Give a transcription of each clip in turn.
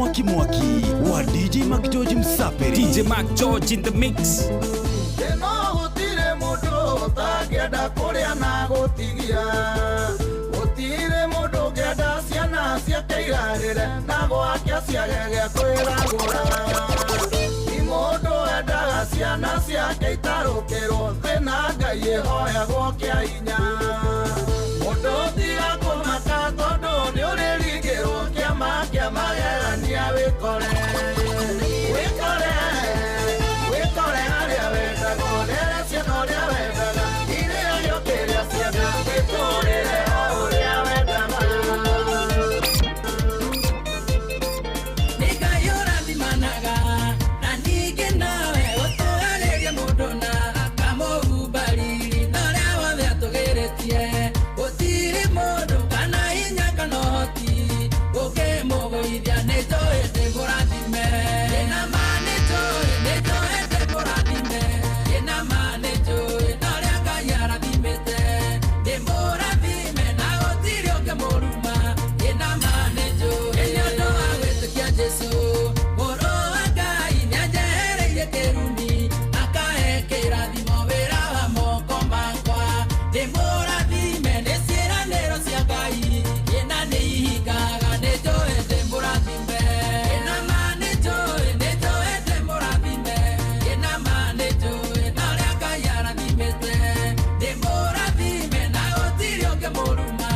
Mwaki mwaki wa DJ Mac George Msaperi. DJ Mac George in the mix. Ĩno gũtirĩ mũndũ ũtangĩenda kũrĩa na gũtigia. Gũtirĩ mũndũ ũngĩenda ciana ciake irarĩre na gwake ciage gĩa kwĩragũra. Ti mũndũ endaga ciana ciake itarũkĩrwo thĩna Ngai ĩhoyagwo kĩa hinya. Mũndũ tiga kũmaka tondũ nĩũrĩringĩrwo kĩama kĩa magegania wĩkore. Wĩkore, wĩkore harĩa wendaga, ũrere ciana ũrĩa wendaga, irĩagio kĩrĩa cienda, wĩtũrĩre o ũrĩa wendaga. Nĩ Ngai ũrathimanaga, na ningĩ nowe ũtũgarĩria mũndũ na akamũhumba riri na ũrĩa wothe atũgĩrĩtie. Gũtirĩ mũndũ kana hinya kana ũhoti ũngĩmũgũithia, nĩ njũĩ ndĩ mũrathime. Ndĩna ma nĩ njũĩ, nĩ njũĩ ndĩ mũrathime. Ndĩna ma nĩ njũĩ na ũrĩa Ngai arathimĩte. Ndĩ mũrathime na gũtirĩ ũngĩmũruma. Ndĩna ma nĩ njũĩ. Nĩ ũndũ wa gwĩtĩkia Jesũ, mũrũ wa Ngai nĩanjehereirie kĩrumi, akahe kĩrathimo wĩra wa moko makwa. Ndĩ mũrathime nĩ ciĩranĩro cia Ngai, ĩna nĩ ihingaga, nĩ njũĩ ndĩ mũrathime. Ĩna ma nĩ njũĩ, nĩ njũĩ ndĩ mũrathime. Ĩna ma nĩ njũĩ na ũrĩa Ngai arathimĩte. Ndĩ mũrathime na gũtirĩ ũngĩmũruma.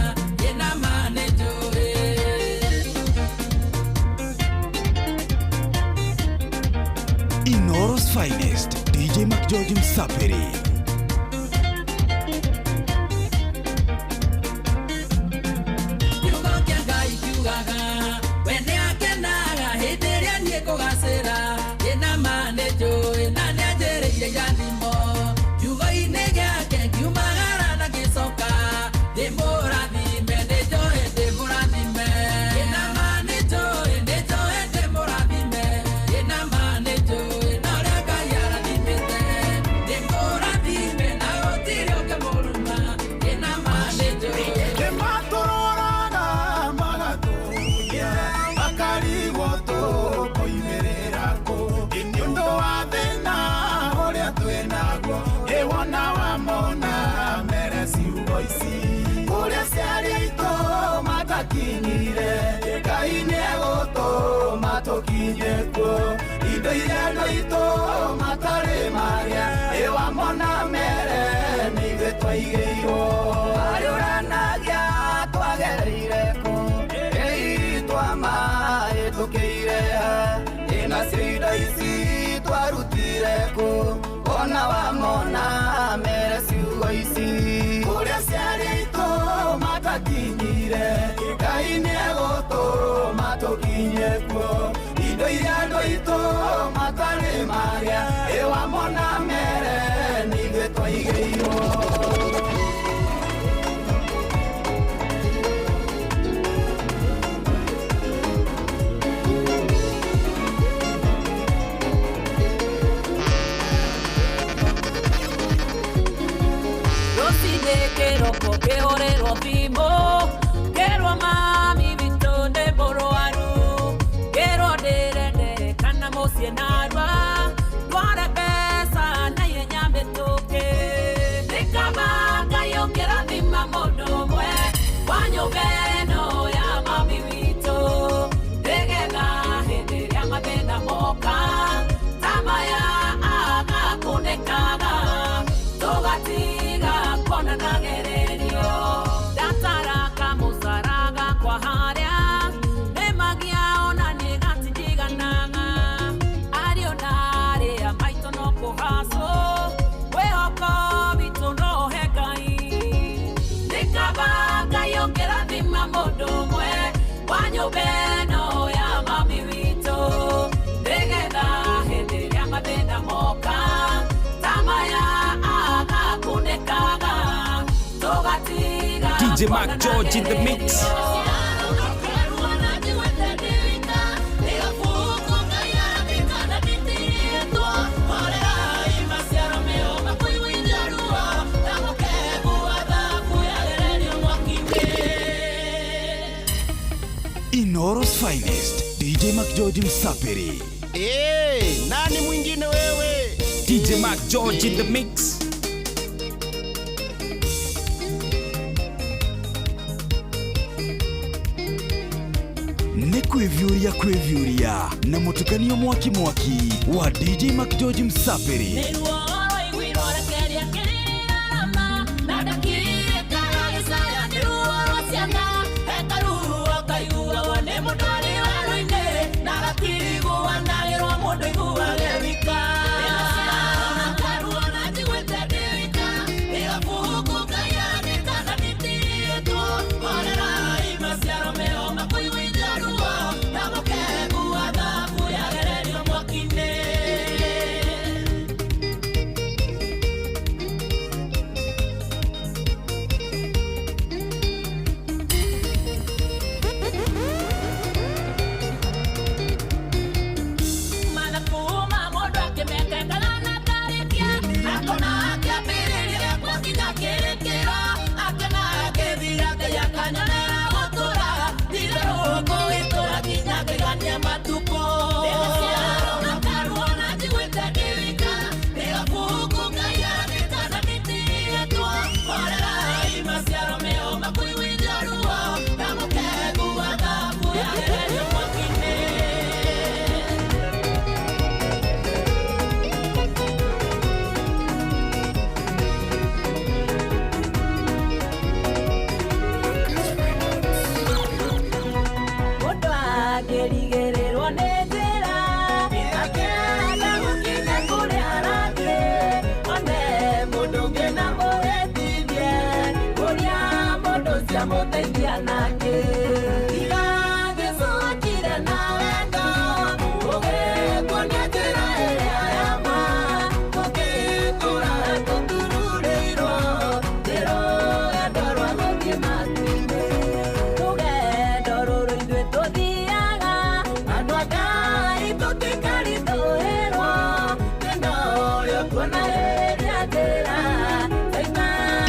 Ĩna ma nĩ njũĩ. Inoro's finest, DJ Mac George Msaperi. Kiugo kĩa Ngai kiugaga, we nĩakenaga hĩndĩ ĩrĩa niĩ ngũgacĩra. Ĩna ma nĩ njũĩ na nĩanjĩrĩire irathimo. Kiugo-inĩ gĩake ngiumagara na ngĩcoka. Ndĩmũrathime, nĩ njũĩ ndĩmũrathime. Ĩna ma nĩ njũĩ, nĩ njũĩ ndĩmũrathime. Ĩna ma nĩ njũĩ na ũrĩa Ngai arathimĩte. Ndĩmũrathime na gũtirĩ ũngĩmũruma. Ĩna ma nĩ njũĩ. Nĩmatũroraga magatũhuria, makarigwo tũkoimĩrĩra kũ. Nĩ ũndũ wa thĩna ũrĩa twĩnaguo, ĩ wona wamona mere ciugo ici. Kũrĩa ciarĩ aitũ matakinyire, Ngai nĩegũtũma tũkinye kuo. Indo iria andũ aitũ matarĩ magĩa, ĩ wamona mere nĩ ithuĩ twaigĩirwo. Marĩũranagia twagereire kũ, ĩ twamahĩtũkĩire ha, ĩ nacio indo ici twarutire kũ, ona wamona mere ciugo ici. Kũrĩa ciarĩ aitũ matakinyire, Ngai nĩegũtũma tũkinye kuo. Indo iria andũ aitũ matarĩ magĩa, ĩ wamona mere nĩ ithuĩ twaigĩirwo. Rũcinĩ kĩroko kĩhũrĩrwo thimũ, ngĩrwo mami witũ nĩ mũrwaru, ngĩrwo ndĩrendekana mũciĩ narua, ndware mbeca na ihenya mĩtũkĩ. Nĩ kaba Ngai ũngĩrathima mũndũ ũmwe wa nyũmba ĩno ya mami witũ, nĩgetha hĩndĩ ĩrĩa mathĩna moka ta maya agakunĩkaga, tũgatiga kuonana gererio. Ndatara kamũcara gakwa harĩa, nĩmagia ona nĩ gatinjiganaga. Ariũ na arĩa maitũ no kũhacwo, mwĩhoko witũ no he Ngai. Nĩ kaba Ngai ũngĩrathima mũndũ ũmwe wa nyũmba ĩno ya mami witũ, nĩgetha hĩndĩ ĩrĩa mathĩna moka ta maya agakunĩkaga, tũgatiga DJ Mac George in the mix. Inoro's finest, DJ DJ McGeorge Msapiri. Hey, nani mwingine wewe? DJ Mac George in the mix. Nĩ kwĩviũria kwĩviũria na mũtukanio mwaki mwaki wa DJ McGeorge Msapiri.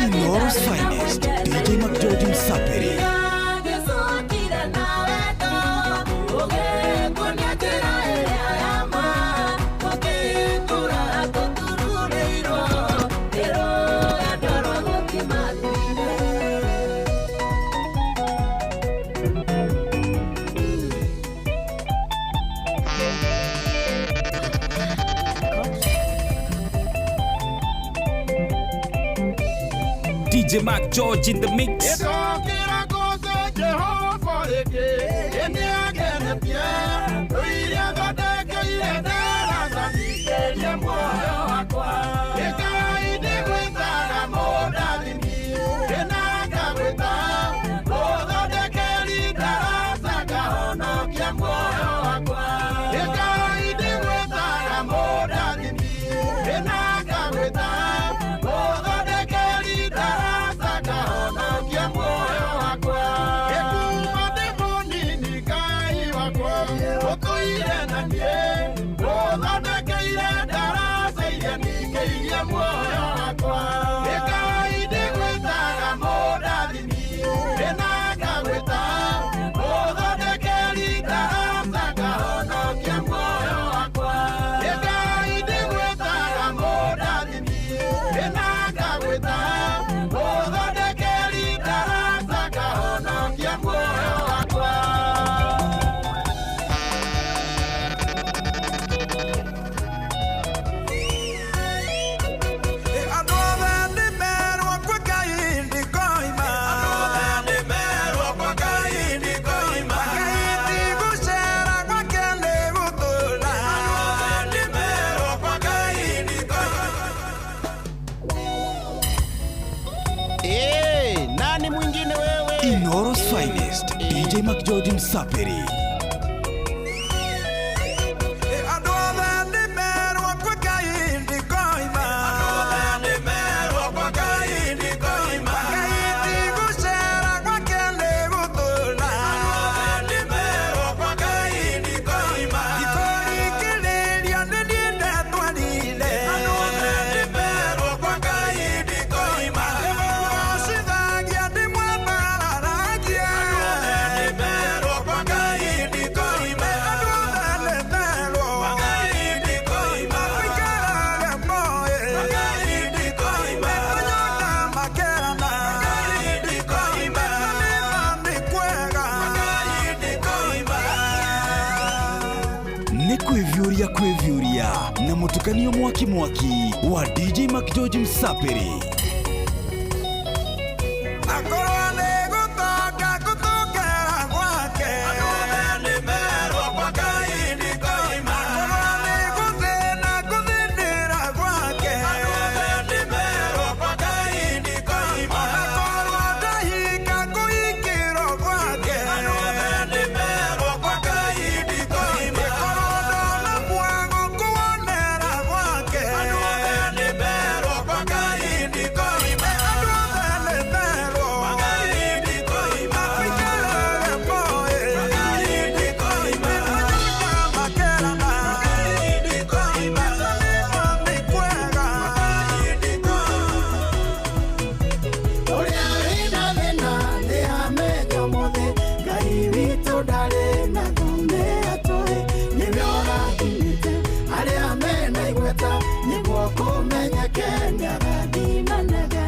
Inooro's finest, DJ McGeorge Msapiri. DJ Mac George in the mix. Hey, nani mwingine wewe? Inooro's finest, DJ McGeorge Msapiri. Yeah. Kwĩviũria kwĩviũria na mũtukanio mwaki mwaki wa DJ Mac George Msapiri. Akorwo nĩ gũtonga ngũtongera gwake. Andũ othe nĩmerwo kwa Ngai ndikoima. Akorwo nĩ gũthĩna ngũthĩnĩra gwake. Andũ othe nĩmerwo kwa Ngai ndikoima. Onakorwo ndahinga ngũhingĩrwo gwake. Andũ othe nĩmerwo kwa Ngai ndikoima. Ĩkorwo ndona mwago ngũwonera gwake. Andũ othe nĩmerwo kwa Ngai ndikoima. Andũ othe nĩmerwo kwa Ngai ndikoima. Tũikarage moĩ kwa Ngai ndikoima. Makerana kwa Ngai ndikoima. Nĩ kwega kwa Ngai ndikoima. Ũrĩa wĩna thĩna nĩ amenye ũmũthĩ Ngai witũ ndarĩ na thũmbĩ atũĩ nĩwe ũrathimĩte arĩa mena igweta nĩguo kũmenyeke nĩarathimanaga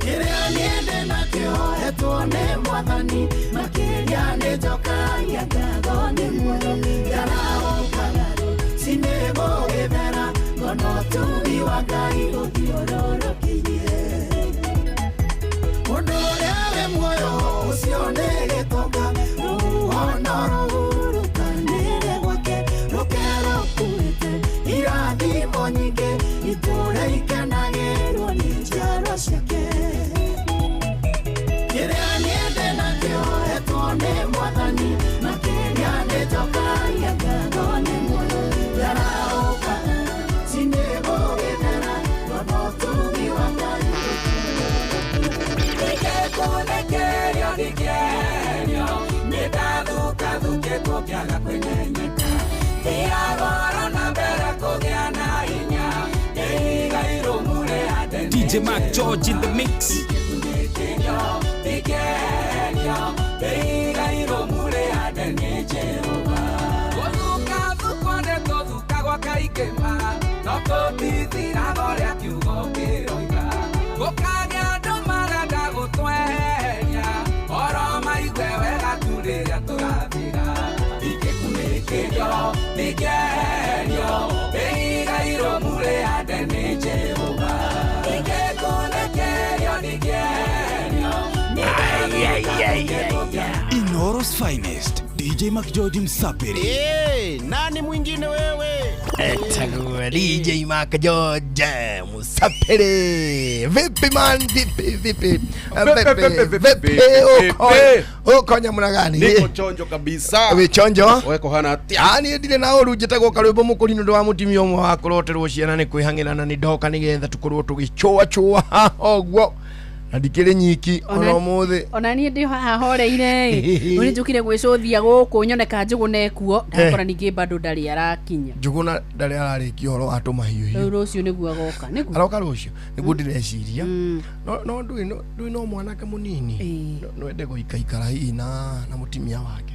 kĩrĩa niĩ ndĩ nakĩo hetwo nĩ mwathani makĩria nĩ njokagia ngatho nĩ muoyo ndarahũkaga rũcinĩ gũgĩthera ngona ũtugi wa Ngai ũthiũrũrũkĩirie mũndũ ũrĩa wĩ muoyo ũcio nĩ gĩtonga rũhuho no rũhurutanĩre gwake rũke rũkuĩte irathimo nyingĩ itũũre ikenagĩrwo nĩ njiarwa ciake kĩrĩa niĩ ndĩ nakĩo hetwo nĩ mwathani makĩria nĩ njokagia ngatho nĩ muoyo ndarahũka cinĩ gũgĩthera ngona ũtugi wa Ngai. Ingĩkũthekerio ndingĩeherio, nĩndathũkathũkĩtwo ngĩaga kwĩmenyeka. Thiaga oro na mbere kũgĩa na hinya, ngĩiga irũmu rĩa tene. DJ Mac George in the mix. Ingĩkunĩkĩrio ndingĩeherio, ngĩiga irũmu rĩa tene Jehova. Gũthukathukwo nĩtũthukagwo kaingĩ ma, no tũtithiraga ũrĩa kiugo kĩroiga. Gũkagĩa andũ marenda gũtweheria, oro maigue wega tu rĩrĩa tũrathira. Ingĩkunĩkĩrio ndingĩeherio, ngĩiga irũmu rĩa tene Jehova. Ingĩkunĩkĩrio ndingĩeherio, nĩndathukĩtwo ngĩaga Inoro's finest DJ Mac George Msapiri. Eh, nani mwingine wewe? Etagwo DJ Mark George Musapiri. Vipi man, vipi vipi Vipi, vipi, vipi, vipi. uko nyamuna gani? Niko chonjo kabisa. Wĩ chonjo? Weko hana atia. Ah, niĩ ndirĩ na ũru njĩtagwo karwĩmbo mũkũri nĩ ũndũ wa mũtumia ũmwe wa kũroterwo ciana nĩ kwĩhang'ĩra na nĩ ndoka nĩgetha tũkorwo tũgĩchũa chũa haha ũguo na ndikĩrĩ nyiki ona ũmũthĩ. Ona niĩ ndĩ haha horeire ĩ nĩ njũkire gwĩcũthia gũkũ nyone ka Njũgũna ekuo ndakora ningĩ bado ndarĩ arakinya. Njũgũna ndarĩ ararĩkia ũhoro wa tũmahiũhiũ. Rĩu rũciũ nĩguo agoka nĩguo Aroka rũciũ nĩguo ndĩreciria no no ndũĩ ndũĩ no mwanake mũnini. Ĩĩ. No ende gũikaikara hihi na mũtumia wake.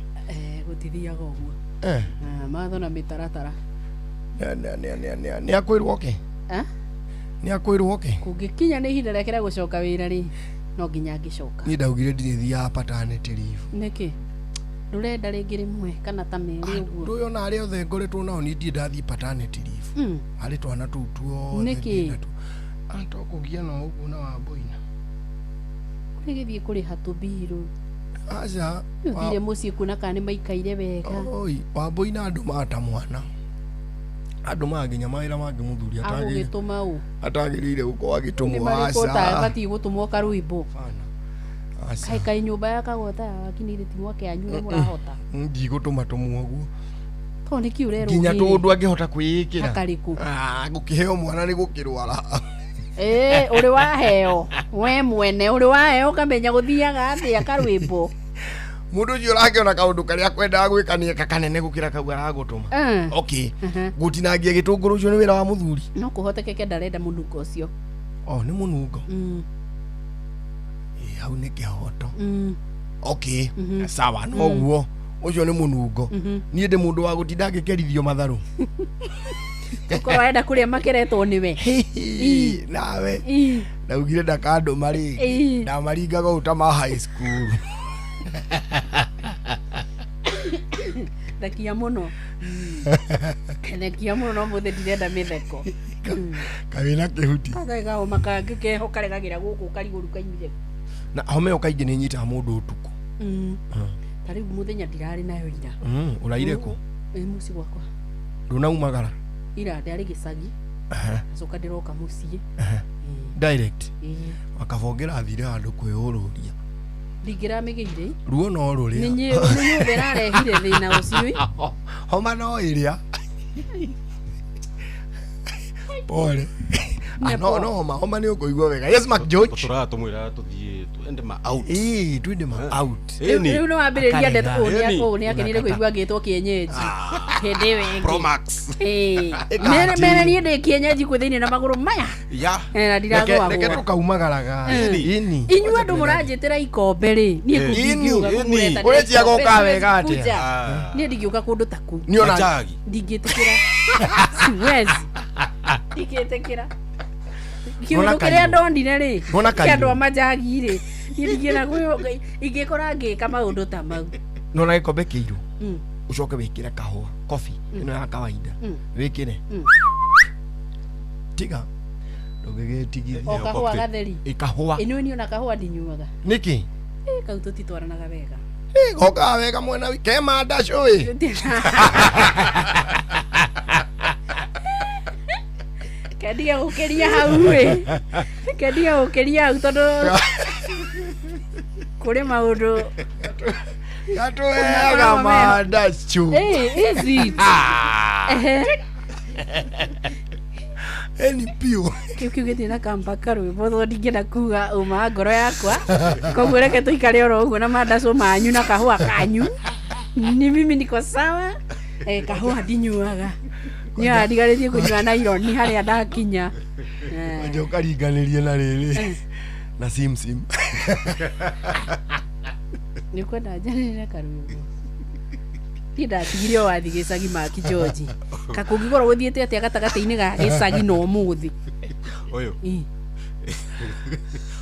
Gũtithiaga ũguo. Eh. Ah, matho na mĩtaratara. Nĩ akwĩrwo oke. Eh? Nĩ akwĩrwo oke. Kũngĩkinya nĩ ihinda rĩake rĩa gũcoka wĩra rĩ no nginya angĩcoka. Niĩ ndaugire ndirĩthiaga paternity leave. Nĩkĩ ndũrenda rĩngĩ rĩmwe kana ta merĩ ũguo? Ndũĩ ona arĩa othe ngoretwo nao niĩ ndirĩ ndathiĩ paternity leave. Harĩ twana tũu tuothe Nĩkĩ? ndĩ natuo. Ah, to kũgiana ũguo na Wamboina. Ũrĩgĩthiĩ kũrĩha tũbirũ. Aca. Ũthire mũciĩ kuona kana nĩ maikaire wega. Oi, Wamboina andũmaga ta mwana. Andũmaga nginya mawĩra mangĩ mũthuri Agũgĩtũma ũ? atagĩrĩire gũkorwo Nĩ agĩtũmwo. marĩkũ Aca. ũtabatiĩ gũtũmwo karwĩmbo? Aca. Kaĩ kaĩ nyũmba ya Kagota ya wakinire ti mwake anyu nĩ mũrahota. Ndigũtũma tũmwe ũguo. To nĩkĩ ũrerwo Nginya ũgĩre? tũndũ angĩhota kwĩĩkĩra. Akarĩkũ? Ah, gũkĩheo mwana nĩ gũkĩrwara. Ĩĩ, ũrĩ waheo we mwene ũrĩ waheo ũkamenya gũthiaga atĩa karwĩmbo. Mũndũ ũcio ũrakĩona kaũndũ karĩa akwendaga gwĩka nĩ eka kanene gũkĩra kau aragũtũma. Okay. Gũtinangia gĩtũngũrũ ũcio nĩ wĩra wa mũthuri. No kũhotekeke ndarenda mũnungo ũcio. Oh, nĩ mũnungo. Ĩ, hau nĩ kĩhoto. Okay. Sawa, noguo. Ũcio nĩ mũnungo. Niĩ ndĩ mũndũ wa gũtinda ngĩkerithio matharũ. Ũkorwo arenda kũrĩa makeretwo nĩwe. Nawe. Ndaugire ndakandũma rĩngĩ. Ndamaringaga ũũ ta ma high school. Thekia mũno. Thekia mũno no mũthĩ ndirenda mĩtheko. Kawĩna kĩhuti. Kagai kahoma kangĩ keho karegagĩra gũkũ karigũru kaimire. Na homa ĩyo kaingĩ nĩ ĩnyitaga mũndũ ũtukũ. Ta rĩu mũthenya ndirarĩ nayo ira. Ũraire kũ? Ĩ mũciĩ gwakwa. Ndũnaumagara? Ira ndarĩ gĩcagi. Acoka ndĩroka mũciĩ. Direct. Ĩĩ. Wakabongera athire handũ kwĩũrũria. Ndingĩramĩgĩire. Ruo no Nĩ rũrĩa. nyũmba ĩrarehire thĩna ũcio ĩ. Homa no ĩrĩa. Pole. Ne Ah, no poa. no homa homa nĩ ũkũigua wega. Yes Mark George. Tũraga tũmwĩra tũthiĩ twende ma out. Ĩĩ twende ma out. Ĩni. Rĩu nĩ wambĩrĩria ndeto Akarega. Ĩni. ũũ nĩ akenire kũigua ngĩtwo kĩenyenji hĩndĩ ĩyo ĩngĩ. Pro Max. Ĩĩ. Ĩka Mere atĩ. mere niĩ ndĩ kĩenyenji kwĩ thĩinĩ na magũrũ maya. Ya. Na Reke reke ndiragwagwo. tũkaumagaraga. Ĩni. Inyuĩ andũ mũranjĩtĩra ikombe rĩ, niĩ Ĩni. kũndingiuga Ĩni. kũmũreta Ũreciria gũka wega atĩa? kuja. Ah. Niĩ ndingĩũka kũndũ ta kũu. Niĩ ona Majagi. Ndingĩtĩkĩra. Siwezi. Ndingĩtĩkĩra. Nona Kĩũndũ kĩrĩa kairũ. ndonire rĩ, Nona kĩa kairũ. andũ a manjagi rĩ, niĩ ndingĩona ingĩkora ngĩka maũndũ ta mau. nona gĩkombe kĩirũ. Ũcoke wĩkĩre kahũa coffee ĩno ya kawaida. Wĩkĩre. Tiga. Ndũngĩgĩtigithia. O kahũa cocktail. gatheri. Ĩ kahũa. Ĩnĩ niĩ ona kahũa ndinyuaga. Nĩkĩ? Ĩ, kau tũtitwaranaga wega. Ĩ, gokaga wega mwena wi ke mandacũ ĩ. Kendige gũkĩria hau ĩ. Kendige gũkĩria hau tondũ kũrĩ maũndũ. Gatũheaga mandacũ. Ĩ, is it? Ehe. Ĩni piũ. Kĩu kiu gĩtirĩ na kamba karwĩmbo tondũ ndingĩenda kuga ũma wa ngoro yakwa koguo reke tũikare oro ũguo na mandacũ manyu na kahũa kanyu ni mimi niko sawa eh, kahũa ndinyuaga niĩ ndigarĩtie kũnyua naironi harĩa ndakinya. Eh, Wanja ũkaringanĩrie na rĩrĩ na sim sim. Nĩ ũkwenda njanĩrĩre karwĩmbo niĩ ndatigire o wathi gĩcagi maki George kakũngĩkorwo gũthiĩte atĩa gatagatĩ-inĩ ga gĩcagi na ũmũthĩ. Ũyũ. Ĩ,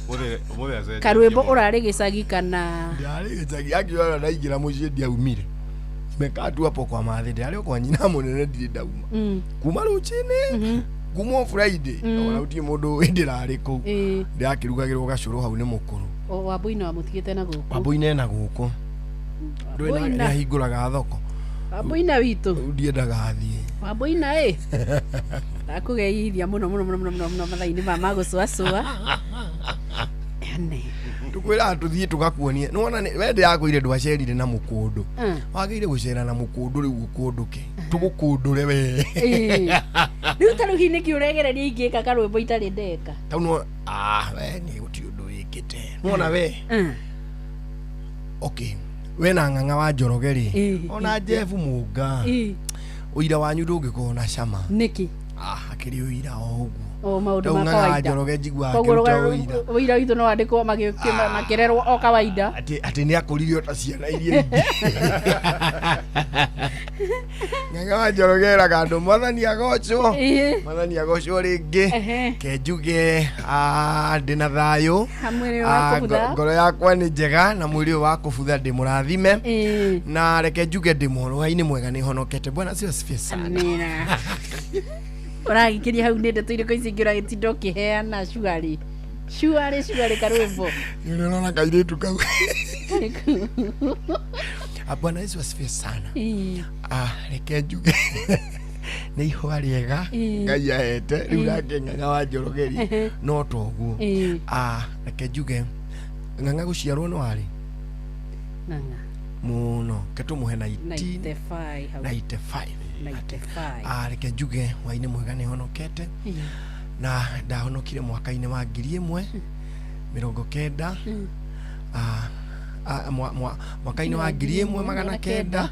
Ũmũthĩ ũmũthĩ acenjetie karwĩmbo mũno. ũrarĩ gĩcagi kana Ndarĩ gĩcagi akiona ndaingĩra mũciĩ ndiaumire. Nimekaa tu hapo kwa mathĩ ndarĩ o kwa nyina mũnene ndirĩ ndauma. Kuma rũcinĩ kuma o Friday ona gũtirĩ mũndũ ũĩ ndĩrarĩ kũu. Ĩ. Ndĩrakĩrugagĩrwo gacũrũ hau nĩ mũkũrũ. O wambũi wamũtigĩte na gũkũ Wambũi ena gũkũ. Ndũĩ Wambũi na- nĩahingũraga thoko. wambũina witũ Rĩu ndiendaga athiĩ. wambũina ĩ ndakũgeithia mũno mũno mũno mũno mũno mũno mathaa-inĩ ma magũcũacũa ene Tũkwĩraga tũthiĩ tũgakuonie. Nĩwona we ndĩrakwĩire ndwacerire na mũkũndũ. Wagĩrĩire gũcera na mũkũndũ rĩu ũkũndũke. Tũgũkũndũre we. Ĩ. Rĩu ta rĩu hihi nĩkĩ ũregereria ingĩka karwĩmbo itarĩ ndeka Tau no ah we nĩ gũtirĩ ũndũ wĩkĩte. Nĩwona we. Okay. We na ng'ang'a wa Njoroge rĩ. Ĩ. Ona Jeff Mũnga. Ĩ. Ũira wanyu ndũngĩkorwo na cama. Nĩkĩ? Ah akĩrĩ ũira o ũguo. O maũndũ Tau ma ng'ang'a wa kawaida Njoroge njiguaga koguo akĩruta ũira. ũira witũ no wandĩkwo makĩrerwo o kawaida Atĩ atĩ nĩ akũririo ta ciana iria ingĩ. Ng'ang'a wa Njoroge eraga andũ mwathani agocwo. Ĩ. Mwathani agocwo rĩngĩ. Ehe. Ke njuge ah, ndĩ na thayũ. Hamwe Ah, wa kũbutha. ngoro yakwa nĩ njega na mwĩrĩ ũyũ wa kũbutha ndĩ mũrathime. Ĩ. Na reke njuge ndĩ mũhoro-inĩ mwega nĩ honokete. Bwana sio asifiwe sana. Amina. Ũragĩkĩria hau nĩ ndeto irĩkũ ici ingĩ ũragĩtinda ũkĩheana cuarĩ cuarĩ cuarĩ karwĩmbo Nĩ ũrona kairĩtu kau. Ah, Bwana Yesu asifiwe sana. Ĩ. Ah, reke njuge nĩ ihũa rĩega Ĩ. Ngai ahete rĩu Ĩ. nake ng'ang'a wa Njoroge rĩ Ehe. no toguo. Ĩ. Ah, reke njuge ng'ang'a gũciarwo no arĩ Ng'ang'a. mũno ke tũmũhe 19 95 hau. 95. 95. Ah, reke njuge hwainĩ mwega nĩ honokete Ĩ. na ndahonokire mwaka-inĩ wa 1990 ah, ah, mwaka-inĩ wa 1996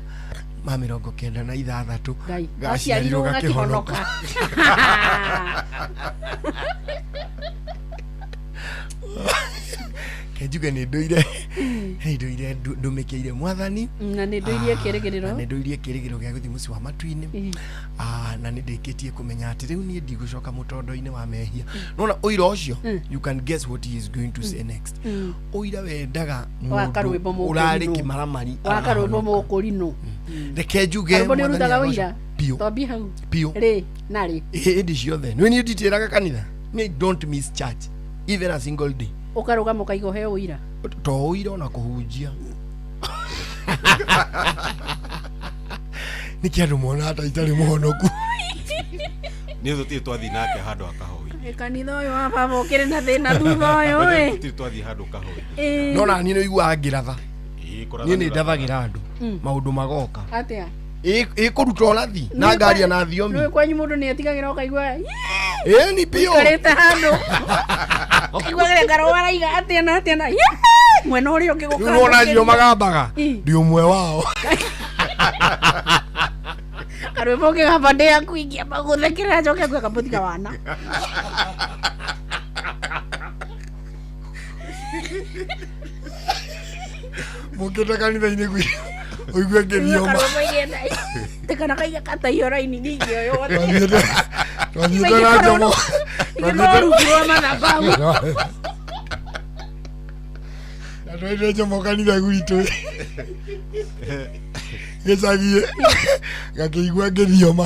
Ngai gaciarirwo gakĩhonoka. Ke njuge nĩ ndũire nĩ ndũire ndũmĩkĩire mwathani na nĩ ndũirie Ah, kĩrĩgĩrĩro na nĩ ndũirie kĩrĩgĩrĩro gĩa gũthiĩ mũciĩ wa matu-inĩ. Ĩ. Ah, na nĩ ndĩkĩtie kũmenya atĩ rĩu niĩ ndigũcoka mũtondo-inĩ wa mehia nona ũira ũcio you can guess what he is going to say next. Ũira wendaga Wa mũndũ karwĩmbo ũrarĩ mũkũrinũ. kĩmaramari Wa karwĩmbo arahonoka. mũkũrinũ. Reke njuge Karũmbo nĩ Mwathani ũrutaga arocwo. ũira Biũ. Twambie hau. Biũ. Rĩ na rĩ. Hĩndĩ ciothe nĩ niĩ nditĩraga kanitha. Niĩ don't miss church even a single day. Ũkarũgama ũkaiga ũheo ũira. To ũira ona kũhunjia. Nĩkĩ andũ monaga ta itarĩ mũhonoku? Nĩ tũtirĩ twathiĩ nake handũ akahoi. Ĩ, kanitha ũyũ wa baba ũkĩrĩ na thĩna thutha ũyũ ĩ. Tũtirĩ twathiĩ handũ kahoi. Ĩ. No na niĩ nĩ ũiguaga ngĩratha. Ĩ, kũratha Niĩ nĩ nĩ ndathagĩra andũ maũndũ magoka. Atĩa? Ĩ kũruta ũrathi na ngaria na thiomi. Nĩ kwanyu mũndũ nĩ etigagĩra ũkaigua Ĩ ni biũ. ũikarĩte handũ. Ũkaigua kĩrĩa karũa araiga atĩa na atĩa na mwena ũrĩa ũngĩ Rĩu nĩwona acio magambaga Ĩ. ndi ũmwe wao. Karwĩmbo ũngĩgamba ndĩ yaku ingĩamba gũthekerera njoke nguo kamũtiga wana. Mũkĩte kanitha-inĩ gwitũ ũigue ngĩthioma. Karwĩmbo igĩenda tekana kaiga kataiyo raini ningĩoywo. Twathiĩte na njomo. Ingĩkorwo rungu rwa mathabahu. Na twathire njomo kanitha gwitũ gĩcagi gakĩigua ngĩthioma.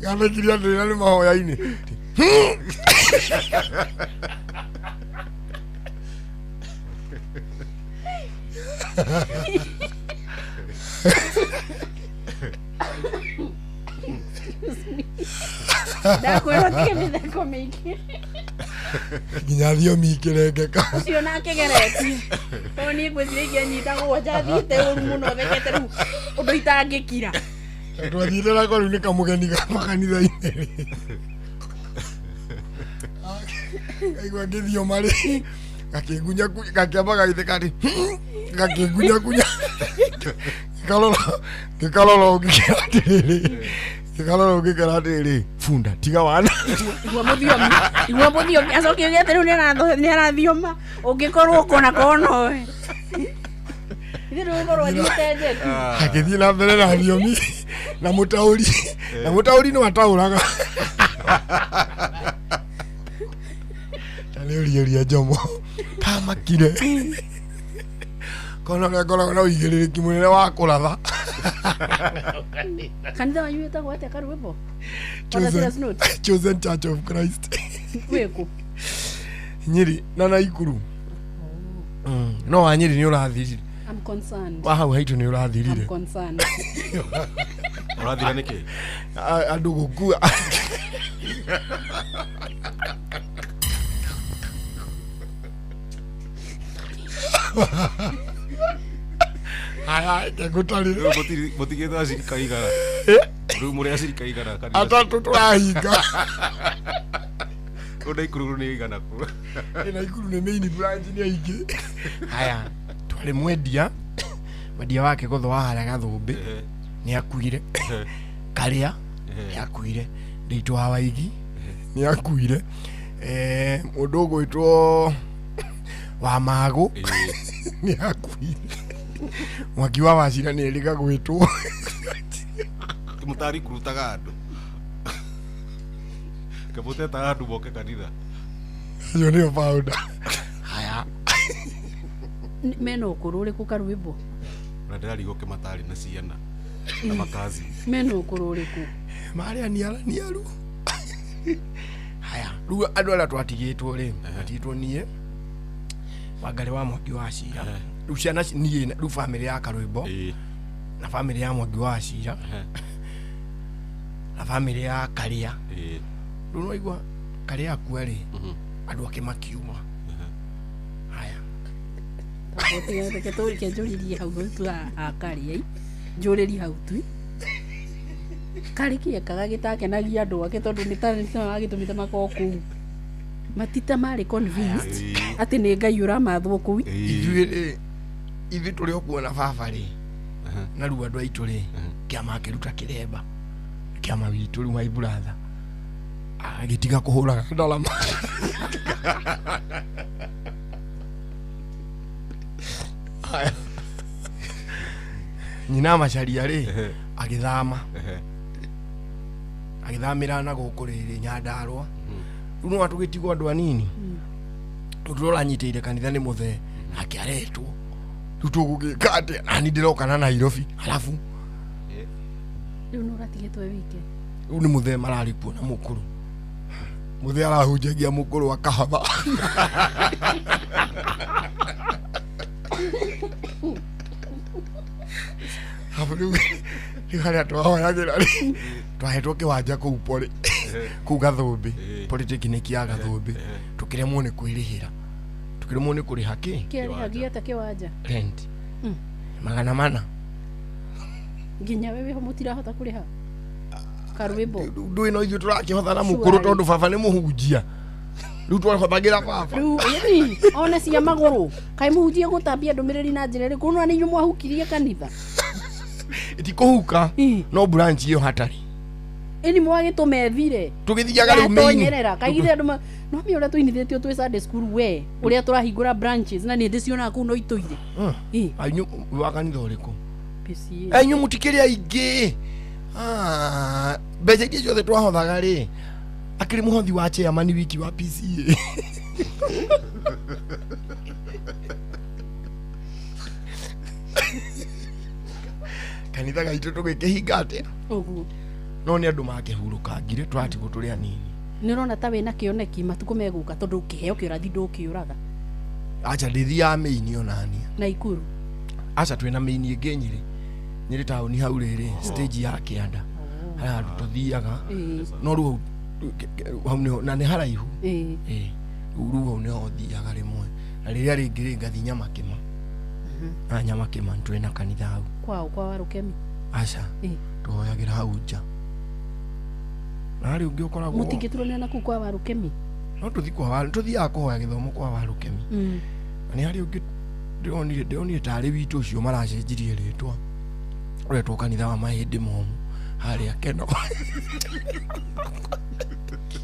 Gathekire andũ rĩrĩa nĩ mahoya-inĩ. Ndakwĩrwo tige mĩtheko mĩingĩ. Nginya thiomi ikĩrengeka. Ũcio nake geretie. Tondũ niĩ ngwĩciria ingĩanyita gwanja thiĩte ũru mũno thekete rĩu ũndũ itangĩkira. Twathiĩte nako rĩu nĩ kamũgeni gakwa kanitha-inĩ rĩ. Kaigua ngĩthioma rĩ gakĩngunya gakĩamba gagĩtheka atĩ gakĩngunyakunya gĩkarora ũngĩkĩra atĩrĩrĩ gĩkarora ũngĩkĩra atĩrĩrĩ bunda tiga wana. Igua mũthiomi. Igua mũthiomi acoke uge atĩ rĩu nĩ arathioma ũngĩkorwo ũkona konowe. Ithe ndũgũkorwo athiĩte njeki. Agĩthiĩ na mbere na thiomi na mũtaũri na mũtaũri nĩ ataũraga. Ta nĩ ũriũria njomo tamakire kona ũrĩa ngoragwo na ũigĩrĩrĩki mũnene wa kũratha. Kanitha wanyu wĩtagwo atĩa karwĩmbo? On a serious note. Chosen Church of Christ. Wĩkũ? Nyĩrĩ na Naikuru. No wa Nyĩrĩ nĩ ũrathirire. I'm concerned. Wa hau haitũ nĩ I'm ũrathirire. concerned. Ũrathira nĩkĩ? Andũ gũkua. Haya, ngũtarĩre. Rĩu mũtigĩte acirika igana. Rĩu mũrĩ acirika igana kanitha. Atatũ tũrahinga. Rĩu Naikuru nĩ igana kũ. Ĩ, Naikuru nĩ main branch nĩ aingĩ. Haya, twarĩ mwendia mwendia wake gũtho wa harĩa Gathũmbĩ nĩ akuire. Karĩa nĩ akuire. Nditũ wa Waigi nĩ akuire. Mũndũ ũgwĩtwo wa Magũ nĩ akuire. Mwaki wa Wacira nĩ erĩga gwĩtwo. Mũtari kurutaga andũ. Kĩmũtetaga andũ moke kanitha. Acio nĩo founder. Haya. Mena ũkũrũ ũrĩkũ karwĩmbo? Na ndĩrarigwo kĩmatarĩ na ciana na makazi. Mena ũkũrũ ũrĩkũ? Marĩ aniaraniaru. Haya, rĩu andũ arĩa twatigĩtwo rĩ, twatigĩtwo niĩ Wangarĩ wa Mwangi wa Cira. Rĩu ciana niĩ rĩu bamĩrĩ ya Karwĩmbo na bamĩrĩ ya Mwangi wa Cira na bamĩrĩ ya Karĩa. Rĩu nĩwaigua Karĩa akua rĩ, andũ ake makiuma. Haya. Reke tũreke njũririe hau tu a Karĩa njũrĩrie hau tu. Karĩ kĩekaga gĩtakenagia andũ ake tondũ nĩ ta agĩtũmĩte makorwo kũu. Matita marĩ convinced atĩ nĩ Ngai ũramathwo kũu. Ithuĩ rĩ, ithuĩ tũrĩ o kuona baba rĩ, na rĩu andũ aitũ rĩ, kĩama akĩruta kĩremba. Kĩama witũ rĩu my brother agĩtiga kũhũraga ndarama. Haya. Nyina Macharia rĩ, agĩthama. Agĩthamĩra na gũkũ rĩrĩ Nyandarũa. Rĩu no atũgĩtigwo andũ anini. Ũndũ ũrĩa ũranyitĩire kanitha nĩ mũthee. Nake aretwo rĩu tũgũgĩka atĩa nani ndĩroka na Nairobi arabu Rĩu nũ ũratigĩtwo wĩ wike? Rĩu nĩ mũthee mararĩ kuo na mũkũrũ mũthee arahunjagia mũkũrũ akahotha. Arabu rĩu harĩa twahoyagĩra rĩ twahetwo kĩwanja kũu pori kũu Gathũmbĩ polytechnic ya Gathũmbĩ tũkĩremwo nĩ kwĩrĩhĩra tũkĩremwo nĩ kũrĩha kĩ Kĩarĩhagio atĩa kĩwanja? Rent 400. Nginya we wĩho mũtirahota kũrĩha karwĩmbo? Ndũĩ no ithuĩ tũrakĩhotha na mũkũrũ tondũ baba nĩ mũhunjia rĩu twahothagĩra baba. Rĩu ĩni ona cia magũrũ kaĩ mũhunjia gũtambia ndũmĩrĩri na njĩra ĩrĩkũ no nĩ inyuĩ mwahukirie kanitha? Ti kũhuka no branch ĩyo hatarĩ. Ĩni mwagĩtũma ĩthire. Tũgĩthiaga rĩu main Yatonyerera kaigire andũ no mi ũrĩa tũinithĩtio twĩ Sunday school we ũrĩa tũrahingũra branches na nĩ ndĩcionaga kũu no itũire. Ainyu wa kanitha ũrĩkũ? PCA. Ainyu mũtikĩrĩ aingĩ. Ah, mbeca iria ciothe twahothaga rĩ akĩrĩ mũhothi wa chairman wiki wa PCA. Kanitha gaitũ tũgĩkĩhinga atĩa? Ũguo. No nĩ andũ makĩhurũkangire tũratigwo tũrĩ anini. Nĩ ũrona ta wĩna kĩoneki matukũ megũka tondũ kĩheo kĩũrathi ndũkĩũraga? Acha ndĩthiaga mĩini onania. Naikuru? Aca twĩna mĩini ĩngĩ Nyĩrĩ Nyĩrĩ taũni hau rĩrĩ stage ya kĩanda harĩa handũ tũthiaga no rĩu hau nĩho na nĩ haraihu. Ĩĩ, rĩu hau nĩho thiaga rĩmwe na rĩrĩa rĩngĩ rĩ ngathiĩ Nyamakĩma na Nyamakĩma nĩ twĩna kanitha hau. Kwao kwa Warũkemi? Aca tũhoyagĩra hau nja na harĩ ũngĩ ũkoragwo. Mũtingĩturanĩra na kũu kwa Warũkemi? No tũthi kwa Waru tũthiaga kũhoya gĩthomo kwa Warũkemi na nĩ harĩ ũngĩ ndĩronire tarĩ witũ ũcio maracenjirie rĩtwa ũretwo kanitha wa mahĩndĩ momũ harĩa Keno.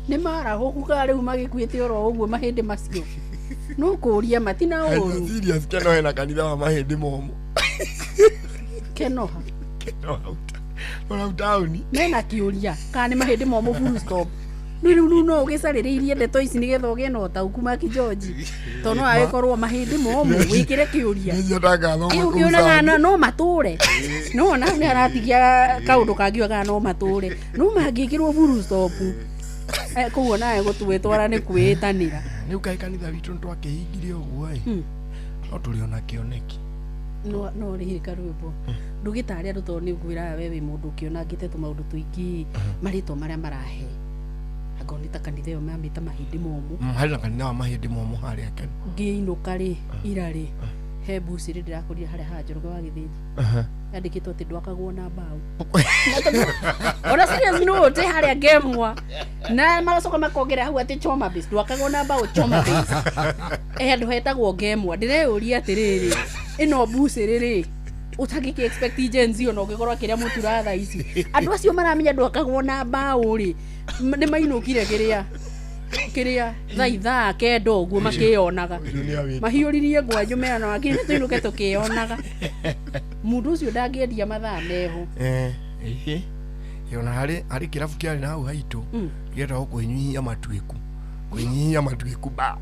Nĩ marahũku ka rĩu magĩkuĩte oro ũguo mahĩndĩ macio no kũũria matina ũru. Serious, Keno hena kanitha wa mahĩndĩ momũ. Kenoha? Keno hau hau taũni. Mena kĩũria kana nĩ mahĩndĩ momũ full stop. Rĩu rĩu no ũgĩcarĩrĩirie ndeto ici nĩgetha ũgĩe na ũtaũku Maki George tondũ no agĩkorwo mahĩndĩ momũ wĩkĩre kĩũria. Nĩnyendaga Ĩ ũkĩonaga no matũre no ona hau nĩ haratigia kaũndũ kangiuga kana no matũre no mangĩkĩrwo full stop koguo nawe gũtwĩtwara nĩ kwĩĩtanĩra. Rĩu kaĩ kanitha witũ nĩ twakĩhingirie ũguo ĩ no tũrĩ ona kĩoneki. No rĩhĩ karwĩmbo ndũgĩtare andũ tondũ nĩ ngwĩraga we wĩ mũndũ ũkĩonangĩte tũmaũndũ tũingĩ marĩtwa marĩa marahe angorwo nĩ ta kanitha ĩyo mamĩta mahĩndĩ momũ. Harĩ na kanitha wa mahĩndĩ momũ harĩa Keno. Ngĩinũka rĩ ira rĩ he mbucĩrĩ ndĩrakorire harĩa ha Njoroge wa Gĩthĩnji yandĩkĩtwo atĩ ndwakagwo na mbaũ. Ona serious no ũte harĩa ngemwa na magacoka makongerera hau atĩ choma base ndwakagwo na mbaũ choma base handũ hetagwo ngemwa ndĩreyũria atĩrĩrĩ ĩno mbucĩrĩ rĩ ũtangĩkĩ expect Gen Z ona ũngĩkorwo akĩrĩa mũtura thaa ici andũ acio maramenya ndwakagwo na mbaũ rĩ nĩ mainũkire kĩrĩa kĩrĩa thaa 9:00 ũguo makĩyonaga mahiũririe ngwanjũ merana wakiri tũinũke tũkĩyonaga mũndũ ũcio ndangĩendia mathaa meho. Ĩhĩ ona harĩ harĩ kĩrabu kĩarĩ na hau haitũ gĩetagwo kwĩnyihia matuĩku kwĩnyihia matuĩku ba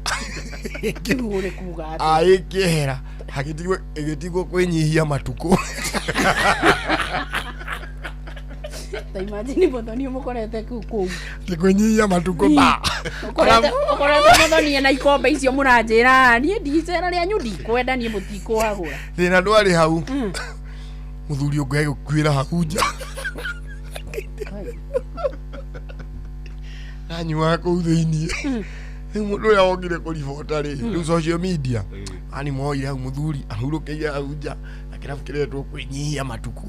Rĩu ũrĩ kuga atĩa? ĩkĩehera hagĩtigwo ĩgĩtigwo kwĩnyihia matukũ. Ta imagine mũthoni ũmũkorete kũu kũu Atĩ kwĩnyihia matukũ ba ũkorete mũthoni na ikombe icio mũranjĩra niĩ ndicera rĩanyu ndikwenda niĩ mũtikũhagũra. Thĩna ndwarĩ hau mũthuri ũngĩ agĩkuĩra hau nja anyuaga kũu thĩiniĩ rĩu mũndũ ũrĩa wokire kũribota rĩ rĩu social media ani moire hau mũthuri ahurũkĩire hau nja na kĩrabu kĩretwo kwĩnyihia matukũ.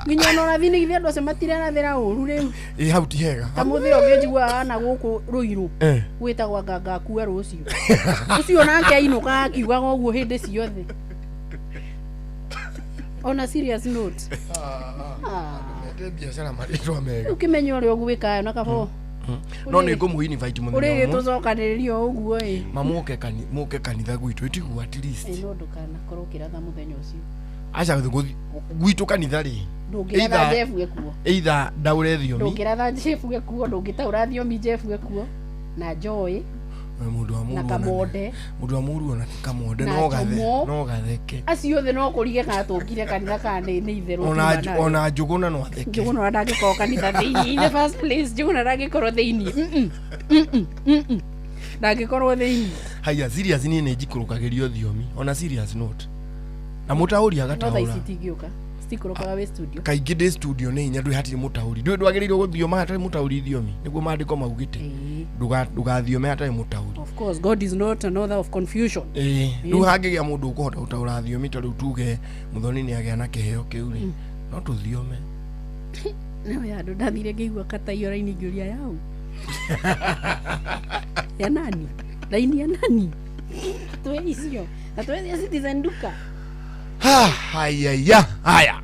Nginya ona ũrathi nĩ githĩ andũ acio matirarathĩra ũru rĩu. Ĩ hau ti hega. Ta mũthĩ ũngĩ njiguaga na gũkũ Rũirũ gwĩtagwo anga ngakua rũciũ ũcio nake ainũkaga akiugaga ũguo hĩndĩ ciothe ona serious note. Mete biacara marĩtwa mega. Ũkĩmenya ũrĩa ũgwĩka na kabo No nĩ ngũmũ invite mũthenya ũrĩrĩ ũmwe tũcokanĩrĩrio ũguo ĩ ma mũke kanitha gwitũ ĩtiguo at least. Ĩ no ndũkanakorwo ũkĩratha mũthenya ũcio. Aca gwitũ kanitha rĩ ndũngĩratha Jeff gĩkuo either ndaũre thiomi ndũngĩratha Jeff gĩkuo ndũngĩtaũra thiomi Jeff gĩkuo na Joy mũndũ wa na mũru Kamonde mũndũ wa mũru ona Kamonde Na no gathe Jomo. no gatheke acio othe no kũrige kana tũngire kanitha kana nĩ itherũ ona tuma nayo. ona Njũgũna no atheke Njũgũna ndangĩkorwo kanitha thĩinĩ in the first place Njũgũna ndangĩkorwo thĩinĩ ndangĩkorwo thĩinĩ haya serious niĩ nĩ njikũrũkagĩrio thiomi ona serious note na mũtaũri no thaa ici agataũra itingĩũka citikũrũkaga wĩ studio kaingĩ ndĩ studio nĩ hinya ndwĩ hatirĩ mũtaũri ndwĩ ndwagĩrĩirwo gũthioma hatarĩ mũtaũri thiomi nĩguo maandĩko maugĩte Ĩĩ. Ndũgathiome hatarĩ mũtaũri Of course God is not an author of confusion. Ĩĩ, rĩu hangĩgĩa mũndũ ũkũhota gũtaũra thiomi ta rĩu tuge Mũthoni nĩ agĩa na kĩheo kĩu rĩ no tũthiome Nawe andũ ndathire ngĩigua kataiyo raini ngĩũria yau ya nani raini ya nani twĩ icio na twĩ Citizen Duka Ha, hayaya haya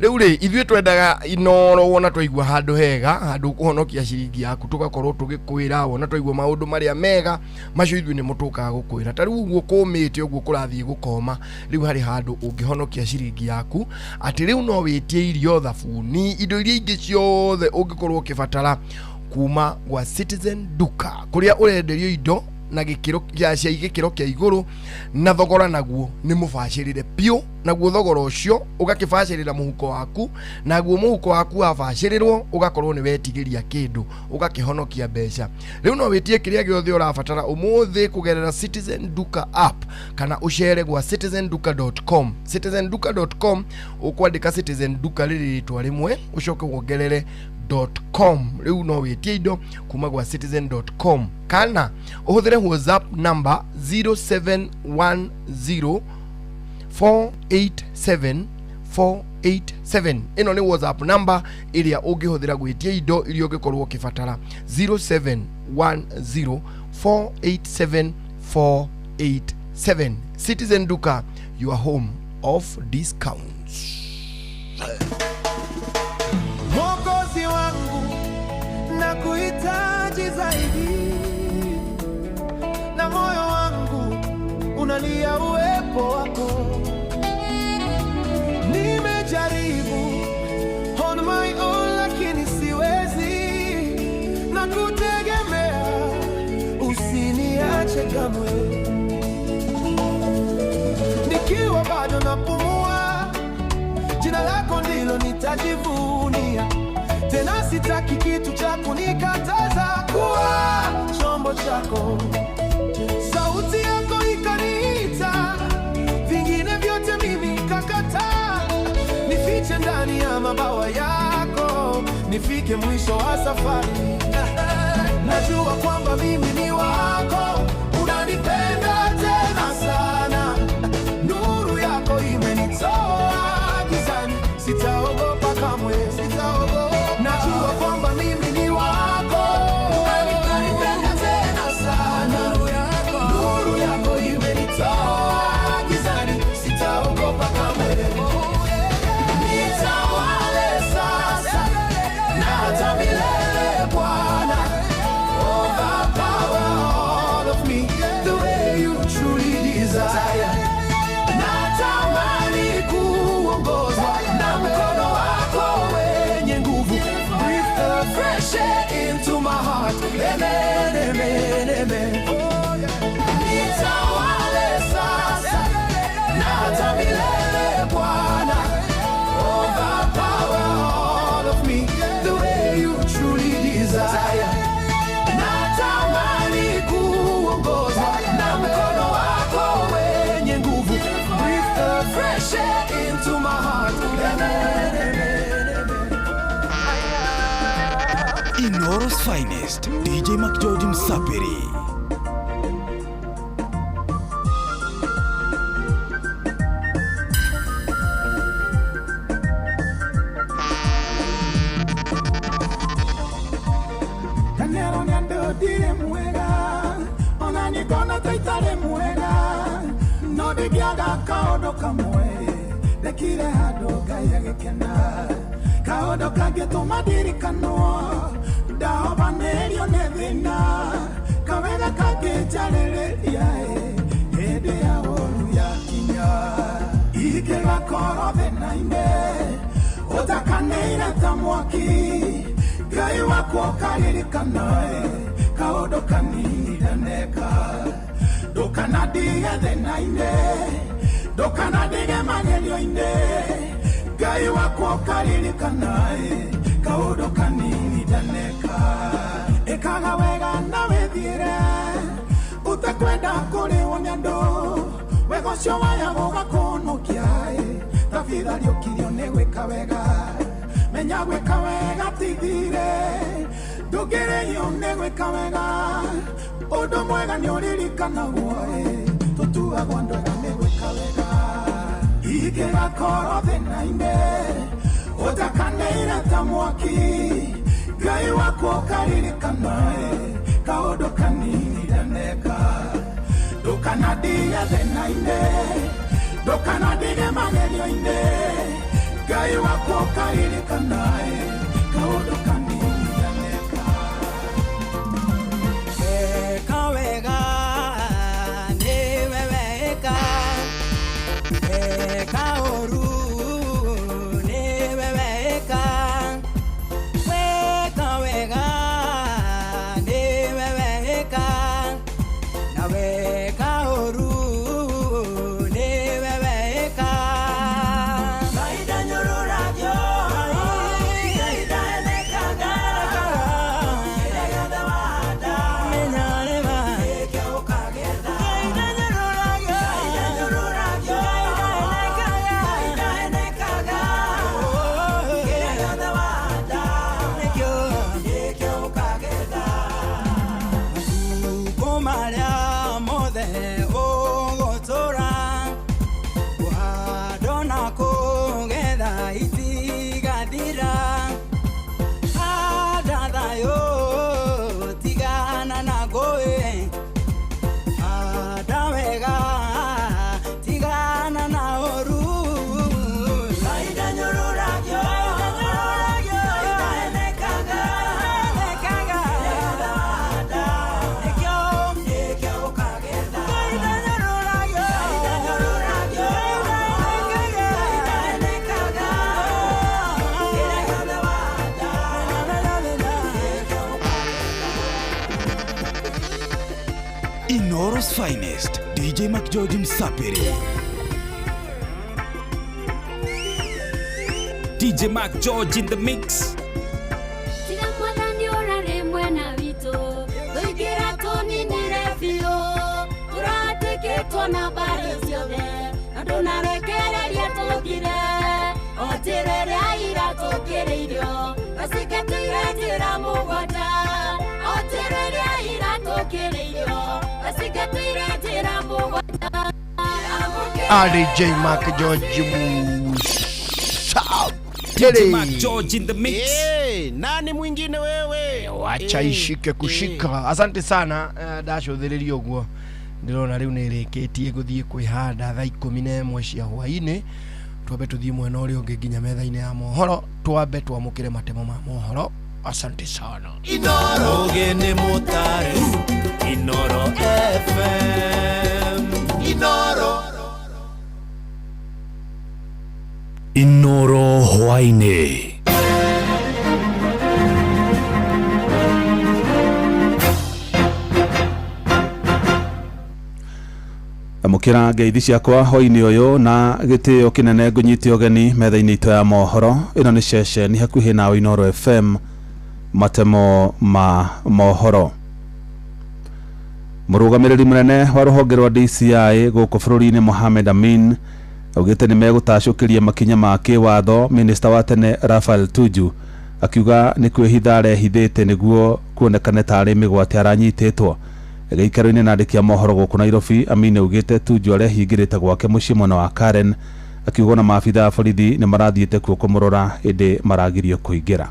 rĩu rĩ ithuĩ twendaga inoro wona twaigua handũ hega handũ ũkũhonokia ciringi yaku tũgakorwo tũgĩkwĩra wona twaigua maũndũ marĩa mega macio ithuĩ nĩmo tũkaga gũkwĩra ta rĩu ũguo kũmĩte ũguo kũrathiĩ gũkoma rĩu harĩ handũ ũngĩhonokia ciringi yaku atĩ rĩu no wĩtie irio thabuni indo iria ingĩ ciothe ũngĩkorwo ũkĩbatara kuma gwa Citizen Duka kũrĩa ũrenderio indo na gĩkĩro kĩa cia gĩkĩro kĩa igũrũ na thogora naguo nĩ mũbacĩrĩre biũ naguo thogora ũcio ũgakĩbacĩrĩra mũhuko waku naguo mũhuko waku wabacĩrĩrwo ũgakorwo nĩ wetigĩria kĩndũ ũgakĩhonokia mbeca rĩu no wĩtie kĩrĩa gĩothe ũrabatara ũmũthĩ kũgerera Citizen Duka app kana ũcere gwa citizenduka.com citizenduka.com ũkwandĩka Citizen Duka rĩrĩ rĩtwa rĩmwe ũcoke wongerere .com rĩu no wĩtie indo kuma gwa citizen.com kana ũhũthĩre whatsapp number 0710 487 487 ĩno nĩ whatsapp number ĩrĩa ũngĩhũthĩra gwĩtia indo iria ũngĩkorwo ũkĩbatara 0710 487 487 Citizen Duka your home of discounts. Mwokozi wangu na kuhitaji zaidi, na moyo wangu unalia uwepo wako. Nimejaribu on my own lakini siwezi, na kutegemea, usiniache kamwe. Nikiwa bado napumua, jina lako ndilo nitajivunia. Tena sitaki kitu cha kunikataza kuwa chombo chako. Sauti yako ikaniita, vingine vyote mimi kakataa. Nifiche ndani ya mabawa yako, nifike mwisho wa safari. Najua kwamba mimi ni wako, unanipenda tena sana. Nuru yako imenitoa gizani, sitaogopa kamwe, sitaogopa. Najua kwamba mimi ni wako, unanipenda tena sana. Nuru yako imenitoa gizani, sitaogopa kamwe. Nitawale sasa na hata milele Bwana. Overpower all of me the way you truly desire. Natamani kuongozwa na mkono wako wenye nguvu. Breathe the fresh air into my heart. Amen, amen, amen. Nitawale sasa na hata milele Bwana. Overpower all of me the way you truly desire. Natamani kuongozwa na mkono wako wenye nguvu. Breathe the fresh air into my heart. Amen, amen, amen. Inoro's finest, DJ McGeorge Msapiri. Kanero nyandothire mwega ona ningona ta itarĩ mwega no ndingĩaga kaũndũ kamwe ndekire handũ Ngai agĩkena kaũndũ kangĩtũma ndirikanwo ndahobanĩrio nĩ thĩna kawega kangĩnjarĩrĩria ĩ hĩndĩ ya ũru yakinya ingĩgakorwo thĩna-inĩ ũtakanĩire ta mwaki Ngai wakwa ũkaririkana kaũndũ kanini ndaneka ndũkanandige thĩna-inĩ ndũkanandige magerio-inĩ Ngai wakwa ũkaririkana kaũndũ kanini ndaneka ĩkaga wega na wĩthiĩre ũtekwenda kũrĩwo nĩ andũ wega ũcio waya gũgakũnũkia tabitha rĩũkirio nĩ gwĩka wega menya gwĩka wega ti thirĩ ndũngĩrĩhio nĩ gwĩka wega ũndũ mwega nĩ ũririkanagwo tũtuagwo andũ ega nĩ gwĩka wega ingĩgakorwo thĩna-inĩ ũtakanĩire ta mwaki Ngai wakwa ũkaririkana kaũndũ kanini ndaneka ndũkanandige thĩna-inĩ ndũkanandige magerio-inĩ Ngai wakwa ũkaririkana kaũndũ kanini ndaneka Eka wega nĩwe weka eka ũru nĩwe weka weka wega nĩwe weka na weka ũru nĩwe weka Ngai ndanyũrũragio Ngai ndahenekaga kĩrĩa gĩothe wahanda menya nĩma nĩkĩo ũkagetha Ngai ndanyũrũragio Ngai ndanyũrũragio Ngai ndahenekaga kĩrĩa gĩothe wahanda nĩkĩo nĩkĩo ũkagetha matukũ marĩa mothe ũgũtũũra kũhandwo na kũgetha itigathira handa thayũ tigana na ngũĩ handa wega tigana na ũru Ngai ndanyũrũragio Ngai ndahenekaga kĩrĩa gĩothe wahanda nĩkĩo nĩkĩo ũkagetha Ngai ndanyũrũragio Ngai ndanyũrũragio Ngai ndahenekaga kĩrĩa gĩothe wahanda nĩkĩo Inoro's finest, DJ McGeorge Msapiri. DJ Mark George in the mix. Tiga mwathani ũrarĩ mwena witũ tũingĩra tũninire biũ tũratĩkĩtwo na mbarĩ ciothe na ndũnarekereria tũthire o njĩra ĩrĩa ira tũkĩrĩirio gacingatĩire njĩra mũgwanja o njĩra ĩrĩa ira tũkĩrĩirio gacingatĩire njĩra mũgwanja DJ Mark George Msapiri. DJ Mark George in the mix. Hey, nani mwingine wewe? Wacha ishike kushika. Asante sana ndacũthĩrĩria ũguo ndĩrona rĩu nĩ ĩrĩkĩtie gũthiĩ kwĩhanda thaa 11 cia hwaĩ-inĩ twambe tũthiĩ mwena ũrĩa ũngĩ nginya metha-inĩ ya mohoro twambe twamũkĩre matemo ma mohoro. Asante sana. Ogene motare Inoro FM Inoro Inoro hwaĩ-inĩ. Amũkĩra ngeithi ciakwa hwaĩ-inĩ ũyũ na gĩtĩo kĩnene ngũnyite ũgeni metha-inĩ itũ ya mohoro. Ĩno nĩ ceceni hakuhĩ nawe Inoro FM, matemo ma mohoro. Mũrũgamĩrĩri mũnene wa rũhonge rwa DCI gũkũ bũrũri-inĩ Mohamed Amin augĩte nĩ megũtacũkĩria makinya ma kĩwatho minista wa tene Raphael Tuju akiuga nĩ kwĩhitha arehithĩte nĩguo kuonekane tarĩ mĩgwate aranyitĩtwo. Gĩikaro-inĩ na andĩki a mohoro gũkũ Nairobi, Amin augĩte Tuju arehingĩrĩte gwake mũciĩ mwena wa Karen akiuga ona maabitha a borithi nĩ marathiĩte kuo kũmũrora ĩndĩ maragirio kũingĩra.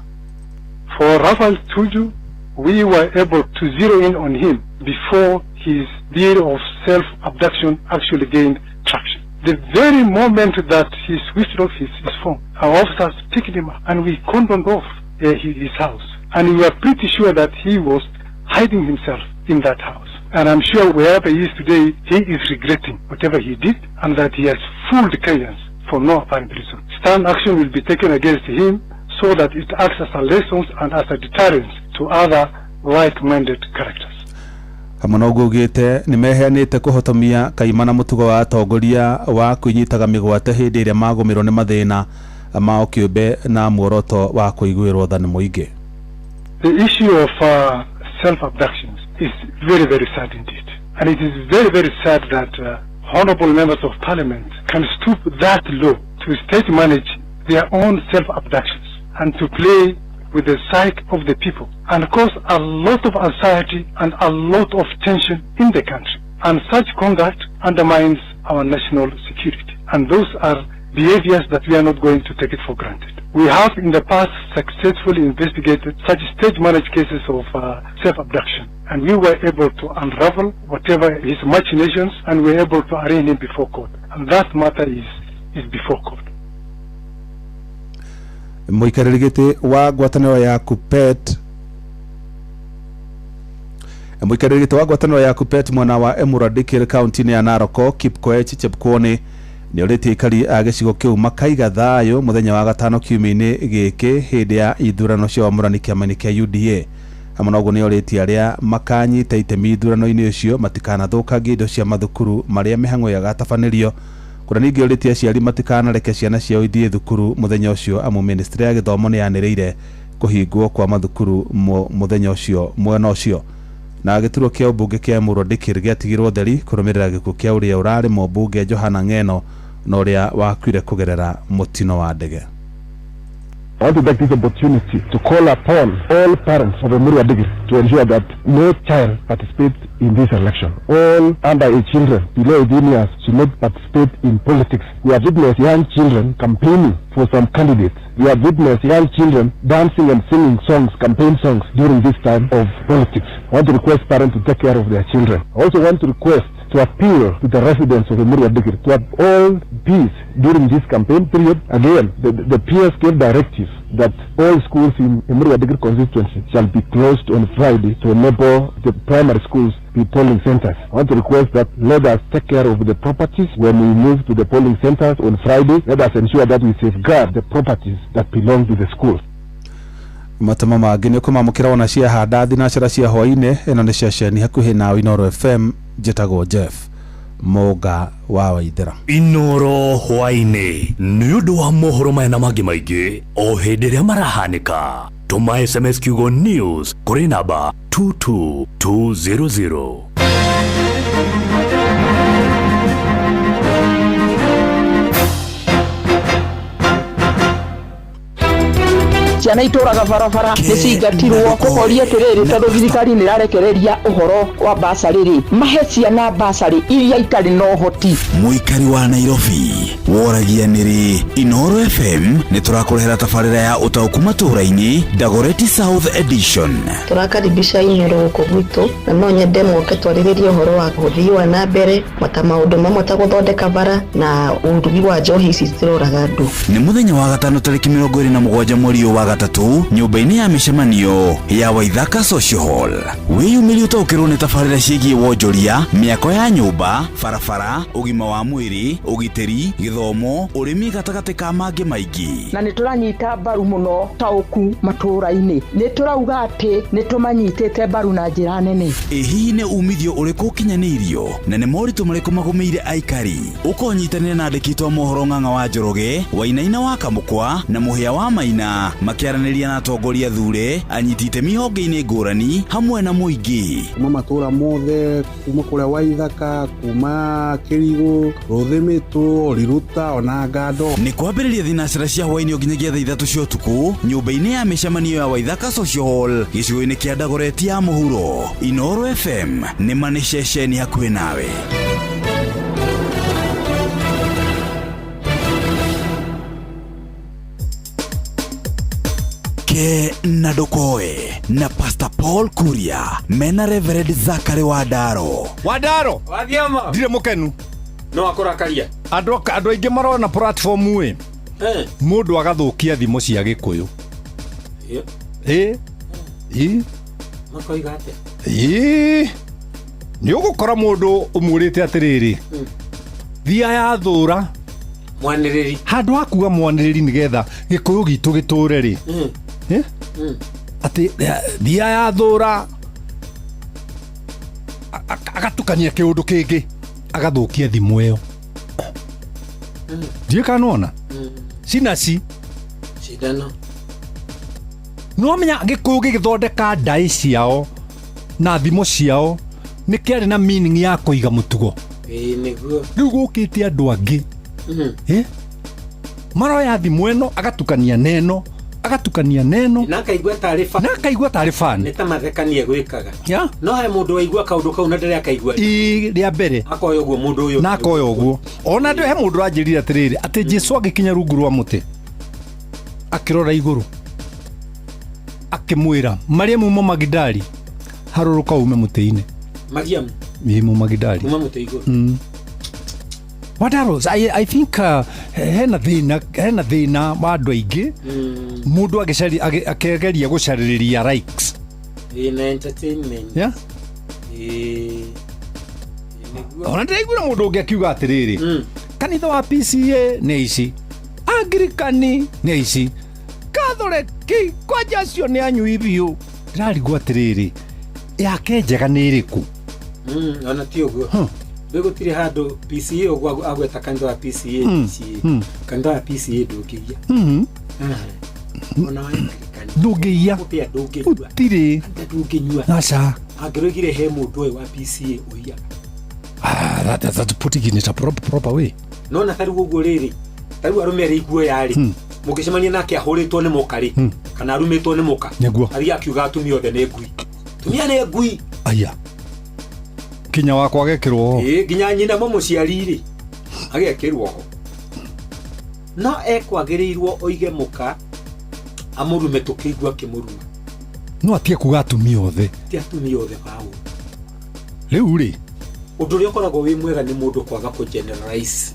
For Raphael Tuju, we were able to zero in on him before his deal of self-abduction actually gained traction. The very moment that he switched off his phone, our officers picked him up and we cordoned off his house. And we were pretty sure that he was hiding himself in that house. And I'm sure wherever he is today, he is regretting whatever he did and that he has fooled Kenyans for for no apparent reason. Stern action will be taken against him so that it acts as a lesson and as a deterrent to other like-minded characters. Hamwe na ũguo ugĩte nĩ meheanĩte kũhotomia kaimana mũtugo wa atongoria wa kwĩnyitaga mĩgwate hĩndĩ ĩrĩa magũmĩrwo nĩ mathĩna mao kĩũmbe na muoroto wa kũiguĩrwo tha nĩ mũingĩ. The issue of self-abductions is very, very sad indeed. And it is very, very sad that honorable members of parliament can stoop that low to state manage their own self-abductions and to play with the psyche of the people and cause a lot of anxiety and a lot of tension in the country. And such conduct undermines our national security. And those are behaviors that we are not going to take it for granted. We have in the past successfully investigated such stage-managed cases of self-abduction, and we were able to unravel whatever his machinations, and we were able to arraign him before court. And that matter is before court. Mũikarĩri gĩtĩ wa ngwatanĩro ya Kuppet mũikarĩri gĩtĩ wa ngwatanĩro ya Kuppet mwena wa Emurua Dikirr kaunti-inĩ ya Narok Kipkoech Chepkwony nĩ orĩtie aikari a gĩcigo kĩu makaiga thayũ mũthenya wa gatano kiumia-inĩ gĩkĩ hĩndĩ ya ithurano cia wamũrani kĩama-inĩ kĩa UDA. Hamwe na ũguo nĩ orĩtie arĩa makanyita itemi ithurano-inĩ ũcio matikanathũkangie indo cia mathukuru marĩa mĩhang'o yagatabanĩrio. Kũrĩa ningĩ orĩtie aciari matikanareke ciana ciao ithiĩ thukuru mũthenya ũcio amu ministry ya gĩthomo nĩ yanĩrĩire kũhingwo kwa mathukuru mũthenya ũcio mwena ũcio. Na gĩturwa kĩa ũmbunge kĩa Emurua Dikirr gĩatigirwo theri kũrũmĩrĩra gĩkuũ kĩa ũrĩa ũrarĩ mũmbunge Johana Ng'eno na ũrĩa wakuire kũgerera mũtino wa ndege. I want to take this opportunity to call upon all parents of Emurua Dikirr to ensure that no child participates in this election. All underage children below 18 years should not participate in politics. We have witnessed young children campaigning for some candidates. We have witnessed young children dancing and singing songs, campaign songs during this time of politics. I want to request parents to take care of their children. I also want to request to appeal to the residents of Emurua Dikirr to have all peace during this campaign period. Again, the PS gave directives that all schools in Emurua Dikirr constituency shall be closed on Friday to enable the primary schools be polling centers. I want to request that let us take care of the properties when we move to the polling centers on Friday. Let us ensure that we safeguard the properties that belong to the schools. Matama mangĩ nĩ ũkũmamũkĩra ona cia handa thinacara cia hwaĩ-inĩ. Ĩno nĩ ceceni hakuhĩ nawe Inooro FM. Njĩtagwo Jeff Mũnga wa Waithera. Inooro hwaĩ-inĩ nĩ ũndũ wa mohoro maya na mangĩ maingĩ o hĩndĩ ĩrĩa marahanĩka. Tũma SMS kiugo news kũrĩ namba 22200. Ciana itũraga barabara nĩ cingatirwo kũhoria atĩrĩrĩ tondũ thirikari nĩ ĩrarekereria ũhoro wa basarĩ rĩ, mahe ciana basarĩ iria itarĩ na ũhoti. Mũikari wa Nairobi woragia nĩrĩ Inooro FM nĩ tũrakũrehera tabarĩra ya ũtaũku matũũra-inĩ Dagoretti South Edition. Tũrakaribisha Inooro gũkũ gwitũ na no nyende moke twarĩrĩrie ũhoro wa ũthii wa na mbere mata maũndũ mamwe ta gũthondeka bara na ũrugi wa njohi ici ciroraga andũ. Nĩ mũthenya wa gatano tarĩki 27 mweri wa gatatu nyũmba-inĩ ya mĩcemanio ya Waithaka Social Hall. Wĩyumĩrie ũtaũkĩrwo nĩ tabarĩra ciĩgiĩ wonjoria, mĩako ya nyũmba, barabara, ũgima wa mwĩrĩ, ũgitĩri, gĩthomo, ũrĩmi gatagatĩ ka mangĩ maingĩ. Na nĩ tũranyita mbaru mũno taũku matũũra-inĩ, nĩ tũrauga atĩ nĩ tũmanyitĩte mbaru na njĩra nene. Ĩ hihi nĩ umithio ũrĩkũ ũkinyanĩirio na nĩ moritũ marĩkũ magũmĩire aikari? Ũkonyitanĩra na andĩki a mohoro Ng'ang'a wa Njoroge, Wainaina wa Kamũkwa na Mũhĩa wa Maina makĩaranĩria na atongoria thure, anyiti itemi honge-inĩ ngũrani hamwe na mũingĩ. Kuma matũũra mothe, kuma kũrĩa Waithaka, kuma Kĩrigũ, Rũthĩmĩtũ, Riruta ona Ngando. Nĩ kwambĩrĩria thinacara cia hwaĩ-inĩ nginyagia thaa 3 cia ũtukũ nyũmba-inĩ ya mĩcemanio ya Waithaka Social Hall gĩcigo-inĩ kĩa Dagoretti ya mũhuro. Inooro FM nĩ ma nĩ ceceni hakuhĩ nawe. Ke na Ndokoe na Pastor Paul Kuria mena Reverend Zachary Wadaro. Wadaro Wathiama ndirĩ mũkenu no akũrakaria andũ aingĩ marona platform ĩ mũndũ agathũkia thimo cia Gĩkũyũ. Makoiga atĩa? Nĩ ũgũkora mũndũ ũmwĩrĩte atĩrĩrĩ, thia ya thũra Mwanĩrĩri. Handũ ha kuga mwanĩrĩri nĩgetha gĩkũyũ gitũ gĩtũre rĩ, Eh? Atĩ thia ya thũra agatukania kĩũndũ kĩngĩ, agathũkia thimũ ĩyo. Ndiũĩ kana nĩwona cinaci. Cindano. Nĩwamenya gĩkũyũ gĩgĩthondeka ndaĩ ciao na thimo ciao nĩ kĩarĩ na meaning ya kũiga mũtugo. Ĩĩ, nĩguo. Rĩu gũkĩte andũ angĩ, eh? Maroya thimũ ĩno agatukania neno, agatukania neno, na akaigua tarĩ na akaigua tarĩ fan. Nĩ ta mathekania gwĩkaga. Yeah. No he mũndũ waigua kaũndũ kau na ndarĩ akaigua. Ĩ, rĩa mbere. Akoya ũguo mũndũ ũyũ. Na akoya ũguo. Ona ndĩ he mũndũ ũranjĩrire atĩrĩrĩ, atĩ Jesu agĩkinya rungu rwa mũtĩ, akĩrora igũrũ, akĩmwĩra Mariamu Mũmagidali, harũrũka ume mũtĩ-inĩ. Mariamu. Ĩ, Mũmagidali. Kuma mũtĩ igũrũ. What else? I think hena thĩna wa andũ aingĩ, mũndũ akĩgeria gũcarĩrĩria likes. Ĩĩ, na entertainment. Yeah? Ĩĩ. Nĩguo. Ona ndĩraiguire mũndũ ũngĩ akiuga atĩrĩrĩ, kanitha wa PCA nĩ ici, Angirikani nĩ ici, Katholeki kwanja acio nĩ anyui biũ. Ndĩrarigwo atĩrĩrĩ, yake njega nĩ ĩrĩkũ? Ona ti ũguo. Rĩu gũtirĩ handũ PCA ũguo agweta kanitha wa PCA. PCA. Kanitha wa PCA ndũngĩiya. Ona wa Angirikani. Ndũngĩiya. Gũtĩa ndũngĩnyua. Gũtirĩ. Kanitha ndũngĩnyua. Aca. Angĩroigire he mũndũ ũyũ wa PCA ũiyaga. Ah, that's putting it in a proper way. No na tarĩu ũguo rĩrĩ, tarĩu arũme arĩa iguoya rĩ, mũngĩcemania nake ahũrĩtwo nĩ mũka rĩ, kana arumĩtwo nĩ mũka, Nĩguo. athiĩ akiuga atumia othe nĩ ngui, tumia nĩ ngui. Aya, kinya wakwa agekĩrwo ho. Ĩĩ, nginya nyina mũmũciari rĩ agekĩrwo ho. No ekwagĩrĩirwo oige mũka amũrume, tũkĩigua akĩmũruma. No atige kuga atumia othe. Ti atumia othe baũ. Rĩu rĩ, ũndũ ũrĩa ũkoragwo wĩ mwega nĩ mũndũ kwaga kũ generalize.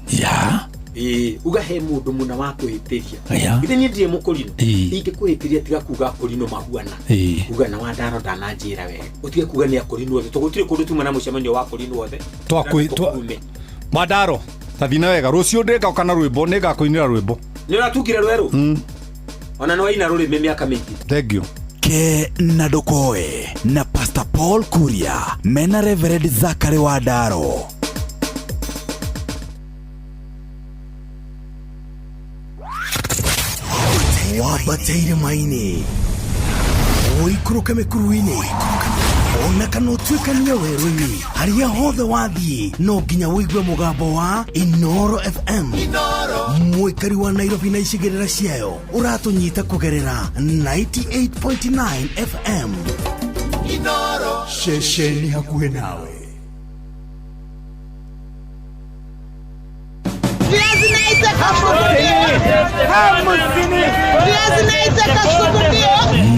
Ĩĩ, uga he mũndũ mũna wa kũhĩtĩria. Githĩ niĩ ndirĩ mũkũrinũ? Ingĩkũhĩtĩria, tiga kuga akũrinũ mahuana. Uga na Wandaro ndananjĩra wega, ũtige kuga nĩ akũrinũ othe, tondũ gũtirĩ kũndũ tuma na mũcemanio wa akũrinũ othe. Tũkume. Mandaro tathi na wega, rũciũ ndĩngoka na rwĩmbo, nĩngakũinĩra rwĩmbo. Nĩ ũratungire rwerũ. Ona nĩ waina rũrĩmĩ mĩaka mĩingĩ. Thank you. Ke na ndũkoe na Pastor Paul Kuria mena Reverend Zachary Wandaro. Wambate irĩma-inĩ, ũikũrũke mĩkuru-inĩ, ona kana ũtuĩkanie werũ-inĩ, harĩa hothe wathiĩ no nginya ũigue mũgambo wa Inoro FM. Mũikari wa Nairobi na icigĩrĩra ciayo, ũratũnyita kũgerera 98.9 FM. Inoro. Ceceni hakuhĩ nawe. Viazi naitaka Viazi naitaka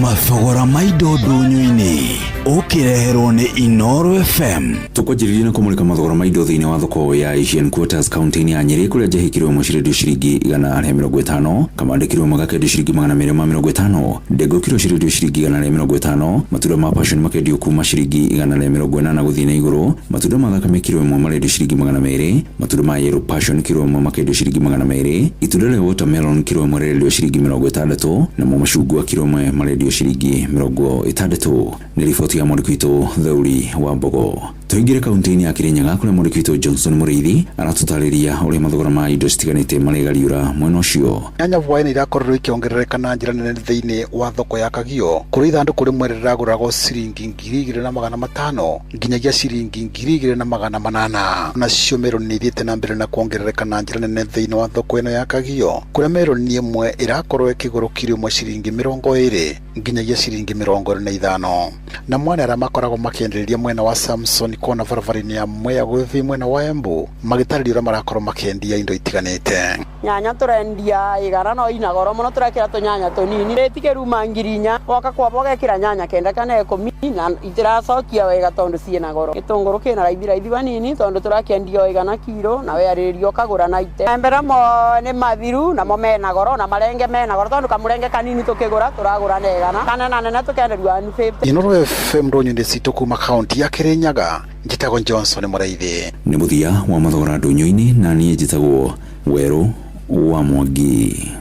Mathogora ma indo ndũnyũ-inĩ ũkĩreherwo nĩ Inoro FM. Tukwanjĩrĩria na kũmũrĩka mathogora ma indo thĩinĩ wa thoko ya Asian Quarters kaunti-inĩ ya Nyĩrĩ, kũrĩa njahĩ kiro ĩmwe cirendio ciringi 150, kamande kiro ĩmwe gakendio ciringi 250, ndengũ kiro cirendio ciringi 150, matunda ma passion makendio kuma ciringi 180 gũthiĩ na igũrũ, matunda ma thakame kiro ĩmwe marendio ciringi 200, matunda ma yellow passion kiro ĩmwe makendio ciringi 200, itunda rĩa watermelon kiro ĩmwe rĩrendio ciringi 60, namo macungwa kiro ĩmwe marendio ciringi 60. Nĩ riboti ya mwandĩki witũ Theuri wa Mbogo. Tũingĩre kaunti-inĩ ya Kirinyaga kũrĩa mwandĩki witũ Johnson Mũrĩithi aratũtarĩria ũrĩa mathogora ma indo citiganĩte marĩgariũra mwena ũcio. Nyanya hwaĩ-inĩ irakorirwo ikĩongerereka na njĩra nene thĩinĩ wa thoko ya Kagio, kũrĩa ithandũkũ rĩmwe rĩragũragwo ciringi 2500 nginyagia ciringi 2800. Nacio meroni nĩ ithiĩte na mbere na kuongerereka na njĩra nene thĩinĩ wa thoko ĩno ya Kagio, kũrĩa meroni ĩmwe ĩrakorwo ĩkĩgũrwo kiro ĩmwe ciringi 20 nginyagia ciringi 25. Na mwana arĩa makoragwo makĩendereria mwena wa Samson kona barabara-inĩ ya Mwea gũthiĩ mwena wa Embu magĩtarĩria ũrĩa marakorwo makĩendia indo itiganĩte. Nyanya tũrendia 100 no ina goro mũno, tũrekĩra tũnyanya tũnini rĩtikĩruma 4000, woka kwamba ũgekĩra nyanya 9 kana 10 na itiracokia wega tondũ ciĩna goro. Gĩtũngũrũ kĩna raithi raithi vanini tondũ tũrakĩendia o 100 kiro, na wearĩrĩria ũkagũra na ite. Maembe namo nĩ mathiru, namo mena goro, na marenge mena goro tondũ kamũrenge kanini tũkĩgũra tũragũra na 100 kana na nene tũkenderio 150. Inoro FM ndũnyũ-inĩ citũ kuma kaunti ya Kirinyaga, njĩtagwo Johnson Mũraithi. Nĩ mũthia wa mathogora ndũnyũ-inĩ, na niĩ njĩtagwo Werũ wa Mwangi.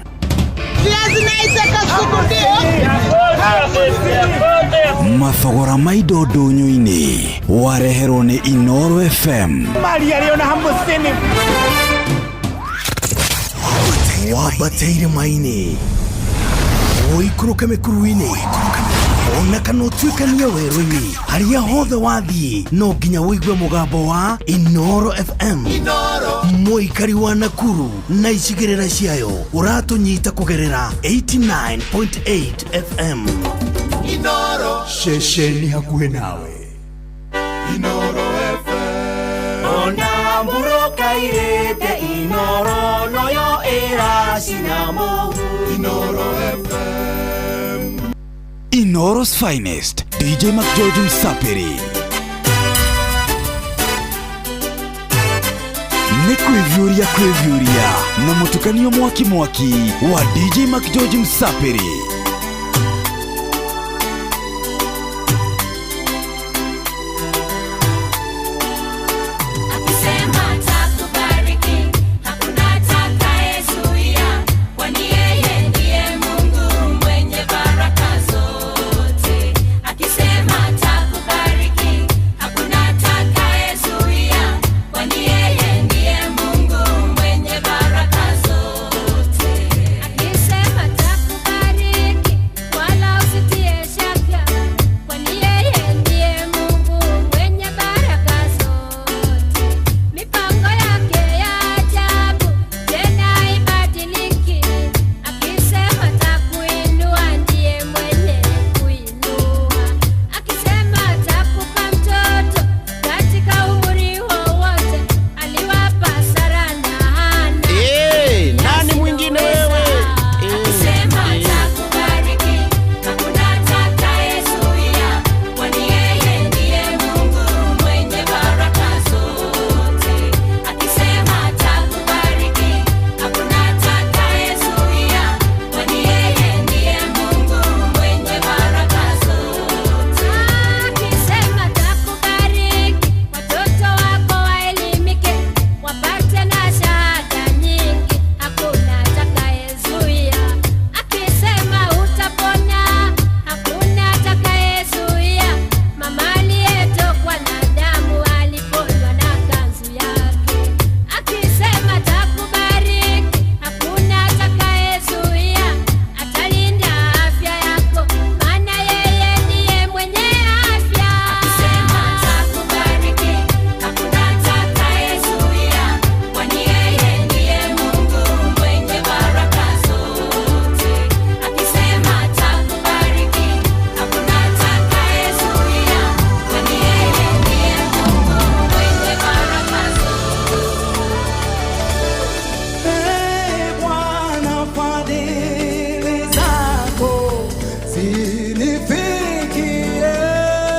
Mathogora ma indo ndũnyũ-inĩ wareherwo nĩ Inooro FM. Wambate irĩma-inĩ, ũikũrũke mĩkuru-inĩ, ona kana ũtuĩkanie werũ-inĩ, harĩa hothe wathiĩ no nginya ũigue mũgambo wa Inooro FM. Mũikari wa Nakuru na icigĩrĩra ciayo ũratũnyita kũgerera 89.8 FM. Inooro ceceni hakuhĩ nawe. Inooro FM. Ona murokairĩte Inooro noyo ĩracina mũhu. Inooro FM. Inooro's finest, DJ McGeorge Msapiri. Nĩ kwĩviũria kwĩviũria na mũtukanio mwaki mwaki wa DJ McGeorge Msapiri. Akisema atakubariki, hakuna atakayezuia, kwani yeye ndiye Mungu mwenye baraka zote. Akisema atakubariki, hakuna atakayezuia, kwani yeye ndiye Mungu mwenye baraka zote. Akisema atakubariki, wala usitie shaka, kwani yeye ndiye Mungu mwenye baraka zote. Mipango yake ya ajabu tena haibadiliki. Akisema atakuinua ndiye mwenye kuinua. Akisema atakupa mtoto katika umri wowote, aliwapa Sara na Hana. Nani mwingine wewe? Akisema atakubariki, hakuna atakayezuia, kwani yeye ndiye Mungu mwenye baraka zote. Akisema atakubariki, hakuna atakayezuia, kwani yeye ndiye Mungu mwenye baraka zote. Akisema atakubariki, watoto wako waelimike, wapate na shahada nyingi, hakuna atakayezuia. Akisema utapona, hakuna atakayezuia. Mama aliyetokwa na damu aliponywa na kanzu yake. Akisema atakubariki, hakuna atakayezuia. Atalinda afya yako, maana yeye ndiye mwenye afya. Akisema atakubariki, hakuna atakayezuia, kwani yeye ndiye Mungu mwenye baraka zote. Akisema atakubariki, hakuna atakayezuia, kwani yeye ndiye Mungu mwenye baraka zote. Bwana, fadhili zako zinifikie.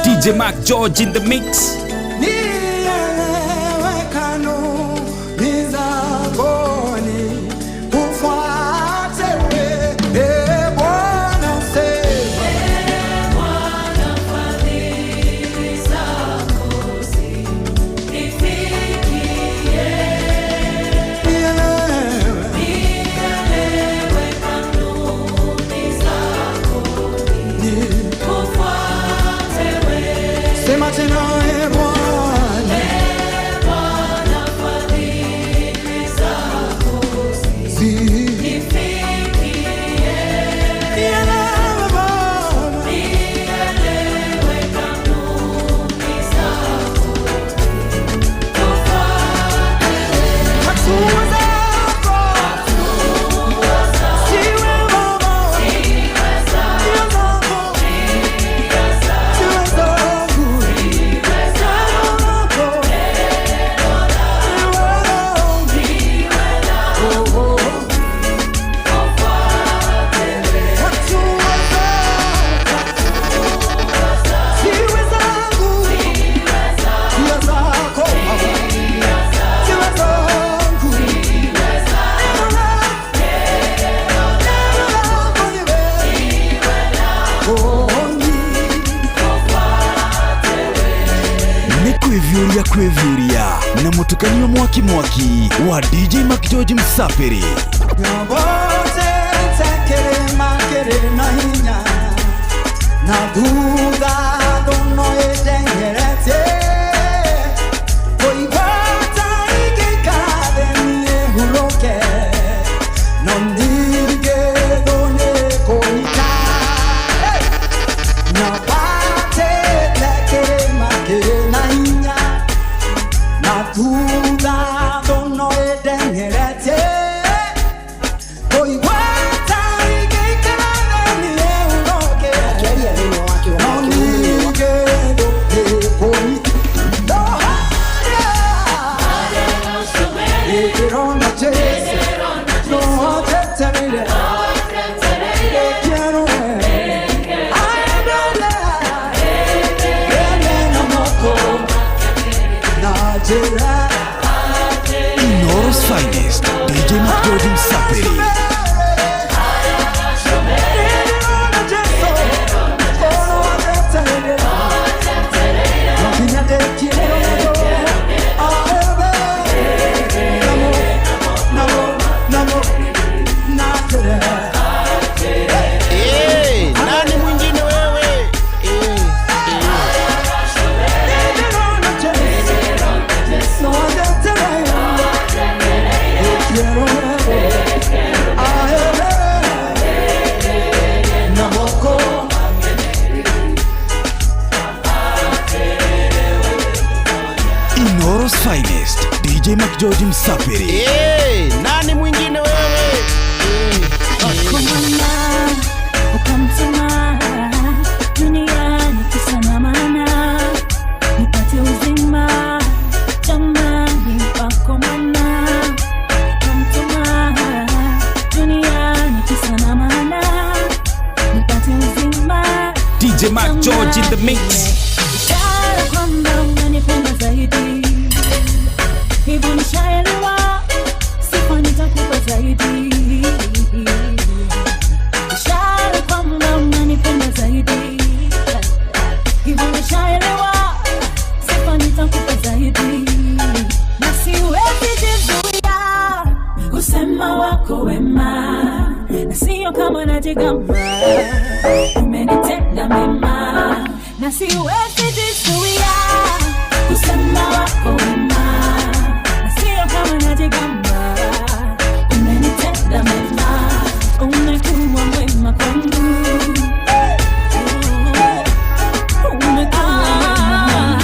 DJ Mark George in the mix. Nielewe kanuni zako nikufuate wewe. Ee Bwana, sema. Sema tena, e Bwana. Kwĩviũria kwĩviũria na mũtukanio mwaki mwaki wa DJ Mac George Msapiri. Nyobotete kĩrĩma kĩrĩ na hinya na thutha thũno ĩteng'eretie kũigua ta ingĩikara thĩ niĩ hurũke no ningĩ thũ nĩĩkũnyita. Nyambatĩte kĩrĩma kĩrĩ na hinya na thutha thũno ĩteng'eretie kũigua ta ingĩikara thĩ niĩ hurũke no ningĩ thũ nĩĩkũnyita. Ndĩrona Jesũ no anjetereire quiero ver Inooro's finest DJ Mac George Msapiri. Eh, nani mwingine wewe? Inooro's finest DJ Mac George Msapiri. Eh, nani mwingine wewe? Wakomana, ukamtuma duniani kisa na maana nipate uzima jamani. Wakomana, ukamtuma duniani kisa na maana nipate uzima. DJ Mac George in the mix. Ishara kwamba unanipenda zaidi, hivyo nishaelewa, sifa nitakupa zaidi. Ishara kwamba unanipenda zaidi, hivyo nishaelewa, sifa nitakupa zaidi. Na siwezi jizuia kusema wako wema, na sio kama najigamba, umenitenda mema. Na siwezi jizuia kusema wako wema, na sio kama najigamba, umenitenda mema, umekuwa mwema kwangu, umekuwa mwema.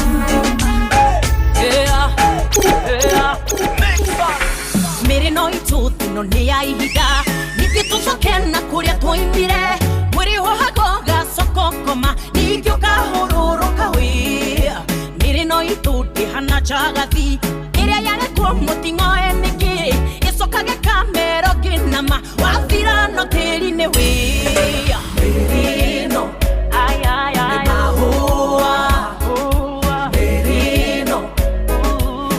Mĩrĩno itũ thino nĩ ya ihinda ningĩ tũcoke na kũrĩa twoimire mwĩrĩ wohagwo gacoka ũkoma ningĩ ũkahũrũrũka wĩ mĩrĩno itũ ndĩhana njagathi ĩrĩa yarekwo mũting'oe nĩkĩ ĩcokage kamero ngĩnama wathira no tĩri-inĩ wĩ mĩrĩno nĩ mahũa mĩrĩno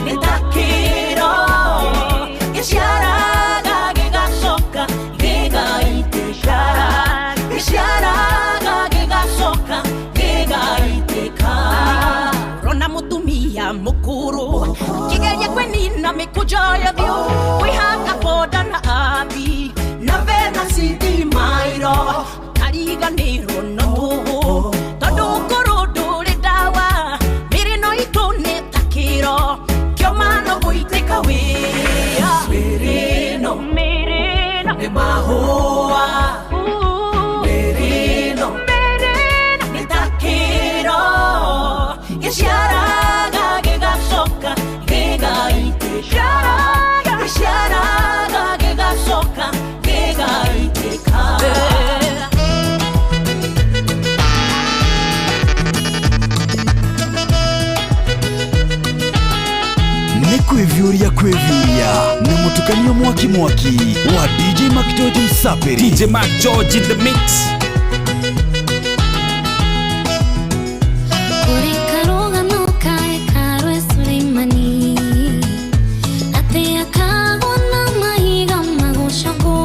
nĩ ta kĩro gĩciaraga gĩgacoka gĩgaitĩka gĩciaraga gĩgacoka gĩgaitĩka. Rona mũtumia mũkũrũ akĩgeria kwĩnina mĩkũnjo ya ũthiũ kwĩhaka boda na abi na vena citimairo kariganĩrwo no tũhũ tondũ ũkũrũ ndũrĩ ndawa mĩrĩno itũ nĩ ta kĩro kĩoma no gũitĩka wĩa mĩrĩno nĩ mahũa mĩrĩno nĩ ta kĩro gĩciaraga gĩgacoka gĩgaitĩka gĩciaraga gĩgacoka gĩgaitĩka. Nĩ kwĩviũria kwĩviũria na mũtukanio mwaki mwaki wa DJ Mac George Msapiri. DJ Mac George in the mix. Kũrĩ karũgano ka hekarũ e Suleimani atĩ akagwo na mahiga magũcogwo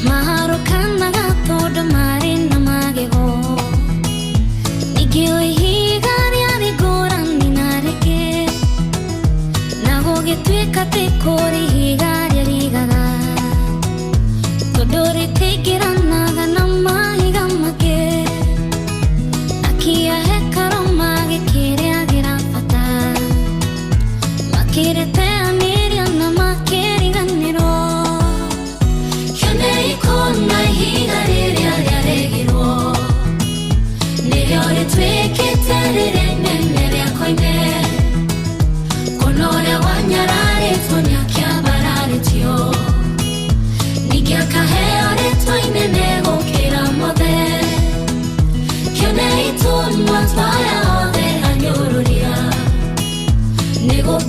maharũkanaga tondũ marĩ na magego ningĩ o ihiga rĩarĩ ngũrani.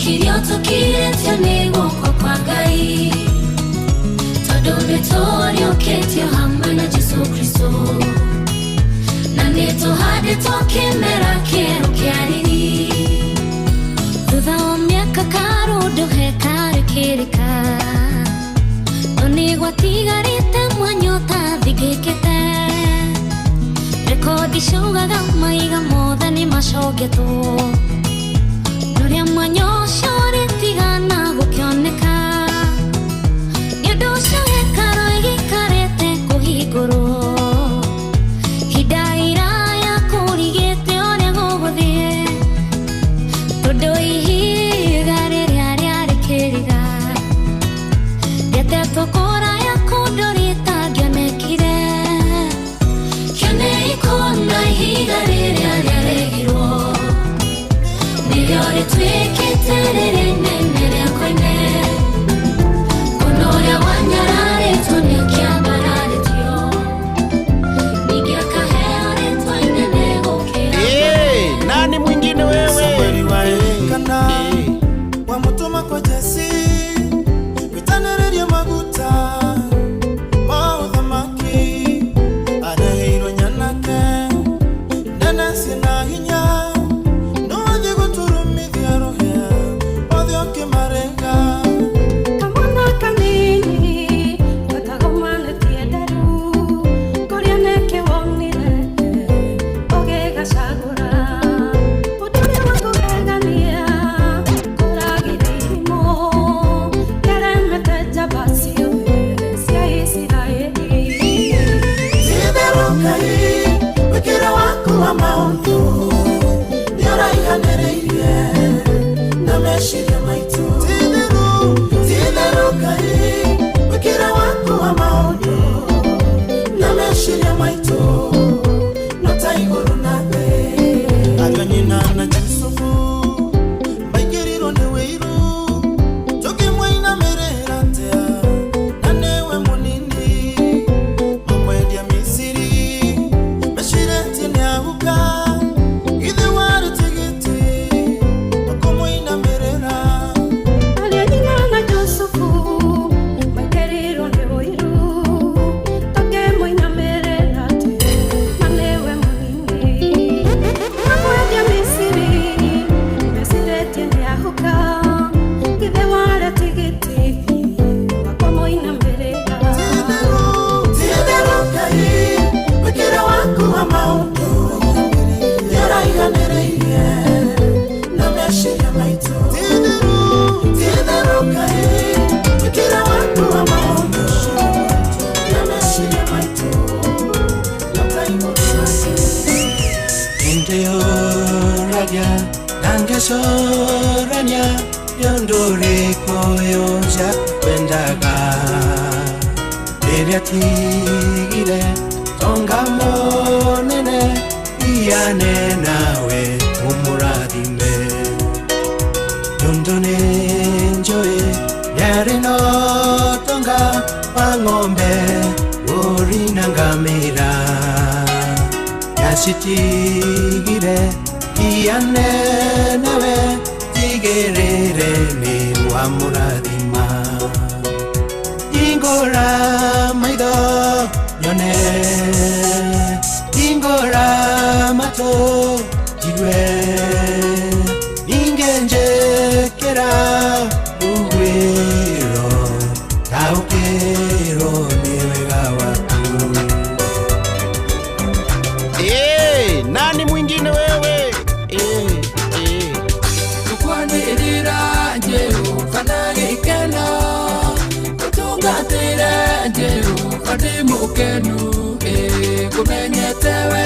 Gũkirio tũkirĩtio nĩ guoko kwa Ngai, tondũ nĩtũriũkĩtio hamwe na Jesũ Kristo, na nĩtũhandĩtwo kĩmera kĩerũ kĩa riri. Thutha wa mĩaka karũndũ hekarũ ĩkĩrĩka, no nĩgwatigarĩte mwanya ũtathingĩkĩte. Rekodi ciugaga maiga mothe nĩmacogetwo, norĩa mwanya ũcio ũrĩtigana gũkĩoneka. Nĩ ũndũ ũcio hekarũ ĩgĩikarĩte kũhingũrwo ihinda iraya kũrigĩte ũrĩa gũgũthiĩ, tondũ ihiga rĩrĩa rĩarĩ kĩriga rĩatetwo kũraya kũndũ rĩtangĩonekire. Kĩonei kuona ihiga rĩrĩa rĩaregirwo nĩrĩo rĩtuĩkĩte rĩrĩa inene rĩa koine. Kuona ũrĩa wanyararĩtwo nĩakĩambararĩtio, ningĩ akaheo rĩtwa inene gũkĩra. Eh, nani mwingine wewe? Samueli waekana wamutuma kwa Jesi gwitanĩrĩria maguta ma ũthamaki, areheirwo nyanake nene ciĩna hinya, no athiĩ gũturumithia rũhĩa othe ũkĩmarega. Kamwana kanini gatagomanĩtie nderu, kũrĩa nĩkĩ wonire ũgĩgacagũra. Ũndũ wa kũgegania kũragire irimũ rĩaremete njamba ciothe cia Isiraeli. Ti-itherũ Ngai wĩkĩre waku wa maũndũ nĩũraihanĩrĩirie na meciria maitũ. Ti-itherũ Ngai wĩkĩre waku wa maũndũ na meciria maitũ no ta igũrũ na thĩ. Ariũ a nyina na Jusufu maingĩrirwo nĩ wĩiru, tũkĩmũinamĩrĩra atĩa na nĩwe mũnini. Mamwendia Misiri mecirĩtie nĩahuka, githĩ warĩ tigiti wa kũmũinamĩrĩra. Ariũ a nyina na Jusufu maingĩrirwo nĩ ũiru, tũkĩmũinamĩrĩra atĩa na nĩwe mũnini. Mamwendia Misiri mecirĩtie nĩahuka, githĩ warĩ tigiti wa kũmũinamĩrĩra. Ti-itherũ Ngai wĩkĩre waku wa maũndũ nĩũraihanĩrĩirie na meciria maitũ. Ti-itherũ Ngai wĩkĩre waku wa maũndũ na meciria maitũ no ta igũrũ na thĩ. Nĩndĩũragia na ngĩcũrania nĩ ũndũ ũrĩkũ ũyũ njakwendaga, rĩrĩa tigire tonga mũnene iyane nawe ũmũrathime. Nĩ ũndũ nĩ njũĩ nĩarĩ na ũtonga wa ng'ombe, mbũri na ngamĩra, nĩacitigire iyane nawe tigĩrĩre nĩ wamũrathima. Hingũra maitho nyone, hingũra matũ njigue, ningĩ njĩkĩra ũguĩro taũkĩrwo nĩ wega waku. Eh, nani mwingine wewe? Eh, eh. Tukwanĩrĩra Jehova na gĩkeno, tũtungatĩre Jehova ndĩ mũkenu, ĩ ngũmenyete we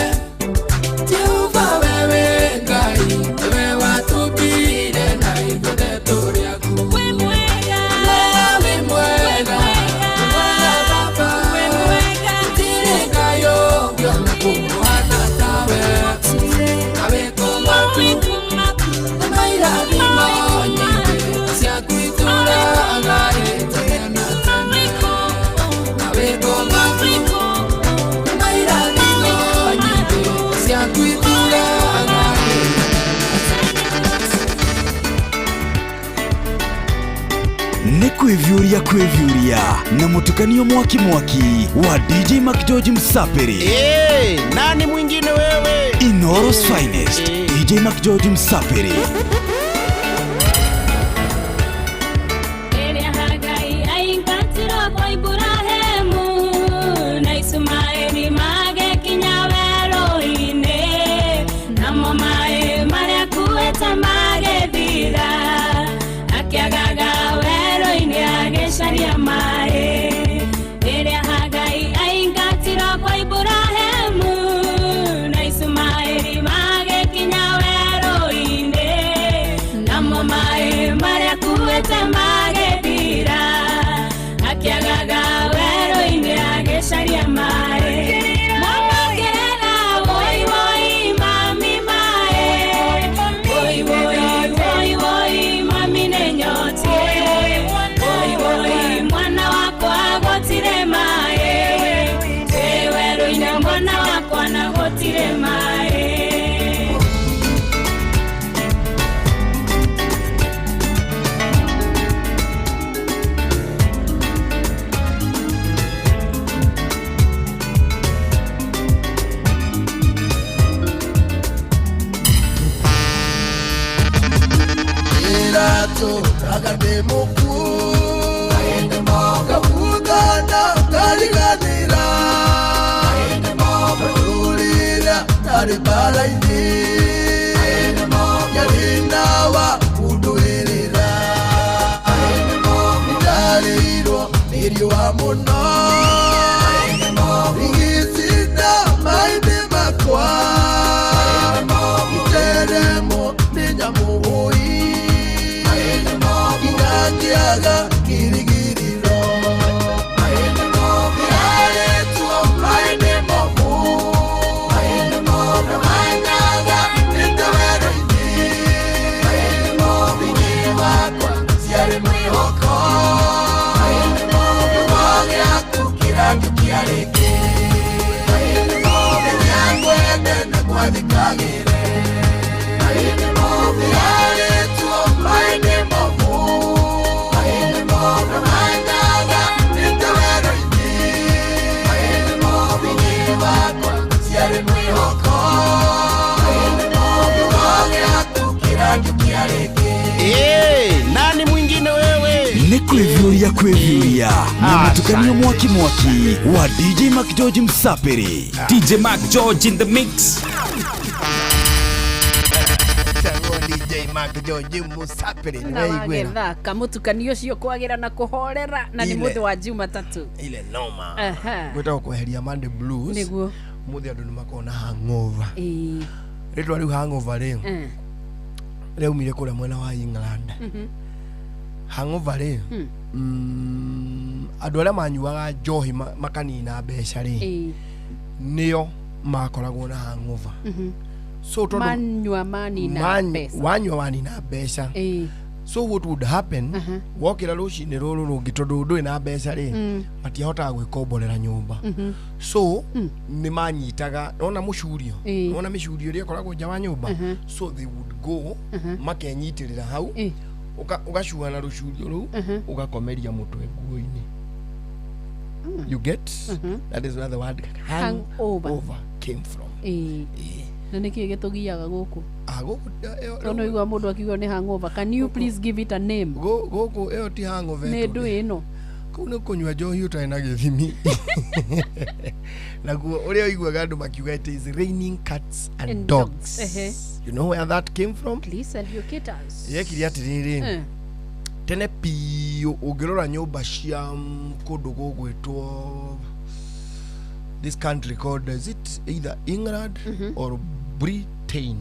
Jehova wewe Ngai. Kwĩviũria kwĩviũria na mũtukanio mwaki mwaki wa DJ McGeorge Msapiri. Hey, nani mwingine wewe? Inoros finest DJ McGeorge Msapiri. Rĩrĩa Hagai aingatirwo kwa Iburahĩmu, na Ishumaeli magĩkinya werũ-inĩ, namo maĩ marĩa akuĩte magĩthira, akĩagaga werũ-inĩ agĩcaria maĩ. Rĩrĩa Hagai aingatirwo kwa Iburahĩmu, na Ishumaeli magĩkinya werũ-inĩ, namo maĩ marĩa akuĩte magĩthira, akĩagaga werũ-inĩ agĩcaria maĩ. Mwamũkĩrĩra woi woi mami maĩ, woi woi woi woi mami nĩ nyotie, woi woi mwana wakwa gũtirĩ maĩ, twĩ werũ-inĩ mwana wakwa na gũtirĩ maĩ. Irato akademo ku kavugana kariganira Tulira taribaraini Yarinawa kuduirira Ndariro niriwa muno Igisida maine makwa Iteremo ninyamuhui Inangiaga kirigiriro Yaretwo maine momu Namanyaga nĩndewero-inĩ Thĩinĩ wakwa ciarĩ mwĩhoko Kiugo gĩaku kĩranjũkia rĩngĩ Nĩngwende na gwathĩkagĩre Yaretwo maine momu Namanyaga nĩndewero-inĩ Thĩinĩ wakwa ciarĩ mwĩhoko Kiugo gĩaku kĩranjũkia rĩngĩ. Hey, nani mwingine wewe? Nĩ kwĩviũria kwĩviũria na mũtukanio mwaki mwaki wa DJ McGeorge Msapiri. DJ McGeorge in the mix. DJ Mark George Musapiri niweiguĩra Wagethaka mũtukanio ũcio kwagĩra na kũhorera na nĩ Ile. mũthĩ wa Jumatatũ. Ile noma. Aha. Gwĩtagwo kweheria Monday blues. Nĩguo. Mũthĩ andũ nĩ makoragwo na hangover. Ĩĩ. Rĩtwa rĩu hangover rĩ Eh. rĩaumire kũrĩa mwena wa England. Hangover rĩ, andũ arĩa manyuaga njohi makanina mbeca rĩ, Ĩĩ. nĩo makoragwo na hangover. So tondũ Manyua manina mbeca. Wanyua wanina mbeca. Ĩĩ. So what would happen, wokĩra rũcinĩ rũrũ rũngĩ tondũ ndũrĩ na mbeca rĩ, matiahotaga gwĩkomborera nyũmba. So nĩ manyitaga nona mũcurio, Ĩĩ. nona mĩcurio ĩrĩa ĩkoragwo nja wa nyũmba. So they would go makenyitĩrĩra hau, ũgacua na rũcurio rũu, ũgakomeria mũtwe nguo-inĩ. You get? That is where the word Hangover. hangover came from. Ĩĩ. Na nĩkĩ gĩtũgiaga gũkũ? Ah, gũkũ Tondũ igua mũndũ akiuga nĩ hangover. Can you please give it a name? Gũkũ ĩyo ti hangover. Nĩ ndũĩ ĩno. Kũu nĩ kũnyua njohi ũtarĩ na gĩthimi. Naguo ũrĩa ũiguaga andũ makiuga it is raining cats and And dogs. dogs. Ehe. You know where that came from? Please educate us. Yekire atĩrĩrĩ, tene biũ ũngĩrora nyũmba cia kũndũ gũgwĩtwo this country called, is it either England or Britain,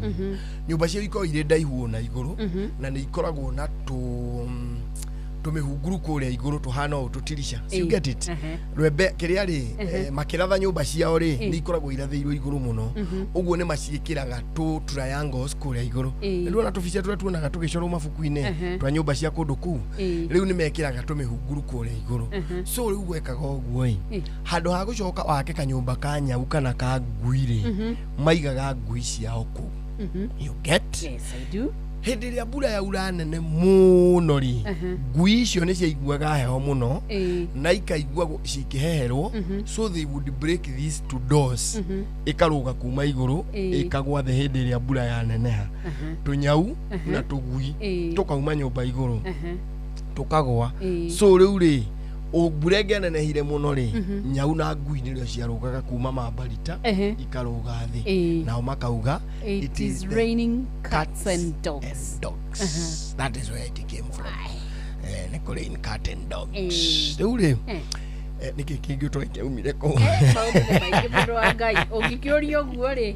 nyũmba cio ikoragwo irĩ ndaihu na igũrũ, na nĩ ikoragwo na tũmĩhunguru kũrĩa igũrũ tũhana ũũ tũtirica. So you Ĩĩ. get it? Ehe. Rwembe kĩrĩa rĩ, makĩratha nyũmba ciao rĩ, Ĩĩ. nĩ ikoragwo irathĩirwo igũrũ mũno. Ũguo nĩ maciĩkĩraga tũ triangles kũrĩa igũrũ. Ĩĩ. Nĩ ndĩrona tũbica tũrĩa tuonaga tũgĩcorwo mabuku-inĩ twa nyũmba cia kũndũ kũu. Ĩĩ. Rĩu nĩ mekĩraga tũmĩhunguru kũrĩa igũrũ. So rĩu gwekaga ũguo ĩ, handũ ha gũcoka wake kanyũmba ka nyau kana ka ngui rĩ, maigaga ngui ciao kũu. You get? Yes, I do. Hĩndĩ ĩrĩa mbura yaura nene mũno rĩ, ngui icio nĩ ciaiguaga heho mũno na ikaigua cikĩheherwo, so they would break these two doors, ĩkarũga kuma igũrũ, ĩkagwa thĩ hĩndĩ ĩrĩa mbura yaneneha. Tũnyau na tũgui tũkauma nyũmba igũrũ, tũkagwa. So rĩu rĩ, mbura ĩngĩanenehire mũno rĩ, nyau na ngui nĩrĩo ciarũgaga kuma mambarita, ikarũga thĩ. Nao makauga, "It is the raining cats and dogs." Dogs. That is where it came from. Nĩ kũrĩ in cat and dogs. Rĩu rĩ, nĩkĩ kĩngĩ ũtoĩ kĩaumire kũu? Maũndũ nĩ maingĩ, mũndũ wa Ngai. Ũngĩkĩũria ũguo rĩ,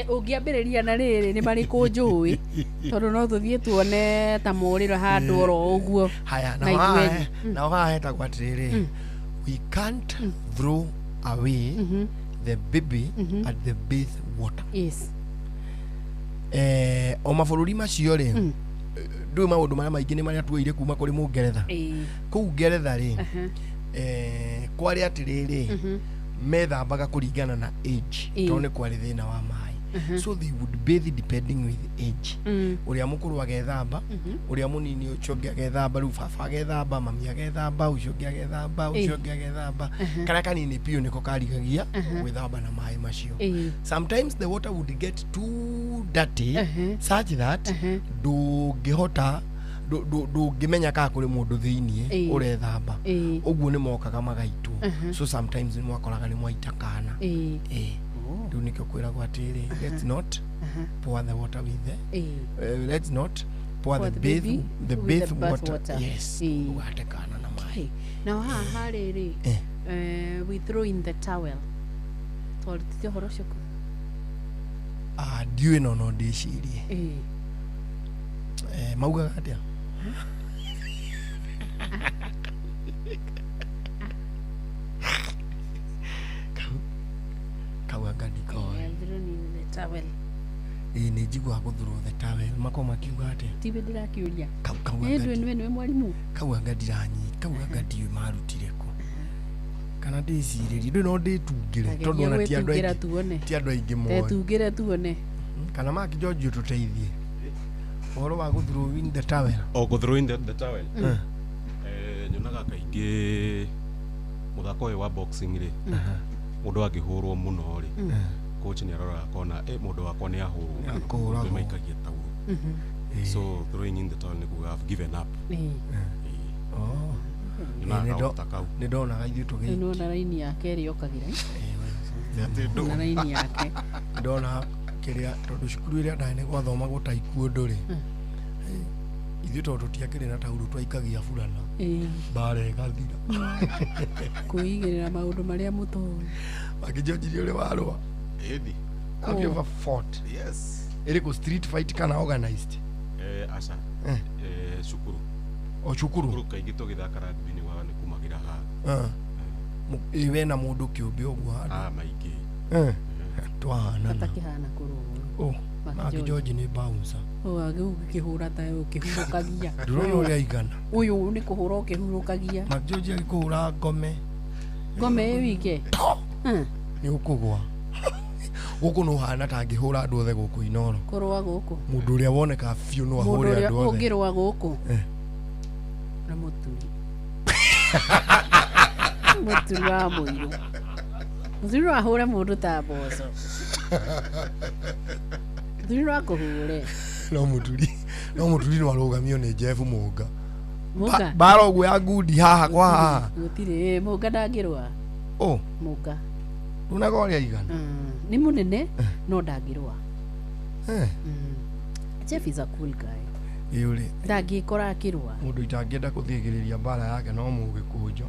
ũngĩambĩrĩria na rĩrĩ nĩ marĩkũ njũĩ, tondũ no tũthiĩ tuone ta morĩro handũ oro ũguo. Haya, na nao haha ithuĩ. Nao haha hetagwo atĩrĩrĩ, "We can't throw away the baby at the bath water." O mabũrũri macio rĩ, ndũĩ maũndũ marĩa maingĩ nĩ marĩa tuoire kuma kũrĩ Mũngeretha. Kũu Ngeretha rĩ, kwarĩ atĩrĩrĩ, methambaga kũringana na age, tondũ nĩ kwarĩ thĩna wa maĩ. So they would bathe depending with age. Ũrĩa mũkũrũ agethamba, ũrĩa mũnini ũcio ũngĩ agethamba, rĩu baba agethamba, mami agethamba, ũcio ũngĩ agethamba, ũcio ũngĩ agethamba. Karĩa kanini biũ nĩko karigagia gwĩthamba na maĩ macio. Sometimes the water would get too dirty such that ndũngĩhota, ndũngĩmenya kana kũrĩ mũndũ thĩiniĩ ũrethamba. Ũguo nĩ mokaga magaitwo. So sometimes nĩ mwakoraga nĩ mwaita kana. Rĩu nĩkĩo kwĩragwo atĩrĩ, let's not pour the water with the let's not pour Pour the the bath baby the with bath the bath water. water. Yes, ndũgate kana na maĩ. Hey, na haha rĩrĩ, "We throw in the towel", twarutĩte ũhoro ũcio kũ? Ah, ndiũĩ, no ndĩcirie. Maugaga atĩa? Kau anga ndikoĩ. Yeah, throwing in the towel. Ĩĩ, nĩ njiguaga gũthurwo the towel makorwo makiuga atĩa? Tiwe ndĩrakĩũria. Kau Ĩ, anga ndũĩ nĩwe mwarimũ. Kau anga ndiranyi, kau anga ndiũĩ marutire kũ, kana ndĩcirĩrie, ndũĩ no ndĩtungĩre, tondũ Geria ona ti andũ gwĩtungĩra aingĩ, tuone. ti andũ aingĩ moĩ. Tetungĩre tuone. Kana Mark George ũtũteithie ũhoro wa gũthrow in the towel. O gå throw in the towel. Mm. Nyonaga kaingĩ mũthako ũyũ wa boxing rĩ, mũndũ angĩhũrwo mũno rĩ, coach nĩ aroraga akona, mũndũ wakwa nĩ ahũrwo mũno." Akũhũragwo. Nĩ maikagia taurũ. So throwing in the towel nĩ kuga "I've given up." Oh. Nyonaga Ĩĩ, kaũndũ ta kau. Nĩ ndonaga ithuĩ Rĩu tũgĩ nĩwona raini yake ĩrĩa yokagĩra, na raini yake. Ndona kĩrĩa, tondũ cukuru ĩrĩa ndarĩ nĩ gwathomagwo taekwondo rĩ, ithuĩ tondũ tũtiakĩrĩ na taurũ, twaikagia burana, mbara ĩgathira. Kwĩigĩrĩra maũndũ marĩa mũtoĩ. Makĩnjonjirie ũrĩa warũa. Ĩthi. Have you ever fought? Yes. Ĩrĩkũ, street fight kana organized? Aca. Cukuru. O cukuru? Cukuru kaingĩ tũgĩthaka rugby nĩ wa nĩ kumagĩra haha. Ah. Ĩ, we na mũndũ kĩũmbe ũguo handũ? Ah, maingĩ. Twahanana. Atakĩhana kũrũa. Oh, Mark Mark George. George nĩ bouncer. Ũgĩkĩhũra ta ũkĩhurũkagia. Ndũrona ũrĩa aigana? Ũyũ nĩ kũhũra ũkĩhurũkagia. Mark George agĩkũhũra ngome, Ngome ĩ wike. Nĩ ũkũgwa gũkũ. No hana ta angĩhũra andũ othe gũkũ Inoro. Kũrũa gũkũ. Mũndũ ũrĩa woneka biũ no Mũndũ ahũre ũrĩa andũ othe. ũngĩrũa gũkũ na mũturi. Mũturi wa mũirũ. Mũturi no ahũre mũndũ ta mboco. Mũturi no akũhũre. No mũturi no arũgamio nĩ Jeff Mũnga. Mũnga? Mbara ũguo ya ngundi haha kwa haha. Gũtirĩ, Mũnga ndangĩrũa. Oh. Mũnga. Ndunaga ũrĩa aigana? Nĩ mũnene no ndangĩrũa. Jeff is a cool guy. Ĩ, ũrĩ Ndangĩkora akĩrũa. Mũndũ itangĩenda kũthigĩrĩria mbara yake no Mũgĩkũnjo.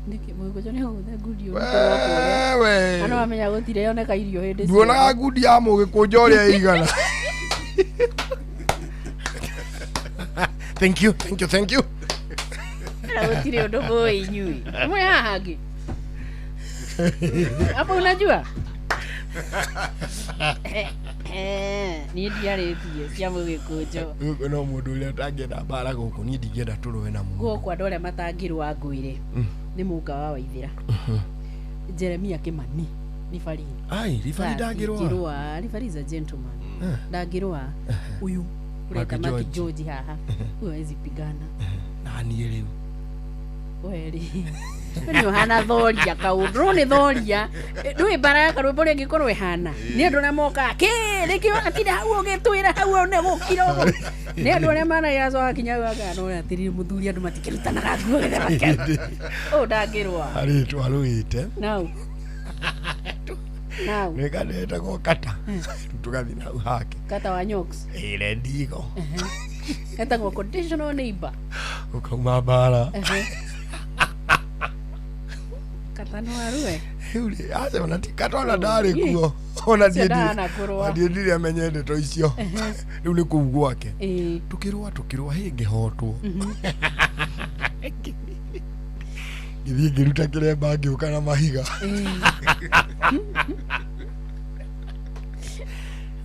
Nĩkĩ Mũgĩkũnjo nĩ ahũthe ngundi ũru? Wewe. Ano amenya gũtirĩ yoneka irio hĩndĩ Nduonaga ngundi ya Mũgĩkũnjo ũrĩa ĩigana? Thank you, thank you, thank you. Na gũtirĩ ũndũ mũĩ inyuĩ. Mũĩ haha hangĩ. Hapo unajua? Niĩ ndiarĩtie cia Mũgĩkũnjo. Gũkũ no mũndũ ũrĩa ũtangĩenda mbara gũkũ, niĩ ndingĩenda tũrũe na mũndũ. Gũkũ andũ arĩa matangĩrũa ngwĩre nĩ Mũnga wa Waithĩra, Jeremia Kimani, ribari. Ai, ribari ndangĩrũa? Ndangĩrũa. Ribari is a gentleman. Ndangĩrũa. Ũyũ Ũreta Mark Mark George. George haha. Huyo hawezi pigana. Na niĩ rĩu Weri. Nĩ ũhana thoria kaũndũ rũ nĩ thoria ndũĩ mbara ya karwĩmbo rĩ ĩngĩkorwo ĩhana nĩ andũ arĩa mokaga kĩ rĩngĩ atinda hau ũgĩtwĩra hau nĩ gũkira ũguo nĩ andũ arĩa managia coka kinya hau akana ũrĩa atĩrĩrĩ mũthuri andũ matikĩrutanaga nguo gĩthema kĩu ũũ ndangĩrũa harĩ twarũĩte nau nau nĩ kanetagwo kata rĩu tũgathiĩ nau hake kata wa nyoks ĩre ndigo etagwo conditional neighbor ũkauma mbara Ehe. kata no arue rĩu rĩ aca ona ti kata ona ndarĩ kuo ona Ũcio ndahana kũrũa. ndiendire amenye ndeto icio rĩu nĩ kũu gwake Ĩĩ. tũkĩrũa tũkĩrũa hĩ ngĩhotwo Mhm. ngĩthiĩ ngĩruta kĩremba ngĩũka na mahiga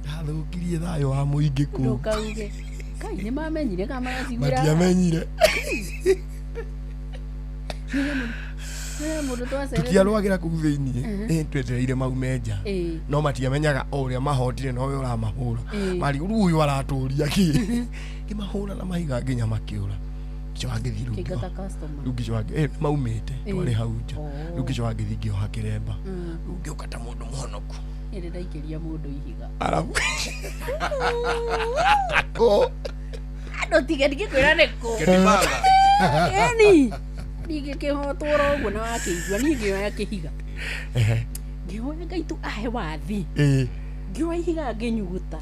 ndathũkirie thayũ wa mũingĩ kũu ndũkauge kai nĩ mamenyire kana maraciguĩra matiamenyire Nĩ mũndũ twacerete tũtiarũagĩra kũu thĩiniĩ Mhm. ĩ twetereire maume nja Ĩĩ. no matiamenyaga o ũrĩa mahotire nowe ũramahũra Ĩĩ. mari rĩu ũyũ aratũria kĩ ngĩmahũra na mahiga nginya makĩũra ngĩcoka ngĩthiĩ rĩu Kĩngata customer. rĩu ngĩcoka maumĩte Ĩĩ. twarĩ hau nja Oh. rĩu ngĩcoka ngĩthiĩ ngĩoha kĩremba Mm. rĩu ngĩũka ta mũndũ mũhonoku Niĩ nĩ ndaikĩria mũndũ ihiga arabu Kũ? andũ tige ndingĩkwĩra nĩ kũ ĩni ndingĩkĩhotwo oro ũguo na wakĩigua niĩ ngĩoya kĩhiga Ehe. ngĩhoya ngai tu ahe wathi Ĩĩ. ngĩoya ihiga ngĩnyuguta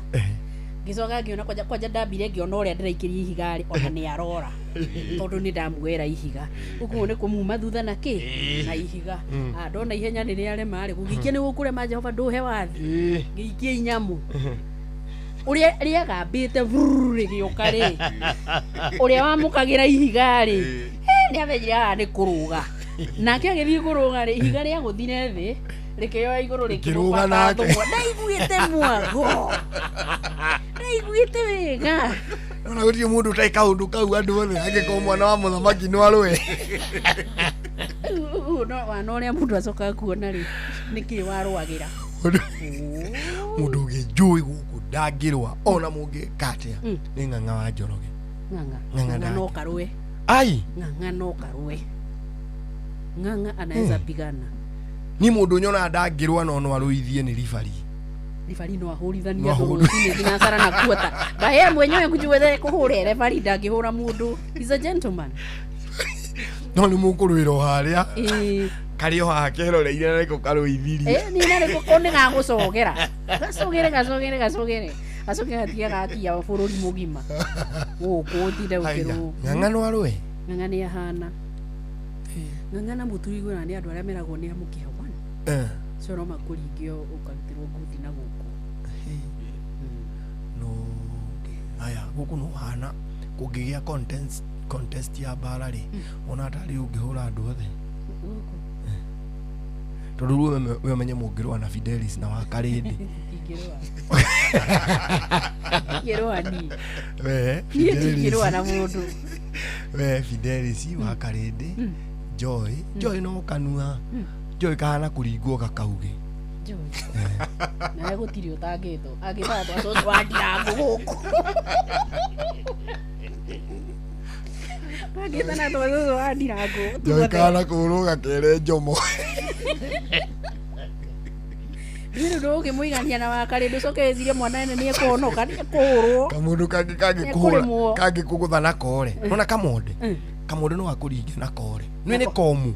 ngĩcoka ngĩona kwanja kwanja ndambire ngĩona ũrĩa ndĩraikĩria ihiga rĩ ona nĩ arora tondũ nĩ ndamuoera ihiga ũguo nĩ kũmuma thutha na kĩ na ihiga Mm. Ah, ndona ihenya nĩ rĩarema rĩ gũgĩikia nĩ gũkũrema jehova ndũhe wathi Ĩĩ. ngĩikia inyamũ ũrĩa rĩagambĩte vururu rĩgĩũka rĩ ũrĩa wamũkagĩra ihiga rĩ nĩ amenyire haha nĩ kũrũga nake agĩthiĩ kũrũga rĩ ihiga rĩagũthire thĩ rĩkĩoya igũrũ Rĩkĩrũga rĩkĩrũga nake. ndaiguĩte mwago ndaiguĩte wega ona gũtirĩ mũndũ ũtarĩ kaũndũ kau andũ othe angĩkorwo mwana wa mũthamaki no arũe Rĩu ũguo no wana ũrĩa mũndũ acokaga kuona rĩ nĩkĩ warũagĩra mũndũ ũngĩ njũĩ gũkũ ndangĩrũa ona mũngĩka atĩa Mm. nĩ ng'ang'a wa njoroge ng'ang'a Ng'ang'a ng'ang'a no ndangĩ. karũe ai ng'ang'a no karũe ng'ang'a anaweza pigana ni mũndũ nyonaga ndangĩrũa no no arũithie nĩ ribari ribari no ahũrithanie No andũ ahũri- rũcinĩ thinacara na kuota baye mwenyewe kujuwethe kũhũra rebari ndangĩhũra mũndũ He's a gentleman no nĩ mũkũrũĩra o harĩa ĩĩ karĩ o haha keroreire na nĩko karũithirie ĩ niĩ na nĩko ko nĩ gagũcogera gacogere gacogere gacogere gacoke gatige gakia bũrũri mũgima gũkũ ũtinde ũkĩrwo ng'ang'a no arũe ng'ang'a nĩ ahana ng'ang'a na mũturi gwĩra nĩ andũ arĩa meragwo nĩ amũkĩha one Eh. cio no makũringio ũkarutĩrwo nguthi na gũkũ no aya gũkũ no hana kũngĩgĩa contest contest ya mbara rĩ ona tarĩ ũngĩhũra andũ othe gũkũ tondũ rĩu we ũmenye mũngĩrũa na Fidelis na wakarĩndĩ ingĩrũa ingĩrũa niĩ we niĩ ndingĩrũa na mũndũ we Fidelis wakarĩndĩ Joy Joy no kanua Joy kahana kũringwo gakauge Joy nawe gũtirĩ ũtangĩtwo angĩtaga twacũcũ wa ndirango gũkũ angĩtana twacũcũ wa ndirango Joy kahana kũhũrwo gakere njomo rĩu ndũngĩmũigania na wakarĩ ndũcoke wĩcirie mwana ene nĩ ekũhonoka nĩ ekũhũrwo kamũndũ kangĩ kangĩkũhũra Nĩekũrĩmwo. kangĩkũgũtha na kore nona kamonde kamonde no gakũringe na kore nĩ nĩ komu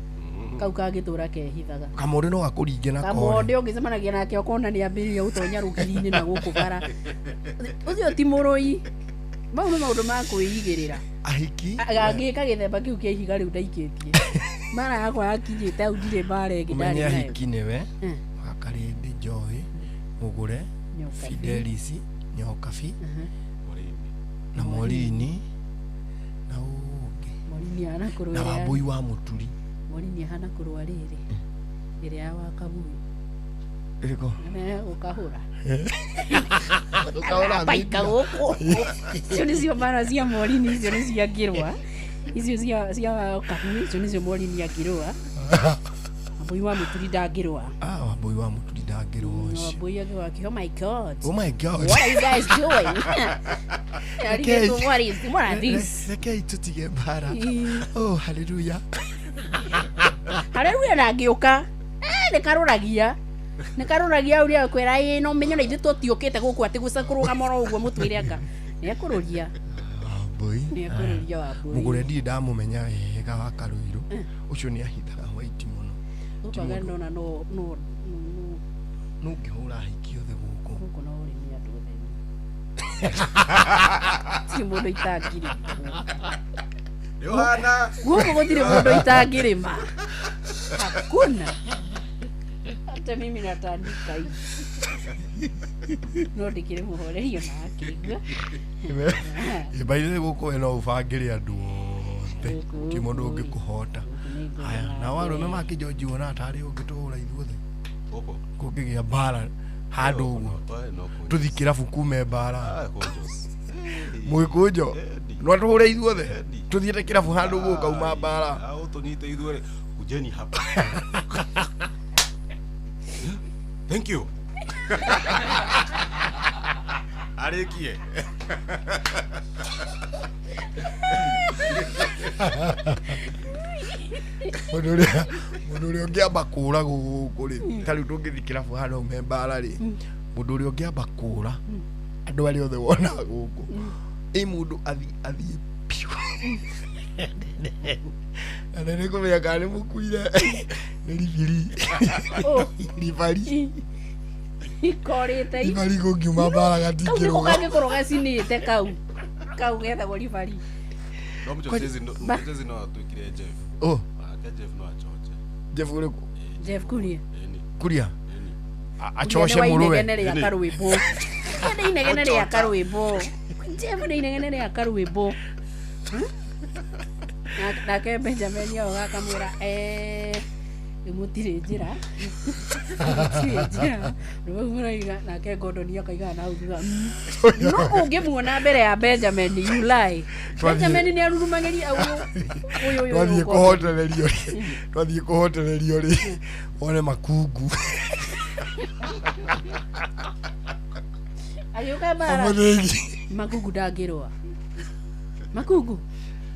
kau kangĩtũra kehithaga kamonde no gakũringe na kore kamonde ũngĩcemanagia nake ũkona nĩ ambĩrĩria gũtonya rũgiri-inĩ na gũkũ bara ũcio ti mũrũi mau nĩ maũndũ ma kwĩigĩrĩra ahiki gangĩka gĩthemba kĩu kĩa ihiga rĩu ndaikĩtie mara yakwa yakinyĩte hau ndirĩ mbara ĩngĩ ũmenye ndarĩ nayo ahiki nĩwe Mm. wakarĩndĩ Joy mũgũre Nyokabi. Fidelis Nyokabi na Morini na ũngĩ Morini ahana kũrũa na ĩrĩa- Wambũi wa Mũturi Morini ahana kũrũa rĩrĩ ĩrĩa ya wakabui ĩrĩkũ gũkahũra Ũkahũra baika gũkũ icio nĩcio mbara cia Morini icio nĩcio angĩrũa icio cia cia wakabui icio nĩcio Morini angĩrũa Wambui wa Mũturi ndangĩrũa. Ah, Wambui wa Mũturi ndangĩrũa ũcio. Wambui agĩũka akiuga, oh my God. Oh my God. What are you guys doing? Rekei- What are these? Rekei tũtige mbara. Oh, hallelujah. Haleluya ndangĩũka. Nĩ karũragia. Nĩ karũragia ũrĩa akwĩra ĩ no menyo na ithuĩ tũtiũkĩte gũkũ atĩ gũca kũrũgama oro ũguo mũtwĩre anga. Nĩ ekũrũria. Wambui. Nĩ ekũrũria Wambui. Mũgũre ndirĩ ndamũmenya wega wa Karũirũ. Ũcio nĩ ahithaga white mũno. Gũkũ anga ndona no no no No ũngĩhũra hiki othe gũkũ. Gũkũ no ũrĩmi andũ othe. Ti mũndũ itangĩrĩma. Yohana. Gũkũ gũtirĩ mũndũ itangĩrĩma. Hakuna. Hata mimi natandika hivi. No ndikĩrĩ mũhorerio na akĩigua. By the way gũkũ we no ũbangĩre andũ othe. Ti mũndũ ũngĩkũhota. Haya, nao arũme makĩnjonji wonaga tarĩ ũngĩtũhũra ithuothe. Gũkũ. Kũngĩgĩa mbara handũ ũguo. Tũthi kĩrabu kume mbara. Mũgĩkũnjo. No atũhũre ithuothe. Tũthiĩte kĩrabu handũ ũguo ũkauma mbara. Au tũnyite ithuerĩ. Kujeni hapa. Thank you. Arĩkie. Mũndũ ũrĩa mũndũ ũrĩa ũngĩamba kũra gũkũ rĩ, ta rĩu tũngĩthiĩ kĩrabu handũ haume mbara rĩ, mũndũ ũrĩa ũngĩamba kũra andũ arĩa othe wonaga gũkũ, ĩ mũndũ athiĩ piũ. Na nĩ kũmenya kana nĩ mũkuire nĩ ribiri. Ribari. Ikorĩte i. Ribari kũngiuma mbara Kau nĩko gatingĩrũga. kangĩkorwo gacinĩte kau. Kau getagwo ribari. No mũchochezi no mũchochezi no atuĩkire Jeff. Oh. Ake Jeff no achoche. Jeff ũrĩkũ? Jeff Kuria. Kuria. Acoce mũrũwe. Inegene rĩa karwĩmbo. Nĩ inegene rĩa karwĩmbo. Jeff nĩ inegene rĩa karwĩmbo. Nake Benjamin oga akamwĩra rĩu mũtirĩ njĩra. Mũtirĩ njĩra. Rĩu mũraiga nake Gordon akaiga na hau thutha. No ũngĩmuona mbere ya Benjamin you lie. Benjamin nĩ arurumagĩria ũyũ ũyũ ũyũ. Twathiĩ kũhotererio rĩ, twathiĩ kũhotererio rĩ, wone makungu. Agĩũka mbara. Mũthĩgi. Makungu ndangĩrũa. Makungu.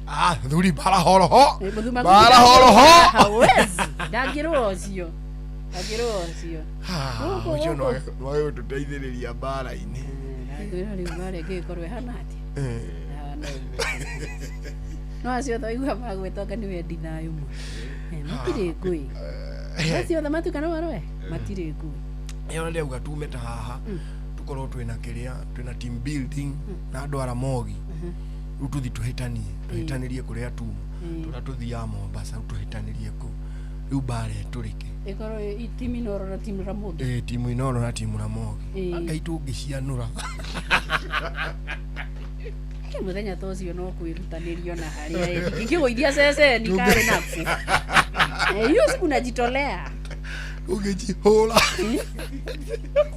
Ah, thuri mbara horoho. Mũthuri Makungu Mbara horoho. Hawezi. Ndangĩrũa ũcio. Ndangĩrũa ũcio. Ah, ũcio no wage gũtũteithĩrĩria mbara-inĩ. Ndangĩrũa rĩu mbara ĩngĩgĩkorwo ĩhana atĩa? Ĩhana ũguo. No acio othe waigua magwetwo anga nĩ wendi thayũ mũno. Matirĩ ngũĩ. Acio othe matuĩka no marũe? Matirĩ ngũĩ. Ĩyo ndĩrauga tume ta haha tukorwo twĩna kĩrĩa twĩna team building na andũ a Ramogi rĩu tũthi tũhĩtanie tũhĩtanĩrie kũrĩa tuma tũrĩa tũthiaga Mombasa rĩu tũhĩtanĩrie kũu rĩu mbara ĩtũrĩke. Ĩkorwo ĩ timu Inooro na timu Ramogi. Ĩ timu Inooro na timu Ramogi. Ĩĩ. Ngai tũngĩcianũra. Kĩ mũthenya ta ũcio no kwĩrutanĩrio na harĩa ingĩgũithia ceceni karĩ naku. Hiyo siku najitolea. Ũngĩcihũra.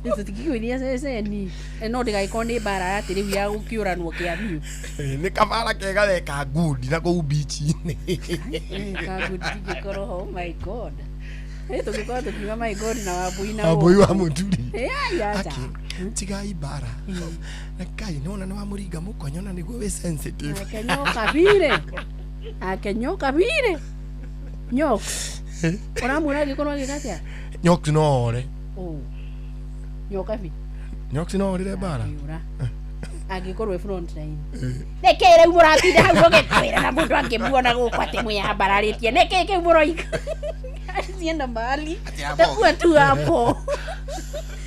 Tũtingĩgũithia ceceni. No ndĩgagĩkorwo nĩ mbara atĩ rĩu ya gũkĩũranwo kĩa biũ. Nĩ kabara kega weka ngundi na kũu bichi-inĩ. Kangundi tingĩkorwo ho, oh my God. Tũngĩkorwo tũkiuga my God na Wambui na Wambui wa Mũturi. Ĩ acha. Tigai mbara. Rekai nĩwona nĩ wamũringa mũkonyo na nĩguo wĩ sensitive. Akenyoka vile. Akenyoka vile. Nyoka. Ũramwĩra angĩkorwo agĩka atĩa? Nyox no ore. Oh. Nyoka bi. Nyox no orĩre mbara. Ũra. Angĩkorwo ĩ front line. Nĩkĩ rĩu mũratinda hau mũgĩkwĩra na mũndũ angĩmuona gũkũ atĩ mwĩyambararĩtie nĩkĩ kĩu mũroiga? Sienda mahali. Takuwa tu hapo.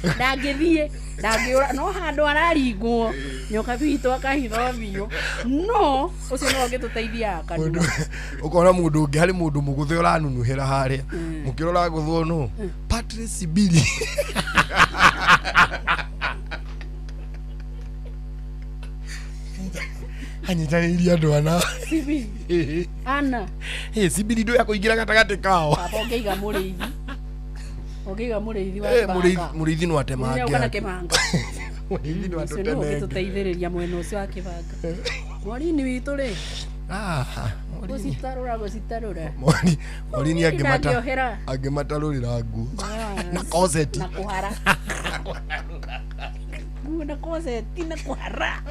Ndangĩthiĩ ndangĩũra no handũ araringwo nyoka witũ akahitha biũ no ũcio no angĩtũteithia kanua. Ũkona mũndũ ũngĩ harĩ mũndũ mũgũthe ũranunuhĩra harĩa. Mũkĩrora gũthwo nũ? Patrice Bili. Anyitanĩirie andũ ana. Sibi. Ana. Ĩ Sibili ndũya kũingĩra gatagatĩ kao. Baba ũngĩiga mũrĩithi. Ũngĩiga mũrĩithi wa Eh, kĩbanga. mũrĩithi no atemange. Ũka na kĩbanga. Mũrĩithi no Ũcio nĩwe atũtemenge. ũngĩtũteithĩrĩria mwena ũcio wa kĩbanga. Mwarini witũ rĩ. Ah, Gũcitarũra gũcitarũra. Morini angĩmata Ndangĩohera. angĩmatarũrĩra nguo na koseti. Na kũhara. Nguo na koseti na kũhara.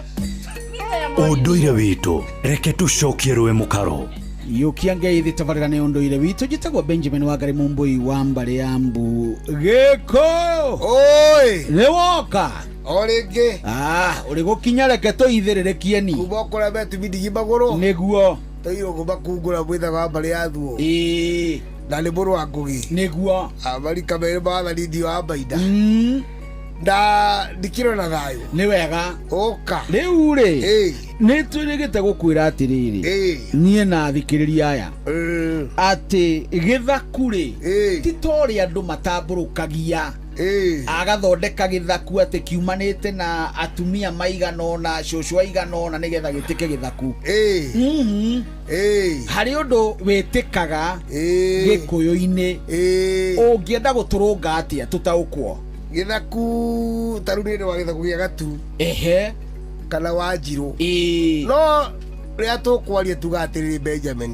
Ũndũire witũ reke tũcokie rũĩ mũkaro. Yũkia ngeithi tabarĩra nĩ ũndũire witũ. Njĩtagwo Benjamin Wangari Mũmbũi wa mbarĩ ya mbu gĩkũyũ. Oi. Nĩ woka o rĩngĩ. Ah, ũrĩ gũkinya reke tũithĩrĩrĩkie ni kuma kũrĩa metubindigi magũrũ nĩguo tũirwo kuma kungũra mwĩthaga wa mbarĩ ya thuo ĩĩ na nĩ mũrũ wa ngũgĩ nĩguo amarika merĩ mathani ndio wa mbainda na ndikĩrĩ na thayũ. Nĩ wega. Ũka. Rĩu rĩ, nĩ twĩrĩgĩte gũkwĩra atĩrĩrĩ, niĩ na athikĩrĩria aya, atĩ gĩthaku rĩ ti ta ũrĩa andũ matambũrũkagia agathondeka gĩthaku atĩ kiumanĩte na atumia maigana ũna, cũcũ aigana ũna, nĩgetha gĩtĩke gĩthaku. Harĩ ũndũ wĩtĩkaga gĩkũyũ-inĩ ũngĩenda gũtũrũnga atĩa tũtaũkwo. Gĩthaku ta rĩu nĩ wa gĩthaku gĩa gatu ehe kana wa njirũ no rĩrĩa tũkwaria tuga atĩrĩrĩ Benjamin,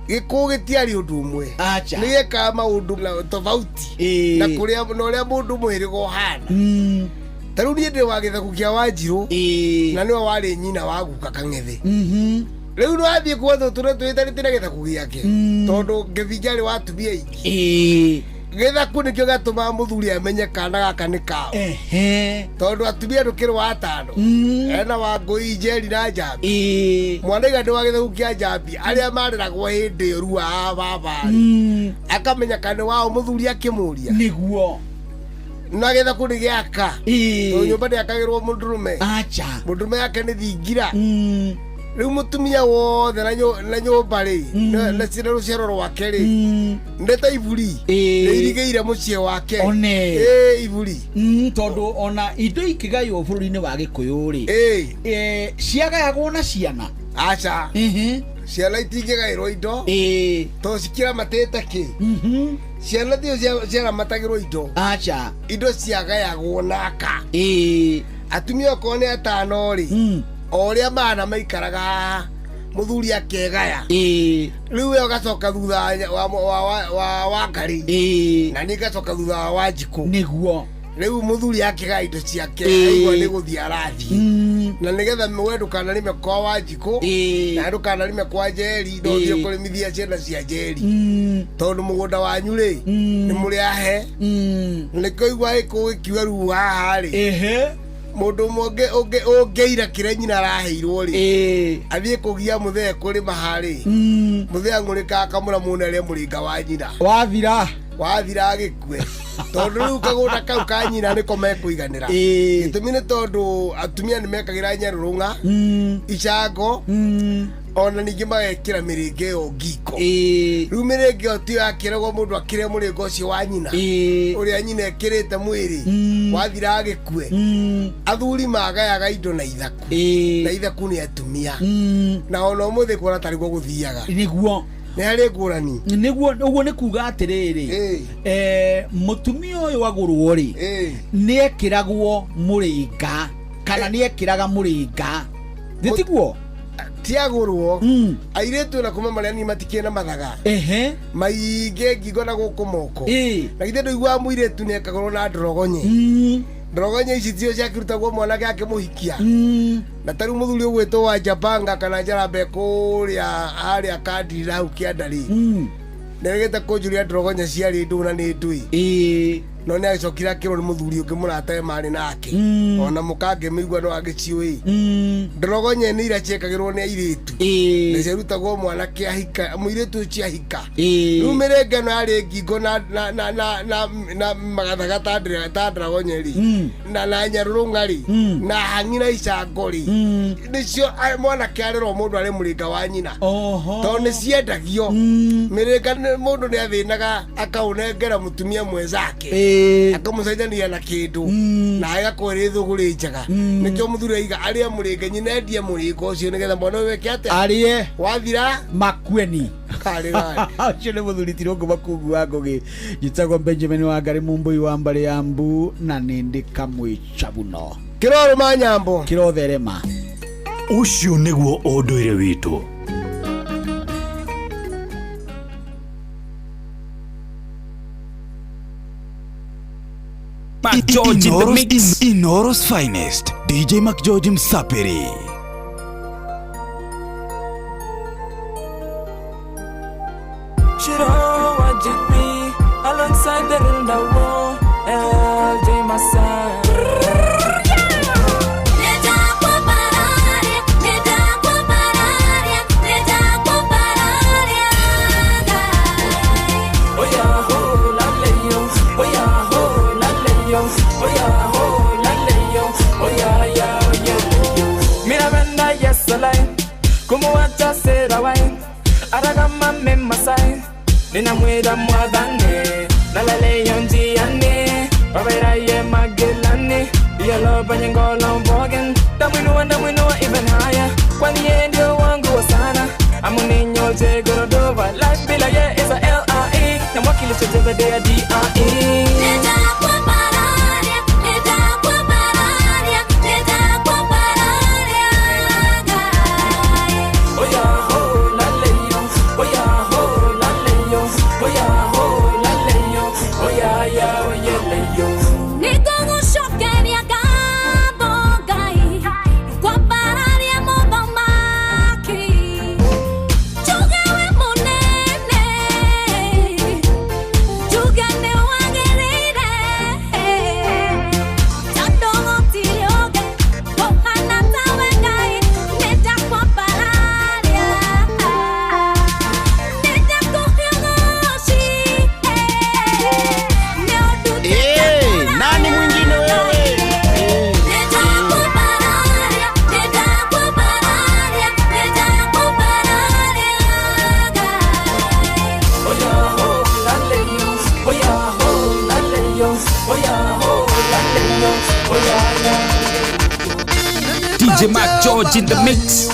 gĩkũyũ gĩtiarĩ ũndũ ũmwe, nĩ gĩekaga maũndũ na tofauti na kũrĩa na ũrĩa mũndũ mũhĩrĩga ũhana. Ta rĩu niĩ ndĩ wa gĩthaku kĩa wanjirũ na nĩwe warĩ nyina wa guka Kang'ethe. Rĩu nĩwathiĩ kuo tũtũre twĩtanĩte na gĩthaku gĩake tondũ ngĩbinga arĩ wa atumia aingĩ. Gĩthaku nĩkĩo gĩatũmaga mũthuri amenye kana gaka nĩ kao tondũ atumia ndũkĩrĩ wa atano ena wa ngũi njeri na njambi. Mwana iga ndĩ wa gĩthaku kĩa njambi arĩa mareragwo hĩndĩ ĩyo rua a baba rĩ akamenya kana nĩ wao mũthuri akĩmũria nĩguo na gĩthaku nĩ gĩaka tondũ nyũmba ndĩakagĩrwo mũndũrũme. Acha. Mũndũrũme yake nĩ thingira. Rĩu mũtumia wothe na nyũmba rĩ na rũciaro rwake rĩ nĩ ta iburi nĩ irigĩire mũciĩ wake. One. Ĩ iburi. Tondũ ona indo ikĩgaywo bũrũri-inĩ wa gĩkũyũ rĩ ciagayagwo na ciana. Aca. Ciana itingĩgaĩrwo indo tondũ cikĩramatĩte kĩ ciana tio ciaramatagĩrwo indo. Aca. Indo ciagayagwo naka. Atumia okorwo nĩ atano rĩ o ũrĩa mana maikaraga mũthuri akegaya rĩu we ũgacoka thutha wa Wangarĩ na niĩ ngacoka thutha wa Wanjikũ nĩguo rĩu mũthuri akĩgaya indo ciake aigua nĩ gũthiĩ arathiĩ na nĩgetha we ndũkanarĩme kwa Wanjikũ na ndũkanarĩme kwa Njeri no ũthiĩ kũrĩmithia ciana cia Njeri tondũ mũgũnda wanyu rĩ nĩ mũrĩ ahe nĩkĩo igua gĩkũyũ gĩkiuga rĩu haha rĩ mũndũ ũmwe ũngĩira kĩrĩa nyina araheirwo rĩ athiĩ kũgia mũthee kũrĩma harĩ mũthee ang'ũrĩka akamũra mũno arĩa mũrĩnga wa nyina wathira wathira agĩkue tondũ rĩu kagũnda kau ka nyina nĩko mekũiganĩra. Gĩtũmi nĩ tondũ atumia nĩ mekagĩra nyarũrũng'a icango ona ningĩ magekĩra mĩrĩnga ĩyo ngingo. Rĩu mĩrĩnga ĩyo tiyo yakĩragwo mũndũ akĩrĩa mũrĩnga ũcio wa nyina ũrĩa nyina ĩkĩrĩte mwĩrĩ wathira agĩkue. Athuri magayaga indo na ithaku na ithaku nĩ atumia na ona ũmũthĩ kuona tarĩ guo gũthiaga nĩguo nĩ harĩ ngũrani nĩguo ũguo nĩ kuga atĩrĩrĩ mũtumia ũyũ agũrwo rĩ nĩ ekĩragwo mũrĩnga kana nĩ ekĩraga mũrĩnga thĩtiguo tiagũrwo airĩtu na kuma marĩa ni matikĩrĩ na mathaga maingĩ ngingo na gũkũ moko na githĩ ndũiguaga mũirĩtu nĩ ekagũrwo na ndorogonye ndorogonye ici tio ciakĩrutagwo mwanake akĩmũhikia na tarĩu mũthuri ũgwĩtwo wa Njabanga kana Njarambe kũrĩa harĩa Kandirira hau kĩanda rĩ nĩregete kũnjũria ndorogonye ciarĩ ndũ na nĩ ndũĩ no nĩ agĩcokire akĩrwo nĩ mũthuri ũngĩ mũratawe marĩ nake ona mũkangĩmĩigua no agĩciũĩ ndorogonye nĩ iria ciekagĩrwo nĩ airĩtu nĩ ciarutagwo mwanake ahika mũirĩtu ũcio ahika rĩu mĩrĩnga ĩno yarĩ ngingo na magathaga ta ndorogonye rĩ na nyarũrũng'a rĩ na hang'i na icango rĩ nĩcio mwanake arerwo mũndũ arĩ mũrĩnga wa nyina tondũ nĩ ciendagio mĩrĩnga mũndũ nĩ athĩnaga akaũnengera mũtumia mwenzake akamũcenjania na kĩndũ na agakorwo ĩrĩ thũgũrĩ njega nĩkĩo mũthuri aiga arĩe mũrĩnga nyina endie mũrĩnga ũcio nĩgetha mwana ũyũ eke atĩa arĩe wathira makueni karĩ gari ũcio nĩ mũthuri Tirũngũ Makungu wa Ngũgĩ. Njĩtagwo Benjamin Wangari Mũmbũi wa mbarĩ ya mbu na nĩ ndĩ kamwĩcabuno kĩrorũma nyambo kĩrotherema. Ũcio nĩguo ũndũire witũ. Mark George in the mix. Inooro's finest DJ Mark George Msapiri. Shiro YGP alongside the Rinda Wo LJ Masai. Kumuacha sera wai aragama me masai ninamwira mwathane nalaleyo njiani waberaye magelani iyaloba nyengolo mbogen ndamwinua ndamwinua even higher kwani yeye ndio wangu wa sana amuninyoje gorodova life bila ye is a L-I-E namwakilisha jeza day D-I-E. DJ Mark George in the mix.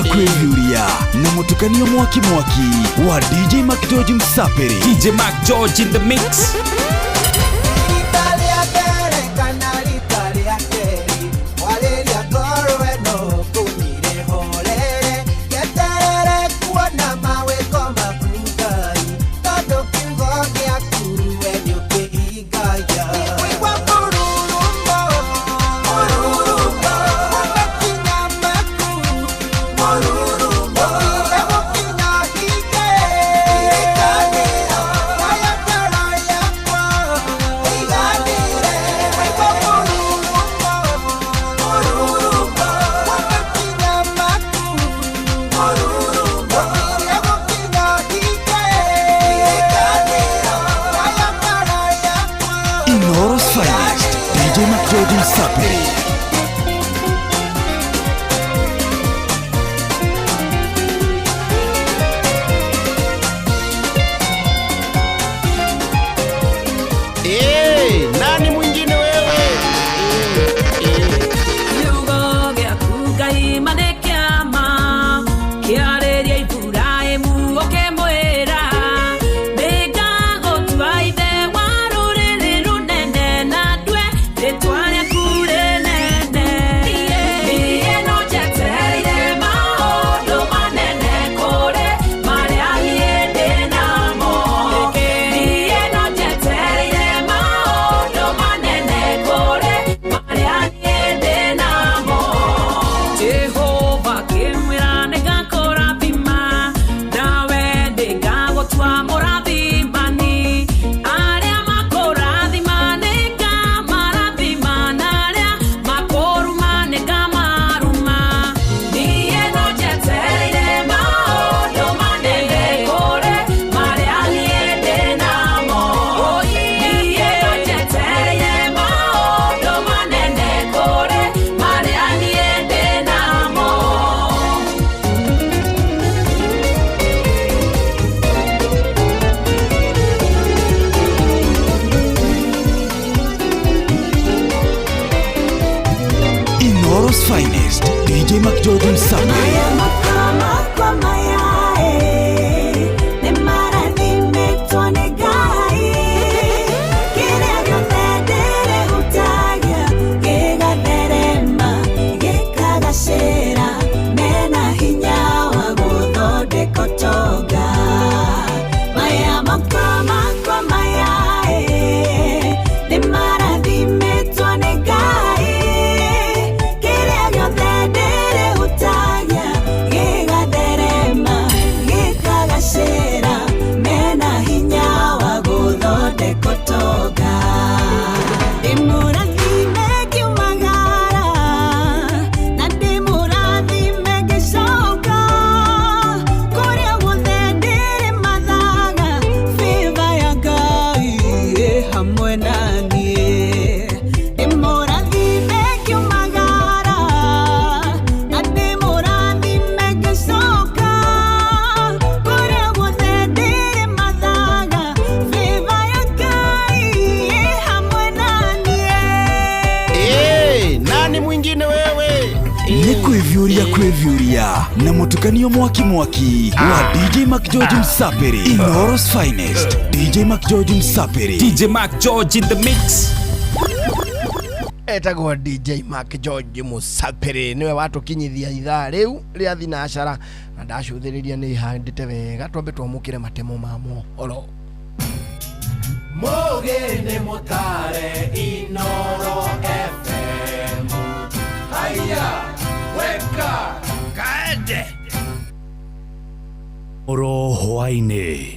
Kwĩvyuria na mũtukanio mwaki mwaki wa DJ Mark George Msapiri. DJ Mark George in the mix. Inooro's finest DJ Mark George Msapiri. Mũtukanio mwaki mwaki wa DJ Mac George Msapiri, Inoros finest. DJ Mac George Msapiri. DJ Mac George in the mix. Etagwo DJ Mark George Musapiri, niwe watukinyithia ithaa riu ria thinacara, na ndacuthiriria ni handite wega twambe twamukire matemo ma mohoro. Mugende mutare Inoro FM. Haya, weka kaende. Oro hwaini.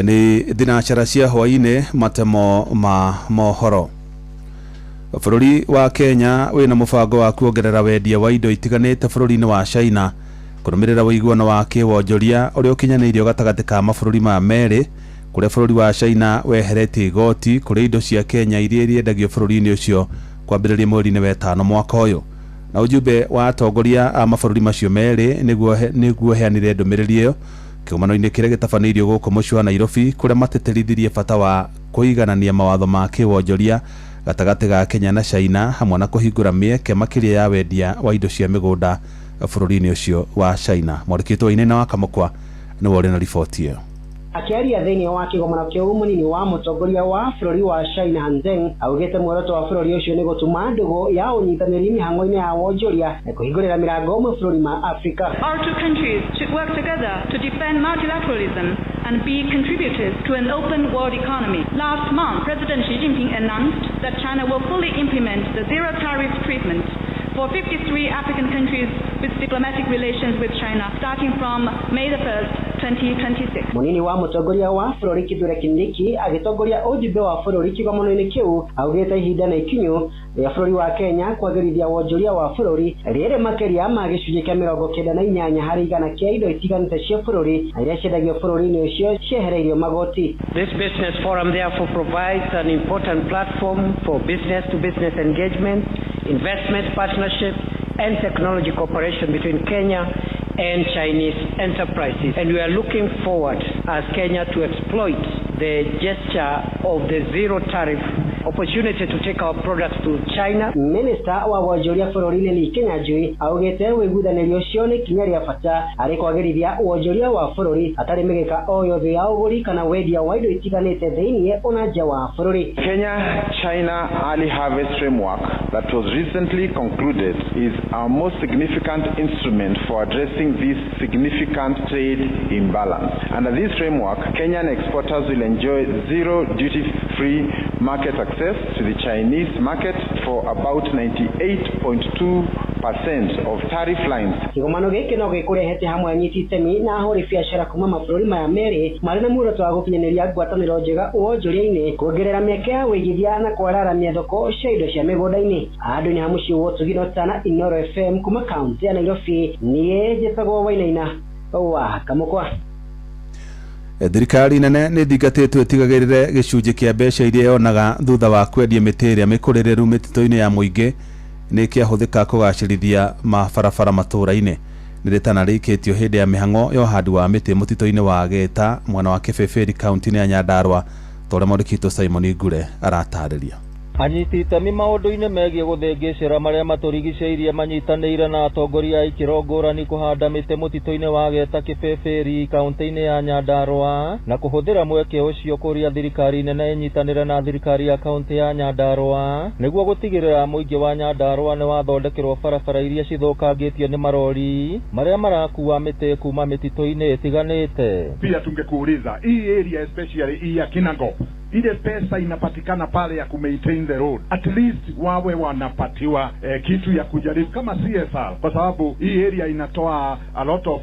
Ni thinacara cia hwaini, matemo ma mohoro. Bũrũri wa Kenya wĩna mũbango wa kuongerera wendia wa indo itiganĩte bũrũri-inĩ wa China kũrũmĩrĩra ũiguano wa kĩwonjoria ũrĩa ũkinyanĩirio gatagatĩ ka mabũrũri maya merĩ, kũrĩa bũrũri wa China weheretie igoti kũrĩ indo cia Kenya iria irĩendagio bũrũri-inĩ ũcio kwambĩrĩria mweri-inĩ wa ĩtano mwaka ũyũ. Na ujumbe wa atongoria a mabũrũri macio merĩ nĩguo heanire ndũmĩrĩri ĩyo kĩgomano-inĩ kĩrĩa gĩtabanĩirio gũkũ mũciĩ wa Nairobi, kũrĩa matĩtĩrithirie bata wa kũiganania mawatho ma kĩwonjoria gatagatĩ ga Kenya na China, hamwe na kũhingũra mĩeke makĩria ya wendia wa indo cia mĩgũnda bũrũri-inĩ ũcio wa China. Mwandĩki witũ Wainaina wa Kamũkwa nĩwe ũrĩ na riboti ĩyo. Akiaria thĩinĩ wa kĩgomano kĩu, mũnini wa mũtongoria wa bũrũri wa China Han Zheng augĩte muoroto wa bũrũri ũcio nĩ gũtuma ndũgũ ya ũnyitanĩri mĩhang'o-inĩ ya wonjoria na kũhingũrĩra mĩrango mabũrũri ma Afrika. Our two countries should work together to defend multilateralism and be contributors to an open world economy. Last month, President Xi Jinping announced that China will fully implement the zero tariff treatment for 53 African countries with diplomatic relations with China starting from May the 1st, 2026. Munini wa mũtongoria wa bũrũri Kithure Kindiki agĩtongoria ũjumbe wa bũrũri kĩgomano-inĩ kĩu augĩte ihinda na ikinyu rĩa bũrũri wa Kenya kwagĩrithia wonjoria wa bũrũri rĩrĩ makĩria ma gĩcunjĩ kĩa 98 harĩ igana kĩa indo itiganĩte cia bũrũri na iria ciendagio bũrũri-inĩ ũcio ciehereirio magoti. This business forum therefore provides an important platform for business to business engagement, investment partnership and technology cooperation between Kenya and Chinese enterprises. And we are looking forward as Kenya to exploit the gesture of the zero tariff opportunity to take our products to China. Minister wa wonjoria bũrũri-inĩ Lee Kinyanjui augĩte ũiguithanĩrio ũcio nĩ ikinya rĩa bata harĩ kwagĩrithia wonjoria wa bũrũri hatarĩ mĩgĩka o yothe ya ũgũri kana wendia wa indo itiganĩte thĩinĩ ona nja wa bũrũri. Kenya-China Early Harvest Framework that was recently concluded is our most significant instrument for addressing this significant trade imbalance. Under this framework, Kenyan exporters will enjoy zero duty-free market access to the Chinese market for about 98.2% of tariff lines. Kĩgomano gĩkĩ no gĩkũrehete hamwe anyiti itemi na ahũri biacara kuma mabũrũri maya merĩ marĩ na muoroto wa gũkinyanĩria ngwatanĩro njega wonjoria-inĩ, kuongerera mĩeke ya wĩigithia na kwararamia thoko cia indo cia mĩgũnda-inĩ. Handũ-inĩ ha mũciĩ wa Ũtugi Tana, Inoro FM kuma kaunti ya Nairobi, niĩ njĩtagwo Wainaina wa Kamũkwa. Thirikari nene nĩ thingatĩtwo ĩtigagĩrĩre gĩcunjĩ kĩa mbeca iria yonaga thutha wa kwendia mĩtĩ ĩrĩa mĩkũrĩrĩru mĩtitũ-inĩ ya mũingĩ nĩ kĩahũthĩka kũgacĩrithia mabarabara matũũra-inĩ. Nĩ rĩtana rĩikĩtio hĩndĩ ya mĩhang'o ya ũhandi wa mĩtĩ mũtitũ-inĩ wa Gĩta mwena wa Kĩbĩbĩri kaunti-inĩ ya Nyandarua, ta ũrĩa mwandĩki witũ Simon Ngure aratarĩria. Anyiti itemi maũndũ-inĩ megiĩ gũthĩngĩcĩra marĩa matũrigicĩirie manyitanĩire na atongoria a ikĩro ngũrani kũhanda mĩtĩ mũtitũ-inĩ wa Geta Kĩbĩbĩri kaunti-inĩ ya Nyandarua na kũhũthĩra mweke ũcio kũria thirikari nene ĩnyitanĩre na thirikari ya kaunti ya Nyandarua nĩguo gũtigĩrĩra mũingĩ wa Nyandarua nĩ wathondekerwo barabara iria cithũkangĩtio nĩ marori marĩa marakua mĩtĩ kuma mĩtitũ-inĩ ĩtiganĩte. Pia tungekuuliza hii area especially hii ya Kinango, ile pesa inapatikana pale ya kumaintain the road, at least wawe wanapatiwa kitu ya kujaribu kama CSR, kwa sababu hii area inatoa a lot of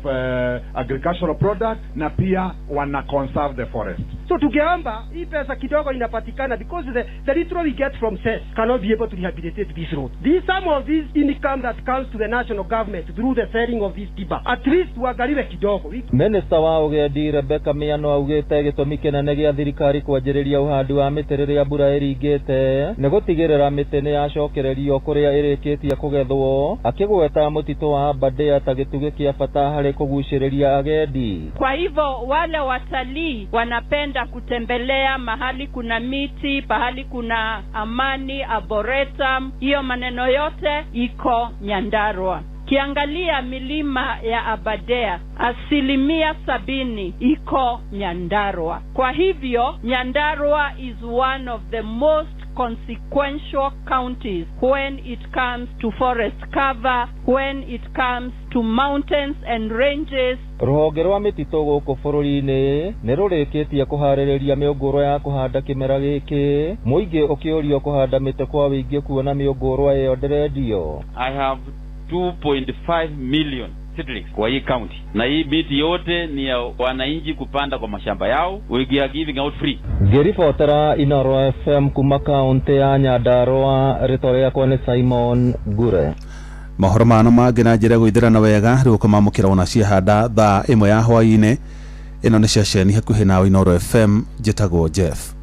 agricultural product na pia wana conserve the forest. So tungeomba hii pesa kidogo inapatikana because the little we get from CES cannot be able to rehabilitate this road. This some of this income that comes to the national government through the selling of this timber, at least uangaliwe kidogo. Minister wa Ũgendi Rebecca Miano augĩte gĩtũmi kĩnene gĩa thirikari kwanjĩrĩria ũhandi wa mĩtĩ rĩrĩa mbura ĩringĩte nĩ gũtigĩrĩra mĩtĩ nĩ yacokererio kũrĩa ĩrĩkĩtie kũgethwo, akĩgweta mũtitũ wa Aberdare ta gĩtugĩ kĩa bata harĩ kũgucĩrĩria agendi. Kwa hivyo wale watalii wanapenda Wanapenda kutembelea mahali kuna miti, pahali kuna amani, arboretum. Hiyo maneno yote iko Nyandarua. Kiangalia milima ya Aberdare, 70% iko Nyandarua. Kwa hivyo Nyandarua is one of the most consequential counties when it comes to forest cover, when it comes to mountains and ranges. Rũhonge rwa mĩtitũ gũkũ bũrũri-inĩ nĩ rũrĩkĩtie kũharĩrĩria mĩũngũrwa ya kũhanda kĩmera gĩkĩ, mũingĩ ũkĩũrio kũhanda mĩtĩ kwa wĩingĩ kuona mĩũngũrwa ĩyo ndĩrendio. I have 2.5 million seedlings kwa hii county, na hii miti yote ni ya wananchi kupanda kwa mashamba yao. We are giving out free. Ngĩribotera Inoro FM kuma kaũntĩ ya Nyandarũa, rĩtwa rĩakwa nĩ Simon Ngure. Mohoro mano mangĩ na njĩra ya gũithĩrana wega rĩu ũkamamũkĩra ona ciahanda thaa 1 ya hwaĩ-inĩ. Ĩno nĩ ceceni hakuhĩ nawe Inoro FM, njĩtagwo Jeff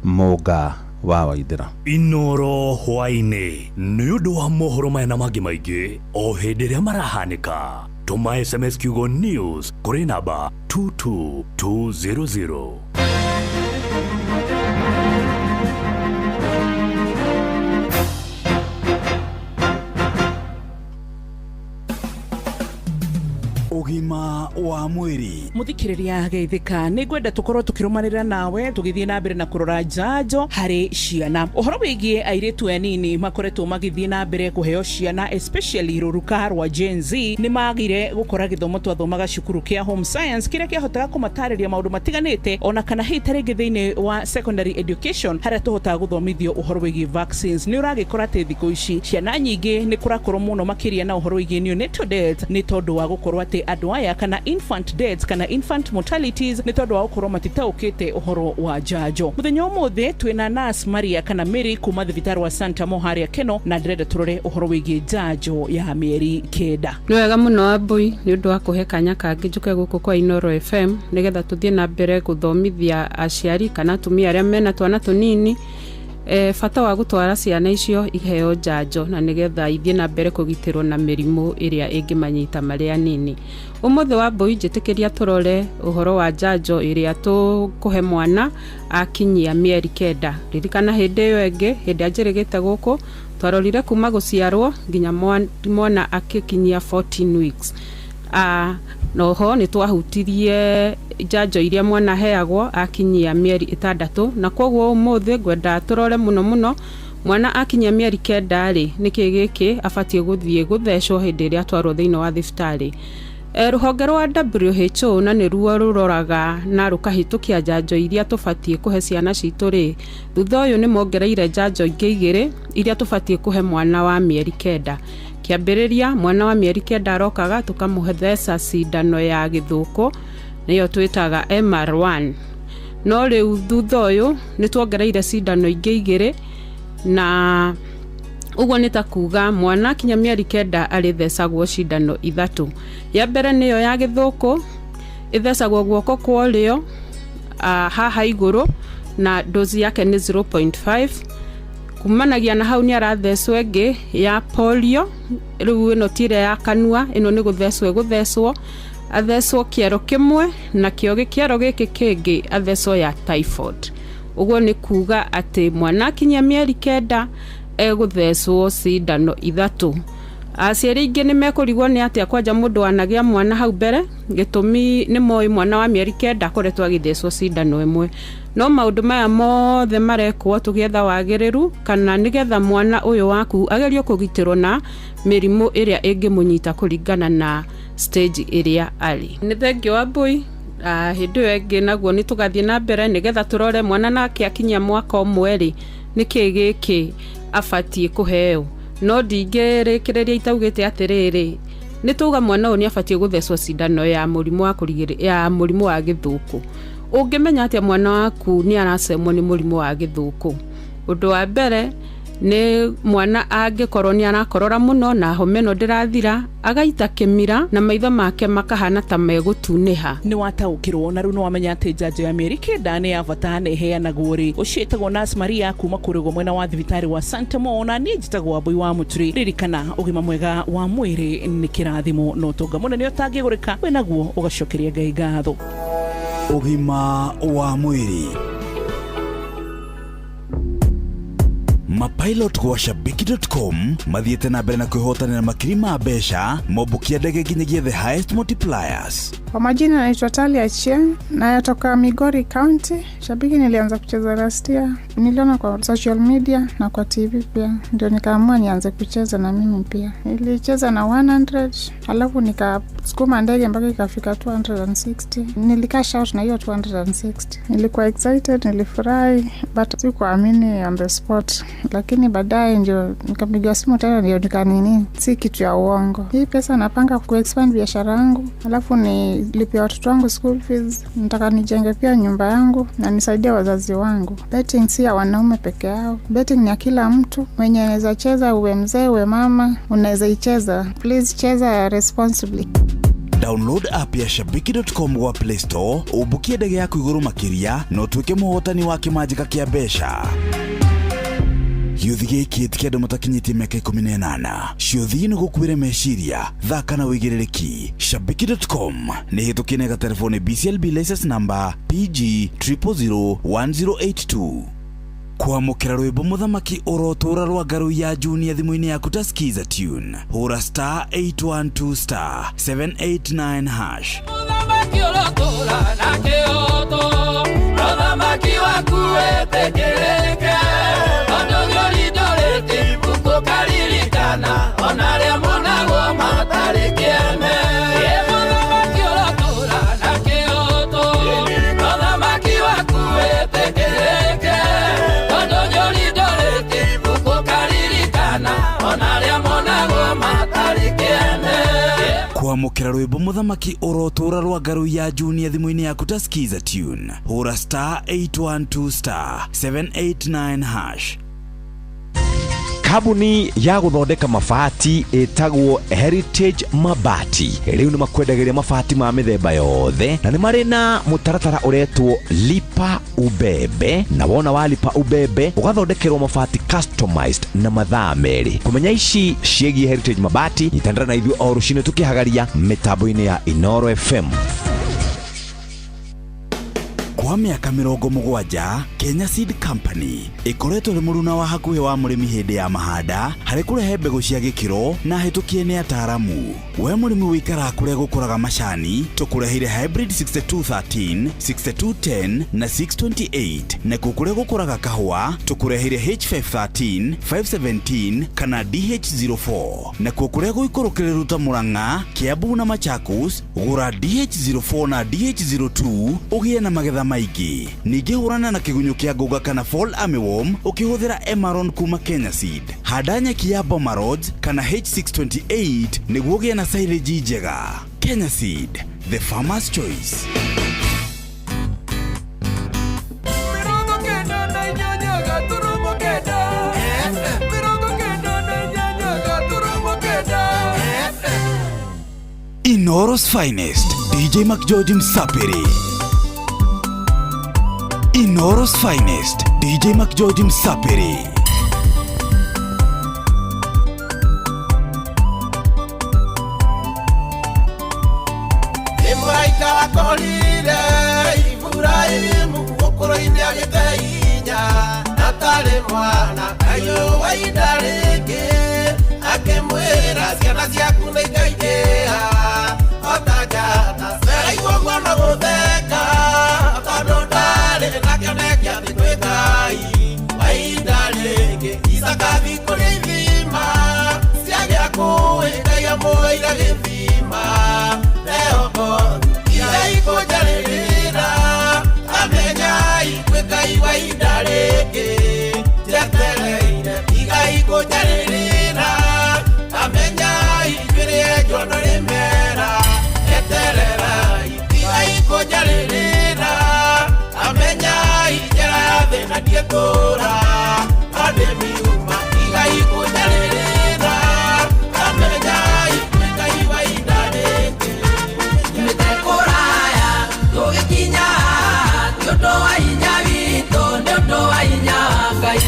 Mũnga wa Waithĩra. Inoro hwaĩ-inĩ nĩ ũndũ wa mohoro maya na mangĩ maingĩ o hĩndĩ ĩrĩa marahanĩka. Tũma SMS kiugo news kũrĩ namba 22200. Ũgima wa mwĩrĩ. Muthikiriria geithika, nĩ ngwenda tũkorwo tũkĩrũmanĩrĩra nawe tũgĩthiĩ na mbere na kũrora njanjo harĩ ciana. Ũhoro wĩgiĩ airĩtu anini makoretwo magĩthiĩ na mbere kũheo ciana, especially rũruka rwa Gen Z, nĩ magire gũkora gĩthomo twathomaga cukuru kĩa home science kĩrĩa kĩahotaga kũmatarĩria maũndũ matiganĩte, ona kana hihi ta rĩngĩ thĩinĩ wa secondary education harĩa tũhotaga gũthomithio ũhoro wĩgiĩ vaccines. Nĩ ũragĩkora atĩ thikũ ici ciana nyingĩ nĩ kũrakorwo mũno makĩria na ũhoro wĩgiĩ neonatal death, nĩ tondũ wa gũkorwo atĩ andũ aya kana infant deaths kana infant mortalities nĩ tondũ wa gũkorwo matitaũkĩte ũhoro wa njanjo. Mũthenya ũmũthĩ twĩna nurse Maria kana Mary kuma thibitarĩ wa Santa Mo harĩa Keno, na ndĩrenda tũrore ũhoro wĩgiĩ njanjo ya mĩeri 9. Nĩ wega mũno Wambui nĩ ũndũ wa kũhe kanya kangĩ njũke gũkũ kwa Inoro FM nĩgetha tũthiĩ na mbere gũthomithia aciari kana atumia arĩa mena twana tũnini bata wa gũtwara ciana icio iheo njanjo na nĩgetha ithiĩ na mbere kũgitĩrwo na mĩrimũ ĩrĩa ĩngĩmanyita marĩ anini. Ũmũthĩ Wambui njĩtĩkĩria tũrore ũhoro wa njanjo ĩrĩa tũkũhe mwana akinyia mĩeri 9. Ririkana hĩndĩ ĩyo ĩngĩ, hĩndĩ anjĩrĩgĩte gũkũ twarorire kuma gũciarwo nginya mwana akĩkinyia 14 weeks. Noho nĩ twahutirie njanjo iria mwana aheagwo akinyia mĩeri 6, na koguo ũmũthĩ ngwenda tũrore mũno mũno mwana akinyia mĩeri 9 rĩ, nĩkĩ gĩkĩ abatiĩ gũthiĩ gũthecwo hĩndĩ ĩrĩa atwarwo thĩinĩ wa thibitarĩ. Rũhonge rwa WHO na nĩruo rũroraga na rũkahĩtũkia njanjo iria tũbatiĩ kũhe ciana citũ rĩ, thutha ũyũ nĩ mongereire njanjo ingĩ 2 iria tũbatiĩ kũhe mwana wa mĩeri 9. Kĩambĩrĩria mwana wa mĩeri 9 arokaga tũkamũtheca cindano ya gĩthũkũ nĩyo twĩtaga MR1. No rĩu thutha ũyũ nĩ tuongereire cindano ingĩ 2, na ũguo nĩ ta kuga mwana akinya mĩeri 9 arĩthecagwo cindano 3. Ya mbere nĩyo ya gĩthũkũ ĩthecagwo guoko kwa ũrĩo haha igũrũ na dozi yake nĩ 0.5. Kumanagia na hau nĩ arathecwo ĩngĩ ya polio, rĩu ĩno ti ĩrĩa ya kanua, ĩno nĩ gũthecwo ĩgũthecwo, athecwo kĩero kĩmwe na kĩo kĩero gĩkĩ kĩngĩ athecwo ya typhoid. Ũguo nĩ kuga atĩ mwana akinyia mĩeri 9 egũthecwo cindano 3. Aciari aingĩ nĩ mekũrigwo nĩ atĩa kwanja mũndũ wanagĩa mwana hau mbere, gĩtũmi nĩ moĩ mwana wa mĩeri 9 akoretwo agĩthecwo cindano 1. No maũndũ maya mothe marekwo tũgĩetha wagĩrĩru kana nĩgetha mwana ũyũ waku agerio kũgitĩrwo na mĩrimũ ĩrĩa ĩngĩmũnyita kũringana na stage ĩrĩa arĩ. Nĩ thengio Wambui. Hĩndĩ ĩyo ĩngĩ naguo nĩ tũgathiĩ na mbere nĩgetha tũrore mwana nake akinyia mwaka ũmwe rĩ, nĩkĩ gĩkĩ abatiĩ kũheo. No ndingĩrĩkĩrĩria itaugĩte atĩrĩrĩ, nĩ tuga mwana ũyũ nĩ abatiĩ gũthecwo cindano ya mũrimũ wa kũrigĩrĩ, ya mũrimũ wa gĩthũkũ. Ũngĩmenya atĩa mwana waku nĩ aracemwo nĩ mũrimũ wa gĩthũkũ? Ũndũ wa mbere nĩ mwana angĩkorwo nĩ arakorora mũno na homa ĩno ndĩrathira, agaita kĩmira na maitho make makahana ta megũtunĩha. Nĩ wataũkĩrwo na rĩu nĩ wamenya atĩ njanjo ya mĩeri 9 nĩ ya bata na ĩheanagwo rĩ. Ũcio ĩtagwo Nurse Maria kuma kũrĩ mwena wa thibitarĩ wa Santa Mo, na niĩ njĩtagwo Wambui wa Mũturi. Ririkana ũgima mwega wa mwĩrĩ nĩ kĩrathimo na ũtonga mũnene ũtangĩgũrĩka, wĩnaguo ũgacokeria Ngai ngatho. Ũgima wa mwĩrĩ. Mapilot gwa shabiki.com mathiĩte na mbere na kwĩhotanĩra makiri ma mbeca mombũkia ndege nginyagia the highest multipliers. Kwa majina naitwa Talia Achieng, nayatoka Migori County. Shabiki nilianza kucheza last year. Niliona kwa social media na kwa TV pia, ndio nikaamua nianze kucheza na mimi pia. Nilicheza na 100, alafu nikasukuma ndege mpaka ikafika 260. Nilikash out na hiyo 260. Nilikuwa excited, nilifurahi, but sikuamini on the spot. Lakini baadaye ndio nikapiga simu tena, ndio nikanini, si kitu ya uongo. Hii pesa napanga kuexpand biashara yangu, alafu nilipia watoto wangu school fees, nataka nijenge pia nyumba yangu na nisaidie wazazi wangu. Betting si ya wanaume peke yao, betting ni ya kila mtu. Mwenye anaweza cheza, uwe mzee uwe mama, unaweza icheza. Please cheza responsibly. Download app ya shabiki.com gwa Play Store, ũmbũkie ndege yaku igũrũ makĩria na ũtuĩke mũhotani wa kĩmanjĩka kĩa mbeca. Gĩũthi gĩkĩ ti kĩa andũ matakinyĩtie mĩaka 18. Ciũthi nĩ gũkuĩre meciria, thaka na wĩigĩrĩrĩki. Shabiki.com nĩ hĩtũkie na ĩgaterefwo nĩ BCLB license number PG 0001082. Kwamũkĩra rwĩmbo mũthamaki ũrotũra rwa ngarũ ya Junior thimũ-inĩ yaku ta Skiza tune. Hũra star 812 star 789 hash. Mũthamaki ũrotũra na kĩhooto, mũthamaki waku wĩtĩkĩrĩke, tondũ nĩũrindũrĩte ibuku ũkaririkana, ona arĩa monagwo matarĩ kĩene. Mũthamaki ũrotũra na kĩhooto, mũthamaki waku wĩtĩkĩrĩke, tondũ nĩũrindũrĩte ibuku ũkaririkana, ona arĩa monagwo matarĩ kĩene. Kwamũkĩra rwĩmbo mũthamaki ũrotũra rwa ngarũ ya Junior thimũ-inĩ yaku ta Skiza tune. Hũra star 812 star 789 hash. Kambuni ya gũthondeka mabati ĩtagwo Heritage Mabati rĩu nĩ makwendagĩria mabati ma mĩthemba yothe na nĩ marĩ na mũtaratara ũretwo Lipa Ubebe, na wona wa Lipa Ubebe ũgathondekerwo mabati customized na mathaa merĩ. Kũmenya ici ciĩgiĩ Heritage Mabati, nyitanĩra na ithuĩ o rũcinĩ tũkĩhagaria mĩtambo-inĩ ya Inoro FM. Kwa mĩaka 70 Kenya Seed Company ĩkoretwo ĩrĩ mũruna wa hakuhĩ wa mũrĩmi hĩndĩ ya mahanda harĩ kũrehe mbegũ cia gĩkĩro na hĩtũkie nĩ ataaramu. We mũrĩmi wĩikaraga kũrĩa gũkũraga macani, tũkũreheire hybrid 6213, 6210 na 628, nakuo kũrĩa gũkũraga kahũa tũkũreheire H513, 517 kana DH04, nakuo kũrĩa gũikũrũkĩrĩru ta Murang'a, Kiambu na Machakos, gũra DH04 na DH02 ũgĩe na magetha maingĩ. Ningĩ hũrana na kĩgunyũ kĩa ngũnga kana fall armyworm ũkĩhũthĩra Emaron kuma Kenya Seed. Handa nyeki ya Boma Rhodes kana H628 nĩguo ũgĩe na silage njega. Kenya Seed, the farmer's choice. Inoro's finest, DJ McGeorge Msapiri. Inoro's finest, DJ McGeorge Msapiri. Nimraika wakorire Ibrahimu gũkũrũ-inĩ agĩte hinya atarĩ mwana kayũ wainda rĩngĩ akĩmwĩra ciana ciaku nĩ ikaingĩha ota njata. Seraigua ũguo no gũtheka tondũ ndarĩ na kĩoneki atĩ kwĩ Ngai wainda rĩngĩ. Isaka athiĩ kũrĩa ithima ciagĩa kũĩ Ngai amũheire gĩthima Rehobothi iraikũnjarĩrĩra amenyai kwĩ Ngai wainda rĩngĩ njetereire igaikũnjarĩrĩra amenyai njuĩrĩ njono rĩmera etererai igaikũnjarĩrĩra amenyai njĩra ya thĩna ndiĩtũra andĩmiuma igaikũnjarĩrĩra amenyai kwĩ Ngai wainda rĩngĩ. Kũraya tũgĩkinya nĩ ũndũ wa hinya witũ nĩ ũndũ wa hinya wa Ngai.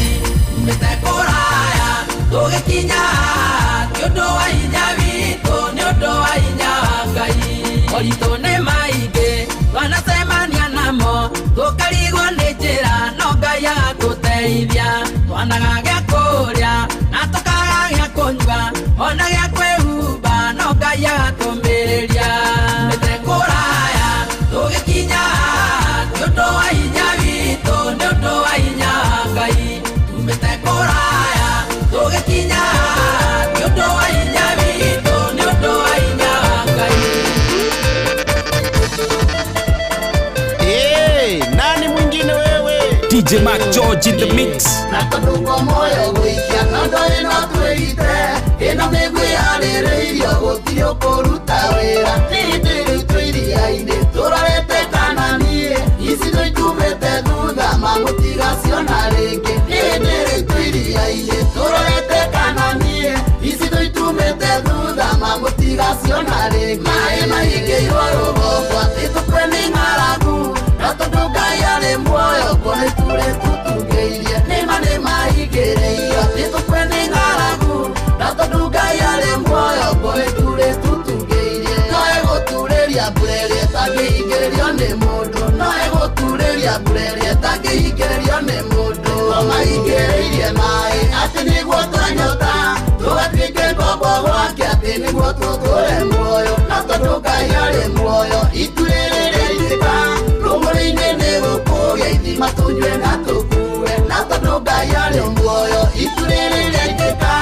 Tumĩte kũraya tũgĩkinya nĩ ũndũ wa hinya witũ nĩ ũndũ wa hinya wa Ngai. Moritũ nĩ maingĩ twanacemania Ona gĩa kwĩhumba no Ngai agatũmĩrĩria. Mĩte kũraya tũgĩkinya nĩ ũndũ wa hinya witũ, nĩ ũndũ wa hinya wa Ngai. Tumĩte kũraya tũgĩkinya nĩ ũndũ wa hinya witũ, nĩ ũndũ wa hinya wa Ngai. Hey, nani mwingine wewe? DJ Mark George in the mix. Na tondũ ngo moyo gũikia na ndũrĩ no twĩite ĩno mĩguĩ yarĩrĩirio gũtirĩ ũkũruta wĩra. Nĩ hĩndĩ rĩu twĩ iria-inĩ tũrorete kana niĩ ici nĩitumĩte thutha mamũtigaciona rĩngĩ. Nĩ hĩndĩ rĩu twĩ iria-inĩ tũrorete kana niĩ ici nĩitumĩte thutha mamũtigaciona rĩngĩ. Maĩ mahingĩirwo rũgongo atĩ tũkue nĩ ng'aragu na tondũ Ngai arĩ muoyo nguo nĩture tũtungĩirie. Nĩma nĩmahingĩrĩirio atĩ tũkue nĩ ng'aragu na tondũ Ngai arĩ muoyo nguo nĩture tũtungĩirie. No egũturĩria mbura ĩrĩa ĩtangĩhingĩrĩrio nĩ mũndũ, no egũturĩria mbura ĩrĩa ĩtangĩhingĩrĩrio nĩ mũndũ. No mahingĩrĩirie maĩ atĩ nĩguo twanyota tũgatuĩke ngombo gwake atĩ nĩguo tũtũre muoyo. Na tondũ Ngai arĩ muoyo itu rĩrĩ rĩaitĩka rũng'ũrĩ-inĩ nĩgũkũgĩa ithima tũnyue na tũkue. Na tondũ Ngai arĩ muoyo itu rĩrĩ rĩaitĩka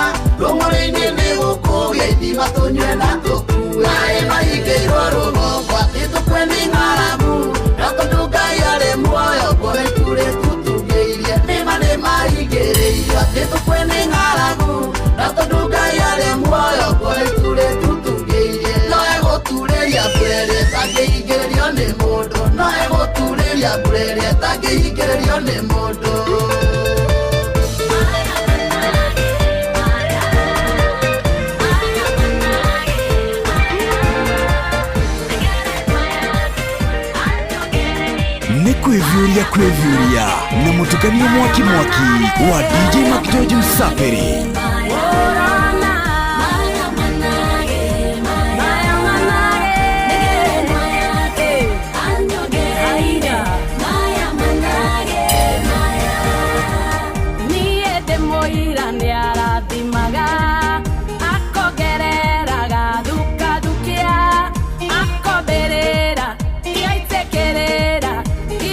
rũng'ũrĩ-inĩ nĩgũkũgĩa ithima tũnyue na tũkue. Maĩ mahingĩirwo rũgongo atĩ tũkue nĩ ng'aragu na tondũ Ngai arĩ muoyo nguo nĩture tũtungĩirie. Nĩma nĩmahingĩrĩirio atĩ tũkue nĩ ng'aragu na tondũ Ngai arĩ muoyo nguo nĩture tũtungĩirie. No egũturĩria mbura ĩrĩa ĩtangĩhingĩrĩrio nĩ mũndũ, no egũturĩria mbura ĩrĩa ĩtangĩhingĩrĩrio nĩ mũndũ. Nĩ kwĩviũria kwĩviũria na mũtukanio mwaki mwaki wa DJ Mark George Msafiri. Niĩ ndĩ mũira nĩarathimaga akongereraga thukathukia akombĩrĩra igaitĩkĩrĩra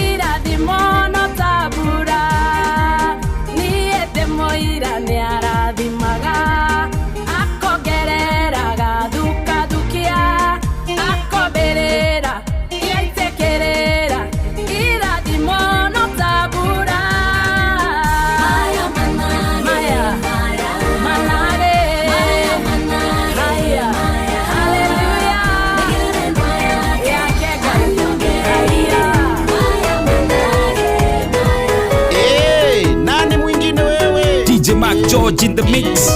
irathimo no ta mbura. Niĩ ndĩ mũira nĩarathimaga akongereraga thukathukia akombĩrĩra igaitĩkĩrĩra irathimo no ta mbura. Maya manage haya haleluya yake Ngai haya. Hey, nani mwingine wewe? DJ Mark George in the mix.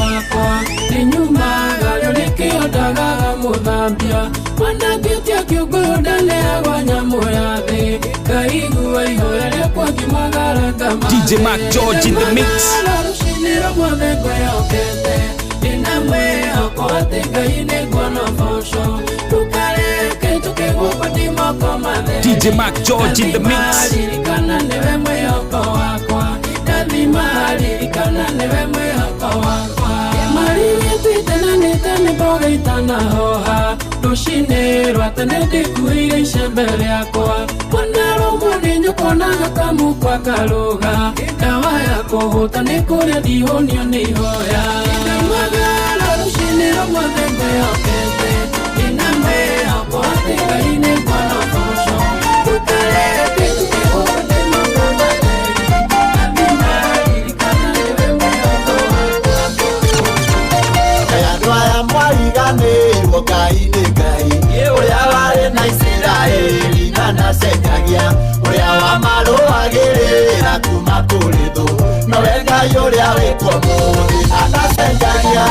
Wakwa nĩ nyumaga rĩo nĩkĩo ndagaga mũthambia wanangĩtie kĩũngũyũ ndaleagwa nyamũ ya thĩ ngaigua ihoya rĩakwa ngĩmagara DJ Mark George in the mix. Rũcinĩ rũmwe ngwĩhokete ndĩna mwĩhoko atĩ Ngai nĩ nguona ũboco ndũkareke njũke gũkũ ndĩmo moko matheri. DJ Mark George in the mix. Ririkana nĩwe mwĩhoko wakwa, ndathima ririkana nĩwe mwĩhoko wakwa. Marigĩtĩte na nĩte nĩ mboga itanahoha, rũcinĩ rwa tene ndĩkuĩire icembe rĩakwa. Mwana rũmwe nĩ nyũkwa na gakamukwa karũga, ndawa ya kũhũta nĩ kũrĩa ndihũnio nĩ ihoya. Ndaumagara rũcinĩ rũmwe ngwĩhokete, ndĩna mwĩhoko atĩ Ngai nĩ kuona ũboco. Tũtarete tũkĩhũte moko matheri, ndathima ririkana nĩwe mwĩhoko wakwa. Andũ aya mwariganĩirwo Ngai nĩ Ngai, ũrĩa warĩ na Isiraeli na ndacenjagia, ũrĩa wamarũagĩrĩra kuma kũrĩ thũ, nowe Ngai ũrĩa wĩkuo mũthĩ na ndacenjagia.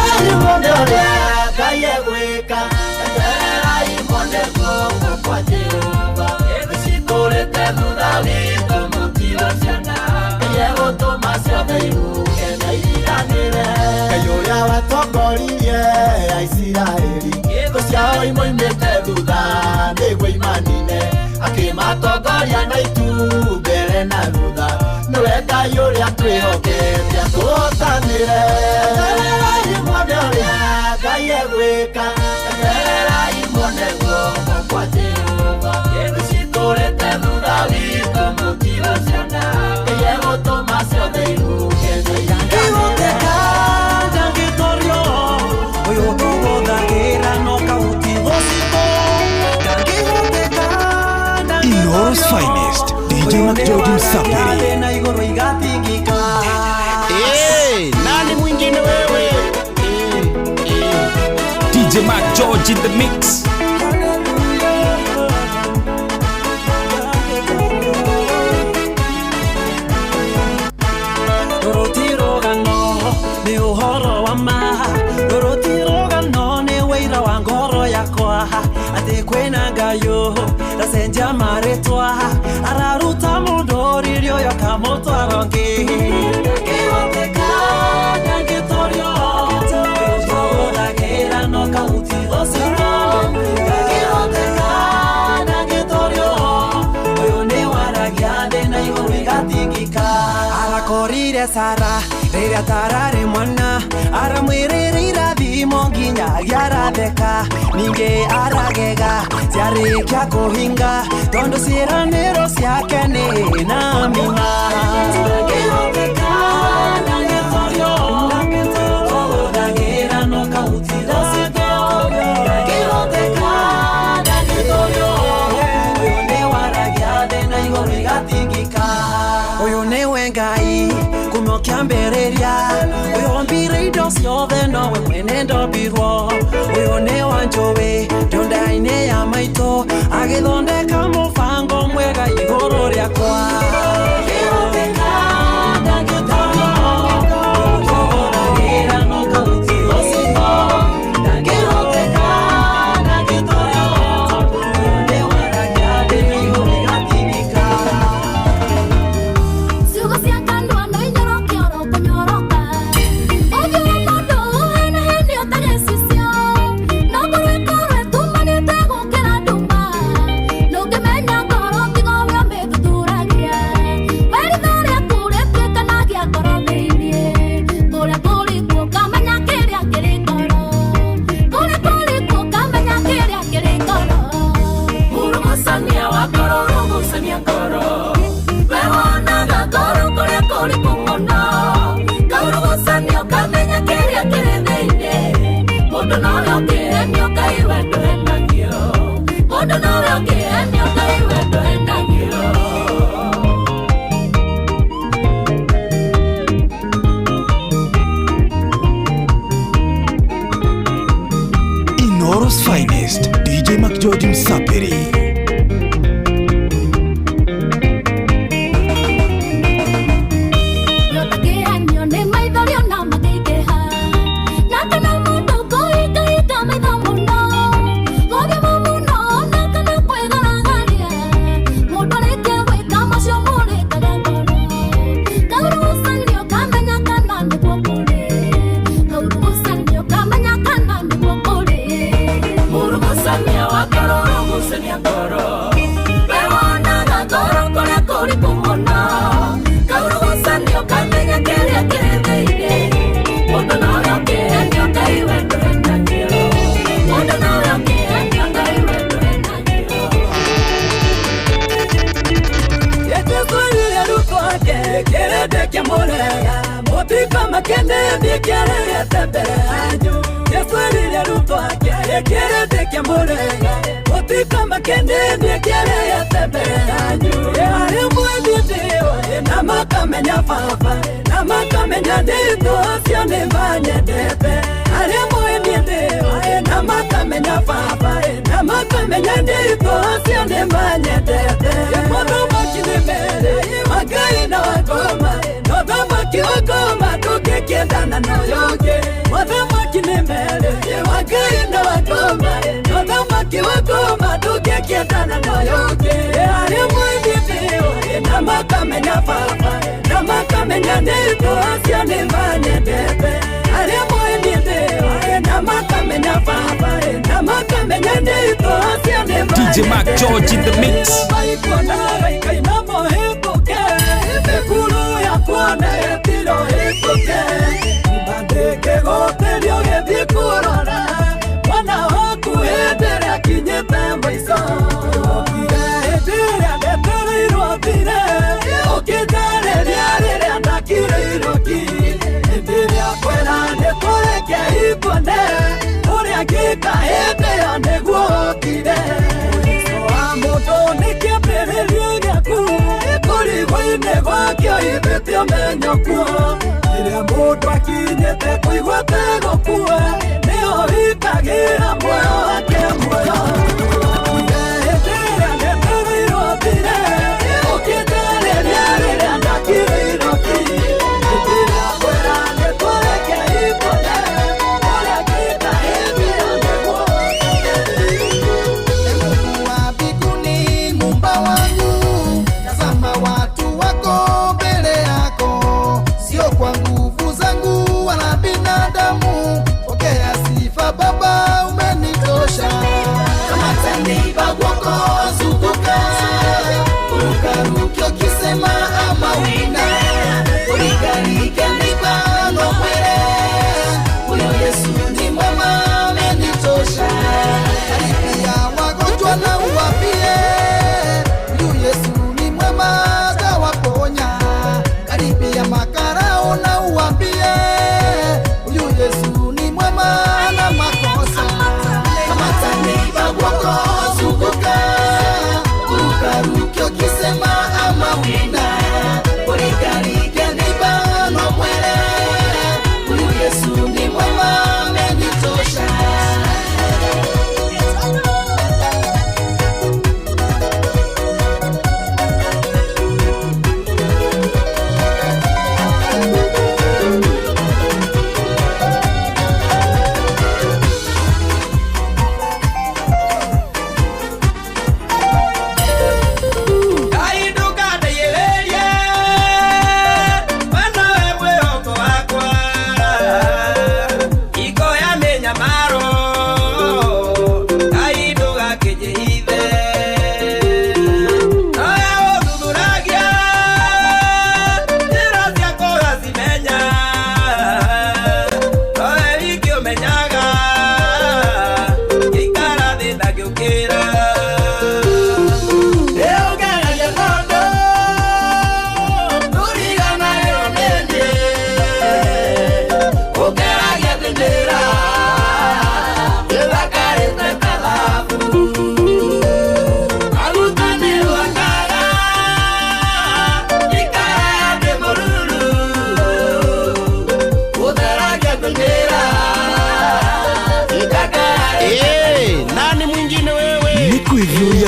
Etererai muone ũrĩa Ngai egwĩka, etererai muone guoko kwa Jehova, nĩcitũrĩte thutha witũ mũtirociona, Ngai egũtũma ciothe ihuke na iriganĩre. Ngai ũrĩa watongoririe Aisiraeli, thũ ciao imoimĩte thutha nĩguo imanine, akĩmatongoria na itu mbere na thutha, nĩwe Ngai ũrĩa twĩhokete atũhotanĩre. Etererai muone ũrĩa Ngai egwĩka, etererai muone guoko kwa Jehova, nĩcitũrĩte thutha witũ mũtirociona, Ngai egũtũma ciothe ihuke na iriganĩre. Ndangĩtorio ũyũ tũgũthakĩra no kauti gũcitũ ndangĩhoteka. Inooro's finest, DJ Mark George Msafiri. Na igũrũ igatingika. Hey, nani mwingine wewe? DJ Mark George in the mix. Rũrũ ti rũgano nĩ ũhoro wa ma, rũrũ ti rũgano nĩ wĩira wa ngoro yakwa, atĩ kwĩna Ngai ndacenjia marĩtwa, araruta mũndũ rĩrĩa ũyũ akamũtwara ũngĩ. Ndangĩhoteka, ndangĩtorio, tũhũthagĩra no kauti gũcitũ. Ndangĩhoteka, ndangĩtorio, ũyũ nĩ waragia thĩ na igũrũ igatingika. Arakorire Sara rĩrĩa tararĩ mwana, aramwĩrĩire irathimo nginya agĩaratheka, ningĩ aragega ciarĩkia kũhinga, tondũ ciĩranĩro ciake nĩ na mina. Ndangĩhoteka, ndangĩtorio, tũhũthagĩra no kauti gũcitũ. Ndangĩhoteka, ndangĩtorio, ũyũ nĩ waragia thĩ na igũrũ igatingika. Ũyũ nĩwe Ngai kuma kĩambĩrĩria, ũyũ ombire indo ciothe nowe mwene ndombirwo, ũyũ nĩ wanjũĩ ndonda-inĩ ya maitũ, agĩthondeka mũbango mwega igũrũ rĩakwa. Ndangĩhoteka, ndangĩtorio, tũhũthagĩra no kauti gũcitũ. Ndangĩhoteka, ndangĩtorio, ũyũ nĩ waragia thĩ na igũrũ igatingika. Ciugo cia kanua no inyoroke oro kũnyoroka, ũthiũ wa mũndũ ũhenahenio ta gĩcicio, no ngoro ĩkorwo ĩtumanĩte gũkĩra nduma, ndũngĩmenya ngoro tiga ũrĩa ũmĩthuthuragia. We ritho rĩaku rĩtuĩkanagia ngoro thĩiniĩ, kũrĩa kũriku ũkamenya kĩrĩa kĩrĩ ngoro, kũrĩa kũriku ũkamenya kĩrĩa kĩrĩ ngoro. Ũrũgũcania wa ngoro, ũrũgũcania ngoro, we wonaga ngoro kũrĩa kũriku mũno, kaũrũgũcania ũkamenya kĩrĩa kĩrĩ thĩiniĩ. Mũndũ nowe ũngĩhenio Ngai we ndũhenagio, mũndũ nowe ũngĩhenio Ngai we ndũhenagio. Inooro's finest, DJ Mark George Msafiri. Gũtika makene nĩkĩarehete mbere yanyu Yesu erire arutwo ake kĩrĩndĩ kĩamũrega Gũtika makene nĩkĩarehete mbere yanyu Arĩa mwendete na makamenya baba na makamenya nditũ acio nĩ manyendete Arĩa mwendete na makamenya baba na makamenya nditũ acio nĩ manyendete Mũthamaki nĩ mere Ngai na wakoma Mũthamaki wakoma ndũngĩkĩendana na ũyũ ũngĩ Mũthamaki nĩ mere Ngai na wakoma Mũthamaki wakoma ndũngĩkĩendana na ũyũ ũngĩ Arĩa mwendete na makamenya baba na makamenya nditũ acio nĩ manyendete Arĩa mwendete na makamenya baba na makamenya nditũ acio nĩ manyendete DJ Mark George in the mix.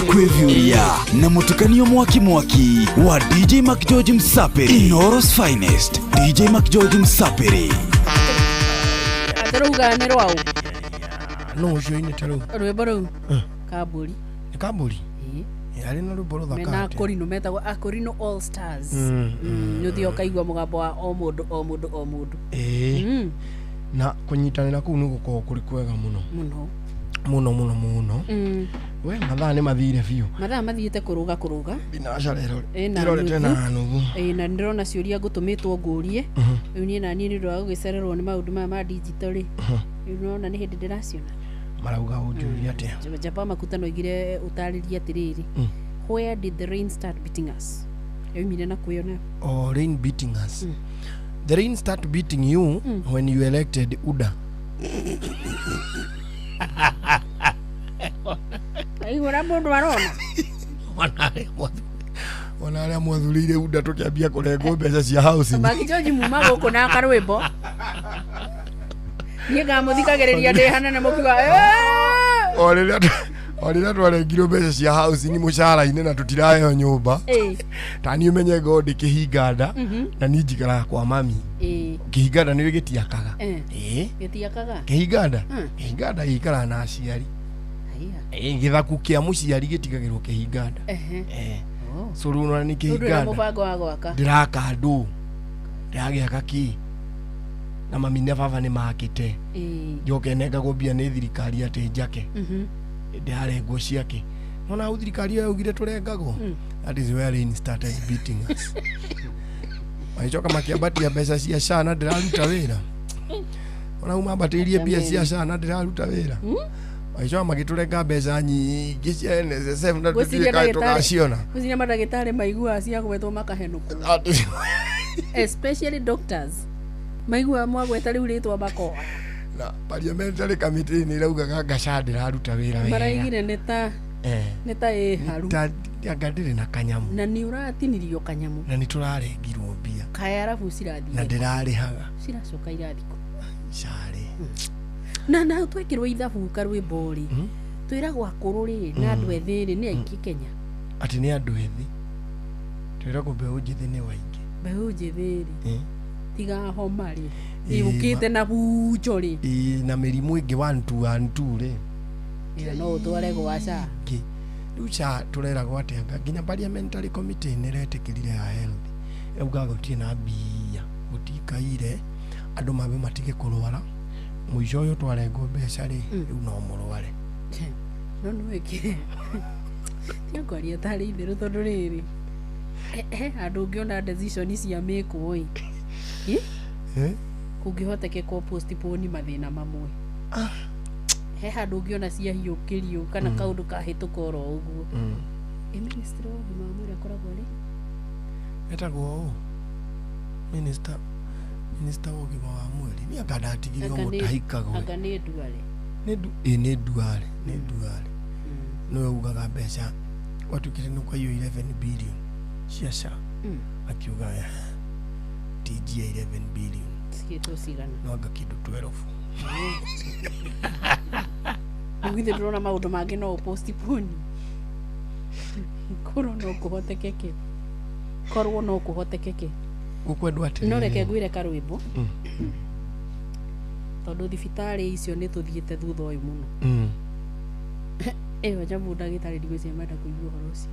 Kwĩvyuria na mũtukanio mwaki mwaki wa DJ Mark George Msapiri Inooro's finest DJ Mark George Msapiri Atũrauga nĩ rwaũ no ũcio inĩte rũu rwĩmbo rũu Kambũri nĩ Kambũri arĩ na rwĩmbo rũthaka mena Akorino metagwo Akorino All Stars nĩ ũthiaga ũkaigua mũgambo wa o mũndũ o mũndũ o mũndũ na kũnyitanĩra kũu nĩ gũkoragwo kũrĩ kwega mũno mũno mũno mũno mũno we mathaa nĩ mathire biũ mathaa mathiĩte kũrũga kũrũga thinacara ĩrorete na nuthu na ndĩrona ciũria ngũtũmĩtwo ngũrie rĩu niĩ naniĩ nĩ ũndũ wa gũgĩcererwo nĩ maũndũ maya ma digital rĩ rĩu nĩwona nĩ hĩndĩ ndĩraciona marauga ũnjũrie atĩa Jaba Makuta noigire ũtarĩrie atĩrĩrĩ where did the rain start beating us yaumire na kwĩyo nayo oh rain beating us The rain start beating you when you elected UDA. Aigua mũndũ arona. Ona arĩa mwathurĩire UDA tũkĩambia kũrengwo mbeca cia housing. Maki George muma gũkũ na karwĩmbo. Niĩ ngamũthikagĩrĩria ndĩ hanene mũkiuga "Eh!" O rĩrĩa twarengirwo mbeca cia housing mũcara-inĩ na tũtiraheo nyũmba. Ta niĩ ũmenye ngorwo ndĩ kĩhinganda na niĩ njikaraga kwa mami. Kĩhinganda nĩ gĩtiakaga. Ĩĩ. Gĩtiakaga. Kĩhinganda? Kĩhinganda gĩikaraga na aciari. Haiya. Ĩĩ, gĩthaku kĩa mũciari gĩtigagĩrwo kĩhinganda. So rĩu ũrona nĩ Rĩu ndũrĩ na kĩhinganda. mũbango wa gwaka. Ndĩraka ndũ. Ndĩragĩaka kĩ? Na mami na baba nĩ makĩte. Njoke nengagwo mbia nĩ thirikari atĩ njake. Ndĩrarengwo ciake. Nona hau thirikari ĩyo yaugire tũrengagwo. That is where rain started beating us. Magĩcoka makĩambatia mbeca cia SHA na ndĩraruta wĩra. Ona hau mambatĩirie mbia cia SHA na ndĩraruta wĩra. Magĩcoka magĩtũrenga mbeca nyingĩ cia NSSF na Ngwĩciria tũtiũĩ kana ndagĩtarĩ- tũgaciona. ngwĩciria mandagĩtarĩ maiguaga ciagwetwo makahenũkwo. Especially doctors. Maiguaga mwagweta rĩu rĩtwa makora. Na parliamentary committee nĩ ĩraugaga anga SHA ndĩraruta wĩra wega. Maraigire nĩ ta nĩ ta ĩ haru. Ta anga ndĩrĩ na kanyamũ. Na nĩ ũratinirio kanyamũ. Na nĩ tũrarengirwo mbia. Kaya arabu cirathiĩ. Na ndĩrarĩhaga. Ciracoka irathikũ. SHA rĩ. Na twekĩrwo ithabu karwĩmbo rĩ. Twĩragwo akũrũ rĩ na andũ ethĩ rĩ nĩ aingĩ Kenya. Atĩ nĩ andũ ethĩ. Twĩragwo mbeũ njĩthĩ nĩ waingĩ. Mbeũ njĩthĩ rĩ. Tiga homa rĩ. Ĩĩ, Ĩũkĩte na bunjo rĩ. Ĩĩ, na mĩrimũ ĩngĩ one two one two rĩ. Ĩyo no ũtware gwa SHA. Ĩngĩ. Rĩu SHA tũreragwo atĩa anga nginya parliamentary committee nĩ ĩretĩkĩrire ya health. Ĩrauga gũtirĩ na mbia, gũtikaire, andũ mambe matige kũrwara. Mũico ũyũ twarengwo mbeca rĩ, rĩu no mũrware. No nĩ wĩkire. Tiga kwaria tarĩ itherũ tondũ rĩrĩ. He handũ ũngĩona decision cia mĩkwo ĩ. Kũngĩhotekeka postpone mathĩna mamwe. He handũ ũngĩona ciahiũkĩrio kana kaũndũ kahĩtũka oro ũguo. Ĩ ministry wa ũgima wa mwĩrĩ akoragwo arĩ? Etagwo ũ? Minister minister wa ũgima wa mwĩrĩ. Niĩ anga ndatigire o mũtahikagwo. Anga nĩ Duale. Nĩ ĩ nĩ Duale, nĩ Duale. Nĩwe ugaga mbeca gwatuĩkire nĩ kwaiywo 11 billion cia SHA. Akiuga TG ya 11 billion. Ciĩtwo cigana? No anga kĩndũ 12. Rĩu githĩ ndũrona maũndũ mangĩ no ũpostpone. Korwo no kũhotekeke. Korwo no kũhotekeke. Gũkwendwo atĩrĩrĩ. No reke ngwĩre karwĩmbo. Tondũ thibitarĩ icio nĩ tũthiĩte thutha ũyũ mũno. Ĩyo nyamũ ndagĩtarĩ ndigwĩciria marenda kũigua ũhoro ũcio.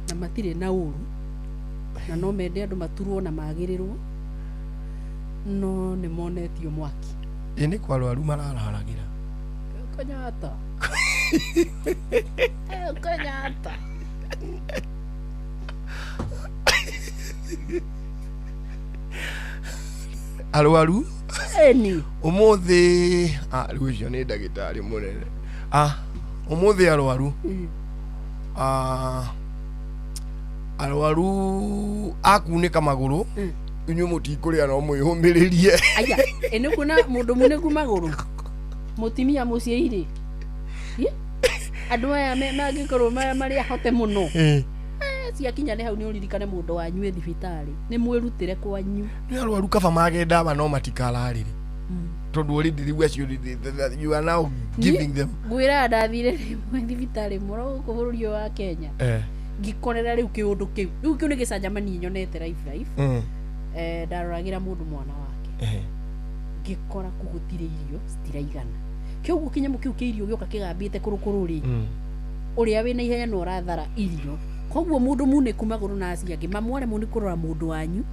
Na matirĩ na ũru. Na no mende andũ maturwo na magĩrĩrwo. No nĩ monetio mwaki. Ĩ nĩ kwa arwaru marararagĩra. Kenyatta. Kenyatta. Arwaru Eni. Ũmũthĩ rĩu ũcio nĩ ndagĩtarĩ mũnene. Ũmũthĩ arwaru. Arwaru akunĩka magũrũ. Inyuĩ mũtikũrĩa no mwĩyũmĩrĩrie. Aya, ĩ nĩ kuona mũndũ munĩku magũrũ. Mũtumia mũciĩ rĩ. Andũ aya mangĩkorwo marĩ ahote mũno. Ciakinya nĩ hau nĩ ũririkane mũndũ wanyu e thibitarĩ. Nĩ mwĩrutĩre kwanyu. Nĩ arwaru kaba mage ndawa no matikararĩre. Tondũ already rĩu acio you are now giving them. Ngwĩra ndathire rĩmwe thibitarĩ mũno gũkũ bũrũri ũyũ wa Kenya. Ngĩkorera rĩu kĩũndũ kĩu. Rĩu kĩu nĩ gĩcanjama niĩ nyonete life life. Ndaroragĩra mũndũ mwana wake. Ngĩkora kũu gũtirĩ irio citiraigana. Kĩoguo kĩnyamũ kĩu kĩa irio gĩoka kĩgambĩte kũrũkũrũ rĩ. Ũrĩa wĩna ihenya no ũrathara irio. Koguo mũndũ munĩku magũrũ na acio angĩ mamwaremwo nĩ kũrora mũndũ wanyu.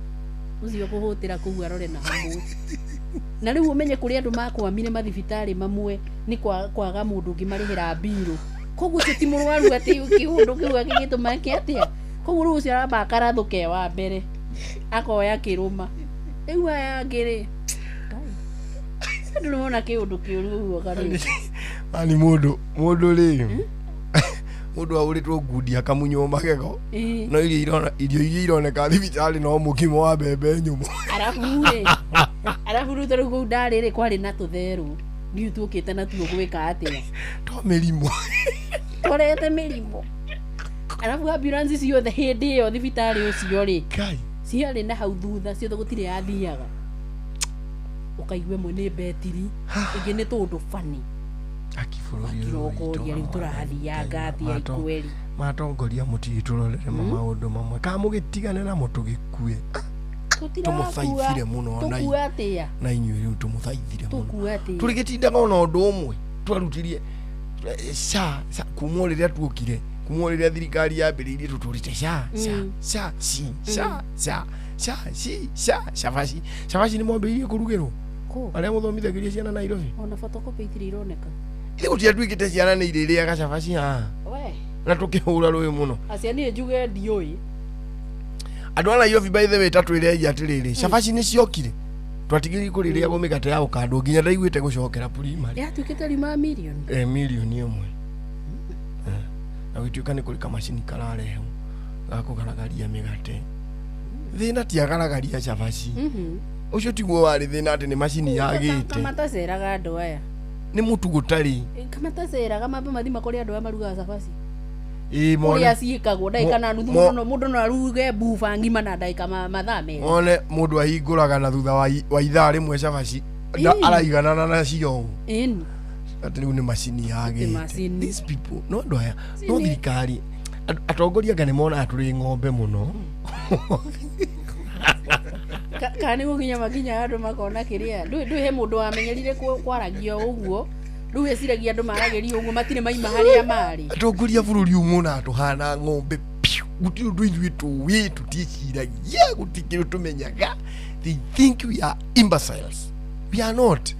Ũcio kũhũtĩra kũu arore na hamwe. Na rĩu ũmenye kũrĩ andũ makwamire mathibitarĩ mamwe nĩ kwaga mũndũ ũngĩ marĩhĩra mbirũ. Koguo ũcio ti mũrwaru atĩ kĩũndũ kĩu agĩgĩtũma eke atĩa. Koguo rĩu ũcio aramba akarathũka e wa mbere. Akoya kĩrũma. Rĩu aya angĩ rĩ. Andũ nĩmona kĩũndũ kĩũru ũguo karĩ. Ani mũndũ rĩ. Mũndũ ahũrĩtwo ngundi akamunywo magego. Ĩĩ. No irio irona irio iria ironeka thibitarĩ no mũkimo wa mbembe nyũmũ. Arabu rĩ, arabu rĩu tarĩu kũu ndarĩ rĩ, kwarĩ na tũtherũ, ndiũ tuokĩte natuo gwĩka atĩa? To mĩrimũ. Tũrehete mĩrimũ. Arabu ambulance ciothe hĩndĩ ĩyo thibitarĩ ũcio rĩ, ciarĩ na hau thutha ciothe, gũtirĩ yathiaga. Ũkaigua ĩmwe nĩ betiri, ĩngĩ nĩ tũndũ bani. Akirokoria rĩu tũrathianga atĩa ikweri? Matongoria mũtigĩtũrorere ma maũndũ mamwe kana mũgĩtigane namo tũgĩkue. Tũmũthaithire mũno ona Tũkua atĩa? Na inyuĩ rĩu tũmũthaithire mũno. Tũkua atĩa? Tũrĩgĩtindaga ona ũndũ ũmwe twarutirie SHA SHA kuma o rĩrĩa tuokire, kuma o rĩrĩa thirikari yambĩrĩirie, tũtũrĩte SHA SHA SHA SHI SHA SHA SHA SHI SHA cabaci cabaci. Nĩ mwambĩrĩirie kũrugĩrwo Kũ? arĩa mũthomithagĩria ciana Nairobi? Ona photocopy itirĩ ironeka. Ithe gũtiatuĩkĩte ciana nĩ irĩrĩaga cabaci haha We. na tũkĩhũra rũĩ mũno. Acia niĩ njuge ndiũĩ. Andũ a Nairobi, by the way, tatwĩrei atĩrĩrĩ, cabaci nĩ ciokire, twatigĩrire kũrĩrĩagwo mĩgate ya gũkandwo nginya ndaiguĩte gũcokera primary. Yatuĩkĩte riuma mirioni. Mirioni ĩmwe. Na gũtuĩka nĩ kũrĩ kamacini kararehwo ga kũgaragaria mĩgate, thĩna ti agaragaria cabaci. Ũcio tiguo warĩ thĩna, atĩ nĩ macini yagĩte. Kamataceraga andũ aya. Nĩ mũtu gũtarĩ. Kamataceraga mambe mathima kũrĩa andũ aya marugaga cabaci. Ĩ mone. Ũrĩa ciĩkagwo ndagĩka na nuthu, mũndũ no aruge buba ng'ima na ndagĩka mathaa 2. Mone mũndũ ahingũraga na thutha wa ithaa rĩmwe cabaci araiganana nacio ũũ. Ĩni. Atĩ rĩu nĩ macini yagĩte. Macini. These people, no andũ aya no Macini. thirikari, atongoria anga nĩ monaga tũrĩ ng'ombe mũno. Kana nĩ gũkinya makinya andũ makona kĩrĩa ndũĩ he mũndũ wamenyerire kwaragio ũguo, rĩu eciragia andũ maragĩrio ũguo, matirĩ maima harĩa marĩ. Atongoria bũrũri ũyũ monaga tũhana ng'ombe piũ, gũtirĩ ũndũ ithuĩ tũĩ, tũtiĩciragia, gũtirĩ kĩndũ tũmenyaga. They think we are imbeciles. We are not.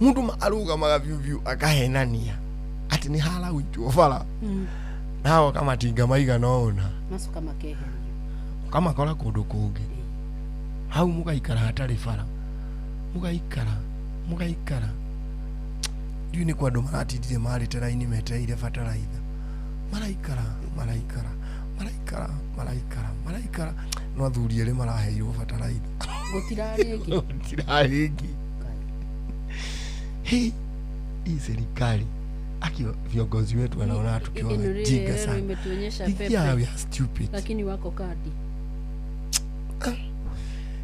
Mũndũ arũgamaga biũ biũ akahenania atĩ nĩ haragũitwo bara nawe kamatinga maigana ũna. Macoka makeherio. Ũkamakora kũndũ kũngĩ hau, mũgaikara hatarĩ bara, mũgaikara mũgaikara. Ndiũĩ nĩ kwa andũ maratindire marĩte raini metereire bataraitha, maraikara maraikara maraikara maraikara maraikara, no athuri erĩ maraheirwo bataraitha. Gũtirarĩ ĩngĩ. Gũtirarĩ ĩngĩ. Hii hii serikali, aki viongozi wetu wanaona tukiwa Ĩno wajinga rĩrĩ sana. imetuonyesha Yeah, we pepe are stupid. Lakini wako kadi.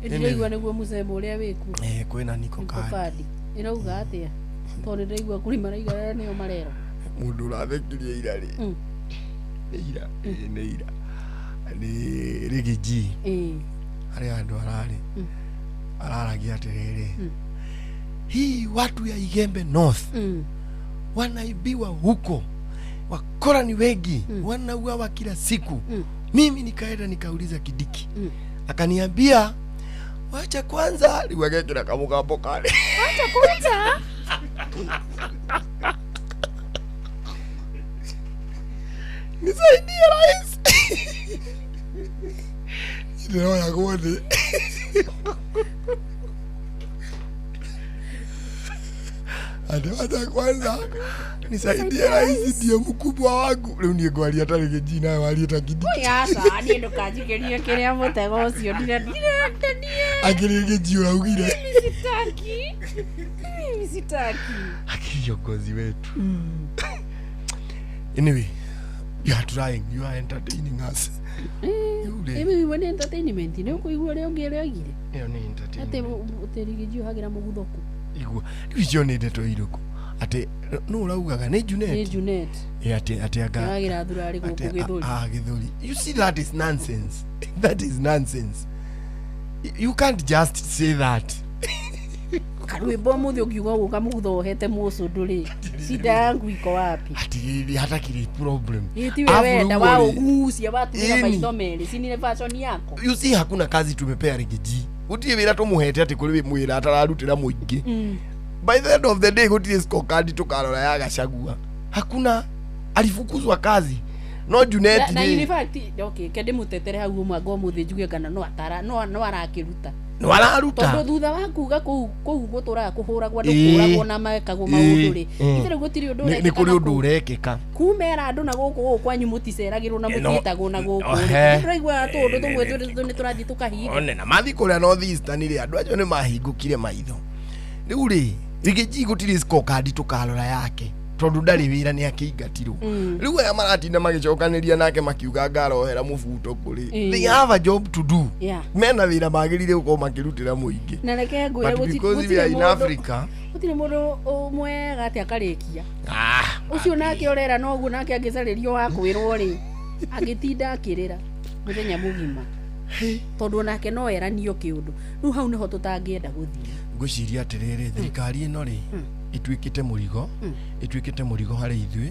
Anyway. Ndĩraigua nĩguo mũcemo ũrĩa wĩkuo. Kwĩna niko Niko kadi. Kadi ĩrauga atĩa? Tondũ nĩndĩraigua kũrĩ maraiga nĩo marerwo. Mũndũ ũrathekirie ira rĩ, nĩ ira, ĩĩ, nĩ ira, nĩ Riggy G. Harĩa andũ ararĩ araragia atĩrĩrĩ, hii watu ya Igembe North wanaibiwa huko, wakora ni wengi, wanauawa kila siku. Mimi nikaenda nikauliza Kidiki, akaniambia wacha kwanza, rĩu agekĩra kamũgambo kale. Wacha kwanza. Nisaidie rais, ndĩroyagwo thĩ. Ati wacha kwanza nisaidie rais, ndiye mkubwa wangu. Rĩu niĩ ngwaria ta Riggy G, nawe warie ta Kidiki. Oi, aca niĩ ndũkanjikĩrie kĩrĩa mũtego ũcio, ndirenda niĩ. Akĩrĩ Riggy G ũraugire. Mimi sitaki, mimi sitaki. Kiongozi wetu. Anyway, you are trying, you are entertaining us. Rĩu rĩ. Ĩmwe nĩ entertainment, nĩ ũkũigua ũrĩa ũngĩ ũrĩa oigire. Ĩyo nĩ Atĩ entertainment. atĩ Riggy G ohagĩra mũguthũku. Igua rĩu icio nĩ ndeto irĩkũ atĩ nũ ũraugaga? Nĩ Junet. Nĩ Junet. Ĩ, atĩ anga Ohagĩra thurarĩ gũkũ atĩ gĩthũri. Gĩthũri. You see, that is nonsense, that is nonsense. You can't just say that. Karwĩmbo ũmũthĩ ũngiuga ũguo kamũgutho ohete mũcũndũ rĩ, shida yangu iko wapi? Atirĩrĩ hatakĩrĩ problem. Ĩ tiwe Alafu wenda rĩu wa rĩ, ũgucia watumĩra Ĩni. maitho merĩ cinire fashion yako. You see, hakuna kazi tumepea Riggy G, gũtirĩ wĩra tũmũhete atĩ kũrĩ mwĩra atararutĩra mũingĩ. By the end of the day gũtirĩ scorecard tũkarora ya Gachagua, hakuna, alifukuzwa kazi. No Junet Na in rĩ fact, okay, ke ndĩmũtetere hau ũmwe anga ũmũthĩ njuge kana no atara no no arakĩruta. Nĩ wararuta. Tondũ thutha wa kuga kũu kũu gũtũraga kũhũragwo andũ Ĩĩ. kũragwo na mekagwo maũndũ rĩ, Ĩĩ. ithe rĩu gũtirĩ ũndũ Nĩ ũrekĩka kũrĩ na ũndũ kũu. ũrekĩka. Kumera andũ na gũkũ gũkũ kwanyu mũticeragĩrwo na No. mũtiĩtagwo na gũkũ Ohe. rĩ, tũraiguaga tũũndũ tũmwe nĩ tũrathiĩ tũkahinga. One na mathiĩ kũrĩa North Eastern rĩ, andũ acio nĩ mahingũkire maitho. Rĩu rĩ, Riggy G gũtirĩ scorecard tũkarora yake tondũ ndarĩ wĩra nĩ akĩingatirwo. Rĩu aya maratinda magĩcokanĩria nake makiuga ngarohera mũbuto kũrĩ, Ĩĩ. they have a job to do. Yeah. Mena wĩra magĩrĩire gũkorwo makĩrutĩra mũingĩ. Na reke ngwĩre But because we are in Africa, gũtirĩ mũndũ mwega atĩ akarĩkia. Ah, ũcio nake ũrera noguo nake angĩcarĩrio wa kwĩrwo rĩ, angĩtinda akĩrĩra mũthenya mũgima tondũ onake no eranio kĩũndũ. Rĩu hau nĩho tũtangĩenda gũthiĩ. Ngwĩciria atĩrĩrĩ, thirikari ĩno rĩ, ĩtuĩkĩte mũrigo, ĩtuĩkĩte mũrigo harĩ ithuĩ,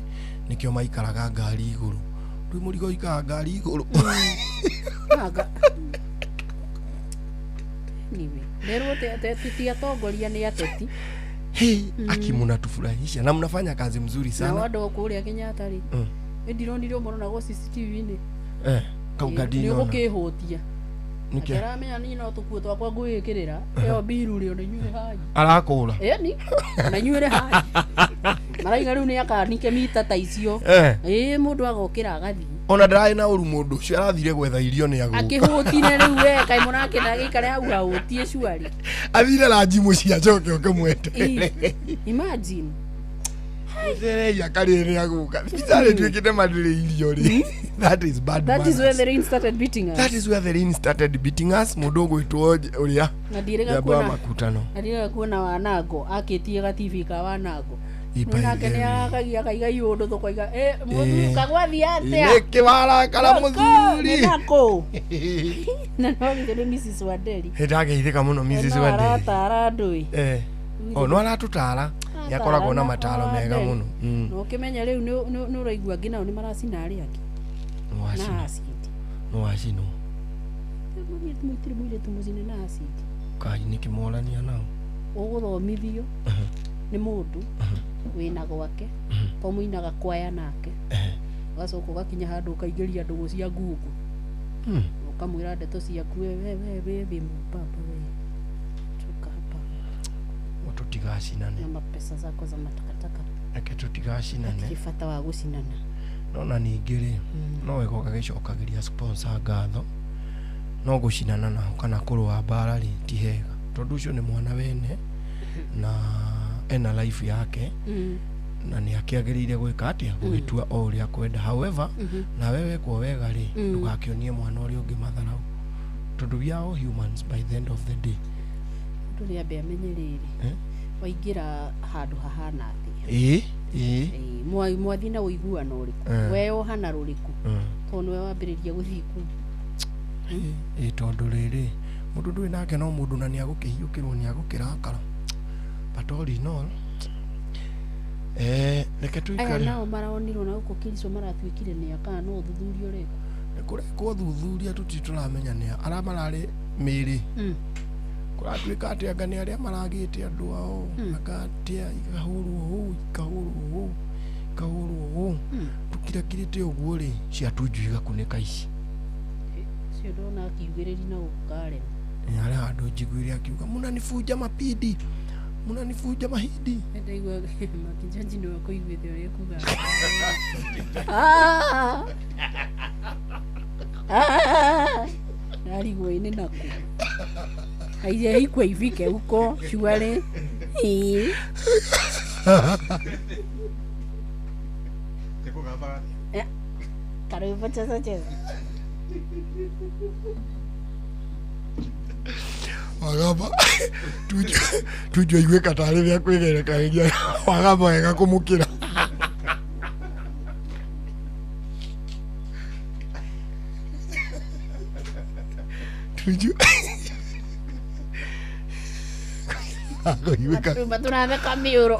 nĩkĩo maikaraga ngari igũrũ. Rĩu mũrigo ũikaraga ngari igũrũ. Anga. Anyway, nderwo ti atongoria nĩ ateti. Hey, aki mnatufurahisha na mnafanya kazi mzuri Nao sana. andũ kũrĩa Kenyatta rĩ, nĩ ndironire ũmwe ũronagwo CCTV-inĩ. Eh, kau Nĩ ngandinona. ũgũkĩhũtia. Nĩkĩ? Akĩramenya niĩ no tũkuo twakwa ngwĩkĩrĩra ĩyo mbiru rĩ, ona inyuĩ hai. Arakũra. Ĩni ona inyuĩ rĩ hai, maraiga rĩu nĩ akanike mita ta icio. Ĩĩ, mũndũ agokĩra agathiĩ. Ona ndararĩ na ũru, mũndũ ũcio arathire gwetha irio nĩ agũka. Akĩhũtire rĩu we kaĩ mũrakĩenda agĩikare hau ahũtie cuari. Athire ranji mũciĩ acoke oke mweterere. Imagine. Mweterei akarĩe nĩ agũka. Thibitarĩ tuĩkĩte madĩrĩ irio rĩ. That is bad That is manners. where the rain started beating us. That is where the rain started beating us. Mũndũ ũgwĩtwo ũrĩa. Na ndiĩrĩga Njamba wa kuona makutano. na ndiĩrĩga kuona wanango akĩtie gatibi ka wanango. Ipa Nake nĩ ithe. arakagia akaiga iũndũ tũkoiga Ĩĩ. mũthuri kagwathiĩ atĩa? Nĩkĩ warakara mũthuri? Nĩ nakũ? Na no githĩ nĩ Mrs Wanderi. Nĩndageithĩka mũno Mrs. No Wanderi. aratara andũ ĩ. Eh. O no aratũtara. Nĩ akoragwo na mataro mega mũno. Na ũkĩmenya rĩu nĩ ũraigua angĩ nao nĩ maracina arĩa angĩ. Nĩ wacina. Na acid. Nĩ wacinwo. Mũitirĩ mũirĩtu mũcine na acid. Kai nĩkĩ morania nao? Ũgũthomithio nĩ mũndũ wĩna gwake to mũinaga kwaya nake, ũgacoka ũgakinya handũ ũkaingĩria ndũgũ cia ngungo, ũkamwĩra ndeto ciaku, we we we we wĩ mũbaba we, toka hapa Tũtigacinane. Na mapesa zako za matakataka. Reke tũtigacinane. Hatirĩ bata wa gũcinana. No na ningĩ rĩ, no wega ũgagĩcokagĩria sponsor ngatho, no gũcinana nao kana kũrũa mbara rĩ, ti hega tondũ ũcio nĩ mwana wene na ena life yake, na nĩ akĩagĩrĩire gwĩka atĩa, gũgĩtua o ũrĩa kwenda. However, nawe wekwo wega rĩ, ndũgakĩonie mwana ũrĩa ũngĩ matharau tondũ we are all humans by the end of the day. Mũndũ nĩ ambe amenye rĩrĩ, Eh? waingĩra handũ hahana atĩa. Ĩĩ ĩĩ. Ĩĩ, mwathiĩ na ũiguano ũrĩkũ, weyohana rũrĩkũ, tondũ nĩwe wambĩrĩria gũthiĩ kũu. Ĩĩ, tondũ rĩrĩ, mũndũ ndũrĩ nake no mũndũ na nĩ agũkĩhiũkĩrwo, nĩ agũkĩrakara, but all in all, reke Aya tuikare. nao maronirwo na gũkũ Kericho maratuĩkire nĩ aka, no ũthuthuria ũrekwo? Nĩ kũrekwo thuthuria, tũtirĩ tũramenya nĩa arĩa mararĩ mĩrĩ. Kũratuĩka atĩ anga nĩ arĩa maragĩte andũ ao, anga atĩa, ikahũrwo ũũ, ikahũrwo ũũ, ikahũrwo ũũ, tũkirakirĩte ũguo rĩ, ciatunju igakunĩka ici. Ũcio ndona akiugĩrĩria na gũkũ Karen. Harĩ handũ njiguire akiuga, "Mũnanifunja mapindi, mũnanifunja mahindi." Ndaigua Makijaji nĩwe kũiguĩte ũrĩa kuga. Ah! Ah! Ndarigwo ĩ nĩ nakũ, haijaikuwa ifike huko shuare. Ĩĩ. Karwĩmbo cheza cheza. Wagamba tunjua iguĩka tarĩ rĩa kwĩgerekanagia, wagamba wega kũmũkĩra. Tunju akũiguĩka. Rwĩmbo tũratheka mĩũro,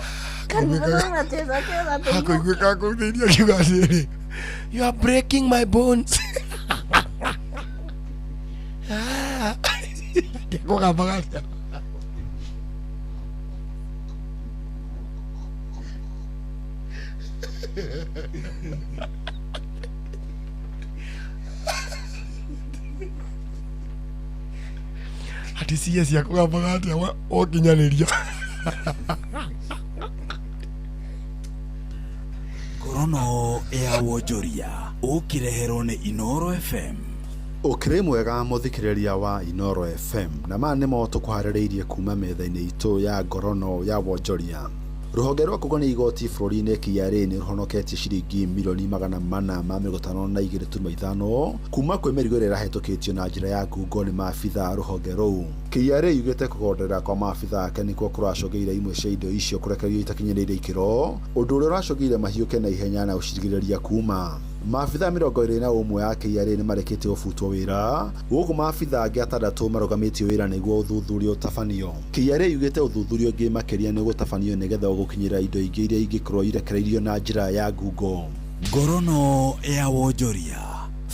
karwĩmbo tũracheza cheza tũigua. Akũiguĩka kũu thĩinĩ akiuga atĩrĩrĩ, "You are breaking my bones." Ah, kũgambaga atĩa? Atĩ Atĩ CS akũgambaga atĩa wakinyanĩria? Ngorono ya wonjoria ũkĩreherwo nĩ Inoro FM. Ũkĩrĩ mwega mũthikĩrĩria wa Inoro FM, na maya nĩmo tũkũharĩrĩirie kuma metha-inĩ itũ ya ngorono ya wonjoria. Rũhonge rwa kũgania igoti bũrũri-inĩ KRA nĩ rũhonoketie ciringi milioni 452.5 kuma kwĩ mĩrigo ĩrĩa ĩrahĩtũkĩtio na njĩra ya ngungo nĩ maabitha a rũhonge rũu. KRA yugĩte kũgonderera kwa maabitha ake nĩkuo kũracũngĩire imwe cia indo icio kũrekererio itakinyanĩirie ikĩro, ũndũ ũrĩa ũracũngĩire mahiũke na ihenya na gũcirigĩrĩria kuma. Maabitha 21 a KRA nĩ marĩkĩtie gũbutwo wĩra, gũkũ maabitha angĩ atandatũ marũgamĩtio wĩra nĩguo ũthuthuria ũtabanio. KRA yugĩte ũthuthuria ũngĩ makĩria nĩ ũgũtabanio nĩgetha gũkinyĩra indo ingĩ iria ingĩkorwo irekereirio na njĩra ya ngungo. Ngorono ya wonjoria.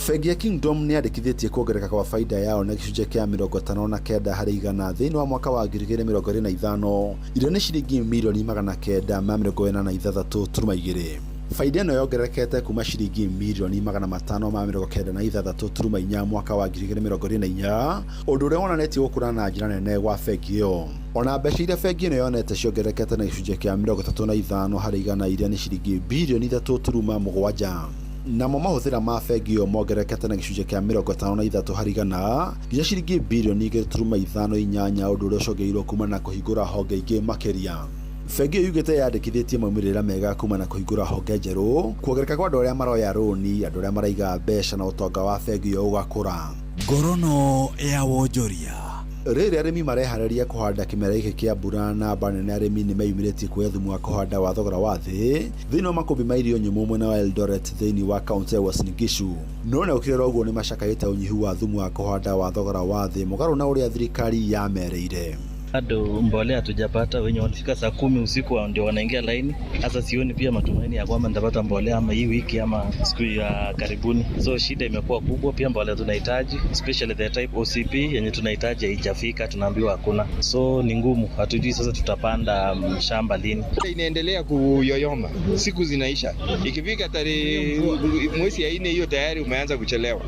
Bengi ya Kingdom nĩ yandĩkithĩtie kuongerereka kwa baida yayo na gĩcunjĩ kĩa 59 harĩ igana thĩinĩ wa mwaka wa 2025, iria nĩ ciringi milioni 986.2. Baida ĩno yongererekete kuma ciringi milioni 596.4 mwaka wa 2024, ũndũ ũrĩa wonanĩtie gũkũra na njĩra nene gwa bengi ĩyo. Ona mbeca iria bengi ĩno yonete ciongererekete na gĩcunjĩ kĩa 35 harĩ igana, iria nĩ ciringi bilioni 3.7. Namo mahũthĩra ma bengi ĩyo mongererekete na gĩcunjĩ kĩa 53 harĩ igana nginya ciringi bilioni 2.58, ũndũ ũrĩa ũcũngĩrĩirio kumana na kũhingũra honge ingĩ makĩria. Bengi ĩyo yugĩte yandĩkithĩtie maumĩrĩra mega kuma na kũhingũra honge njerũ, kuongerereka kwa andũ arĩa maroya rũni, andũ arĩa maraiga mbeca na ũtonga wa bengi ĩyo ũgakũra. Ngorono ya wonjoria. Rĩrĩ arĩmi mareharĩria kũhanda kĩmera gĩkĩ kĩa mbura, namba nene arĩmi nĩ meyumĩrĩtie kuoya thumu wa kũhanda wa thogora wa thĩ thĩinĩ wa makũmbĩ ma irio nyũmũ mwena wa Eldoret thĩinĩ wa kaũntĩ ya Uasin Gishu. No ona gũkĩrĩ ũguo nĩ macakaĩte ũnyihu wa thumu wa kũhanda wa thogora wa thĩ mũgarũ na ũrĩa thirikari yamerĩire. Bado mbolea hatujapata, wenye wanafika saa 10 usiku ndio wanaingia laini. Sasa sioni pia matumaini ya kwamba nitapata mbolea ama hii wiki ama siku ya karibuni. So shida imekuwa kubwa, pia mbolea tunahitaji, especially the type OCP yenye tunahitaji haijafika, tunaambiwa hakuna. So ni ngumu, hatujui sasa tutapanda shamba lini. Inaendelea kuyoyoma, siku zinaisha. Ikifika tarehe mwezi ya 4 hiyo tayari umeanza kuchelewa.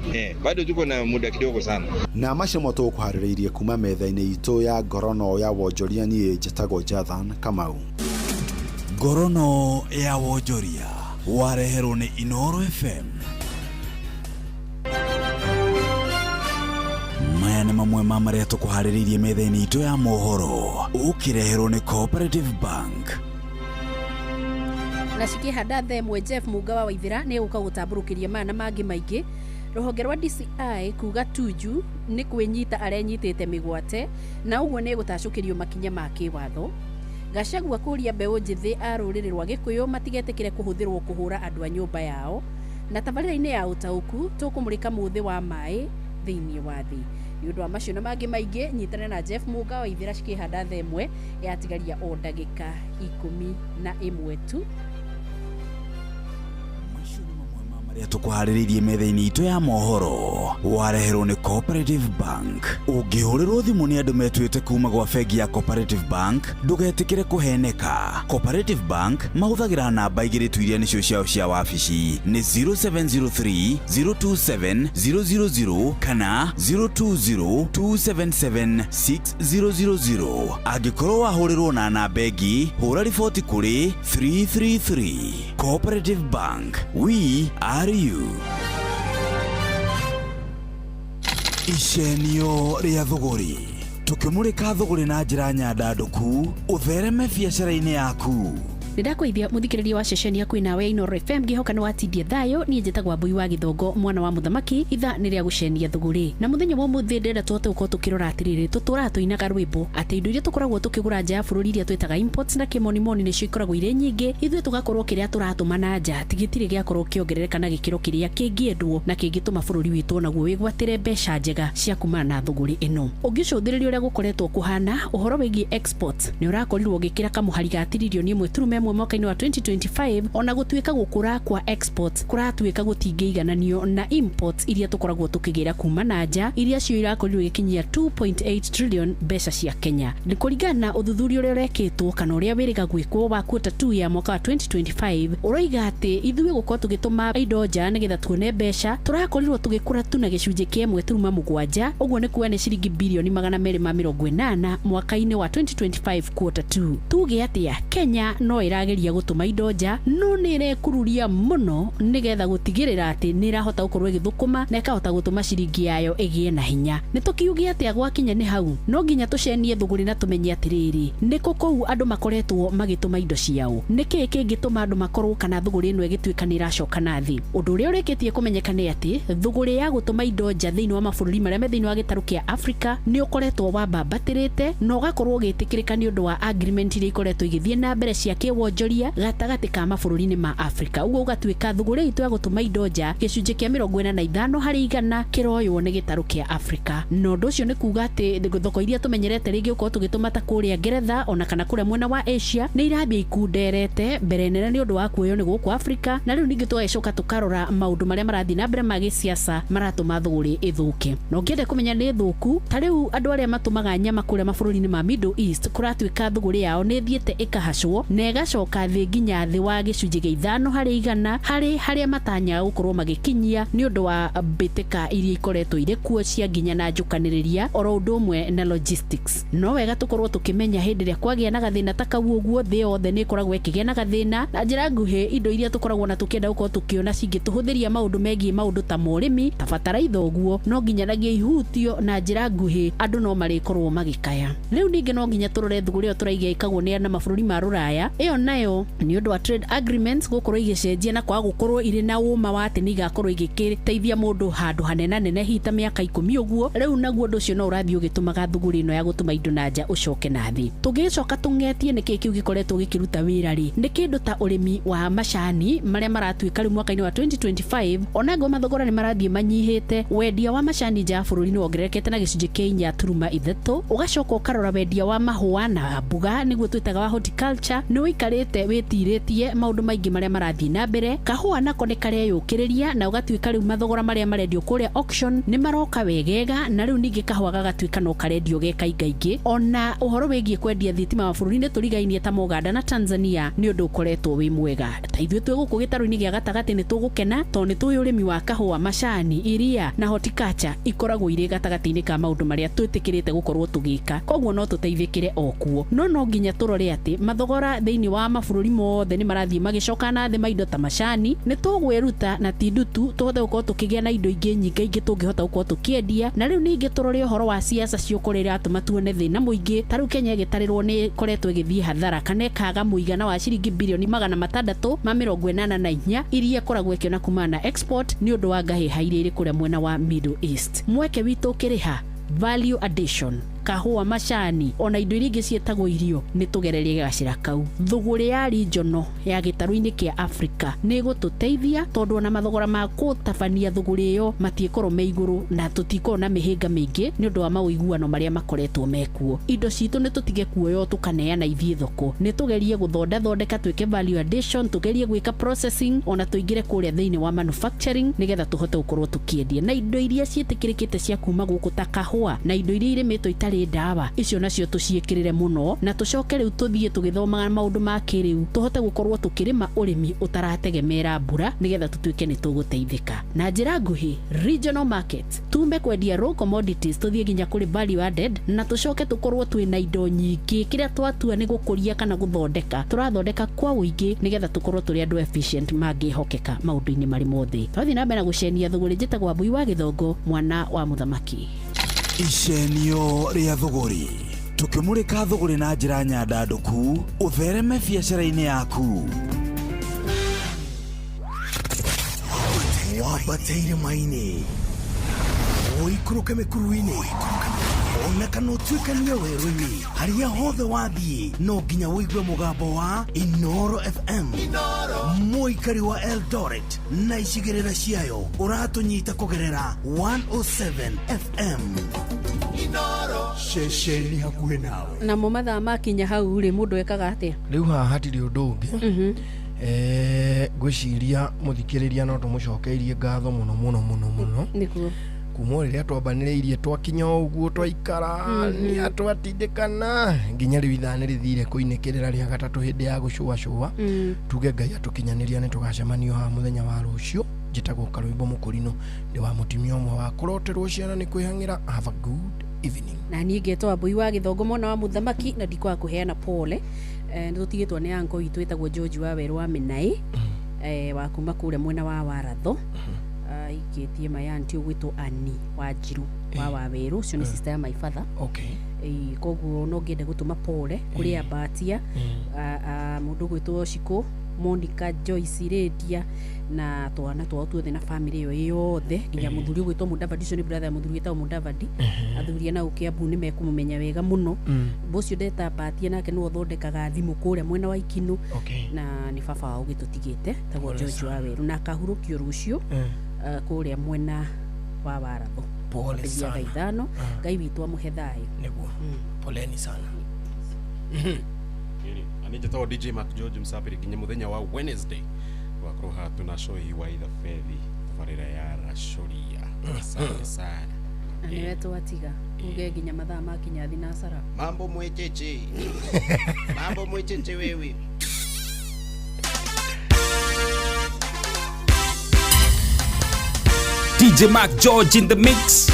Bado tuko na muda kidogo sana. Na macio moto kuharĩrĩirie kuma metha-inĩ itũ ya ngorono ya wonjoria niĩ njĩtagwo Jathan Kamau. Ngorono ya wonjoria wareherwo nĩ Inoro FM. Maya nĩ mamwe ma marĩa tũkũharĩrĩirie metha-inĩ itũ ya mohoro ũkĩreherwo nĩ Cooperative Bank. Na cikĩhanda thaa ĩmwe Jeff Mũnga wa Waithĩra nĩ egũka gũtambũrũkĩria maya na mangĩ maingĩ. Rũhonge rwa DCI kuga Tuju nĩ kwĩnyita arenyitĩte mĩgwate na ũguo nĩ gũtacũkĩrio makinya ma kĩwatho. Gachagua kũria mbeũ njĩthĩ a rũrĩrĩ rwa Gĩkũyũ matigetĩkĩre kũhũthĩrwo kũhũra andũ a nyũmba yao. Na tabarĩra-inĩ ya ũtaũku tũkũmũrĩka mũthĩ wa maĩ thĩinĩ wa thĩ. Nĩ ũndũ wa macio na mangĩ maingĩ, nyitana na Jeff Mũnga wa Waithĩra cikĩhanda thaa ĩmwe yatigaria o ndagĩka 11 tu. Marĩa tũkũharĩrĩirie metha-inĩ itũ ya mohoro wareherwo nĩ Cooperative Bank. Ũngĩhũrĩrwo thimũ nĩ andũ metuĩte kuma gwa bengi ya Cooperative Bank, ndũgetĩkĩre kũheneka. Cooperative Bank mahũthagĩra namba igĩrĩ tu iria nĩcio ciao cia wabici, nĩ 0703 027 000 kana 020 277 6000. Angĩkorwo wahũrĩrwo na namba ĩngĩ, hũra riboti kũrĩ 333. Cooperative Bank, we are you. Icenio rĩa thũgũrĩ, tũkĩmũrĩka thũgũrĩ na njĩra nyandandũku, ũthereme biacara-inĩ yaku. Nĩndakũithia mũthikĩrĩria wa ceceni yaku nawe Inoro FM ngĩhoka nĩ watindie thayũ. Niĩ njĩtagwo Mbui wa Gĩthongo mwana wa mũthamaki. Ithaa nĩ rĩa gũcenia thũgũrĩ, na mũthenya wa ũmũthĩ ndĩrenda tũhote gũkorwo tũkĩrora atĩrĩrĩ, tũtũraga tũinaga rwĩmbo atĩ indo iria tũkoragwo tũkĩgũra nja ya bũrũri iria twĩtaga imports na kĩmonimoni nĩcio ikoragwo irĩ nyingĩ, ithuĩ tũgakorwo kĩrĩa tũratũma na nja gĩtirĩ gĩakorwo kĩongerereka na gĩkĩro kĩrĩa kĩngĩendwo na kĩngĩtũma bũrũri witũ onaguo wĩgwatĩre mbeca njega cia kumana na thũgũrĩ ĩno. Ũngĩcũthĩrĩria ũrĩa gũkoretwo kũhana, ũhoro wĩgiĩ exports nĩ ũrakorirwo ũgĩkĩra kamũhari ga tiririoni 1.7 ĩmwe mwaka-inĩ wa 2025, ona gũtuĩka gũkũra kwa exports kũratuĩka gũtingĩigananio na imports iria tũkoragwo tũkĩgĩra kuma na nja, iria cio irakorirwo igĩkinyia 2.8 trillion mbeca cia Kenya. Nĩ kũringana na ũthuthuria ũrĩa ũrekĩtwo kana ũrĩa wĩrĩga gwĩkwo wa quarter 2 ya mwaka wa 2025, ũroiga atĩ ithuĩ gũkorwo tũgĩtũma indo nja nĩgetha tuone mbeca tũrakorirwo tũgĩkũra tu na gĩcunjĩ kĩa 1.7, ũguo nĩ kuga nĩ ciringi birioni 280 mwaka-inĩ wa 2025 quarter 2. Tuge atĩa, Kenya no ĩrageria gũtũma indo nja no nĩ ĩrekururia mũno nĩgetha gũtigĩrĩra atĩ nĩ ĩrahota gũkorwo ĩgĩthũkũma na ĩkahota gũtũma ciringi yayo ĩgĩe na hinya. Nĩ tũkiuge atĩa gwakinya nĩ hau, no nginya tũcenie thũgũrĩ na tũmenye atĩrĩrĩ, nĩkũ kũu andũ makoretwo magĩtũma indo ciao, nĩkĩĩ kĩngĩtũma andũ makorwo kana thũgũrĩ ĩno ĩgĩtuĩka nĩ ĩracoka na thĩ. Ũndũ ũrĩa ũrĩkĩtie kũmenyeka nĩ atĩ thũgũrĩ ya gũtũma indo nja thĩinĩ wa mabũrũri marĩa me thĩinĩ wa gĩtarũ kĩa Afrika nĩ ũkoretwo wambambatĩrĩte na ũgakorwo ũgĩtĩkĩrĩka nĩ ũndũ wa agreement iria ikoretwo igĩthiĩ na mbere cia kĩwonjoria gatagatĩ ka mabũrũri-inĩ ma Afrika. Ũguo ũgatuĩka thũgũrĩ itũ ya gũtũma indo nja gĩcunjĩ kĩa 45% kĩroywo nĩ gĩtarũ kĩa Afrika. Na ũndũ ũcio nĩ kuga atĩ thoko iria tũmenyerete rĩngĩ gũkorwo tũgĩtũma ta kũrĩa Ngeretha ona kana kũrĩa mwena wa Asia nĩ irathiĩ ikunderete mbere nene nĩ ũndũ wa kuoywo nĩ gũkũ Afrika. Na rĩu ningĩ tũgagĩcoka tũkarora maũndũ marĩa marathiĩ na mbere ma gĩsiasa maratũma thũgũrĩ ĩthũke. Na ũngĩenda kũmenya nĩ thũku, ta rĩu andũ arĩa matũmaga nyama kũrĩa mabũrũri-inĩ ma Middle East kũratuĩka thũgũrĩ yao nĩ ĩthiĩte ĩkahacwo na ĩgacoka thĩ nginya thĩ wa gĩcunjĩ gĩa 5% harĩ harĩa matanyaga gũkorwo magĩkinyia nĩ ũndũ wa mbĩtĩka iria ikoretwo irĩ kuo cia nginya na njũkanĩrĩria oro ũndũ ũmwe na logistics. No wega tũkorwo tũkĩmenya hĩndĩ ĩrĩa kwagĩa na gathĩna ta kau ũguo, thĩ yothe nĩ ĩkoragwo ĩkĩgĩa na gathĩna. Na njĩra nguhĩ, indo iria tũkoragwo na tũkĩenda gũkorwo tũkĩona cingĩtũhũthĩria maũndũ megiĩ maũndũ ta morĩmi ta bataraitha ũguo, no nginyanagia ihutio na njĩra nguhĩ andũ no marĩkorwo magĩkaya. Rĩu ningĩ no nginya tũrore thũgũrĩ ĩyo tũraiga ĩkagwo nĩ na mabũrũri ma rũraya, ĩyo nayo nĩ ũndũ wa trade agreements gũkorwo igĩcenjia na kwaga gũkorwo irĩ na ũma wa atĩ nĩ igakorwo igĩgĩteithia mũndũ handũ hanenanene hihi ta mĩaka 10 ũguo. Rĩu naguo ũndũ ũcio no ũrathiĩ ũgĩtũmaga thũgũrĩ ĩno ya gũtũma indo na nja ũcoke na thĩ. Tũngĩgĩcoka tũng'etie nĩkĩĩ kĩu gĩkoretwo gĩkĩruta wĩra rĩ, nĩ kĩndũ ta ũrĩmi wa macani marĩa maratuĩka rĩu mwaka-inĩ wa 2025 onangwo mathogora nĩ marathiĩ manyihĩte. Wendia wa macani nja ya bũrũri nĩ wongererekete na gĩcunjĩ kĩa 4.3. Ũgacoka ũkarora wendia wa mahũa na mbuga nĩguo twĩtaga wa horticulture nĩ ũikarĩte wĩtirĩtie maũndũ maingĩ marĩa marathiĩ na mbere. Kahũa nako nĩ kareyũkĩrĩria na ũgatuĩka rĩu mathogora marĩa marendio kũrĩa auction nĩ maroka wegega, na rĩu ningĩ kahũa gagatuĩka no karendio ge kaingaingĩ. Ona ũhoro wĩgiĩ kwendia thitima mabũrũri-inĩ tũrigainie ta Uganda na Tanzania nĩ ũndũ ũkoretwo wĩ mwega. Ta ithuĩ twĩ gũkũ gĩtarũ-inĩ gĩa gatagatĩ nĩ tũgũkena tondũ nĩ tũĩ ũrĩmi wa kahũa, macani, iria na horticulture ikoragwo irĩ gatagatĩ-inĩ ka maũndũ marĩa twĩtĩkĩrĩte gũkorwo tũgĩka, koguo no tũteithĩkĩre o kuo. No no nginya tũrore atĩ mathogora thĩinĩ wa mabũrũri mothe nĩ marathiĩ magĩcoka na thĩ ma indo ta macani. Nĩ tũgwĩruta na ti ndutu tũhote gũkorwo tũkĩgĩa na indo ingĩ nyingaingĩ tũngĩhota gũkorwo tũkĩendia. Na rĩu ningĩ tũrore ũhoro wa siasa ciũkũrĩa iratũma tuone thĩna mũingĩ. Ta rĩu Kenya ĩgĩtarĩrwo nĩ ĩkoretwo ĩgĩthiĩ hathara kana ĩkaga mũigana wa ciringi birioni 684 iria ĩkoragwo ĩkĩona kumana na export nĩ ũndũ wa ngahĩha iria irĩ kũrĩa mwena wa Middle East. Mweke witũ ũkĩrĩha value addition, kahũa, macani ona indo iria ingĩ ciĩtagwo irio, nĩ tũgererie gacĩra kau. Thũgũrĩ ya regional ya gĩtarũ-inĩ kĩa Afrika nĩ ĩgũtũteithia tondũ ona mathogora ma gũtabania thũgũrĩ ĩyo matiĩkorwo me igũrũ na tũtikorwo na mĩhĩnga mĩingĩ nĩ ũndũ wa mawĩiguano marĩa makoretwo mekuo. Indo citũ nĩ tũtige kuoywo tũkaneana ithiĩ thoko, nĩ tũgerie gũthondathondeka twĩke value addition, tũgerie gwĩka processing ona tũingĩre kũrĩa thĩinĩ wa manufacturing nĩgetha tũhote gũkorwo tũkĩendia. Na indo iria ciĩtĩkĩrĩkĩte cia kuma gũkũ ta kahũa na indo iria irĩmĩtwo itarĩ ndawa, icio nacio tũciĩkĩrĩre mũno, na tũcoke rĩu tũthiĩ tũgĩthomaga maũndũ ma kĩrĩu tũhote gũkorwo tũkĩrĩma ũrĩmi ũtarategemera mbura nĩgetha tũtuĩke nĩ tũgũteithĩka. Na njĩra nguhĩ, regional market tume kwendia raw commodities tũthiĩ nginya kũrĩ value added, na tũcoke tũkorwo twĩna indo nyingĩ. Kĩrĩa twatua nĩ gũkũria kana gũthondeka, tũrathondeka kwa ũingĩ nĩgetha tũkorwo tũrĩ andũ efficient mangĩhokeka maũndũ-inĩ marĩ mothe. Twathiĩ na mbere na gũcenia thũgũrĩ. Njĩtagwo Wambui wa Gĩthongo, mwana wa mũthamaki. Icenio rĩa thũgũrĩ, tũkĩmũrĩka thũgũrĩ na njĩra nyandandũku ũthereme biacara-inĩ yaku. Wambate irĩma-inĩ, ũikũrũke mĩkuru-inĩ, Ona kana ũtuĩkanie werũ-inĩ, harĩa hothe wathiĩ no nginya ũigue mũgambo wa Inoro FM. Mũikari wa Eldoret na icigĩrĩra ciayo ũratũnyita kũgerera 107 FM. Ceceni hakuhĩ nawe. Namo mathaa makinya hau rĩ, mũndũ ekaga atĩa? Rĩu haha hatirĩ ũndũ ũngĩ. Ngwĩciria mũthikĩrĩria no tũmũcokeirie ngatho mũno mũno mũno mũno. Nĩguo. Kuma o rĩrĩa twambanĩrĩirie twakinya o ũguo twaikara, nĩ atwatindĩkana nginya rĩu ithaa nĩ rĩthire kũinĩkĩrĩra rĩa gatatũ hĩndĩ ya gũcũacũa. Tuge Ngai atũkinyanĩria nĩ tũgacemanio haha mũthenya wa rũciũ. Njĩtagwo Karwĩmbo Mũkũrinũ, ndĩ wa mũtumia ũmwe wa kũroterwo ciana nĩ kwĩhang'ĩra. Have a good evening. Na niĩ ngetwo Wambui wa Gĩthongo mwana wa mũthamaki, na ndikwaga kũheana pole. Nĩ tũtigĩtwo nĩ anko witũ ĩtagwo George wa Werũ wa Mĩnaĩ, wa kuma kũrĩa mwena wa Waratho. Aikĩtie mayanti ũgwĩtwo Ani Wanjiru wa Wawerũ, ũcio nĩ sister ya my father. Koguo no ngĩende gũtũma pole kũrĩ Abatia, mũndũ ũgwĩtwo Shiko, Monica, Joyce, Lydia na twana twao tuothe na family ĩyo yothe, nginya mũthuri ũgwĩtwo Mudavadi, ũcio nĩ brother ya mũthuri wĩtagwo Mudavadi. Athuri a nau Kiambu nĩ mekũmũmenya wega mũno. Ũcio ndeta Abatia nake nĩwe ũthondekaga thimũ kũrĩa mwena wa Ikinũ. Na nĩ baba wao ũgĩtũtigĩte tagwo Pole George sana. wa Werũ, na akahurũkio rũciũ kũrĩa mwena wa Waratho. Pole Kwambĩrĩria sana. thaa 5. Ngai witũ amũhe thayũ. Nĩguo. Poleni sana. Ani njĩtagwo DJ Mark George Msafiri, nginya mũthenya wa Wednesday tũgakorwo haha tuna show hii wa itha fethi tabarĩra ya Racũria. Asante sana. Na nĩwe twatiga uge nginya mathaa makinya thinacara. Mambo mwecheche. Mambo mwecheche wewe. DJ Mark George in the mix.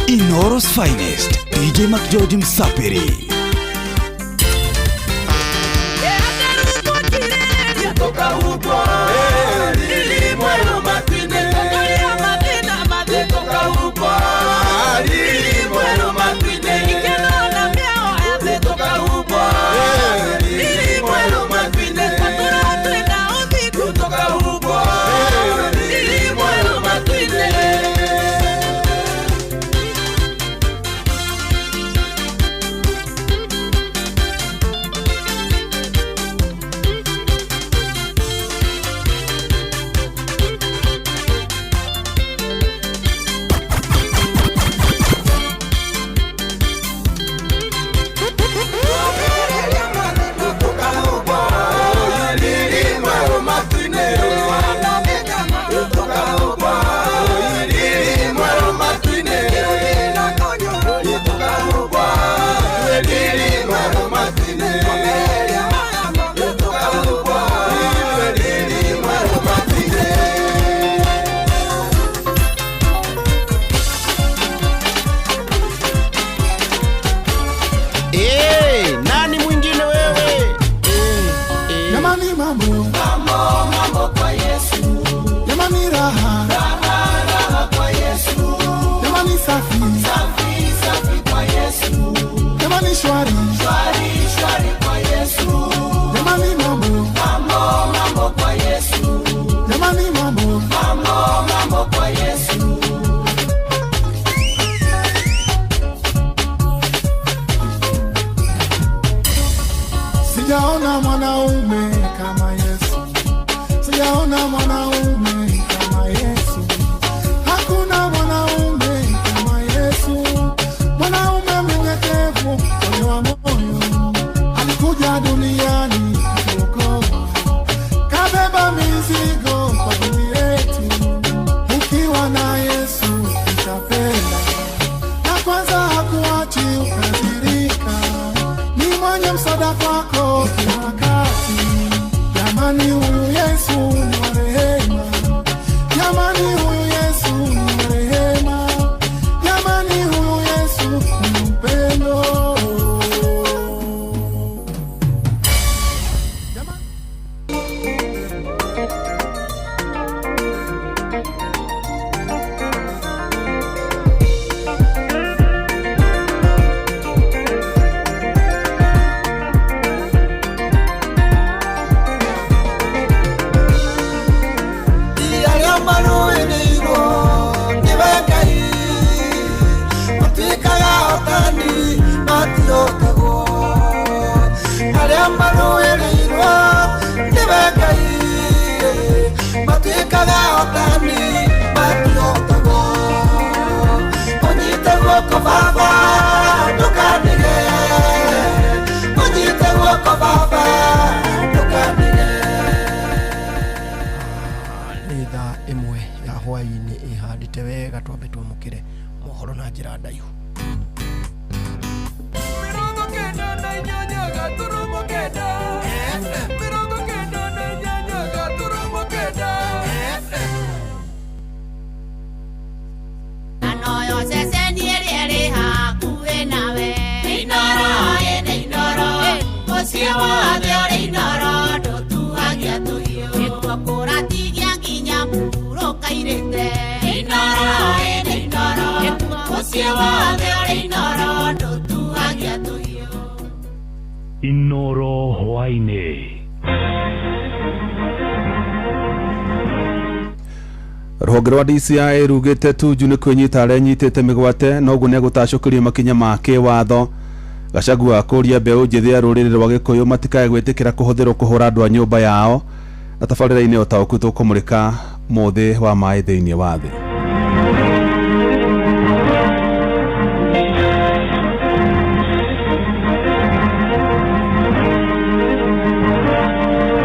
Inoro's finest, DJ Mark George Msafiri. Nani mwingine wewe? Jamani mambo, mambo, mambo kwa Yesu. Jamani raha, raha, raha kwa Yesu. Jamani safi, safi, safi kwa Yesu. Jamani shwari, shwari, shwari kwa Yesu. Jamani mambo, mambo, mambo kwa Yesu. Jamani mambo, mambo, mambo kwa Yesu. Sijaona mwanaume kama Yesu. Sijaona mwanaume kama Yesu. Hakuna mwanaume kama Yesu. Mwanaume mnyenyekevu, mwenye wa moyo. Alikuja duniani kutuokoa. Kabeba mizigo kwa ajili yetu. Ukiwa na Yesu utapenda. Na kwanza hakuachi ukazirika. Ni mwenye msaada kwako kila wakati. Jamani huyu Yesu ni wa rehema. Hwaĩ-inĩ ĩhandĩte wega, twambe twamũkĩre mohoro na njĩra ndaihu. 98 FM 98.9 FM. Anoyo ceceni ĩrĩa ĩrĩ hakuhĩ nawe. Inooro ĩnĩ Inooro, mũciĩ wothe ũrĩ Inooro, ndũtuhagia tũhiũ. Nĩkuo kũratigia nginya mũhurũka-irĩte. Inooro ĩnĩ Inooro, mũciĩ wothe ũrĩ Inooro, ndũtuhagia tũhiũ. Inooro hwaĩ-inĩ. Rũhonge rwa DCI rugĩte Tuju nĩ kwĩnyita arenyitĩte mĩgwate na ũguo nĩegũtacũkĩrio makinya ma kĩwatho. Gachagua kũria mbeũ njĩthĩ ya rũrĩrĩ rwa Gĩkũyũ matikae gwĩtĩkĩra kũhũthĩrwo kũhũra andũ a nyũmba yao. Na tabarĩra-inĩ ũtaũku tũkũmũrĩka mũthĩ wa maĩ thĩinĩ wa thĩ.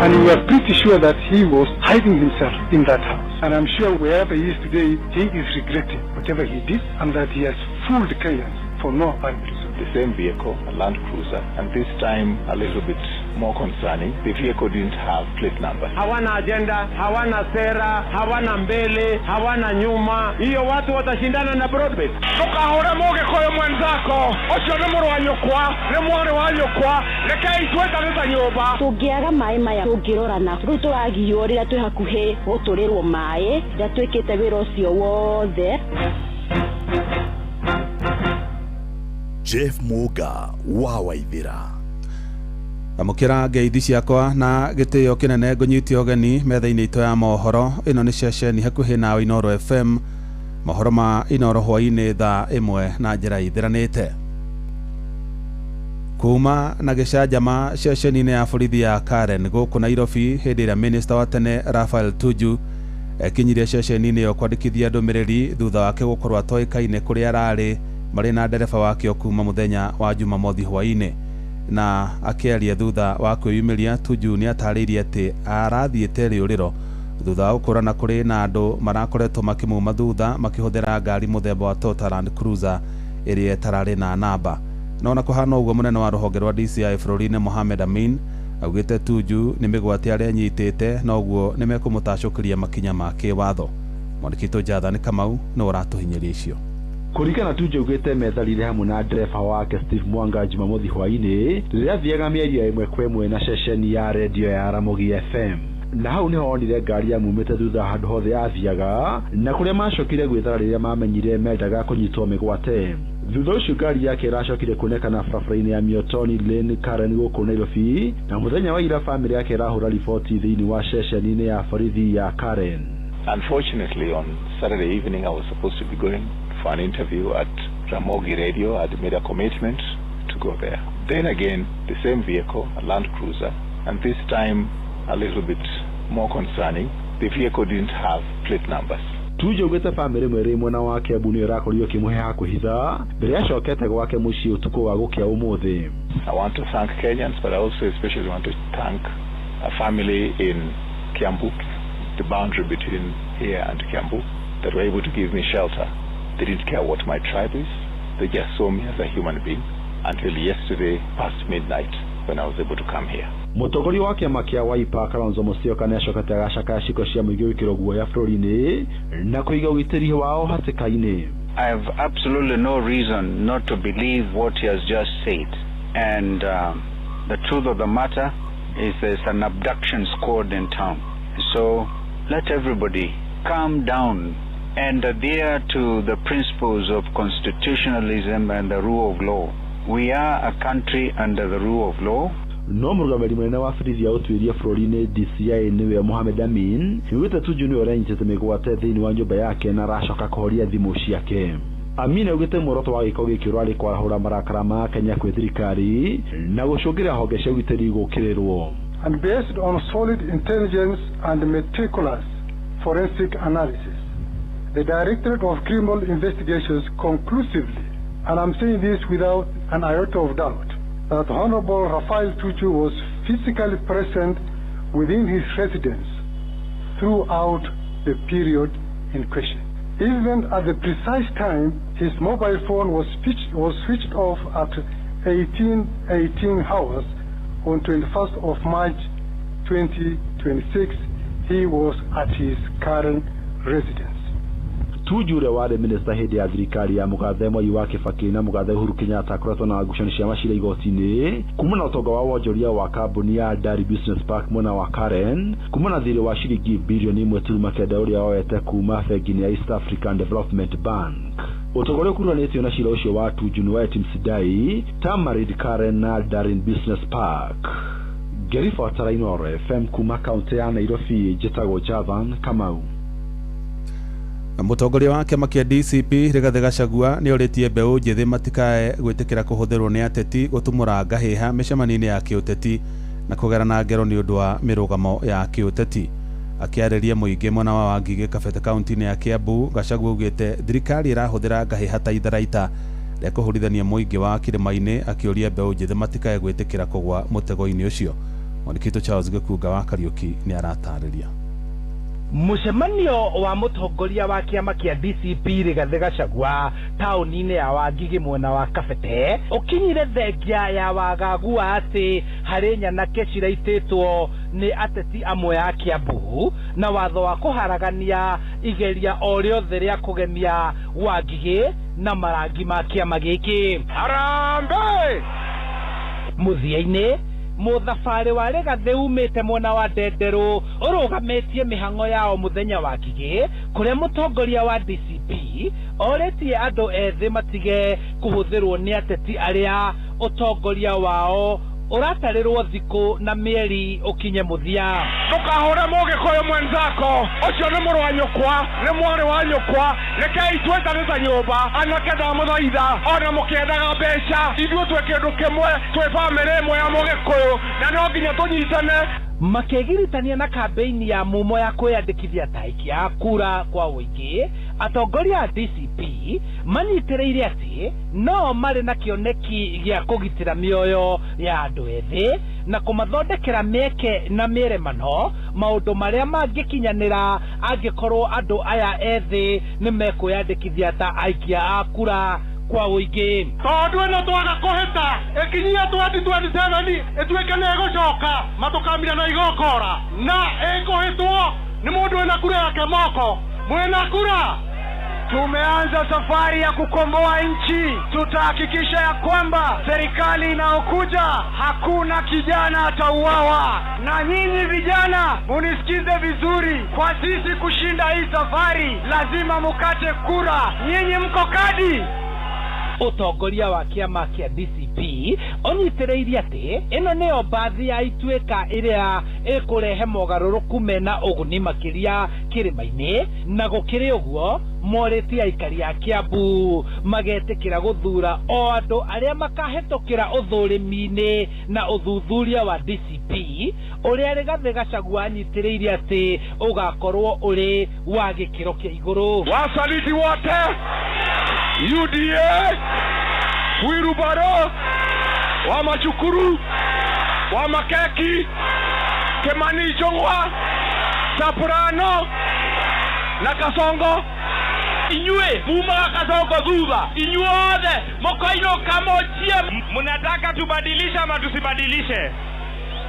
And we were pretty sure that he was hiding himself in that house. And I'm sure wherever he is today, he is regretting whatever he did and that he has fooled Kenyans for no apparent reason. The same vehicle, a Land Cruiser, and this time a little bit more concerning, the vehicle didn't have plate numbers. Hawana agenda, hawana sera, hawana mbele, hawana nyuma. Hiyo watu watashindana na Broadbase. Tukahore Mũgĩkũyũ mwenzako, ũcio nĩ mũrũ wa nyũkwa, nĩ mwarĩ wa nyũkwa, rekei twĩtane ta nyũmba. Tũngĩaga maĩ maya tũngĩrorana, rĩu tũragiywo rĩrĩa twĩ hakuhĩ gũtũrĩrwo maĩ, rĩrĩa twĩkĩte wĩra ũcio wothe. Jeff Muga wa Waithira. Amũkĩra ngeithi ciakwa na gĩtĩo kĩnene ngũnyite ũgeni metha-inĩ itũ ya mohoro. Ĩno nĩ ceceni hakuhĩ nawe Inooro FM. Mohoro ma Inooro hwaĩ-inĩ thaa 1 na njĩra ithiranĩte. Kuma na gĩcanjama ceceni-inĩ ya borithi ya Karen gũkũ Nairobi hĩndĩ ĩrĩa minista wa tene Raphael Tuju ekinyirie ceceni-inĩ ĩyo kwandĩkithia ndũmĩrĩri thutha wake gũkorwo atoĩkaine kũrĩa ararĩ marĩ na ndereba wake kuma mũthenya wa Jumamothi hwaĩ-inĩ. Na akĩaria thutha wa kwĩyumĩria, Tuju nĩ atarĩirie atĩ arathiĩte rĩũrĩro thutha wa gũkũrana kũrĩ na andũ marakoretwo makĩmuma thutha makĩhũthĩra ngari mũthemba wa Toyota Land Cruiser ĩrĩa ĩtararĩ na namba. No ona kũhana ũguo, mũnene wa rũhonge rwa DCI bũrũri-inĩ Mohamed Amin augĩte Tuju nĩ mĩgwate arĩa anyitĩte na ũguo nĩ mekũmũtacũkĩria makinya ma kĩwatho. Mwandĩki witũ Jathani Kamau nĩ ũratũhinyĩria icio. Kũringana Tuju augĩte metharire hamwe na ndereba wake Steve Mwanga Jumamothi hwaĩ-inĩ rĩrĩa athiaga mĩario ĩmwe kwa ĩmwe na ceceni ya redio ya Ramogi FM. Na hau nĩho onire ngari yamumĩte thutha handũ hothe athiaga na kũrĩa macokire gwĩthara rĩrĩa mamenyire mendaga kũnyitwo mĩgwate. Thutha ũcio ngari yake ĩracokire kuonekana barabara-inĩ ya Miotoni Lane Karen gũkũ Nairobi, na mũthenya wa ira bamĩrĩ yake ĩrahũra riboti thĩinĩ wa ceceni-inĩ ya borithi ya Karen. Unfortunately, on Saturday evening I was supposed to be going for an interview at Ramogi Radio. I'd made a commitment to go there. Then again, the same vehicle, a Land Cruiser, and this time a little bit more concerning, the vehicle didn't have plate numbers. Tuju augĩte bamĩrĩ ĩmwe ĩrĩ mwena wa Kiambu nĩyo ĩrakorirwo ĩkĩmũhe ha kwĩhitha mbere acokete gwake mũciĩ ũtukũ wa gũkĩa ũmũthĩ. I want to thank Kenyans, but I also especially want to thank a family in Kiambu, the boundary between here and Kiambu, that were able to give me shelter. They didn't care what my tribe is. They just saw me as a human being until yesterday past midnight when I was able to come here. Mũtongoria wa kĩama kĩa Wiper Kalonzo Musyoka nĩacokete agacakaya ciĩko cia mũingĩ gwĩkĩrwo guoya bũrũri-inĩ na kũiga ũgitĩri wao hatĩka-inĩ. I have absolutely no reason not to believe what he has just said. And the truth of the matter is there's an abduction squad in town. So let everybody calm down and adhere to the principles of constitutionalism and the rule of law. We are a country under the rule of law. No mũrũgamĩrĩri mũnene wa borithi ya ũtuĩria bũrũri-inĩ DCI nĩwe Mohamed Amin nĩugĩte Tuju nĩwe ũrenyitĩte mĩgwate thĩinĩ wa nyũmba yake na aracoka kũhoria thimũ ciake. Amin augĩte muoroto wa gĩko gĩkĩ ũrarĩ kwarahũra marakara ma Kenya kwĩ thirikari na gũcũngĩrĩra honge cia ũgitĩri gũũkĩrĩrwo. And based on solid intelligence and meticulous forensic analysis, the Directorate of Criminal Investigations conclusively, and I'm saying this without an iota of doubt, that Honorable Raphael Tuju was physically present within his residence throughout the period in question. Even at the precise time, his mobile phone was switched off at 18:18 hours on 21st of March 2026. He was at his current residence. Tuju ũrĩa warĩ minista hĩndĩ ya thirikari ya mũgathe Mwai wa Kibaki na mũgathe Uhuru Kenyatta akoretwo na ngucanio cia macira igoti-inĩ kuma na ũtonga wa wonjoria wa kambuni ya Dari Business Park mwena wa Karen kuma na thirĩ wa ciringi birioni 1.9 ũrĩa woete kuma bengi-inĩ ya East African Development Bank. Ũtonga ũrĩa ũkuruhanĩtio na cira ũcio wa Tuju nĩ wa Etim Sidai, Tamarid Karen na Darin Business Park. Ngĩribotera Inooro FM kuma kaunti ya Nairobi, njĩtagwo Javan Kamau. Mũtongoria wa kĩama kĩa DCP Rigathĩ Gachagua nĩ orĩtie mbeũ njĩthĩ matikae gwĩtĩkĩra kũhũthĩrwo nĩ ateti gũtumũra ngahĩha mĩcemanio-inĩ ya kĩũteti na kũgerana ngero nĩ ũndũ wa mĩrũgamo ya kĩũteti. Akĩarĩria mũingĩ mwena wa Wangigĩ Kabete kaunti-inĩ ya Kiambu, Gachagua augĩte thirikari ĩrahũthĩra ngahĩha ta itharaita rĩa kũhũrithania mũingĩ wa kĩrĩma-inĩ, akĩũria mbeũ njĩthĩ matikae gwĩtĩkĩra kũgwa mũtego-inĩ ũcio. Mwandĩki Charles Gĩkunga wa Kariũki nĩ aratarĩria. Mũcemanio wa mũtongoria wa kĩama kĩa DCP Rigathĩ Gachagua taũni-inĩ ya Wangigĩ mwena wa Kabete ũkinyire thengia ya wagagu wa atĩ harĩ nyanake ciraitĩtwo nĩ ateti amwe a Kiambu na watho wa kũharagania igeria o rĩothe rĩa kũgemia Wangigĩ na marangi ma kĩama gĩkĩ. Harambee! Mũthia-inĩ mũthabarĩ wa Rigathĩ umĩte mwena wa Ndenderũ ũrũgamĩtie mĩhang'o yao mũthenya wa Ngigĩ kũrĩa mũtongoria wa DCP orĩtie andũ ethĩ matige kũhũthĩrwo nĩ ateti arĩa ũtongoria wao ũratarĩrwo thikũ na mĩeri ũkinye mũthia. Ndũkahũre mũgĩkũyũ mwenzako, ũcio nĩ mũrũ wa nyũkwa, nĩ mwarĩ wa nyũkwa, rekei twĩtane ta nyũmba, anake ndamũthaitha, ona mũkĩendaga mbeca, ithuĩ twĩ kĩndũ kĩmwe, twĩ bamĩrĩ ĩmwe ya mũgĩkũyũ, na no nginya tũnyitane. Makĩgiritania na kambĩini ya mumo ya kwĩyandĩkithia ta aikia a kura kwa ũingĩ, atongoria a DCP manyitĩrĩire atĩ no marĩ na kĩoneki gĩa kũgitĩra mĩoyo ya andũ ethĩ na kũmathondekera mĩeke na mĩremano, maũndũ marĩa mangĩkinyanĩra angĩkorwo andũ aya ethĩ nĩ mekwĩyandĩkithia ta aikia a kura kwa ũingĩ. Tondũ ĩno twaga kũhĩta ĩkinyia 2027 ĩtuĩke nĩ ĩgũcoka matũkamira na igokora na ĩkũhĩtwo nĩ mũndũ wĩna kura yake moko. Mwĩna kura. Tumeanza safari ya kukomboa nchi. Tutahakikisha ya kwamba serikali inayokuja hakuna kijana atauawa. Na nyinyi vijana munisikize vizuri, kwa sisi kushinda hii safari lazima mukate kura. Nyinyi mko kadi. Ũtongoria wa kĩama kĩa DCP ũnyitĩrĩirie atĩ ĩno nĩyo mbathi ya ituĩka ĩrĩa ĩkũrehe mogarũrũku mena ũguni makĩria kĩrĩma-inĩ, na gũkĩrĩ ũguo morĩtie aikari a Kiambu magetĩkĩra gũthura o andũ arĩa makahĩtũkĩra ũthũrĩmi-inĩ na ũthuthuria wa DCP ũrĩa Rigathĩ Gachagua anyitĩrĩirie atĩ ũgakorwo ũrĩ wa gĩkĩro kĩa igũrũ. Wasaliti wote UDA, Wirubaro, wa Machukuru, wa Makeki, Kimani Ichung'wa, Soprano na Kasongo. Inyue mumaga Kasongo thutha, inyuothe mũkoinũka mũciĩ. Mnataka tubadilishe ama tusibadilishe?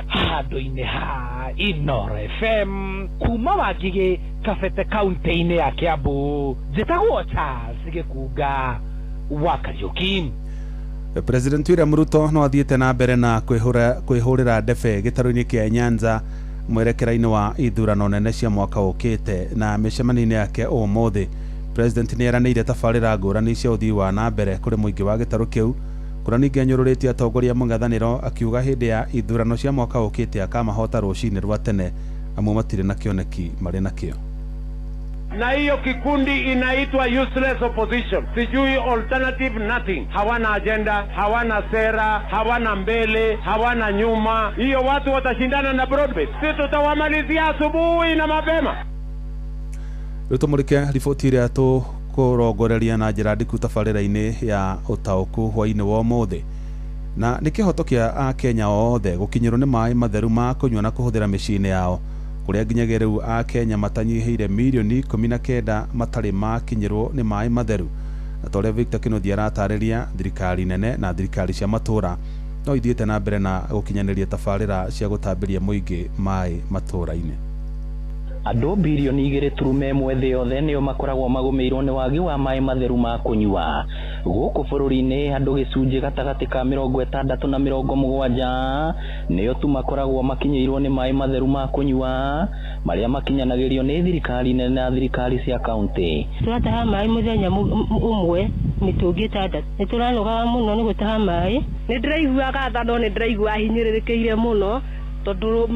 Handũ-inĩ ha Inooro FM kuma Wangigĩ Kabete kaunti-inĩ ya Kiambu, njĩtagwo Charles Gĩkunga wa Kariũki. President William Ruto no athiĩte na mbere na kwĩhũrĩra ndebe gĩtarũ-inĩ kĩa Nyanza mwerekera-inĩ wa ithurano nene cia mwaka ũkĩte. Na mĩcemanio-inĩ yake ũmũthĩ, President nĩ eranĩire tabarĩra ngũrani cia ũthii wa na mbere kũrĩ mũingĩ wa gĩtarũ kĩu, kũrĩa ningĩ anyũrũrĩtie atongoria mũng'ethanĩro akiuga hĩndĩ ya ithurano cia mwaka ũkĩte akamahota rũcinĩ rwa tene amu matirĩ na kĩoneki marĩ nakĩo. Na hiyo kikundi inaitwa useless opposition, sijui alternative nothing. Hawana agenda, hawana sera, hawana mbele, hawana nyuma. Hiyo watu watashindana na broad-based. Sisi tutawamalizia asubuhi na mapema. Rĩu tũmũrĩke riboti ĩrĩa tũkũrongoreria na njĩra ndiku tabarĩra-inĩ ya ũtaũku hwaĩ-inĩ wa ũmũthĩ. Na nĩ kĩhoto kĩa Akenya othe gũkinyĩrwo nĩ maĩ matheru ma kũnyua na kũhũthĩra mĩciĩ-inĩ yao Kũrĩa nginyagia rĩu Akenya matanyihĩire mirioni 19 matarĩ makinyĩrwo nĩ maĩ matheru. Na ta ũrĩa Victor Kĩnuthia aratarĩria, thirikari nene na thirikari cia matũũra no ithiĩte na mbere na gũkinyanĩria tabarĩra cia gũtambĩria mũingĩ maĩ matũũra-inĩ. Andũ birioni 2.1 thĩ yothe nĩo makoragwo magũmĩirwo nĩ wagi wa maĩ matheru ma kũnyua. Gũkũ bũrũri-inĩ andũ gĩcunjĩ gatagatĩ ka 60 na 70 nĩo tu makoragwo makinyĩirwo nĩ maĩ matheru ma kũnyua marĩa makinyanagĩrio nĩ thirikari nene na thirikari cia kaunti. Tũrataha maĩ mũthenya ũmwe mĩtũngi 6. Nĩ tũranogaga mũno nĩ gũtaha maĩ. Nĩ ndĩraiguaga tha no nĩ ndĩraigua hinyĩrĩrĩkĩire mũno tondũ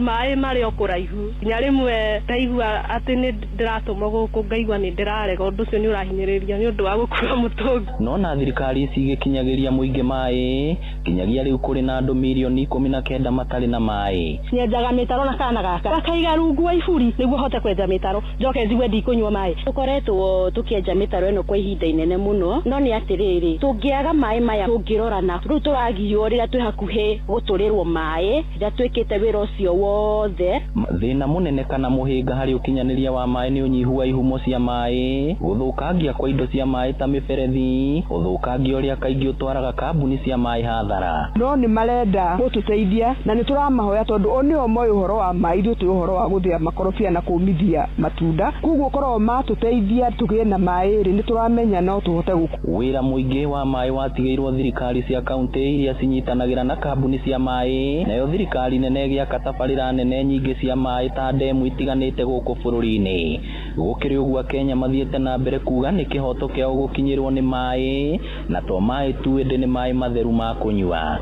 maĩ marĩ o kũraihu. Nginya rĩmwe ndaigua atĩ nĩ ndĩratũmwo gũkũ ngaigua nĩ ndĩrarega, ũndũ ũcio nĩ ũrahinyĩrĩria nĩ ũndũ wa gũkua mũtũngi. No na thirikari ici igĩkinyagĩria mũingĩ maĩ, nginyagia rĩu kũrĩ na andũ mirioni 19 matarĩ na maĩ. Nyenjaga mĩtaro na kana gaka gakaiga rungu wa iburi nĩguo hote kwenja mĩtaro njoke njigue ndikũnyua maĩ. Tũkoretwo tũkĩenja mĩtaro ĩno kwa ihinda inene mũno, no nĩ atĩrĩrĩ, tũngĩaga maĩ maya tũngĩrorana rĩu tũragiywo rĩrĩa twĩ hakuhĩ gũtũrĩrwo maĩ, rĩrĩa twĩkĩte wĩra ũcio wothe. Thĩna mũnene kana mũhĩnga harĩ ũkinyanĩria wa maĩ nĩ ũnyihu wa ihumo cia maĩ, gũthũkangia kwa indo cia maĩ ta mĩberethi, ũthũkangia ũrĩa kaingĩ ũtwaraga kambuni cia maĩ hathara. No nĩ marenda gũtũteithia na nĩ tũramahoya tondũ o nĩo moĩ ũhoro wa maĩ, ithuĩ tũĩ ũhoro wa gũthĩa makorobia na kũmithia matunda, koguo korwo matũteithia tũgĩe na maĩ rĩ, nĩ tũramenya no tũhote gũkũ. Wĩra mũingĩ wa maĩ watigĩirwo thirikari cia kaunti iria cinyitanagĩra na kambuni cia maĩ, nayo thirikari nene ĩgĩaka tabarĩra nene nyingĩ cia maĩ ta ndemu itiganĩte gũkũ bũrũri-inĩ. Gũkĩrĩ ũguo Kenya mathiĩte na mbere kuga nĩ kĩhoto kĩao gũkinyĩrwo nĩ maĩ, na to maĩ tu ĩndĩ nĩ maĩ matheru ma kũnyua.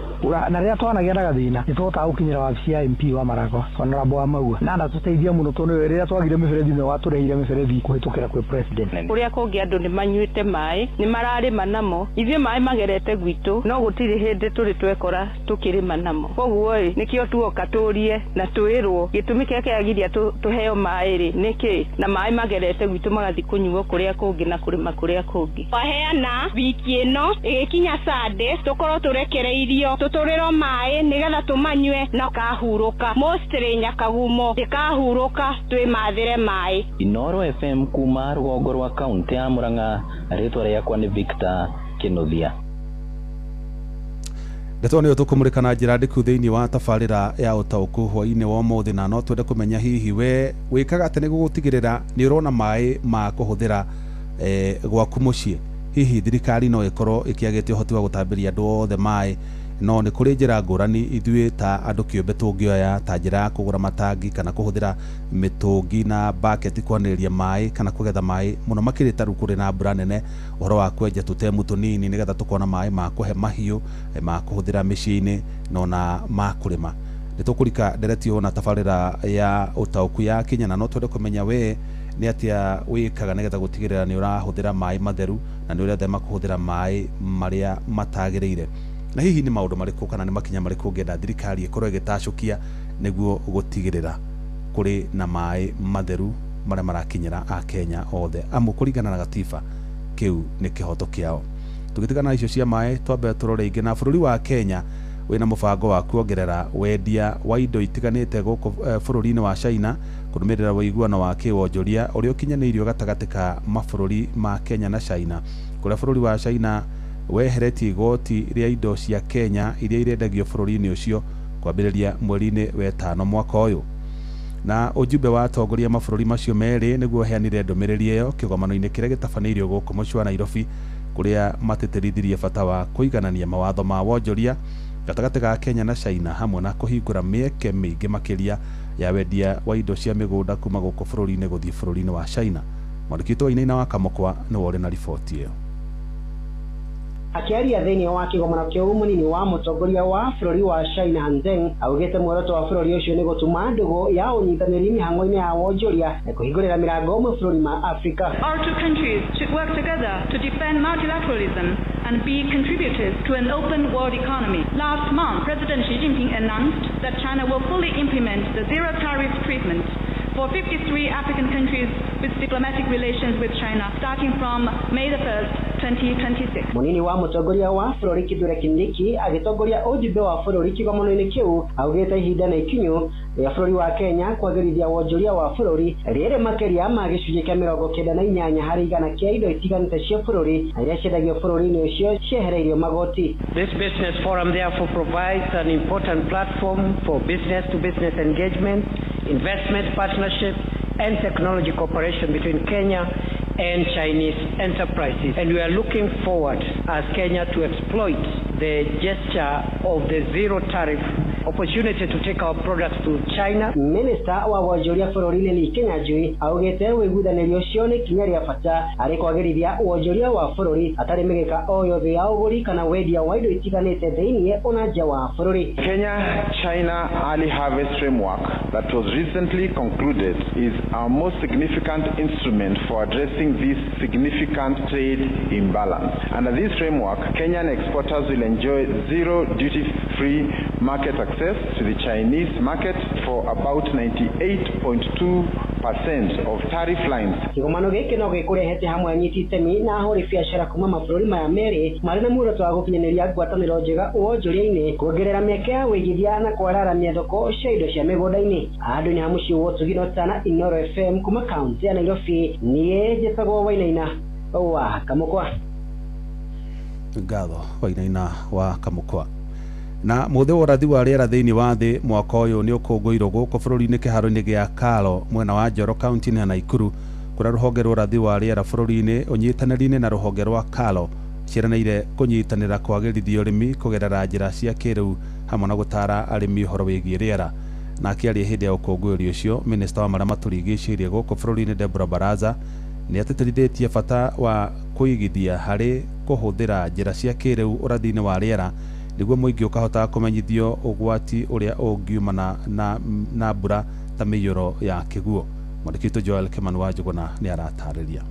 Na rĩrĩa twanagĩa na gathĩna nĩ tũhotaga gũkinyĩra wabici ya MP wa Maragwa Honorable wa Maua na anatũteithia mũno tondũ rĩrĩa twagire mĩberethi nĩwe watũrehire mĩberethi kũhĩtũkĩra kwĩ president. Kũrĩa kũngĩ andũ nĩ manyuĩte maĩ, nĩ mararĩma namo, ithuĩ maĩ magerete gwitũ no gũtirĩ hĩndĩ tũrĩ twekora tũkĩrĩma namo. Koguo ĩ nĩkĩo tuoka tũrie na twĩrwo gĩtũmi kĩrĩa kĩragiria tũheo maĩ rĩ nĩkĩ, na maĩ magerete gwitũ magathiĩ kũnyuo kũrĩa kũngĩ na kũrĩma kũrĩa kũngĩ. Waheana wiki ĩno ĩgĩkinya Sunday tũkorwo tũrekereirio tũtũrĩrwo maĩ nĩgetha tũmanyue na kahurũka mostly Nyakagumo ndĩkahurũka twĩmathĩre maĩ. Inoro FM kuma rũgongo rwa kaunti ya Murang'a, rĩtwa rĩakwa nĩ Victor Kĩnuthia. Ndeto nĩyo tũkũmũrĩka na njĩra ndĩku thĩinĩ wa tabarĩra ya ũtaũku hwaĩ-inĩ wa ũmũthĩ, na no twende kũmenya hihi we wĩkaga atĩ nĩguo gũtigĩrĩra nĩ ũrona maĩ ma kũhũthĩra gwaku mũciĩ. Hihi thirikari no ĩkorwo ĩkĩagĩte ũhoti wa gũtambĩria andũ othe maĩ, no nĩ kũrĩ njĩra ngũrani ithuĩ ta andũ kĩũmbe tũngĩoya ta njĩra ya kũgũra matangi kana kũhũthĩra mĩtũngi na baketi kwanĩrĩria maĩ kana kũgetha maĩ mũno makĩria ta rĩu kũrĩ na mbura nene, ũhoro wa kwenja tũtemu tũnini nĩgetha tũkona maĩ ma kũhe mahiũ, ma kũhũthĩra mĩciĩ-inĩ na ona ma kũrĩma. Nĩ tũkũrika ndereti na tabarĩra ya ũtaũku ya Kenya, na no twende kũmenya we nĩ atĩa wĩkaga nĩgetha gũtigĩrĩra nĩ ũrahũthĩra maĩ matheru na nĩ ũrethema kũhũthĩra maĩ marĩa matagĩrĩire, na hihi nĩ maũndũ marĩkũ kana nĩ makinya marĩkũ ũngĩenda thirikari ĩkorwo ĩgĩtacũkia nĩguo gũtigĩrĩra kũrĩ na maĩ matheru marĩa marakinyĩra Akenya othe, amu kũringana na gatiba kĩu nĩ kĩhoto kĩao. Tũgĩtigana na icio cia maĩ, twambe tũrore ingĩ. Na bũrũri wa Kenya wĩna mũbango wa kuongerera wendia wa indo itiganĩte gũkũ bũrũri-inĩ wa China kũrũmĩrĩra ũiguano wa kĩwonjoria ũrĩa ũkinyanĩirio gatagatĩ ka mabũrũri ma Kenya na China, kũrĩa bũrũri wa China weheretie igoti rĩa indo cia Kenya iria irendagio bũrũri-inĩ ũcio kwambĩrĩria mweri-inĩ wetano mwaka ũyũ. Na ujumbe wa atongoria mabũrũri macio merĩ nĩguo ũheanire ndũmĩrĩri ĩyo kĩgomano-inĩ kĩrĩa gĩtabanĩirio gũkũ mũciĩ wa Nairobi, kũrĩa matĩtĩrithirie bata wa kũiganania mawatho ma wonjoria gatagatĩ ga Kenya na China hamwe na kũhingũra mĩeke mĩingĩ makĩria ya wendia wa indo cia mĩgũnda kuma gũkũ bũrũri-inĩ gũthiĩ bũrũri-inĩ wa China. Mwandĩki witũ Wainaina wa Kamũkwa nĩwe ũrĩ na riboti ĩyo. Akiaria thĩinĩ wa kĩgomano kĩu, mũnini wa mũtongoria wa bũrũri wa China Han Zheng augĩte muoroto wa bũrũri ũcio nĩ gũtuma ndũgũ ya ũnyitanĩri mĩhang'o-inĩ ya wonjoria na kũhingũrĩra mĩrango mabũrũri ma Afrika. Our two countries should work together to defend multilateralism and be contributors to an open world economy. Last month, President Xi Jinping announced that China will fully implement the zero tariff treatment for 53 African countries with diplomatic relations with China starting from May the 1st, 2026. Munini wa mutongoria wa bũrũri Kithure Kindiki agĩtongoria ũjumbe wa bũrũri kĩgomano-inĩ kĩu augĩte ihinda na ikinyu rĩa bũrũri wa Kenya kwagĩrithia wonjoria wa bũrũri rĩrĩ makĩria ma gĩcunjĩ kĩa 98 harĩ igana kĩa indo itiganĩte cia bũrũri na iria ciendagio bũrũri-inĩ ũcio ciehereirio magoti. This business forum therefore provides an important platform for business to business engagement, investment partnership and technology cooperation between Kenya and Chinese enterprises. And we are looking forward as Kenya to exploit the gesture of the zero tariff opportunity to take our products to China. Minister wa wonjoria bũrũri-inĩ Lee Kinyanjui augĩte ũiguithanĩrio ũcio nĩ ikinya rĩa bata harĩ kwagĩrithia wonjoria wa bũrũri hatarĩ mĩgĩka o yothe ya ũgũri kana wendia wa indo itiganĩte thĩinĩ ona nja wa bũrũri. Kenya-China Early Harvest Framework that was recently concluded is our most significant instrument for addressing this significant trade imbalance. Under this framework, Kenyan exporters will enjoy zero duty-free market access to the Chinese market for about 98.2% of tariff lines. Kĩgomano gĩkĩ no gĩkũrehete hamwe anyiti itemi na ahũri biacara kuma mabũrũri maya merĩ marĩ na muoroto wa gũkinyanĩria ngwatanĩro njega wonjoria-inĩ, kuongerera mĩeke ya wĩigithia na kwararamia thoko cia indo cia mĩgũnda-inĩ. Handũ-inĩ ha mũciĩ wa ũtugi na ũtana Inooro FM kuma kaunti ya Nairobi, niĩ njĩtagwo Wainaina wa Kamũkwa. Ngatho Wainaina wa Kamũkwa. Na mũthĩ wa ũrathi wa rĩera thĩinĩ wa thĩ mwaka ũyũ nĩ ũkũngũĩirwo gũkũ bũrũri-inĩ kĩharo-inĩ gĩa Kalo mwena wa Njoro kaunti-inĩ ya Naikuru, kũrĩa rũhonge rwa ũrathi wa rĩera bũrũri-inĩ ũnyitanĩri-inĩ na rũhonge rwa Kalo ciĩranĩire kũnyitanĩra kwagĩrithia ũrĩmi kũgerera njĩra cia kĩrĩu hamwe na gũtara arĩmi ũhoro wĩgiĩ rĩera. Na akĩaria hĩndĩ ya ũkũngũĩri ũcio, minista wa marĩa matũrigicĩirie gũkũ bũrũri-inĩ Deborah Baraza nĩ atĩtĩrithĩtie bata wa kũigithia harĩ kũhũthĩra njĩra cia kĩrĩu ũrathi-inĩ wa rĩera nĩguo mũingĩ ũkahota kũmenyithio ũgwati ũrĩa ũngiumana na mbura ta mĩiyũro ya kĩguũ. Mwandĩki witũ Joel Kimani wa Njũgũna nĩ aratarĩria.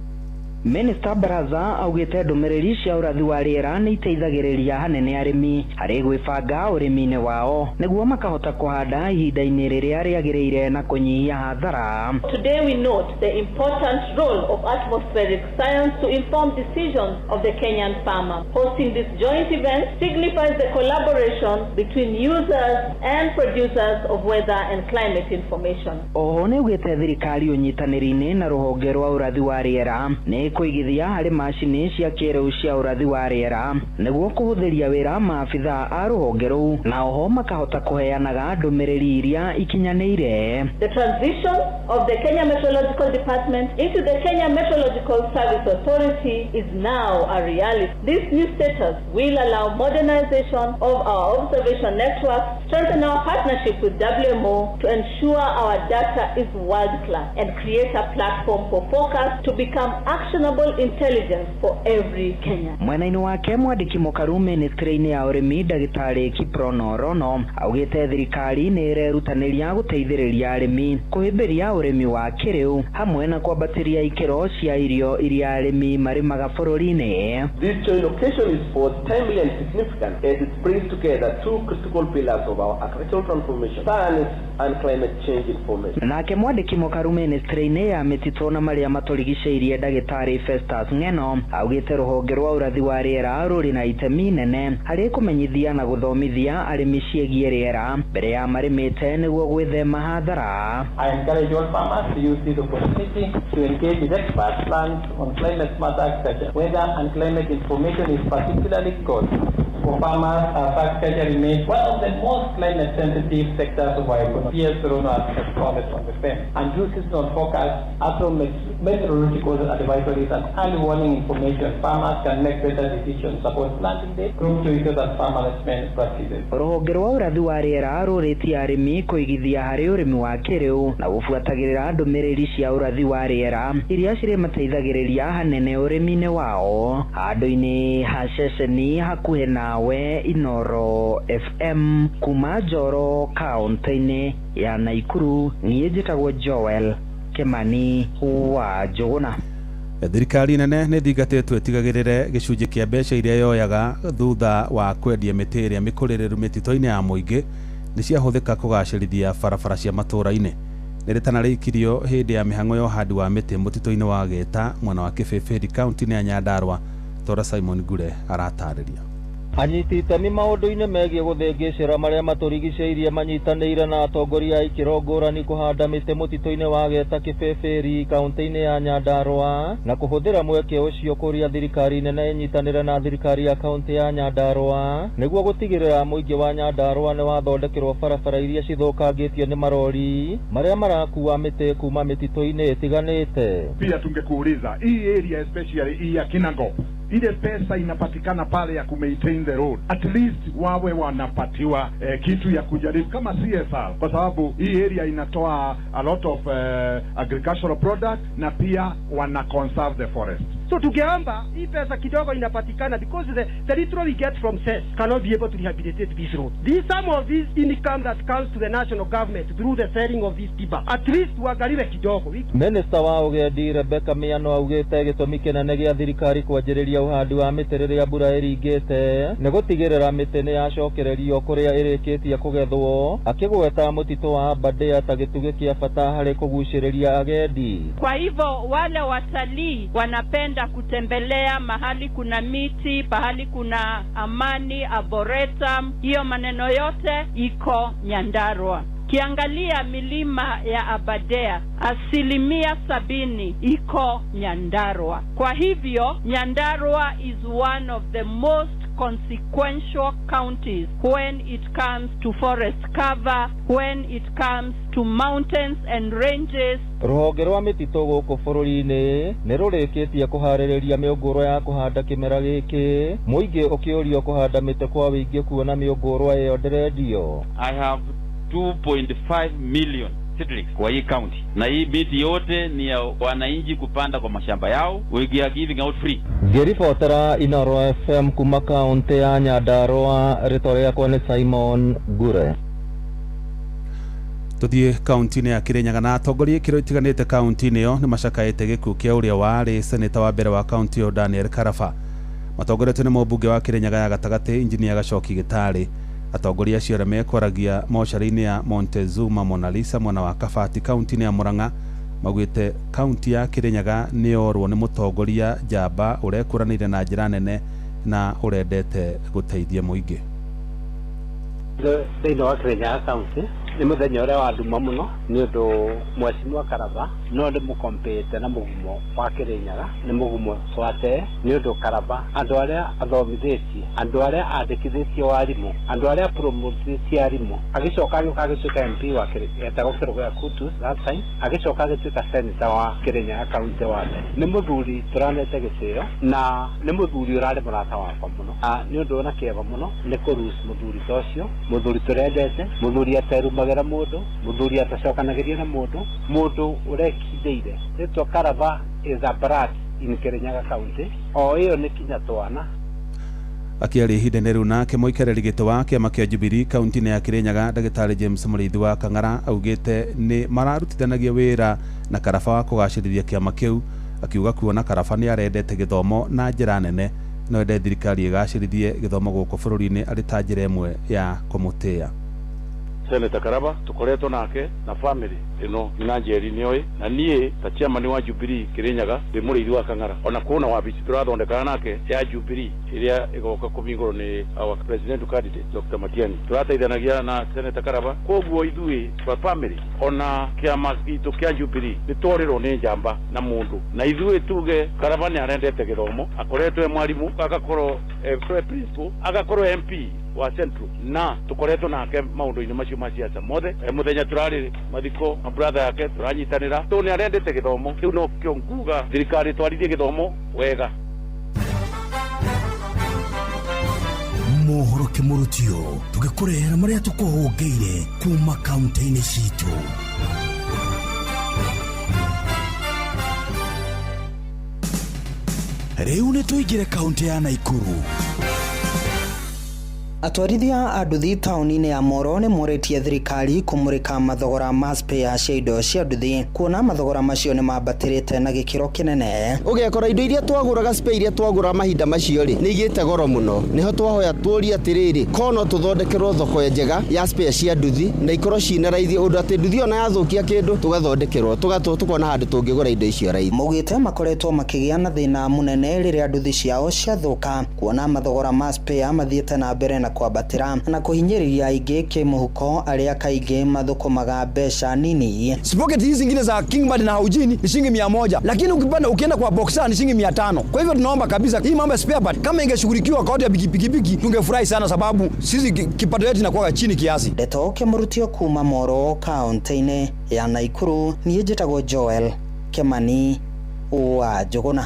Minister Baraza augĩte ndũmĩrĩri cia ũrathi wa rĩera nĩ iteithagĩrĩria hanene arĩmi harĩ gwĩbanga ũrĩmi-inĩ wao nĩguo makahota kũhanda ihinda-inĩ rĩrĩa rĩagĩrĩire na kũnyihia hathara. Today we note the important role of atmospheric science to inform decisions of the Kenyan farmer. Hosting this joint event signifies the collaboration between users and producers of weather and climate information. Oho nĩ augĩte thirikari ũnyitanĩri-inĩ na rũhonge rwa ũrathi wa rĩera nĩ kũigithia harĩ macini cia kĩrĩu cia ũrathi wa rĩera nĩguo kũhũthĩria wĩra maabitha a rũhonge rũu na oho makahota kũheanaga ndũmĩrĩri iria ikinyanĩire. The transition of the Kenya Meteorological Department into the Kenya Meteorological Service Authority is now a reality. This new status will allow modernization of our observation network, strengthen our partnership with WMO to ensure our data is world class, and create a platform for forecasts to become actionable intelligence for every Kenyan. Mwena-inĩ wake mwandĩki mũkaru ministry-inĩ ya ũrĩmi ndagĩtarĩ Kiprono Rono augĩte thirikari nĩ ĩrerutanĩria gũteithĩrĩria arĩmi kũhĩmbĩria ũrĩmi wa kĩrĩu hamwe na kwambatĩria ikĩro cia irio iria arĩmi marĩmaga bũrũri-inĩ. This joint occasion is both timely and significant as it brings together two critical pillars of our agricultural transformation, science and climate change information. Nake mwandĩki mũkaru ministry-inĩ ya mĩtitũ na marĩa matũrigicĩirie ndagĩtarĩ Festus Ng'eno augĩte rũhonge rwa ũrathi wa rĩera rũrĩ na itemi nene harĩ kũmenyithia na gũthomithia arĩmi ciĩgiĩ rĩera mbere ya marĩmĩte nĩguo gwĩthema hathara. I encourage all farmers to use this opportunity to engage with expert plans on climate smart agriculture. Weather and climate information is particularly good for farmers as agriculture remains one of the most climate sensitive sectors of our economy. PS Rono has responded on the same. And through seasonal forecasts, meteorological advisories and early warning information, farmers can make better decisions about planting date, crop choices and farm management practices. Rũhonge rwa ũrathi wa rĩera rũrĩtie arĩmi kũigithia harĩ ũrĩmi wa kĩrĩu na gũbuatagĩrĩra ndũmĩrĩri cia ũrathi wa rĩera iria cirĩmateithagĩrĩria hanene ũrĩmi-inĩ wao. Handũ-inĩ ha ceceni hakuhĩ nawe Inooro FM kuma Njoro kaunti-inĩ ya Naikuru, niĩ njĩtagwo Joel Kimani wa Njũgũna. Thirikari nene nĩ thingatĩtwo ĩtigagĩrĩre gĩcunjĩ kĩa mbeca iria yoyaga thutha wa kwendia mĩtĩ ĩrĩa mĩkũrĩrĩru mĩtitũ-inĩ ya mũingĩ nĩ ciahũthĩka kũgacĩrithia barabara cia matũũra-inĩ. Nĩ rĩtana rĩikirio hĩndĩ ya mĩhang'o ya ũhandi wa mĩtĩ mũtitũ-inĩ wa Geta mwena wa Kĩbĩbĩri kaunti-inĩ ya Nyandarua Tora Simon Ngure aratarĩria. Anyiti itemi maũndũ-inĩ megiĩ gũthĩngĩcĩra marĩa matũrigicĩirie manyitanĩire na atongoria a ikĩro ngũrani kũhanda mĩtĩ mũtitũ-inĩ wa Geta Kĩbĩbĩri kaũntĩ-inĩ ya Nyandarũa na kũhũthĩra mweke ũcio kũria thirikari nene ĩnyitanĩre na thirikari ya kaũntĩ ya Nyandarũa nĩguo gũtigĩrĩra mũingĩ wa Nyandarũa nĩ wathondekerwo barabara iria cithũkangĩtio nĩ marori marĩa marakua mĩtĩ kuma mĩtitũ-inĩ ĩtiganĩte. Pia tungekuuliza hii area, especially hii ya Kinango, ile pesa inapatikana pale ya kumaintain the road, at least wawe wanapatiwa kitu ya kujaribu kama CSR, kwa sababu hii area inatoa a lot of agricultural product na pia wana conserve the forest. So tungeomba hii pesa kidogo inapatikana, because the little we get from CESS cannot be able to rehabilitate this road. This some of this income that comes to the national government through the selling of this timber, at least uangaliwe kidogo. Minister wa Ũgendi Rebecca Miano augĩte gĩtũmi kĩnene gĩa thirikari kwanjĩrĩria ũhandi wa mĩtĩ rĩrĩa mbura ĩringĩte nĩ gũtigĩrĩra mĩtĩ nĩ yacokererio kũrĩa ĩrĩkĩtie kũgethwo, akĩgweta mũtitũ wa Aberdare ta gĩtugĩ kĩa bata harĩ kũgucĩrĩria agendi. Kwa hivyo wale watalii wanapenda kutembelea mahali kuna miti, pahali kuna amani, arboretum, hiyo maneno yote iko Nyandarua. Kiangalia milima ya Aberdare, 70% iko Nyandarua. Kwa hivyo Nyandarua is one of the most consequential counties when it comes to forest cover, when it comes to mountains and ranges. Rũhonge rwa mĩtitũ gũkũ bũrũri-inĩ nĩ rũrĩkĩtie kũharĩrĩria mĩũngũrwa ya kũhanda kĩmera gĩkĩ, mũingĩ ũkĩũrio kũhanda mĩtĩ kwa wĩingĩ kuona mĩũngũrwa ĩyo ndĩrendio. I have 2.5 million seedlings kwa hii county, na hii miti yote ni ya wananchi kupanda kwa mashamba yao. We are giving out free. Ngĩribotera Inoro FM kuma kaũntĩ ya Nyandarũa, rĩtwa rĩakwa nĩ Simon Ngure. Tuthiĩ kaunti-inĩ ya Kirinyaga na atongoria ikĩro itiganĩte kaunti-inĩ ĩyo nĩ macakaĩte gĩkuũ kĩa ũrĩa warĩ seneta wa mbere wa kaunti ĩyo Daniel Karaba. Matongoretio nĩ mũmbunge wa Kirinyaga ya gatagatĩ Injinia Gacoki Gĩtarĩ. Atongoria acio arĩa mekwaragia mocarĩ-inĩ ya Montezuma Mona Lisa mwena wa Kabati kaunti-inĩ ya Murang'a maugĩte kaunti ya Kirinyaga nĩ yorwo nĩ mũtongoria njamba ũrekũranĩire na njĩra nene na ũrendete gũteithia mũingĩ. Thĩinĩ wa Kirinyaga kaunti nĩ mũthenya ũrĩa wa nduma mũno nĩ ũndũ Mheshimiwa Karaba no ndĩmũkompĩte na mũgumo wa Kirinyaga, nĩ mũgumo twate nĩ ũndũ Karaba andũ arĩa athomithĩtie, andũ arĩa andĩkithĩtie warimũ, andũ arĩa promotithĩtie arimũ, agĩcoka agĩũka agĩtuĩka MP wa etagwo Kĩrũgũya Kutus that time, agĩcoka agĩtuĩka senator wa Kirinyaga kaunti wa mbere. Nĩ mũthuri tũranete gĩtĩo na nĩ mũthuri ũrarĩ mũrata wakwa mũno. Nĩ ũndũ wĩna kĩeva mũno nĩ kũrus mũthuri ta ũcio, mũthuri tũrendete, mũthuri aterumagĩra mũndũ, mũthuri atacokanagĩria na mũndũ, mũndũ ũrekindĩire. Rĩtwa Karaba is a brat in Kirinyaga County, o ĩyo nĩ kinya twana. Akĩaria ihinda-inĩ rĩu nake mũikarĩri gĩtĩ wa kĩama kĩa Jubilee kaunti-inĩ ya Kirinyaga ndagĩtarĩ James Mũrĩithi wa Kang'ara augĩte nĩ mararutithanagia wĩra na Karaba wa kũgacĩrithia kĩama kĩu, akiuga kuona Karaba nĩ arendete gĩthomo na njĩra nene no ende thirikari ĩgacĩrithie gĩthomo gũkũ bũrũri-inĩ arĩ ta njĩra ĩmwe ya kũmũtĩĩa. Senator Karaba tukoretwo nake na family ino na Njeri nĩoĩ na niĩ ta chairman wa Jubilee Kirinyaga ndĩ Mũrĩithi wa Kang'ara, ona kuona wabici tũrathondekana nake ya Jubilee ĩrĩa ĩgoka kũhingũrwo nĩ our president candidate Dr. Matiang'i, tũrateithanagia na Senator Karaba. Koguo ithuĩ twa family ona kĩama gitũ kĩa Jubilee nĩ tworĩrwo nĩ njamba na mũndũ, na ithuĩ tuge Karaba nĩ arendete gĩthomo, akoretwo e mwarimũ, agakorwo e principal, agakorwo MP wa Central, na tukoretwo nake maũndũ-inĩ macio ma siasa mothe. Mũthenya tũrarĩ mathiko na brother yake tũranyitanĩra tondũ nĩ arendete gĩthomo kĩu, no kĩo nguga thirikari twarithie gĩthomo wega. Mohoro kĩmũrutio tũgĩkũrehera marĩa tũkũhũngĩire kuma kaunti-inĩ citũ. Rĩu nĩ tũingĩre kaunti ya Naikuru. Atwarithia a nduthi taũni-inĩ ya Moro nĩ morĩtie thirikari kũmũrĩka mathogora ma spare cia indo cia nduthi kuona mathogora macio nĩ mambatĩrĩte na gĩkĩro kĩnene. Ũgekora indo iria twagũraga, spare iria twagũra mahinda macio rĩ, nĩ igĩte goro mũno. Nĩho twahoya tũrie atĩrĩrĩ, ko no tũthondekerwo thoko njega ya spare cia nduthi na ikorwo ciĩna raithi, ũndũ atĩ nduthi ona yathũkia kĩndũ tũgathondekerwo, tũkona handũ tũngĩgũra indo icio raithi. Maugĩte makoretwo makĩgĩa na thĩna mũnene rĩrĩa nduthi ciao ciathũka, kuona mathogora ma spare mathiĩte na mbere na kwambatĩra na kũhinyĩrĩria aingĩ kĩmũhuko arĩa kaingĩ mathũkũmaga mbeca nini. Sprocket hizi zingine za Kingbird na Haujini ni shilingi 100, lakini ukipanda ukienda kwa Boxer ni shilingi 500. Kwa hivyo tunaomba kabisa hii mambo ya spare part kama ingeshughulikiwa kwa watu ya pikipiki tungefurahi sana, sababu sisi kipato yetu inakuwa chini kiasi. Ndeto kĩmũrutio kuma Moro kaunti-inĩ ya Naikuru, niĩ njĩtagwo Joel Kĩmani wa Njũgũna.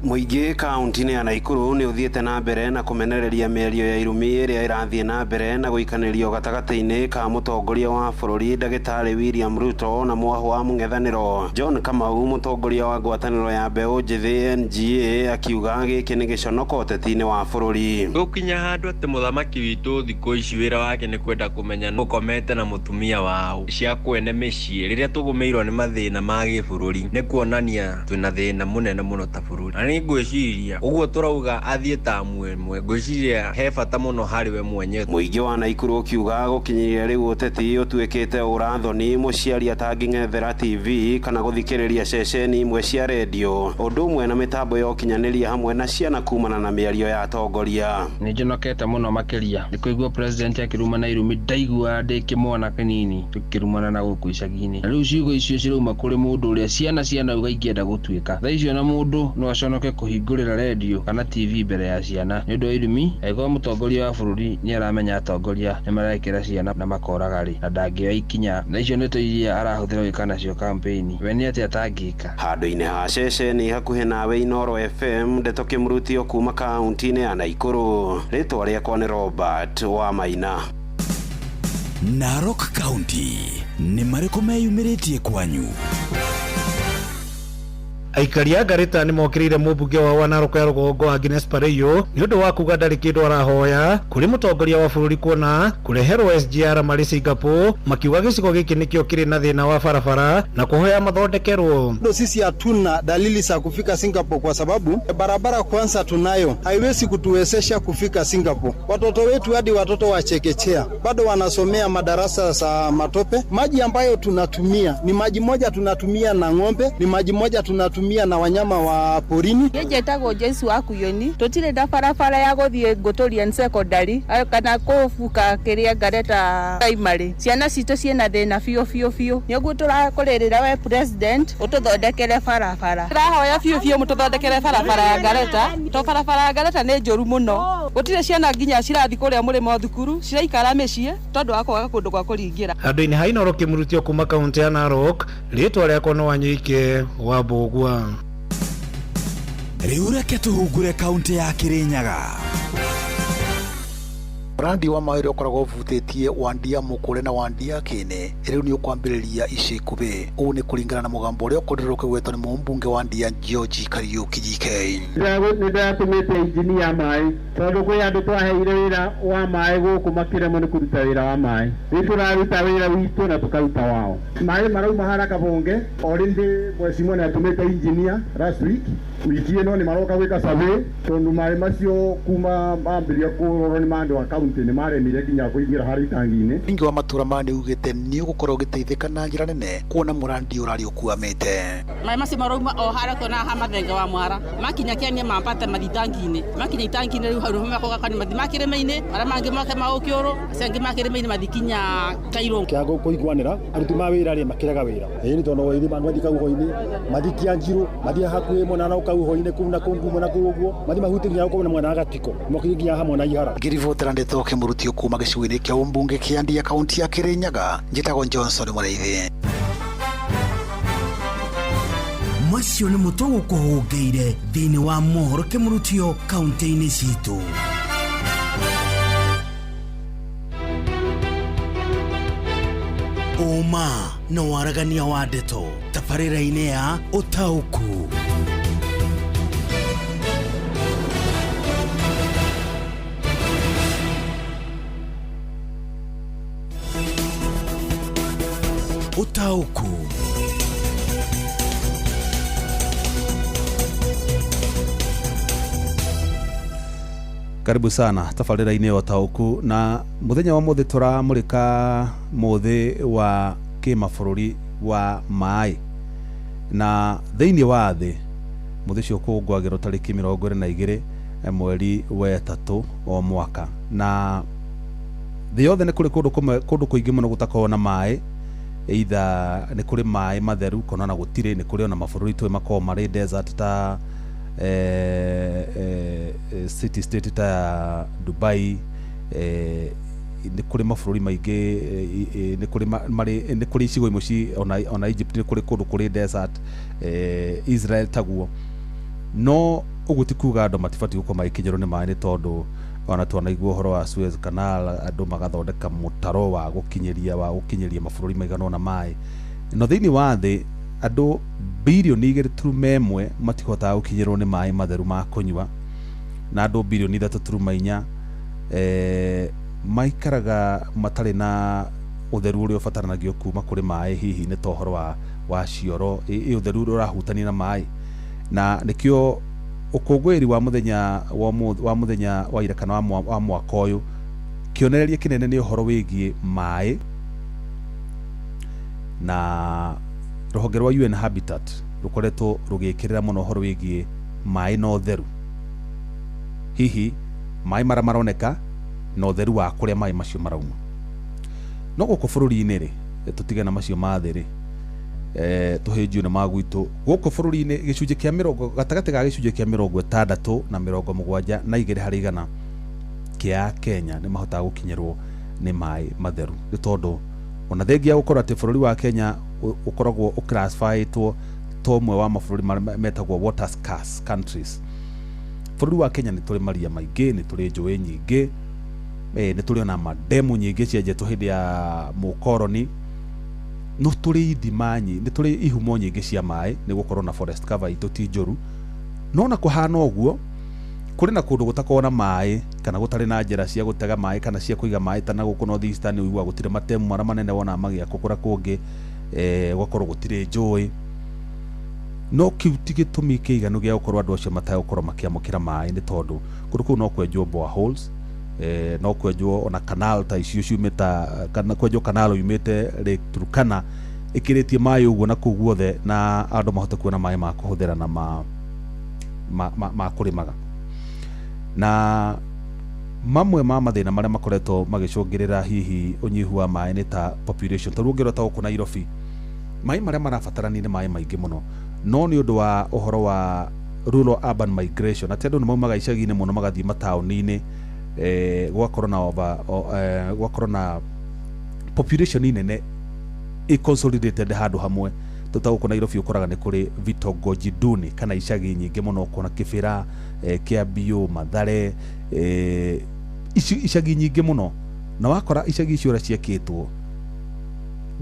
Mũingĩ kaunti-inĩ ya Naikuru nĩ ũthiĩte na mbere na kũmenereria mĩario ya irumi ĩrĩa ĩrathiĩ na mbere na gũikanĩrio gatagatĩ-inĩ ka mũtongoria wa bũrũri ndagĩtarĩ William Ruto na mwahũ wa mũng'ethanĩro John Kamau. Mũtongoria wa ngwatanĩro ya mbeũ njĩthĩ NGA akiuga gĩkĩ nĩ gĩconoko ũteti-inĩ wa bũrũri. Gũkinya handũ atĩ mũthamaki witũ thikũ ici wĩra wake nĩ kwenda kũmenya ũkomete na mũtumia wao cia kwene mĩciĩ. Rĩrĩa tũgũmĩirwo nĩ mathĩna ma gĩbũrũri nĩ kuonania twĩna thĩna mũnene mũno ta bũrũri. Na nĩ ngwĩciria ũguo tũrauga athiĩ tamu ĩmwe, ngwĩciria he bata mũno harĩ we mwenyewe. Mũingĩ wa Naikuru ũkiuga gũkinyĩria rĩu ũteti ũtuĩkĩte ũrathoni, mũciari atangĩng'ethera TV kana gũthikĩrĩria ceceni imwe cia rendio, ũndũ ũmwe na mĩtambo ya ũkinyanĩria hamwe na ciana kumana na mĩario ya atongoria. Nĩ njonokete mũno makĩria nĩ kũigua president akĩrumana irumi ndaiguaga ndĩ kĩmwana kĩnini tũkĩrumana na gũkũ icagi-inĩ, na rĩu ciugo icio cirauma kũrĩ mũndũ ũrĩa ciana cianauga ingĩenda gũtuĩka. Thaa icio na mũndũ no aconoke kũhingũrĩra rendio kana TV mbere ya ciana nĩ ũndũ wa irumi. Angĩkorwo mũtongoria wa bũrũri nĩ aramenya atongoria nĩ marekĩra ciana na makoraga rĩ, na ndangĩoya ikinya, na icio nĩto iria arahũthĩra gwĩka nacio campaign, we nĩ atĩa atangĩka? Handũ-inĩ ha ceceni hakuhĩ nawe Inoro FM, ndeto kĩmũrutio kuma kaunti-inĩ ya Naikuru. Rĩtwa rĩakwa nĩ Robert wa Maina. Narok County nĩ marĩkũ meyumĩrĩtie kwanyu? Aikari a Ngarĩta nĩ mokĩrĩire mũmbunge wao wa Narok ya rũgongo Agnes Pareiyo nĩ ũndũ wa kuga ndarĩ kĩndũ arahoya kũrĩ mũtongoria wa bũrũri kuona kũreherwo SGR marĩ Singapore, makiuga gĩcigo gĩkĩ nĩkĩo kĩrĩ na thĩna wa barabara na kũhoya mathondekerwo. Ndo sisi hatuna dalili za kufika Singapore kwa sababu barabara kwanza tunayo haiwezi kutuwezesha kufika Singapore. Watoto wetu hadi watoto wa chekechea bado wanasomea madarasa za matope. Maji ambayo tunatumia ni maji moja tunatumia na ng'ombe, ni maji moja tunatumia na wanyama wa porini. Njetagwo Joyce wa Kuyoni, tutire nda barabara ya guthie Ngũtũrian secondary kana kũbuka kĩrĩa Ngareta primary. Ciana citũ ciĩna thĩna biũ biũ biũ, nĩguo tũrakũrĩrĩra we president ũtũthondekere barabara. Tũrahoya biũ biũ mũtũthondekere barabara ya Ngareta, to barabara ya Ngareta nĩ njũru mũno, gũtirĩ ciana nginya cirathi kũrĩa mũrĩmo thukuru ciraikara mĩciĩ tondũ wa kwaga kũndũ gwa kũringĩra. Handũ-inĩ ha Inoro kĩmũrutio kuma kaunti ya Narok, rĩtwa rĩakwa nĩ Wanyoike wa Mbũgua. Rĩu reke tũhungure kaunti ya Kirinyaga. Mũrandi wa maĩ ũrĩa ũkoragwo ũvutĩtie Wandia Mũkũre na Wandia Kĩne rĩu nĩ ũkwambĩrĩria ica ikuhĩ. Ũũ nĩ kũringana na mũgambo ũrĩa ũkorirwo ũkĩgwetwo nĩ mũmbunge wa Ndia George Kariuki GK. Nĩ ndĩratũmĩte injini ya maĩ tondũ kwĩ andũ twaheire wĩra wa maĩ gũkũ makĩremwo nĩ kũruta wĩra wa maĩ. Rĩu tũraruta wĩra witũ na tũkaruta wao. Maĩ marauma haraka bunge. Already mheshimiwa nĩ atũmĩte engineer last week, wiki ĩno nĩ maroka gwĩka survey tondũ maĩ macio kuma mambĩrĩria kũrorwo nĩ andũ a kaunti nĩ maremire nginya kũingĩra harĩ itangi-inĩ. Mũingĩ wa matũra maya nĩ ugĩte nĩ ũgũkorwo ũgĩteithĩka na njĩra nene kuona mũrandi ũrarĩ ũkuamĩte. Maĩ macio marauma o harĩa tuona ha mathenge wa mwara makinya kĩania mambate mathi itangi-inĩ, makinya itangi-inĩ rĩu hau nĩho makoga nĩ mathi makĩrĩma-inĩ, arĩa mangĩ moke maũkĩũrũ, acio angĩ makĩrĩma-inĩ mathi kinya Kairũ. Kĩaga kũiguanĩra aruti ma wĩra rĩ makĩrega wĩra ĩĩ nĩ tondũ ĩrĩ mathi kauho-inĩ mathi Kĩanjirũ mathi hakuhĩ mwena na kauho-inĩ kũu na kũu ngumo na kũu ũguo mathi mahuti nginya kũu na mwena wa Gatiko mokinya nginya hamwe na Ihara. Ngĩribotera ndeto kĩmũrutio kuma gĩcigo-inĩ kĩa ũmbunge kĩa Ndia kaunti ya Kirinyaga, njĩtagwo Johnson Mũrĩithi. Macio nĩ mũtũ gũkũhũngĩire thĩinĩ wa mohoro kĩmũrutio kaunti-inĩ citũ. Ũma na waragania wa ndeto tabarĩra-inĩ ya ũtaũku. Ũtaũku. Karibu sana tabarĩra-inĩ ya ũtaũku, na mũthenya wa mũthĩ tũramũrĩka mũthĩ wa kĩmabũrũri wa maĩ, na thĩinĩ wa thĩ mũthĩ ũcio ũkũngũagĩrwo tarĩki 22 mweri wa 3 o mwaka. Na thĩ yothe nĩ kũrĩ kũndũ kũmwe, kũndũ kũingĩ mũno gũtakoragwo na maĩ, either nĩ kũrĩ maĩ matheru kana ona gũtirĩ. Nĩ kũrĩ ona mabũrũri tũĩ makoragwo marĩ desert ta city state ta Dubai. Nĩ kũrĩ mabũrũri maingĩ, nĩ kũrĩ marĩ, nĩ kũrĩ icigo imwe ci ona Egypt nĩ kũrĩ kũndũ kũrĩ desert, Israel taguo. No ũguo ti kuga andũ matibatiĩ gũkorwo magĩkinyĩrwo nĩ maĩ, nĩ tondũ ona twanaigua ũhoro wa Suez Canal, andũ magathondeka mũtaro wa gũkinyĩria mabũrũri maigana ũna maĩ. No thĩinĩ wa thĩ andũ birioni 2.1 matihotaga gũkinyĩrwo nĩ maĩ matheru ma kũnyua, na andũ birioni 3.4 maikaraga matarĩ na ũtheru ũrĩa ũbataranagio kuma kũrĩ maĩ, hihi nĩ ta ũhoro wa cioro, ũtheru ũrĩa ũrahutania na maĩ. Na nĩkĩo ũkũngũĩri wa mũthenya wa mũthenya wa ira kana wa mwaka ũyũ, kĩonereria kĩnene nĩ ũhoro wĩgiĩ maĩ. Na rũhonge rwa UN Habitat rũkoretwo rũgĩkĩrĩra mũno ũhoro wĩgiĩ maĩ na ũtheru, hihi maĩ marĩa maroneka na ũtheru wa kũrĩa maĩ macio marauma. No gũkũ bũrũri-inĩ rĩ, tũtige na macio ma thĩ rĩ, tũhĩnjio nĩ ma gwitũ gũkũ bũrũri-inĩ, gĩcunjĩ kĩa mĩrongo gatagatĩ ga gĩcunjĩ kĩa 60 na 72 harĩ igana kĩa Kenya nĩ mahotaga gũkinyĩrwo nĩ maĩ matheru, nĩ tondũ ona thengia gũkorwo atĩ bũrũri wa Kenya ũkoragwo ũclassifyĩtwo ta ũmwe wa mabũrũri marĩa metagwo water scarce countries. Bũrũri wa Kenya nĩ tũrĩ maria maingĩ, nĩ tũrĩ njũĩ nyingĩ, nĩ tũrĩ ona mandemu nyingĩ cienjetwo hĩndĩ ya mũkoroni, no tũrĩ ithima nyingĩ, nĩ tũrĩ ihumo nyingĩ cia maĩ, nĩ gũkorwo na forest cover itũ ti njũru. No ona kũhana ũguo, kũrĩ na kũndũ gũtakoragwo na maĩ kana gũtarĩ na njĩra cia gũtega maĩ kana cia kũiga maĩ, ta na gũkũ North Eastern ũiguaga gũtirĩ matemu marĩa manene wonaga magĩakwo kũrĩa kũngĩ, gũgakorwo gũtirĩ njũĩ. No kĩu ti gĩtũmi kĩiganu gĩa gũkorwo andũ acio matagũkorwo makĩamũkĩra maĩ, nĩ tondũ kũndũ kũu no kwenjwo boreholes, no kwenjwo ona canal ta icio ciumĩte, kana kwenjwo canal yumĩte Lake Turkana ĩkĩrĩtie maĩ ũguo na kũu guothe, na andũ mahote kuona maĩ ma kũhũthĩra na ma kũrĩmaga. Na mamwe ma mathĩna marĩa makoretwo magĩcũngĩrĩra hihi ũnyihu wa maĩ nĩ ta population. Tarĩu ũngĩrora ta gũkũ Nairobi, maĩ marĩa marabatarania nĩ maĩ maingĩ mũno, no nĩ ũndũ wa ũhoro wa rural urban migration, atĩ andũ nĩ maumaga icagi-inĩ mũno magathiĩ mataũni-inĩ, gũgakorwo na gũgakorwo na population nene ĩ consolidated handũ hamwe. Ta gũkũ Nairobi ũkoraga nĩ kũrĩ vitongoji duni kana icagi nyingĩ mũno, ũkona Kĩbĩra, Kĩambiũ, Mathare, icagi nyingĩ mũno. Na wakora icagi icio ũrĩa ciakĩtwo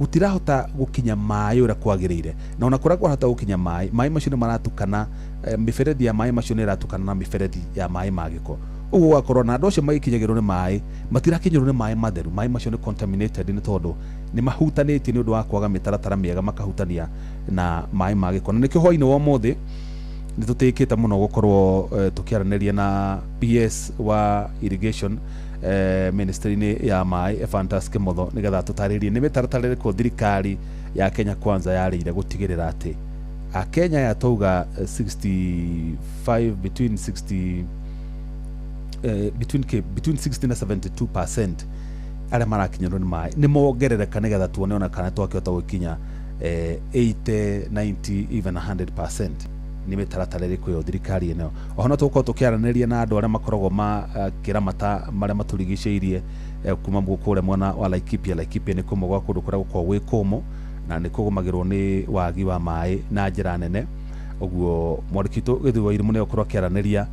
gũtirahota gũkinya maĩ ũrĩa kwagĩrĩire, na ona kũrĩa kwarahota gũkinya maĩ, maĩ macio nĩ maratukana, mĩberethi ya maĩ macio nĩ ĩratukana na mĩberethi ya maĩ ma gĩko. Ũguo ũgakorwo na andũ acio magĩkinyagĩrwo nĩ maĩ matirakinyĩrwo nĩ maĩ matheru, maĩ macio nĩ contaminated, nĩ tondũ nĩ mahutanĩtie nĩ ũndũ wa kwaga mĩtaratara mĩega, makahutania na maĩ ma gĩko. Na nĩkĩo hwaĩ-inĩ wa ũmũthĩ nĩ tũtĩkĩte mũno gũkorwo tũkĩaranĩria na PS wa irrigation, ministry-inĩ ya maĩ Ephantus Kimotho, nĩgetha tũtarĩrie nĩ mĩtaratara ĩrĩkũ thirikari ya Kenya Kwanza yarĩire gũtigĩrĩra atĩ Akenya ya twauga 65 between 60 between 60 na 72% arĩa marakinyĩrwo nĩ maĩ nĩ mongerereka, nĩgetha tuone ona kana twakĩhota gũkinya 80 90 even 100%. Nĩ mĩtaratara ĩrĩkũ ĩyo thirikari ĩno. Oho no tũgũkorwo tũkĩaranĩria na andũ arĩa makoragwo makĩramata marĩa matũrigicĩirie, kuma kũrĩa mwena wa Laikipia. Laikipia nĩ kũmwe gwa kũndũ kũrĩa gũkoragwo gwĩ kũmũ na nĩ kũgũmagĩrwo nĩ wagi wa maĩ na njĩra nene. Ũguo mwandĩki witũ Gĩthũi wa Irimũ nĩ egũkorwo akĩaranĩria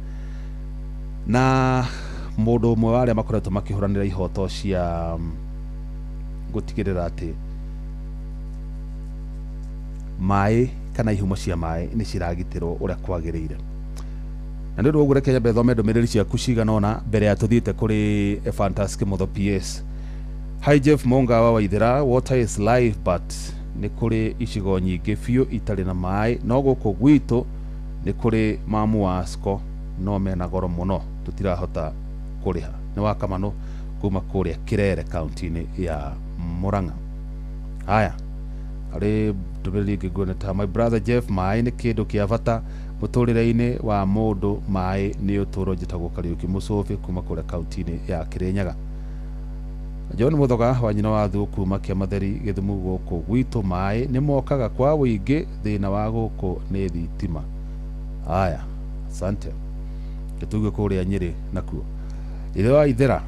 na mũndũ ũmwe wa arĩa makoretwo makĩhũranĩra ihoto cia gũtigĩrĩra atĩ maĩ kana ihumo cia maĩ nĩ ciragitĩrwo ũrĩa kwagĩrĩire. Na nĩ ũndũ wa ũguo reke nyambe thome ndũmĩrĩri ciaku cigana ũna mbere ya tũthiĩte kũrĩ Ephantus Kimotho PS. Hi Jeff Monga wa Waithera, water is life but Nĩ kũrĩ icigo nyingĩ biũ itarĩ na maĩ, no gũkũ gwitũ nĩ kũrĩ mamu wa SCO no mena goro mũno tũtirahota kũrĩha. Nĩ wa Kamanũ kuma kũrĩa Kirere kaunti-inĩ ya Murang'a. Haya, harĩ ndũmĩrĩri ĩngĩ nguona ta my brother Jeff, maĩ nĩ kĩndũ kĩa bata mũtũrĩre-inĩ wa mũndũ, maĩ nĩ ũtũũro. Njĩtagwo Kariũki Mũcũbĩ kuma kũrĩa kaunti-inĩ ya Kĩrĩnyaga. John Muthoga wa nyina wa Thuo kuma Kĩamatheri Gĩthumu, gũkũ gwitũ maĩ nĩ mokaga kwa wũingĩ, thĩna wa gũkũ nĩ thitima. Haya, asante. Tũthiĩ kũrĩa Nyĩrĩ nakuo. Ithe wa Ithera,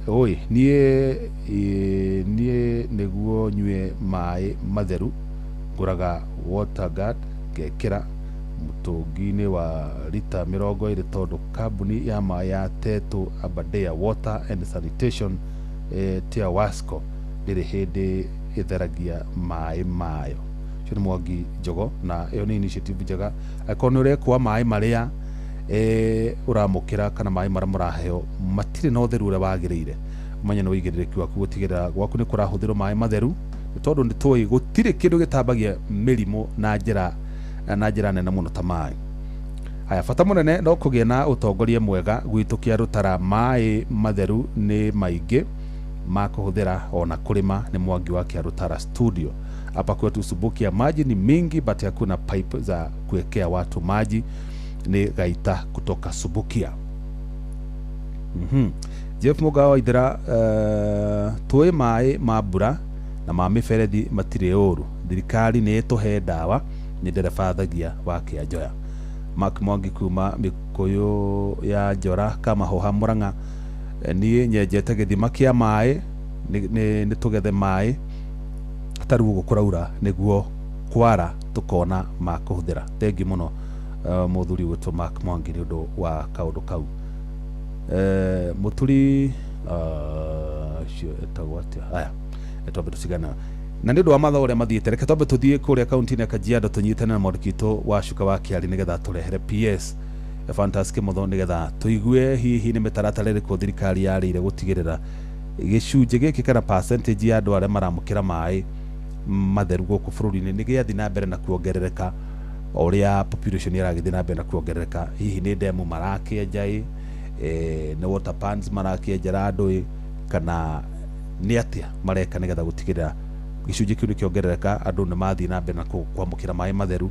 oi niĩ nĩguo nyue maĩ matheru ngũraga water guard ngekĩra mũtũngi-inĩ wa rita 20 tondũ kambuni ya maĩ ya Tetu Aberdare Water and Sanitation tia Wasco ndĩrĩ hĩndĩ ĩtheragia maĩ mayo. Ũcio nĩ Mwangi Njogo, na ĩyo nĩ initiative njega. Angĩkorwo nĩ ũrekua maĩ marĩa ũramũkĩra kana maĩ marĩa mũraheo matirĩ na ũtheru ũrĩa wagĩrĩire, ũmenye nĩ ũigĩrĩrĩki waku gũtigĩrĩra gwaku nĩ kũrahũthĩrwo maĩ matheru, nĩ tondũ nĩ tũĩ gũtirĩ kĩndũ gĩtambagia mĩrimũ na njĩra nene mũno ta maĩ. Haya, bata mũnene no kũgĩa na ũtongoria mwega gwitũ kĩa Rũtara. Maĩ matheru nĩ maingĩ ma kũhũthĩra ona kũrĩma. Nĩ Mwangi wa Kĩa Studio. Hapa kwetu Subukia maji ni mingi but hakuna pipe za kuwekea watu maji. Ni Gaita kutoka Subukia. Jeff Mugawa Ithera, tũĩ maĩ ma mbura na ma mĩberethi matirĩ ũru, thirikari nĩ ĩtũhe ndawa. Nĩ ndereba Thagia wa Kĩanjoya. Mark Mwangi kuma Mĩkũyũ ya Njora Kamahoha Murang'a, niĩ nyenjete gĩthima kĩa maĩ nĩ tũgethe maĩ tarĩu ũguo kũraura nĩguo kwara tũkona ma kũhũthĩra. Thengi mũno mũthuri witũ Mark Mwangi nĩ ũndũ wa kaũndũ kau. Mũturi ũcio etagwo atĩa? Haya, twambe tũcigana na nĩ ũndũ wa mathaa ũrĩa mathiĩte, reke twambe tũthiĩ kũrĩa kaunti-inĩ ya Kajiado tũnyitane na mwandĩki witũ wa Cuka wa Kĩari nĩgetha tũrehere PS Ephantus Kimotho nĩgetha tũigue hihi nĩ mĩtaratara ĩrĩkũ thirikari yarĩire gũtigĩrĩra gĩcunjĩ gĩkĩ kana percentage ya andũ arĩa maramũkĩra maĩ matheru gũkũ bũrũri-inĩ nĩ gĩathiĩ na mbere na kuongerereka o ũrĩa population ĩragĩthiĩ na mbere na kuongerereka. Hihi nĩ ndemu marakĩenja ĩ, nĩ water pans marakĩenjera andũ ĩ, kana nĩ atĩa mareka nĩgetha gũtigĩrĩra gĩcunjĩ kĩu nĩ kĩongerereka, andũ nĩ mathiĩ na mbere na kwamũkĩra maĩ matheru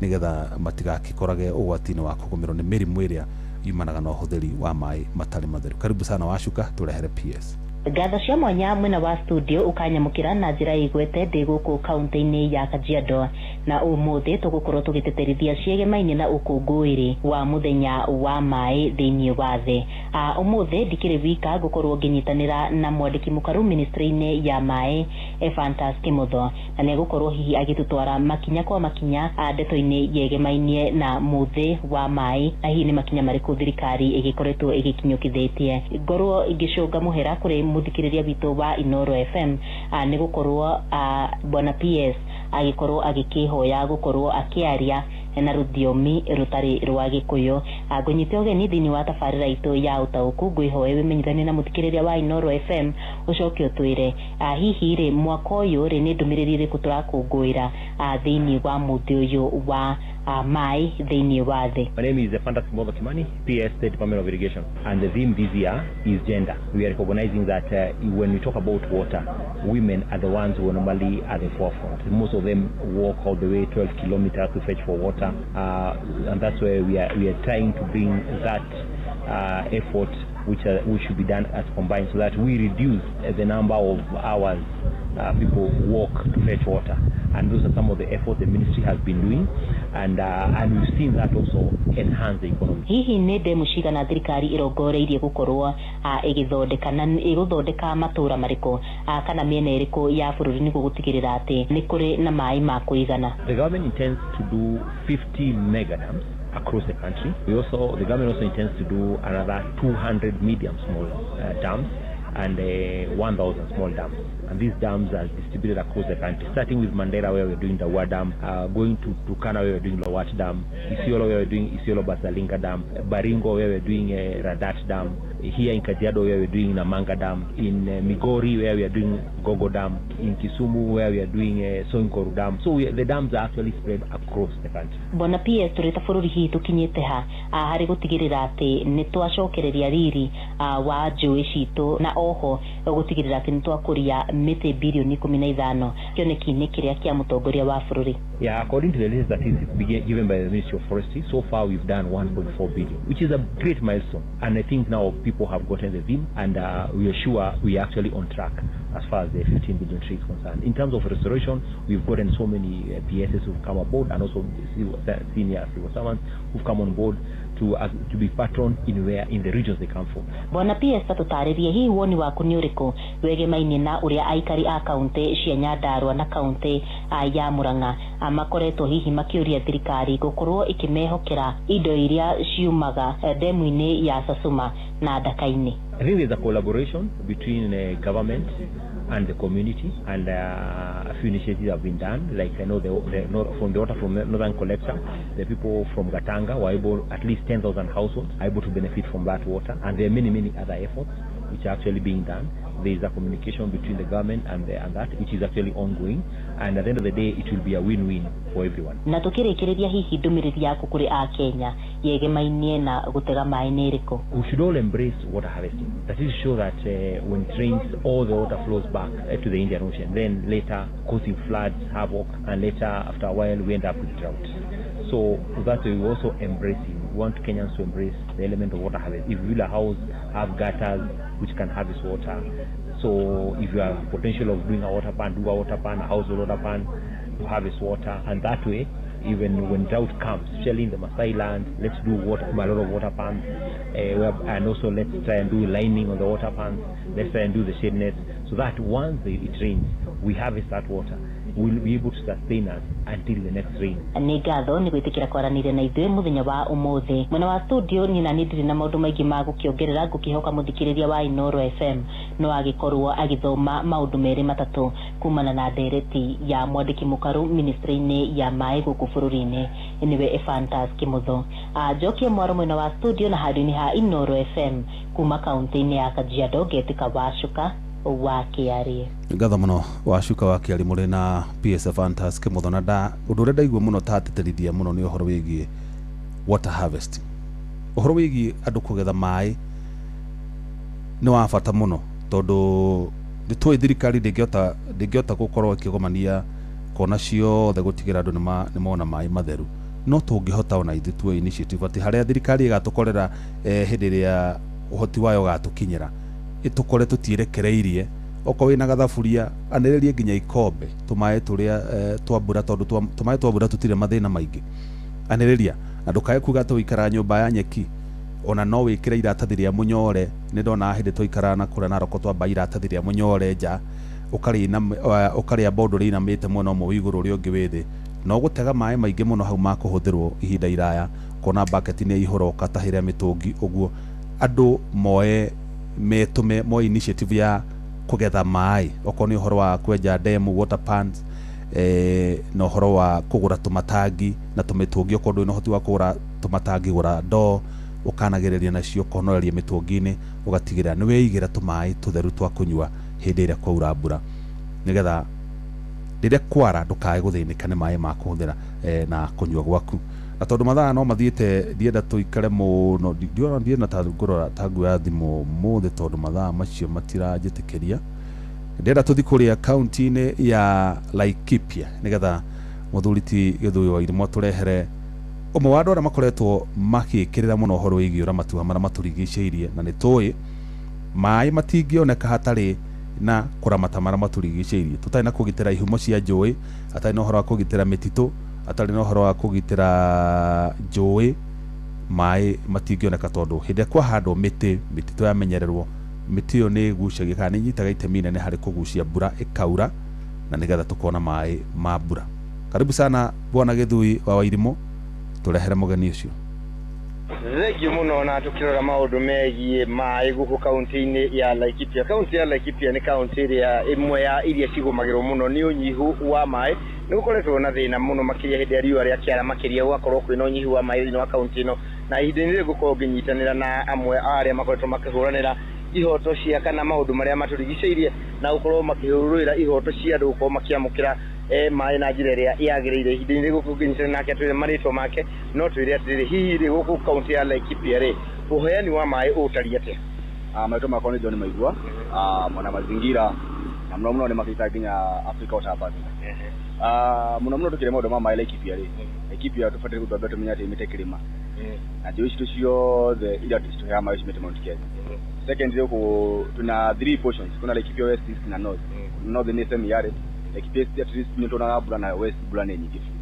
nĩgetha matigakĩkorage ũgwati-inĩ wa kũgũmĩrwo nĩ mĩrimũ ĩrĩa yumanaga na ũhũthĩri wa maĩ matarĩ matheru. Karibu sana Wacuka, tũrehere PS. Ngatho cia mwanya mwena wa studio ukanyamũkĩra na njĩra igwete ndĩ gũkũ kaunti-inĩ ya Kajiado, na ũmũthĩ tũgũkorwo tũgĩteterithia ciĩgemaine na ũkũngũĩri wa mũthenya wa maĩ thĩinĩ wa thĩ. Ũmũthĩ ndikĩrĩ wika, ngũkorwo ngĩnyitanĩra na mwandĩki mũkaru ministry-inĩ ya maĩ Ephantus Kimotho, na nĩegũkorwo hihi agĩtũtwara makinya kwa makinya ndeto-inĩ yegemainie na mũthĩ wa maĩ, na hihi nĩ makinya marĩkũ thirikari ĩgĩkoretwo ĩgĩkinyũkithĩtie. Ngorwo ngĩcũnga mũhera kũrĩ mũthikĩrĩria witũ wa Inoro FM nĩ gũkorwo bwana PS agĩkorwo agĩkĩhoya gũkorwo akĩaria na rũthiomi rũtarĩ rwa Gĩkũyũ. Ngũnyite ũgeni thĩinĩ wa tabarĩra itũ ya ũtaũku, ngwĩhoe wĩmenyithanie na mũthikĩrĩria wa Inoro FM ũcoke ũtwĩre hihi rĩ mwaka ũyũ rĩ nĩ ndũmĩrĩri ĩrĩkũ tũrakũngũĩra thĩinĩ wa mũthĩ ũyũ wa maĩ thĩinĩ wa thĩ. My name is Ephantus Kimotho Kimani, PS State Department of Irrigation, and the theme this year is gender. We are recognizing that when we talk about water, women are the ones who are normally at the forefront. Most of them walk all the way 12 kilometers to fetch for water, and that's where we are trying to bring that effort which should be done as combined, so that we reduce the number of hours people walk to fetch water. And those are some of the efforts the ministry has been doing, and we've seen that also enhance the economy. Hihi nĩ ndemu cigana thirikari ĩrongoreirie gũkorwo ĩgĩthondeka na ĩgũthondeka matũra marĩkũ kana mĩena ĩrĩkũ ya bũrũri nĩguo gũtigĩrĩra atĩ nĩ kũrĩ na maĩ ma kũigana? The government intends to do 50 mega dams across the country. The government also intends to do another 200 medium small dams and 1,000 small dams. And these dams are distributed across the country, starting with Mandera, where we're doing the Wa Dam, going to Turkana, where we're doing Lowat Dam, Isiolo, where we're doing Isiolo Basalinga Dam, Baringo, where we're doing Radat Dam, Here in Kajiado, where we're doing Namanga Dam, in Migori, where we are doing Gogo Dam, in Kisumu, where we are doing Soinkoru Dam. So the dams are actually spread across the country. Bwana PS tũrĩ ta bũrũri hihi tũkinyĩte ha harĩ gũtigĩrĩra atĩ nĩ twacokereria riri wa njũĩ citũ na oho gũtigĩrĩra atĩ nĩ twakũria mĩtĩ birioni 15 kĩoneki-inĩ kĩrĩa kĩa mũtongoria wa bũrũri? Yeah, according to the latest statistics given by the Ministry of Forestry, so far we've done 1.4 billion, which is a great milestone. And I think now people have gotten the theme, and we are sure we are actually on track as far as the 15 billion trees is concerned. In terms of restoration, we've gotten so many PSs who've come aboard, and also senior civil servants who've come on board to be patron in the regions they come from. Bwana PS tũtarĩrie hihi woni waku nĩ ũrĩkũ wegemainie na ũrĩa aikari a kaunti cia Nyandarua na kaunti ya Murang'a makoretwo hihi makĩũria thirikari gũkorwo ĩkĩmehokera indo iria ciumaga demu-inĩ ya Sasuma na Ndaka-inĩ? I think there's a collaboration between government and the community, and a few initiatives have been done. Like I know from the water from Northern Collector, the people from Gatanga were able, at least 10,000 households are able to benefit from that water, and there are many, many other efforts which are actually being done. There is a communication between the government and that, which is actually ongoing, and at the end of the day, it will be a win-win for everyone. Na tukĩrĩkĩrĩria hihi ndũmĩrĩri yaku kũrĩ a Kenya yegemainie na gũtega maĩ nĩ ĩrĩkũ? We should all embrace water harvesting. That is to show that when it rains, all the water flows back to the Indian Ocean, then later causing floods, havoc, and later after a while we end up with drought. So that's why we also embracing. We want Kenyans to embrace the element of water harvest. If you build a house, have gutters which can harvest water. So if you have potential of doing a water pan, do a water pan, a household water pan to harvest water. And that way, even when drought comes, especially in the Maasai land, let's do a lot of water pans. And also let's try and do lining on the water pans. Let's try and do the shade nets, so that once it rains, we harvest that water. Will be able to sustain us until the next rain. Nĩ ngatho nĩ gwĩtĩkĩra kwaranĩria na ithuĩ mũthenya wa ũmũthĩ. Mwena wa studio niĩ na niĩ ndirĩ na maũndũ maingĩ ma gũkĩongerera, ngũkĩhoka mũthikĩrĩria wa Inooro FM no agĩkorwo agĩthoma maũndũ merĩ matatũ kumana na ndereti ya mwandĩki mũkaru ministry-inĩ ya maĩ gũkũ bũrũri-inĩ nĩwe Ephantus Kimotho. Njokie mwaro mwena wa studio na handũ-inĩ ha Inooro FM kuma kaunti-inĩ ya Kajiado ngetĩka Wacuka wa Kĩarie. Ngatho mũno Wacuka wa Kĩarie mũrĩ na PS Ephantus Kimotho. Na ũndũ ũrĩa ndaigua mũno tatĩtĩrithia mũno nĩ ũhoro wĩgiĩ water harvesting. Ũhoro wĩgiĩ andũ kũgetha maĩ nĩ wa bata mũno, tondũ nĩ tũĩ thirikari ndĩngĩhota gũkorwo ĩkĩgomania kona ciothe gũtigĩra andũ nĩ mona maĩ matheru. No tũngĩhota ona ithuĩ tuoe initiative atĩ harĩa thirikari ĩgatũkorera hĩndĩ ĩrĩa ũhoti wayo ũgatũkinyĩra ĩtũkore tũtiĩrekereirie. Okorwo wĩna gathaburia anĩrĩrie nginya ikombe tũmaĩ tũrĩa twa mbura, tondũ tũmaĩ twa mbura tũtirĩ mathĩna maingĩ. Anĩrĩria na ndũkae kuga atĩ ũikaraga nyũmba ya nyeki, ona no wĩkĩre iratathi rĩa mũnyore. Nĩ ndona hĩndĩ twaikaraga na kũrĩa Naroko twamba iratathi rĩa mũnyore nja, ũkarĩamba ũndũ rĩinamĩte mwena ũmwe wĩ igũrũ ũrĩa ũngĩ wĩ thĩ, no gũtega maĩ maingĩ mũno hau ma kũhũthĩrwo ihinda iraya, kona bucket nĩ ihũra ũkatahĩra mĩtũngi ũguo. Andũ moe metũme moe initiative ya kũgetha maĩ, okorwo nĩ ũhoro wa kwenja demu, water pans, na ũhoro wa kũgũra tũmatangi na tũmĩtũngi. Okorwo ndũrĩ na ũhoti wa kũgũra tũmatangi, gũra ndoo ũkanagĩrĩria nacio, ũkonoreria mĩtũngi-inĩ, ũgatigĩrĩra nĩ wĩigĩra tũmaĩ tũtheru twa kũnyua hĩndĩ ĩrĩa kwaura mbura, nĩgetha rĩrĩa kwara ndũkae gũthĩnĩka nĩ maĩ ma kũhũthĩra na kũnyua gwaku. Na tondũ mathaa no mathiĩte, ndienda tũikare mũno, ndiona ta ngũrora ta nguoya thimũ ũmũthĩ tondũ mathaa macio matiranjĩtĩkĩria. Ndĩrenda tũthiĩ kũrĩa kaunti-inĩ ya Laikipia nĩgetha mũthuri ti Gĩthũi wa Irimũ atũrehere ũmwe wa andũ arĩa makoretwo magĩkĩrĩra mũno ũhoro wĩgiĩ ũramati wa marĩa matũrigicĩirie. Na nĩ tũĩ maĩ matingĩoneka hatarĩ na kũramata marĩa matũrigicĩirie, tũtarĩ na kũgitĩra ihumo cia njũĩ, hatarĩ na ũhoro wa kũgitĩra mĩtitũ, hatarĩ na ũhoro wa kũgitĩra njũĩ, maĩ matingĩoneka, tondũ hĩndĩ ĩrĩa kwahandwo mĩtĩ, mĩtitũ yamenyererwo, mĩtĩ ĩyo nĩ ĩgucagia kana nĩ ĩnyitaga itemi inene harĩ kũgucia mbura ĩkaura, na nĩgetha tũkona maĩ ma mbura. Karibu sana Bwana Gĩthui wa Wairimũ, tũrehere mũgeni ũcio. Thengiũ mũno. Na tũkĩrora maũndũ megiĩ maĩ gũkũ kaunti-inĩ ya Laikipia. Kaunti ya Laikipia nĩ kaunti ĩrĩa ĩmwe ya iria cigũmagĩrwo mũno nĩ ũnyihu wa maĩ. Nĩ gũkoretwo na thĩna mũno makĩria hĩndĩ ya riũa rĩa kĩara, makĩria gũgakorwo kwĩna ũnyihu wa maĩ thĩinĩ wa kaunti ĩno. Na ihinda-inĩ rĩrĩ ngũkorwo ngĩnyitanĩra na amwe a arĩa makoretwo makĩhũranĩra ihoto cia kana maũndũ marĩa matũrigicĩirie na gũkorwo makĩhũrĩra ihoto cia andũ gũkorwo makĩamũkĩra maĩ na njĩra ĩrĩa yagĩrĩire. Ihinda-inĩ rĩrĩ gũkũ ngĩnyitanĩra nake atwĩre marĩtwa make, no twĩre atĩrĩrĩ, hihi rĩ gũkũ kaũntĩ ya Laikipia rĩ, ũheani wa maĩ ũtariĩ atĩa? Marĩtwa makwa nĩ John Maigua, mwana mazingira na mũno mũno nĩ makĩta nginya Africa Water Partner. Mũno mũno tũkĩrĩa maũndũ ma maĩ Laikipia rĩ, Laikipia tũbataire gũtwambia tũmenye atĩ imĩte kĩrĩma na njũĩ citũ ciothe iria citũheaga maĩ cimĩte Mount Kenya. Secondly, gũkũ tuna three portions, kuna Laikipia West, East na North. North nĩ semi arid, Laikipia East at least nĩ tuonaga mbura na West mbura nĩ nyingĩ biũ.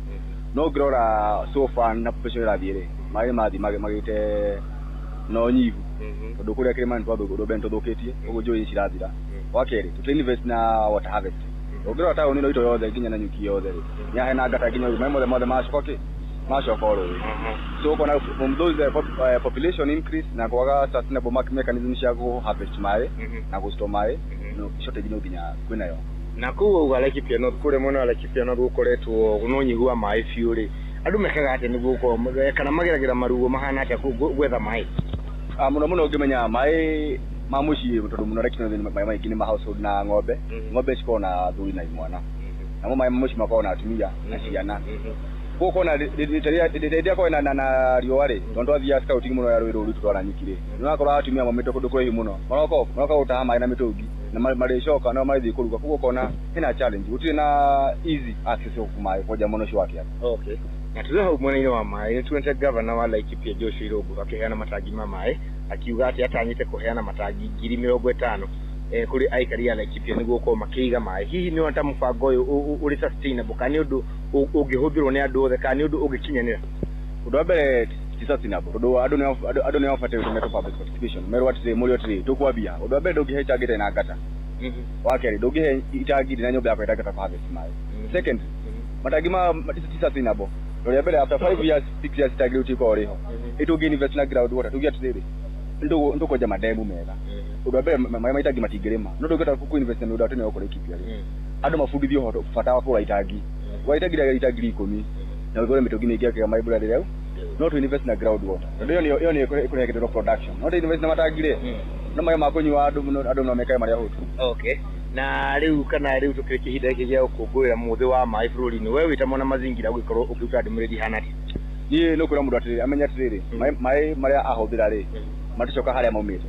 No ngĩrora so far na population ĩrathiĩ rĩ, maĩ mathiĩ magĩte no nyihu tondũ kũrĩa kĩrĩma nĩ mbere nĩ tũthũkĩtie, ũguo njũĩ cirathira. Wa kerĩ, tũti invest na water harvest. Ũngĩrora taũni ĩno itũ yothe nginya na nyuki yothe rĩ, nĩ hena ngata nginya maĩ mothe mothe macoka kĩ macoka o rũĩ. So ũkona from those population increase na kwaga sustainable mechanism cia kũ harvest maĩ na gũ store maĩ, no shortage no nginya kwĩnayo. Na kũu wauga Laikipia North, kũrĩa mwena wa Laikipia North gũkoretwo no ũnyihu wa maĩ biũ rĩ, andũ mekaga atĩa nĩguo gũkorwo kana mageragĩra maruo mahana atĩa gwetha maĩ? Mũno mũno ũngĩmenya maĩ ma mũciĩ, tondũ mũno Laikipia North maĩ maingĩ nĩ ma household na ng'ombe. Ng'ombe cikoragwo na athuri na imwana, namo maĩ ma mũciĩ makoragwo na atumia na ciana. Koguo ũkona rĩrĩa kwĩna na riũa rĩ, tondũ twathiaga scouting mũno ya rũĩ rũu rwitũ rwa Nanyuki rĩ, nĩ ũrakora atumia maumĩte kũndũ kũraihu mũno, maroka gũtaha maĩ na mĩtũngi na marĩcoka no marĩthiĩ kũruga. Koguo ũkona hena challenge, gũtirĩ na easy access ya maĩ kwanja mwena ũcio wa kĩanda. Okay. Na tũrĩ hau mwena-inĩ wa maĩ, nĩ tuonete gavana wa Laikipia Joshua Irũngũ akĩheana matangi ma maĩ, akiuga atĩ atanyĩte kũheana matangi 50,000 kũrĩ aikari a Laikipia nĩguo gũkorwo makĩiga maĩ. Hihi nĩ ũrona ta mũbango ũyũ ũrĩ sustainable, kana nĩ ũndũ ũngĩhũthĩrwo nĩ andũ othe, kana nĩ ũndũ ũngĩkinyanĩra? Ũndũ wa mbere, ti sustainable tondũ andũ nĩ mabatiĩ gũtũmĩra public participation, merwo atĩrĩ, mũrĩo atĩrĩ tũkwambia. Ũndũ wa mbere, ndũngĩhe itangi ĩtarĩ na ngata. Wa kerĩ, ndũngĩhe itangi rĩ na nyũmba yakwa ĩtangĩhota kũharvest maĩ. Second, matangi ma ti sustainable. Rĩa mbere, after 5 years, 6 years, itangi rĩu tikorwo rĩho. Ĩtũngĩ invest na ground water, tuge atĩrĩrĩ, nĩtũkwenja mandemu mega. Ũndũ wa mbere, maĩ ma itangi matingĩrĩma, no ndũngĩhota kũ invest na mĩgũnda tene gũkũ Laikipia rĩ, andũ mabundithio ũhoro bata wa kũgũra itangi. Gwa itangi rĩa itangi 10 na ũgũre mĩtũngi mĩingĩ yakĩga maĩ mbura rĩrĩa, no tu invest na ground water tondũ ĩyo nĩyo ĩkũrehe kĩndũ production. No tu invest na matangi rĩ, no maĩ ma kũnyua andũ mũno, andũ no mekage marĩa ahũtu. Okay. Na rĩu kana rĩu tũkĩrĩkia ihinda gĩkĩ gĩa gũkũngũĩra mũthĩ wa maĩ bũrũri-inĩ, we wĩ ta mwana mazingira ũgĩkorwo ũkĩruta ndũmĩrĩri ihana atĩa? Niĩ nĩ kwĩra mũndũ atĩrĩrĩ, amenye atĩrĩrĩ, maĩ marĩa ahũthĩra rĩ maticoka harĩa maumĩte.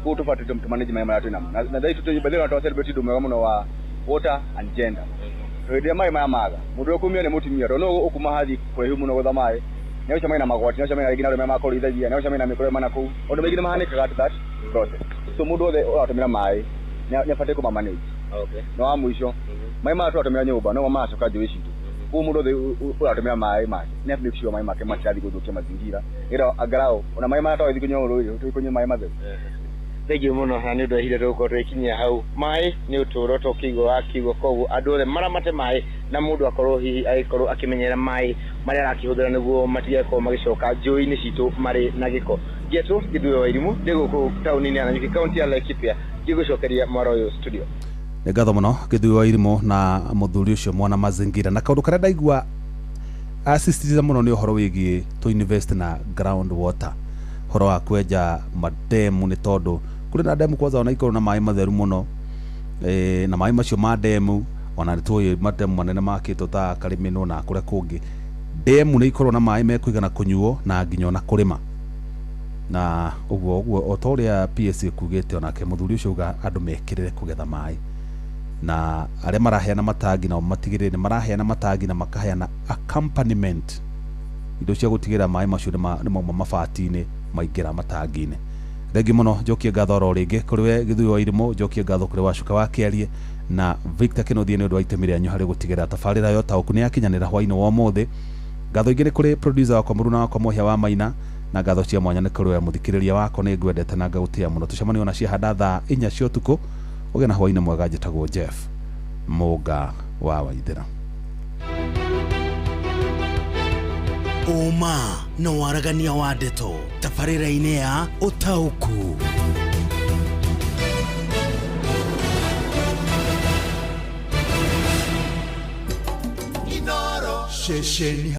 Koguo tũbatiĩ tũmanage maĩ marĩa twĩnamo. Na thaa ici by the way, twa celebrate ũndũ mwega mũno wa water and gender. Hĩndĩ ĩrĩa maĩ maya maga, mũndũ ũrĩa ũkumio nĩ mũtumia, tondũ no ũkuma hathiĩ kũraihu mũno gwetha maĩ, nĩ ũcemania na magwati, nĩ ũcemania rĩngĩ na arũme makũrũithagia, nĩ ũcemania na mĩkora mana kũu, maũndũ maingĩ nĩ mahanĩkaga to that process. So mũndũ wothe ũratũmĩra maĩ nĩ abatiĩ kũma manage. Na wa mũico, maĩ maya tũratũmĩra nyũmba no maracoka njũĩ citũ. Koguo mũndũ wothe ũratũmĩra maĩ make nĩ make sure maĩ make matirathiĩ gũthũkia mazingira, nĩgetha angalau ona maĩ maya twagĩthiĩ kũnyua rũĩ tũkũnyua maĩ matheru. Thengiũ mũno na nĩ ũndũ wa ihinda tũgũkorwo tũgĩkinyia hau. Maĩ nĩ ũtũũro tũkĩigua wa kiugo, koguo andũ othe maramate maĩ na mũndũ akorwo hihi agĩkorwo akĩmenyerera maĩ marĩa arakĩhũthĩra nĩguo matigakorwo magĩcoka njũĩ-inĩ citũ marĩ na gĩko. Ngetwo Gĩthuĩ wa Irimũ, ndĩ gũkũ taũni-inĩ ya Nanyuki, kaũntĩ ya Laikipia, ngĩgũcokeria mwaro ũyũ studio. Nĩ ngatho mũno Gĩthuĩ wa Irimũ na mũthuri ũcio mwana mazingira. Na kaũndũ karĩa ndaigua asisitiza mũno nĩ ũhoro wĩgiĩ to invest na ground water, ũhoro wa kwenja mademu, nĩ tondũ kũrĩ na demu kwanza ona ikorwo na maĩ matheru mũno, na maĩ macio ma demu ona nĩ tũĩ mademu manene makĩtwo ta Karĩmĩnũ na kũrĩa kũngĩ, demu nĩ ikorwo na maĩ mekũigana kũnyuo na nginya ona kũrĩma. Na ũguo ũguo o ta ũrĩa PSA kugĩte, onake mũthuri ũcio uga andũ mekĩrĩre kũgetha maĩ, na arĩa maraheana matangi nao matigĩrĩre nĩ maraheana matangi na makaheana accompaniment, indo cia gũtigĩrĩra maĩ macio nĩ mauma mabati-inĩ maingĩra matangi-inĩ. Thengiũ mũno, njokie ngatho oro rĩngĩ kũrĩ we Gĩthuĩ wa Irimũ, njokie ngatho kũrĩ Wacuka wa Kĩarie na Victor Kĩnuthia nĩ ũndũ wa itemi rĩanyu harĩ gũtigĩrĩra tabarĩra ya ũtaũku nĩ yakinyanĩra hwaĩ-inĩ wa ũmũthĩ. Ngatho ingĩ nĩ kũrĩ producer wakwa mũruna wakwa Mũhĩa wa Maina, na ngatho cia mwanya nĩ kũrĩ we mũthikĩrĩria wakwa, nĩ ngwendete na ngagũtĩĩa mũno. Tũcemanie ona ciahanda thaa 4 cia ũtukũ. Ũgĩe na hwaĩ-inĩ mwega. Njĩtagwo Jeff Mũnga wa Waithĩra. Ũma na waragania wa ndeto tabarĩra-inĩ ya ũtaũku. Ceceni.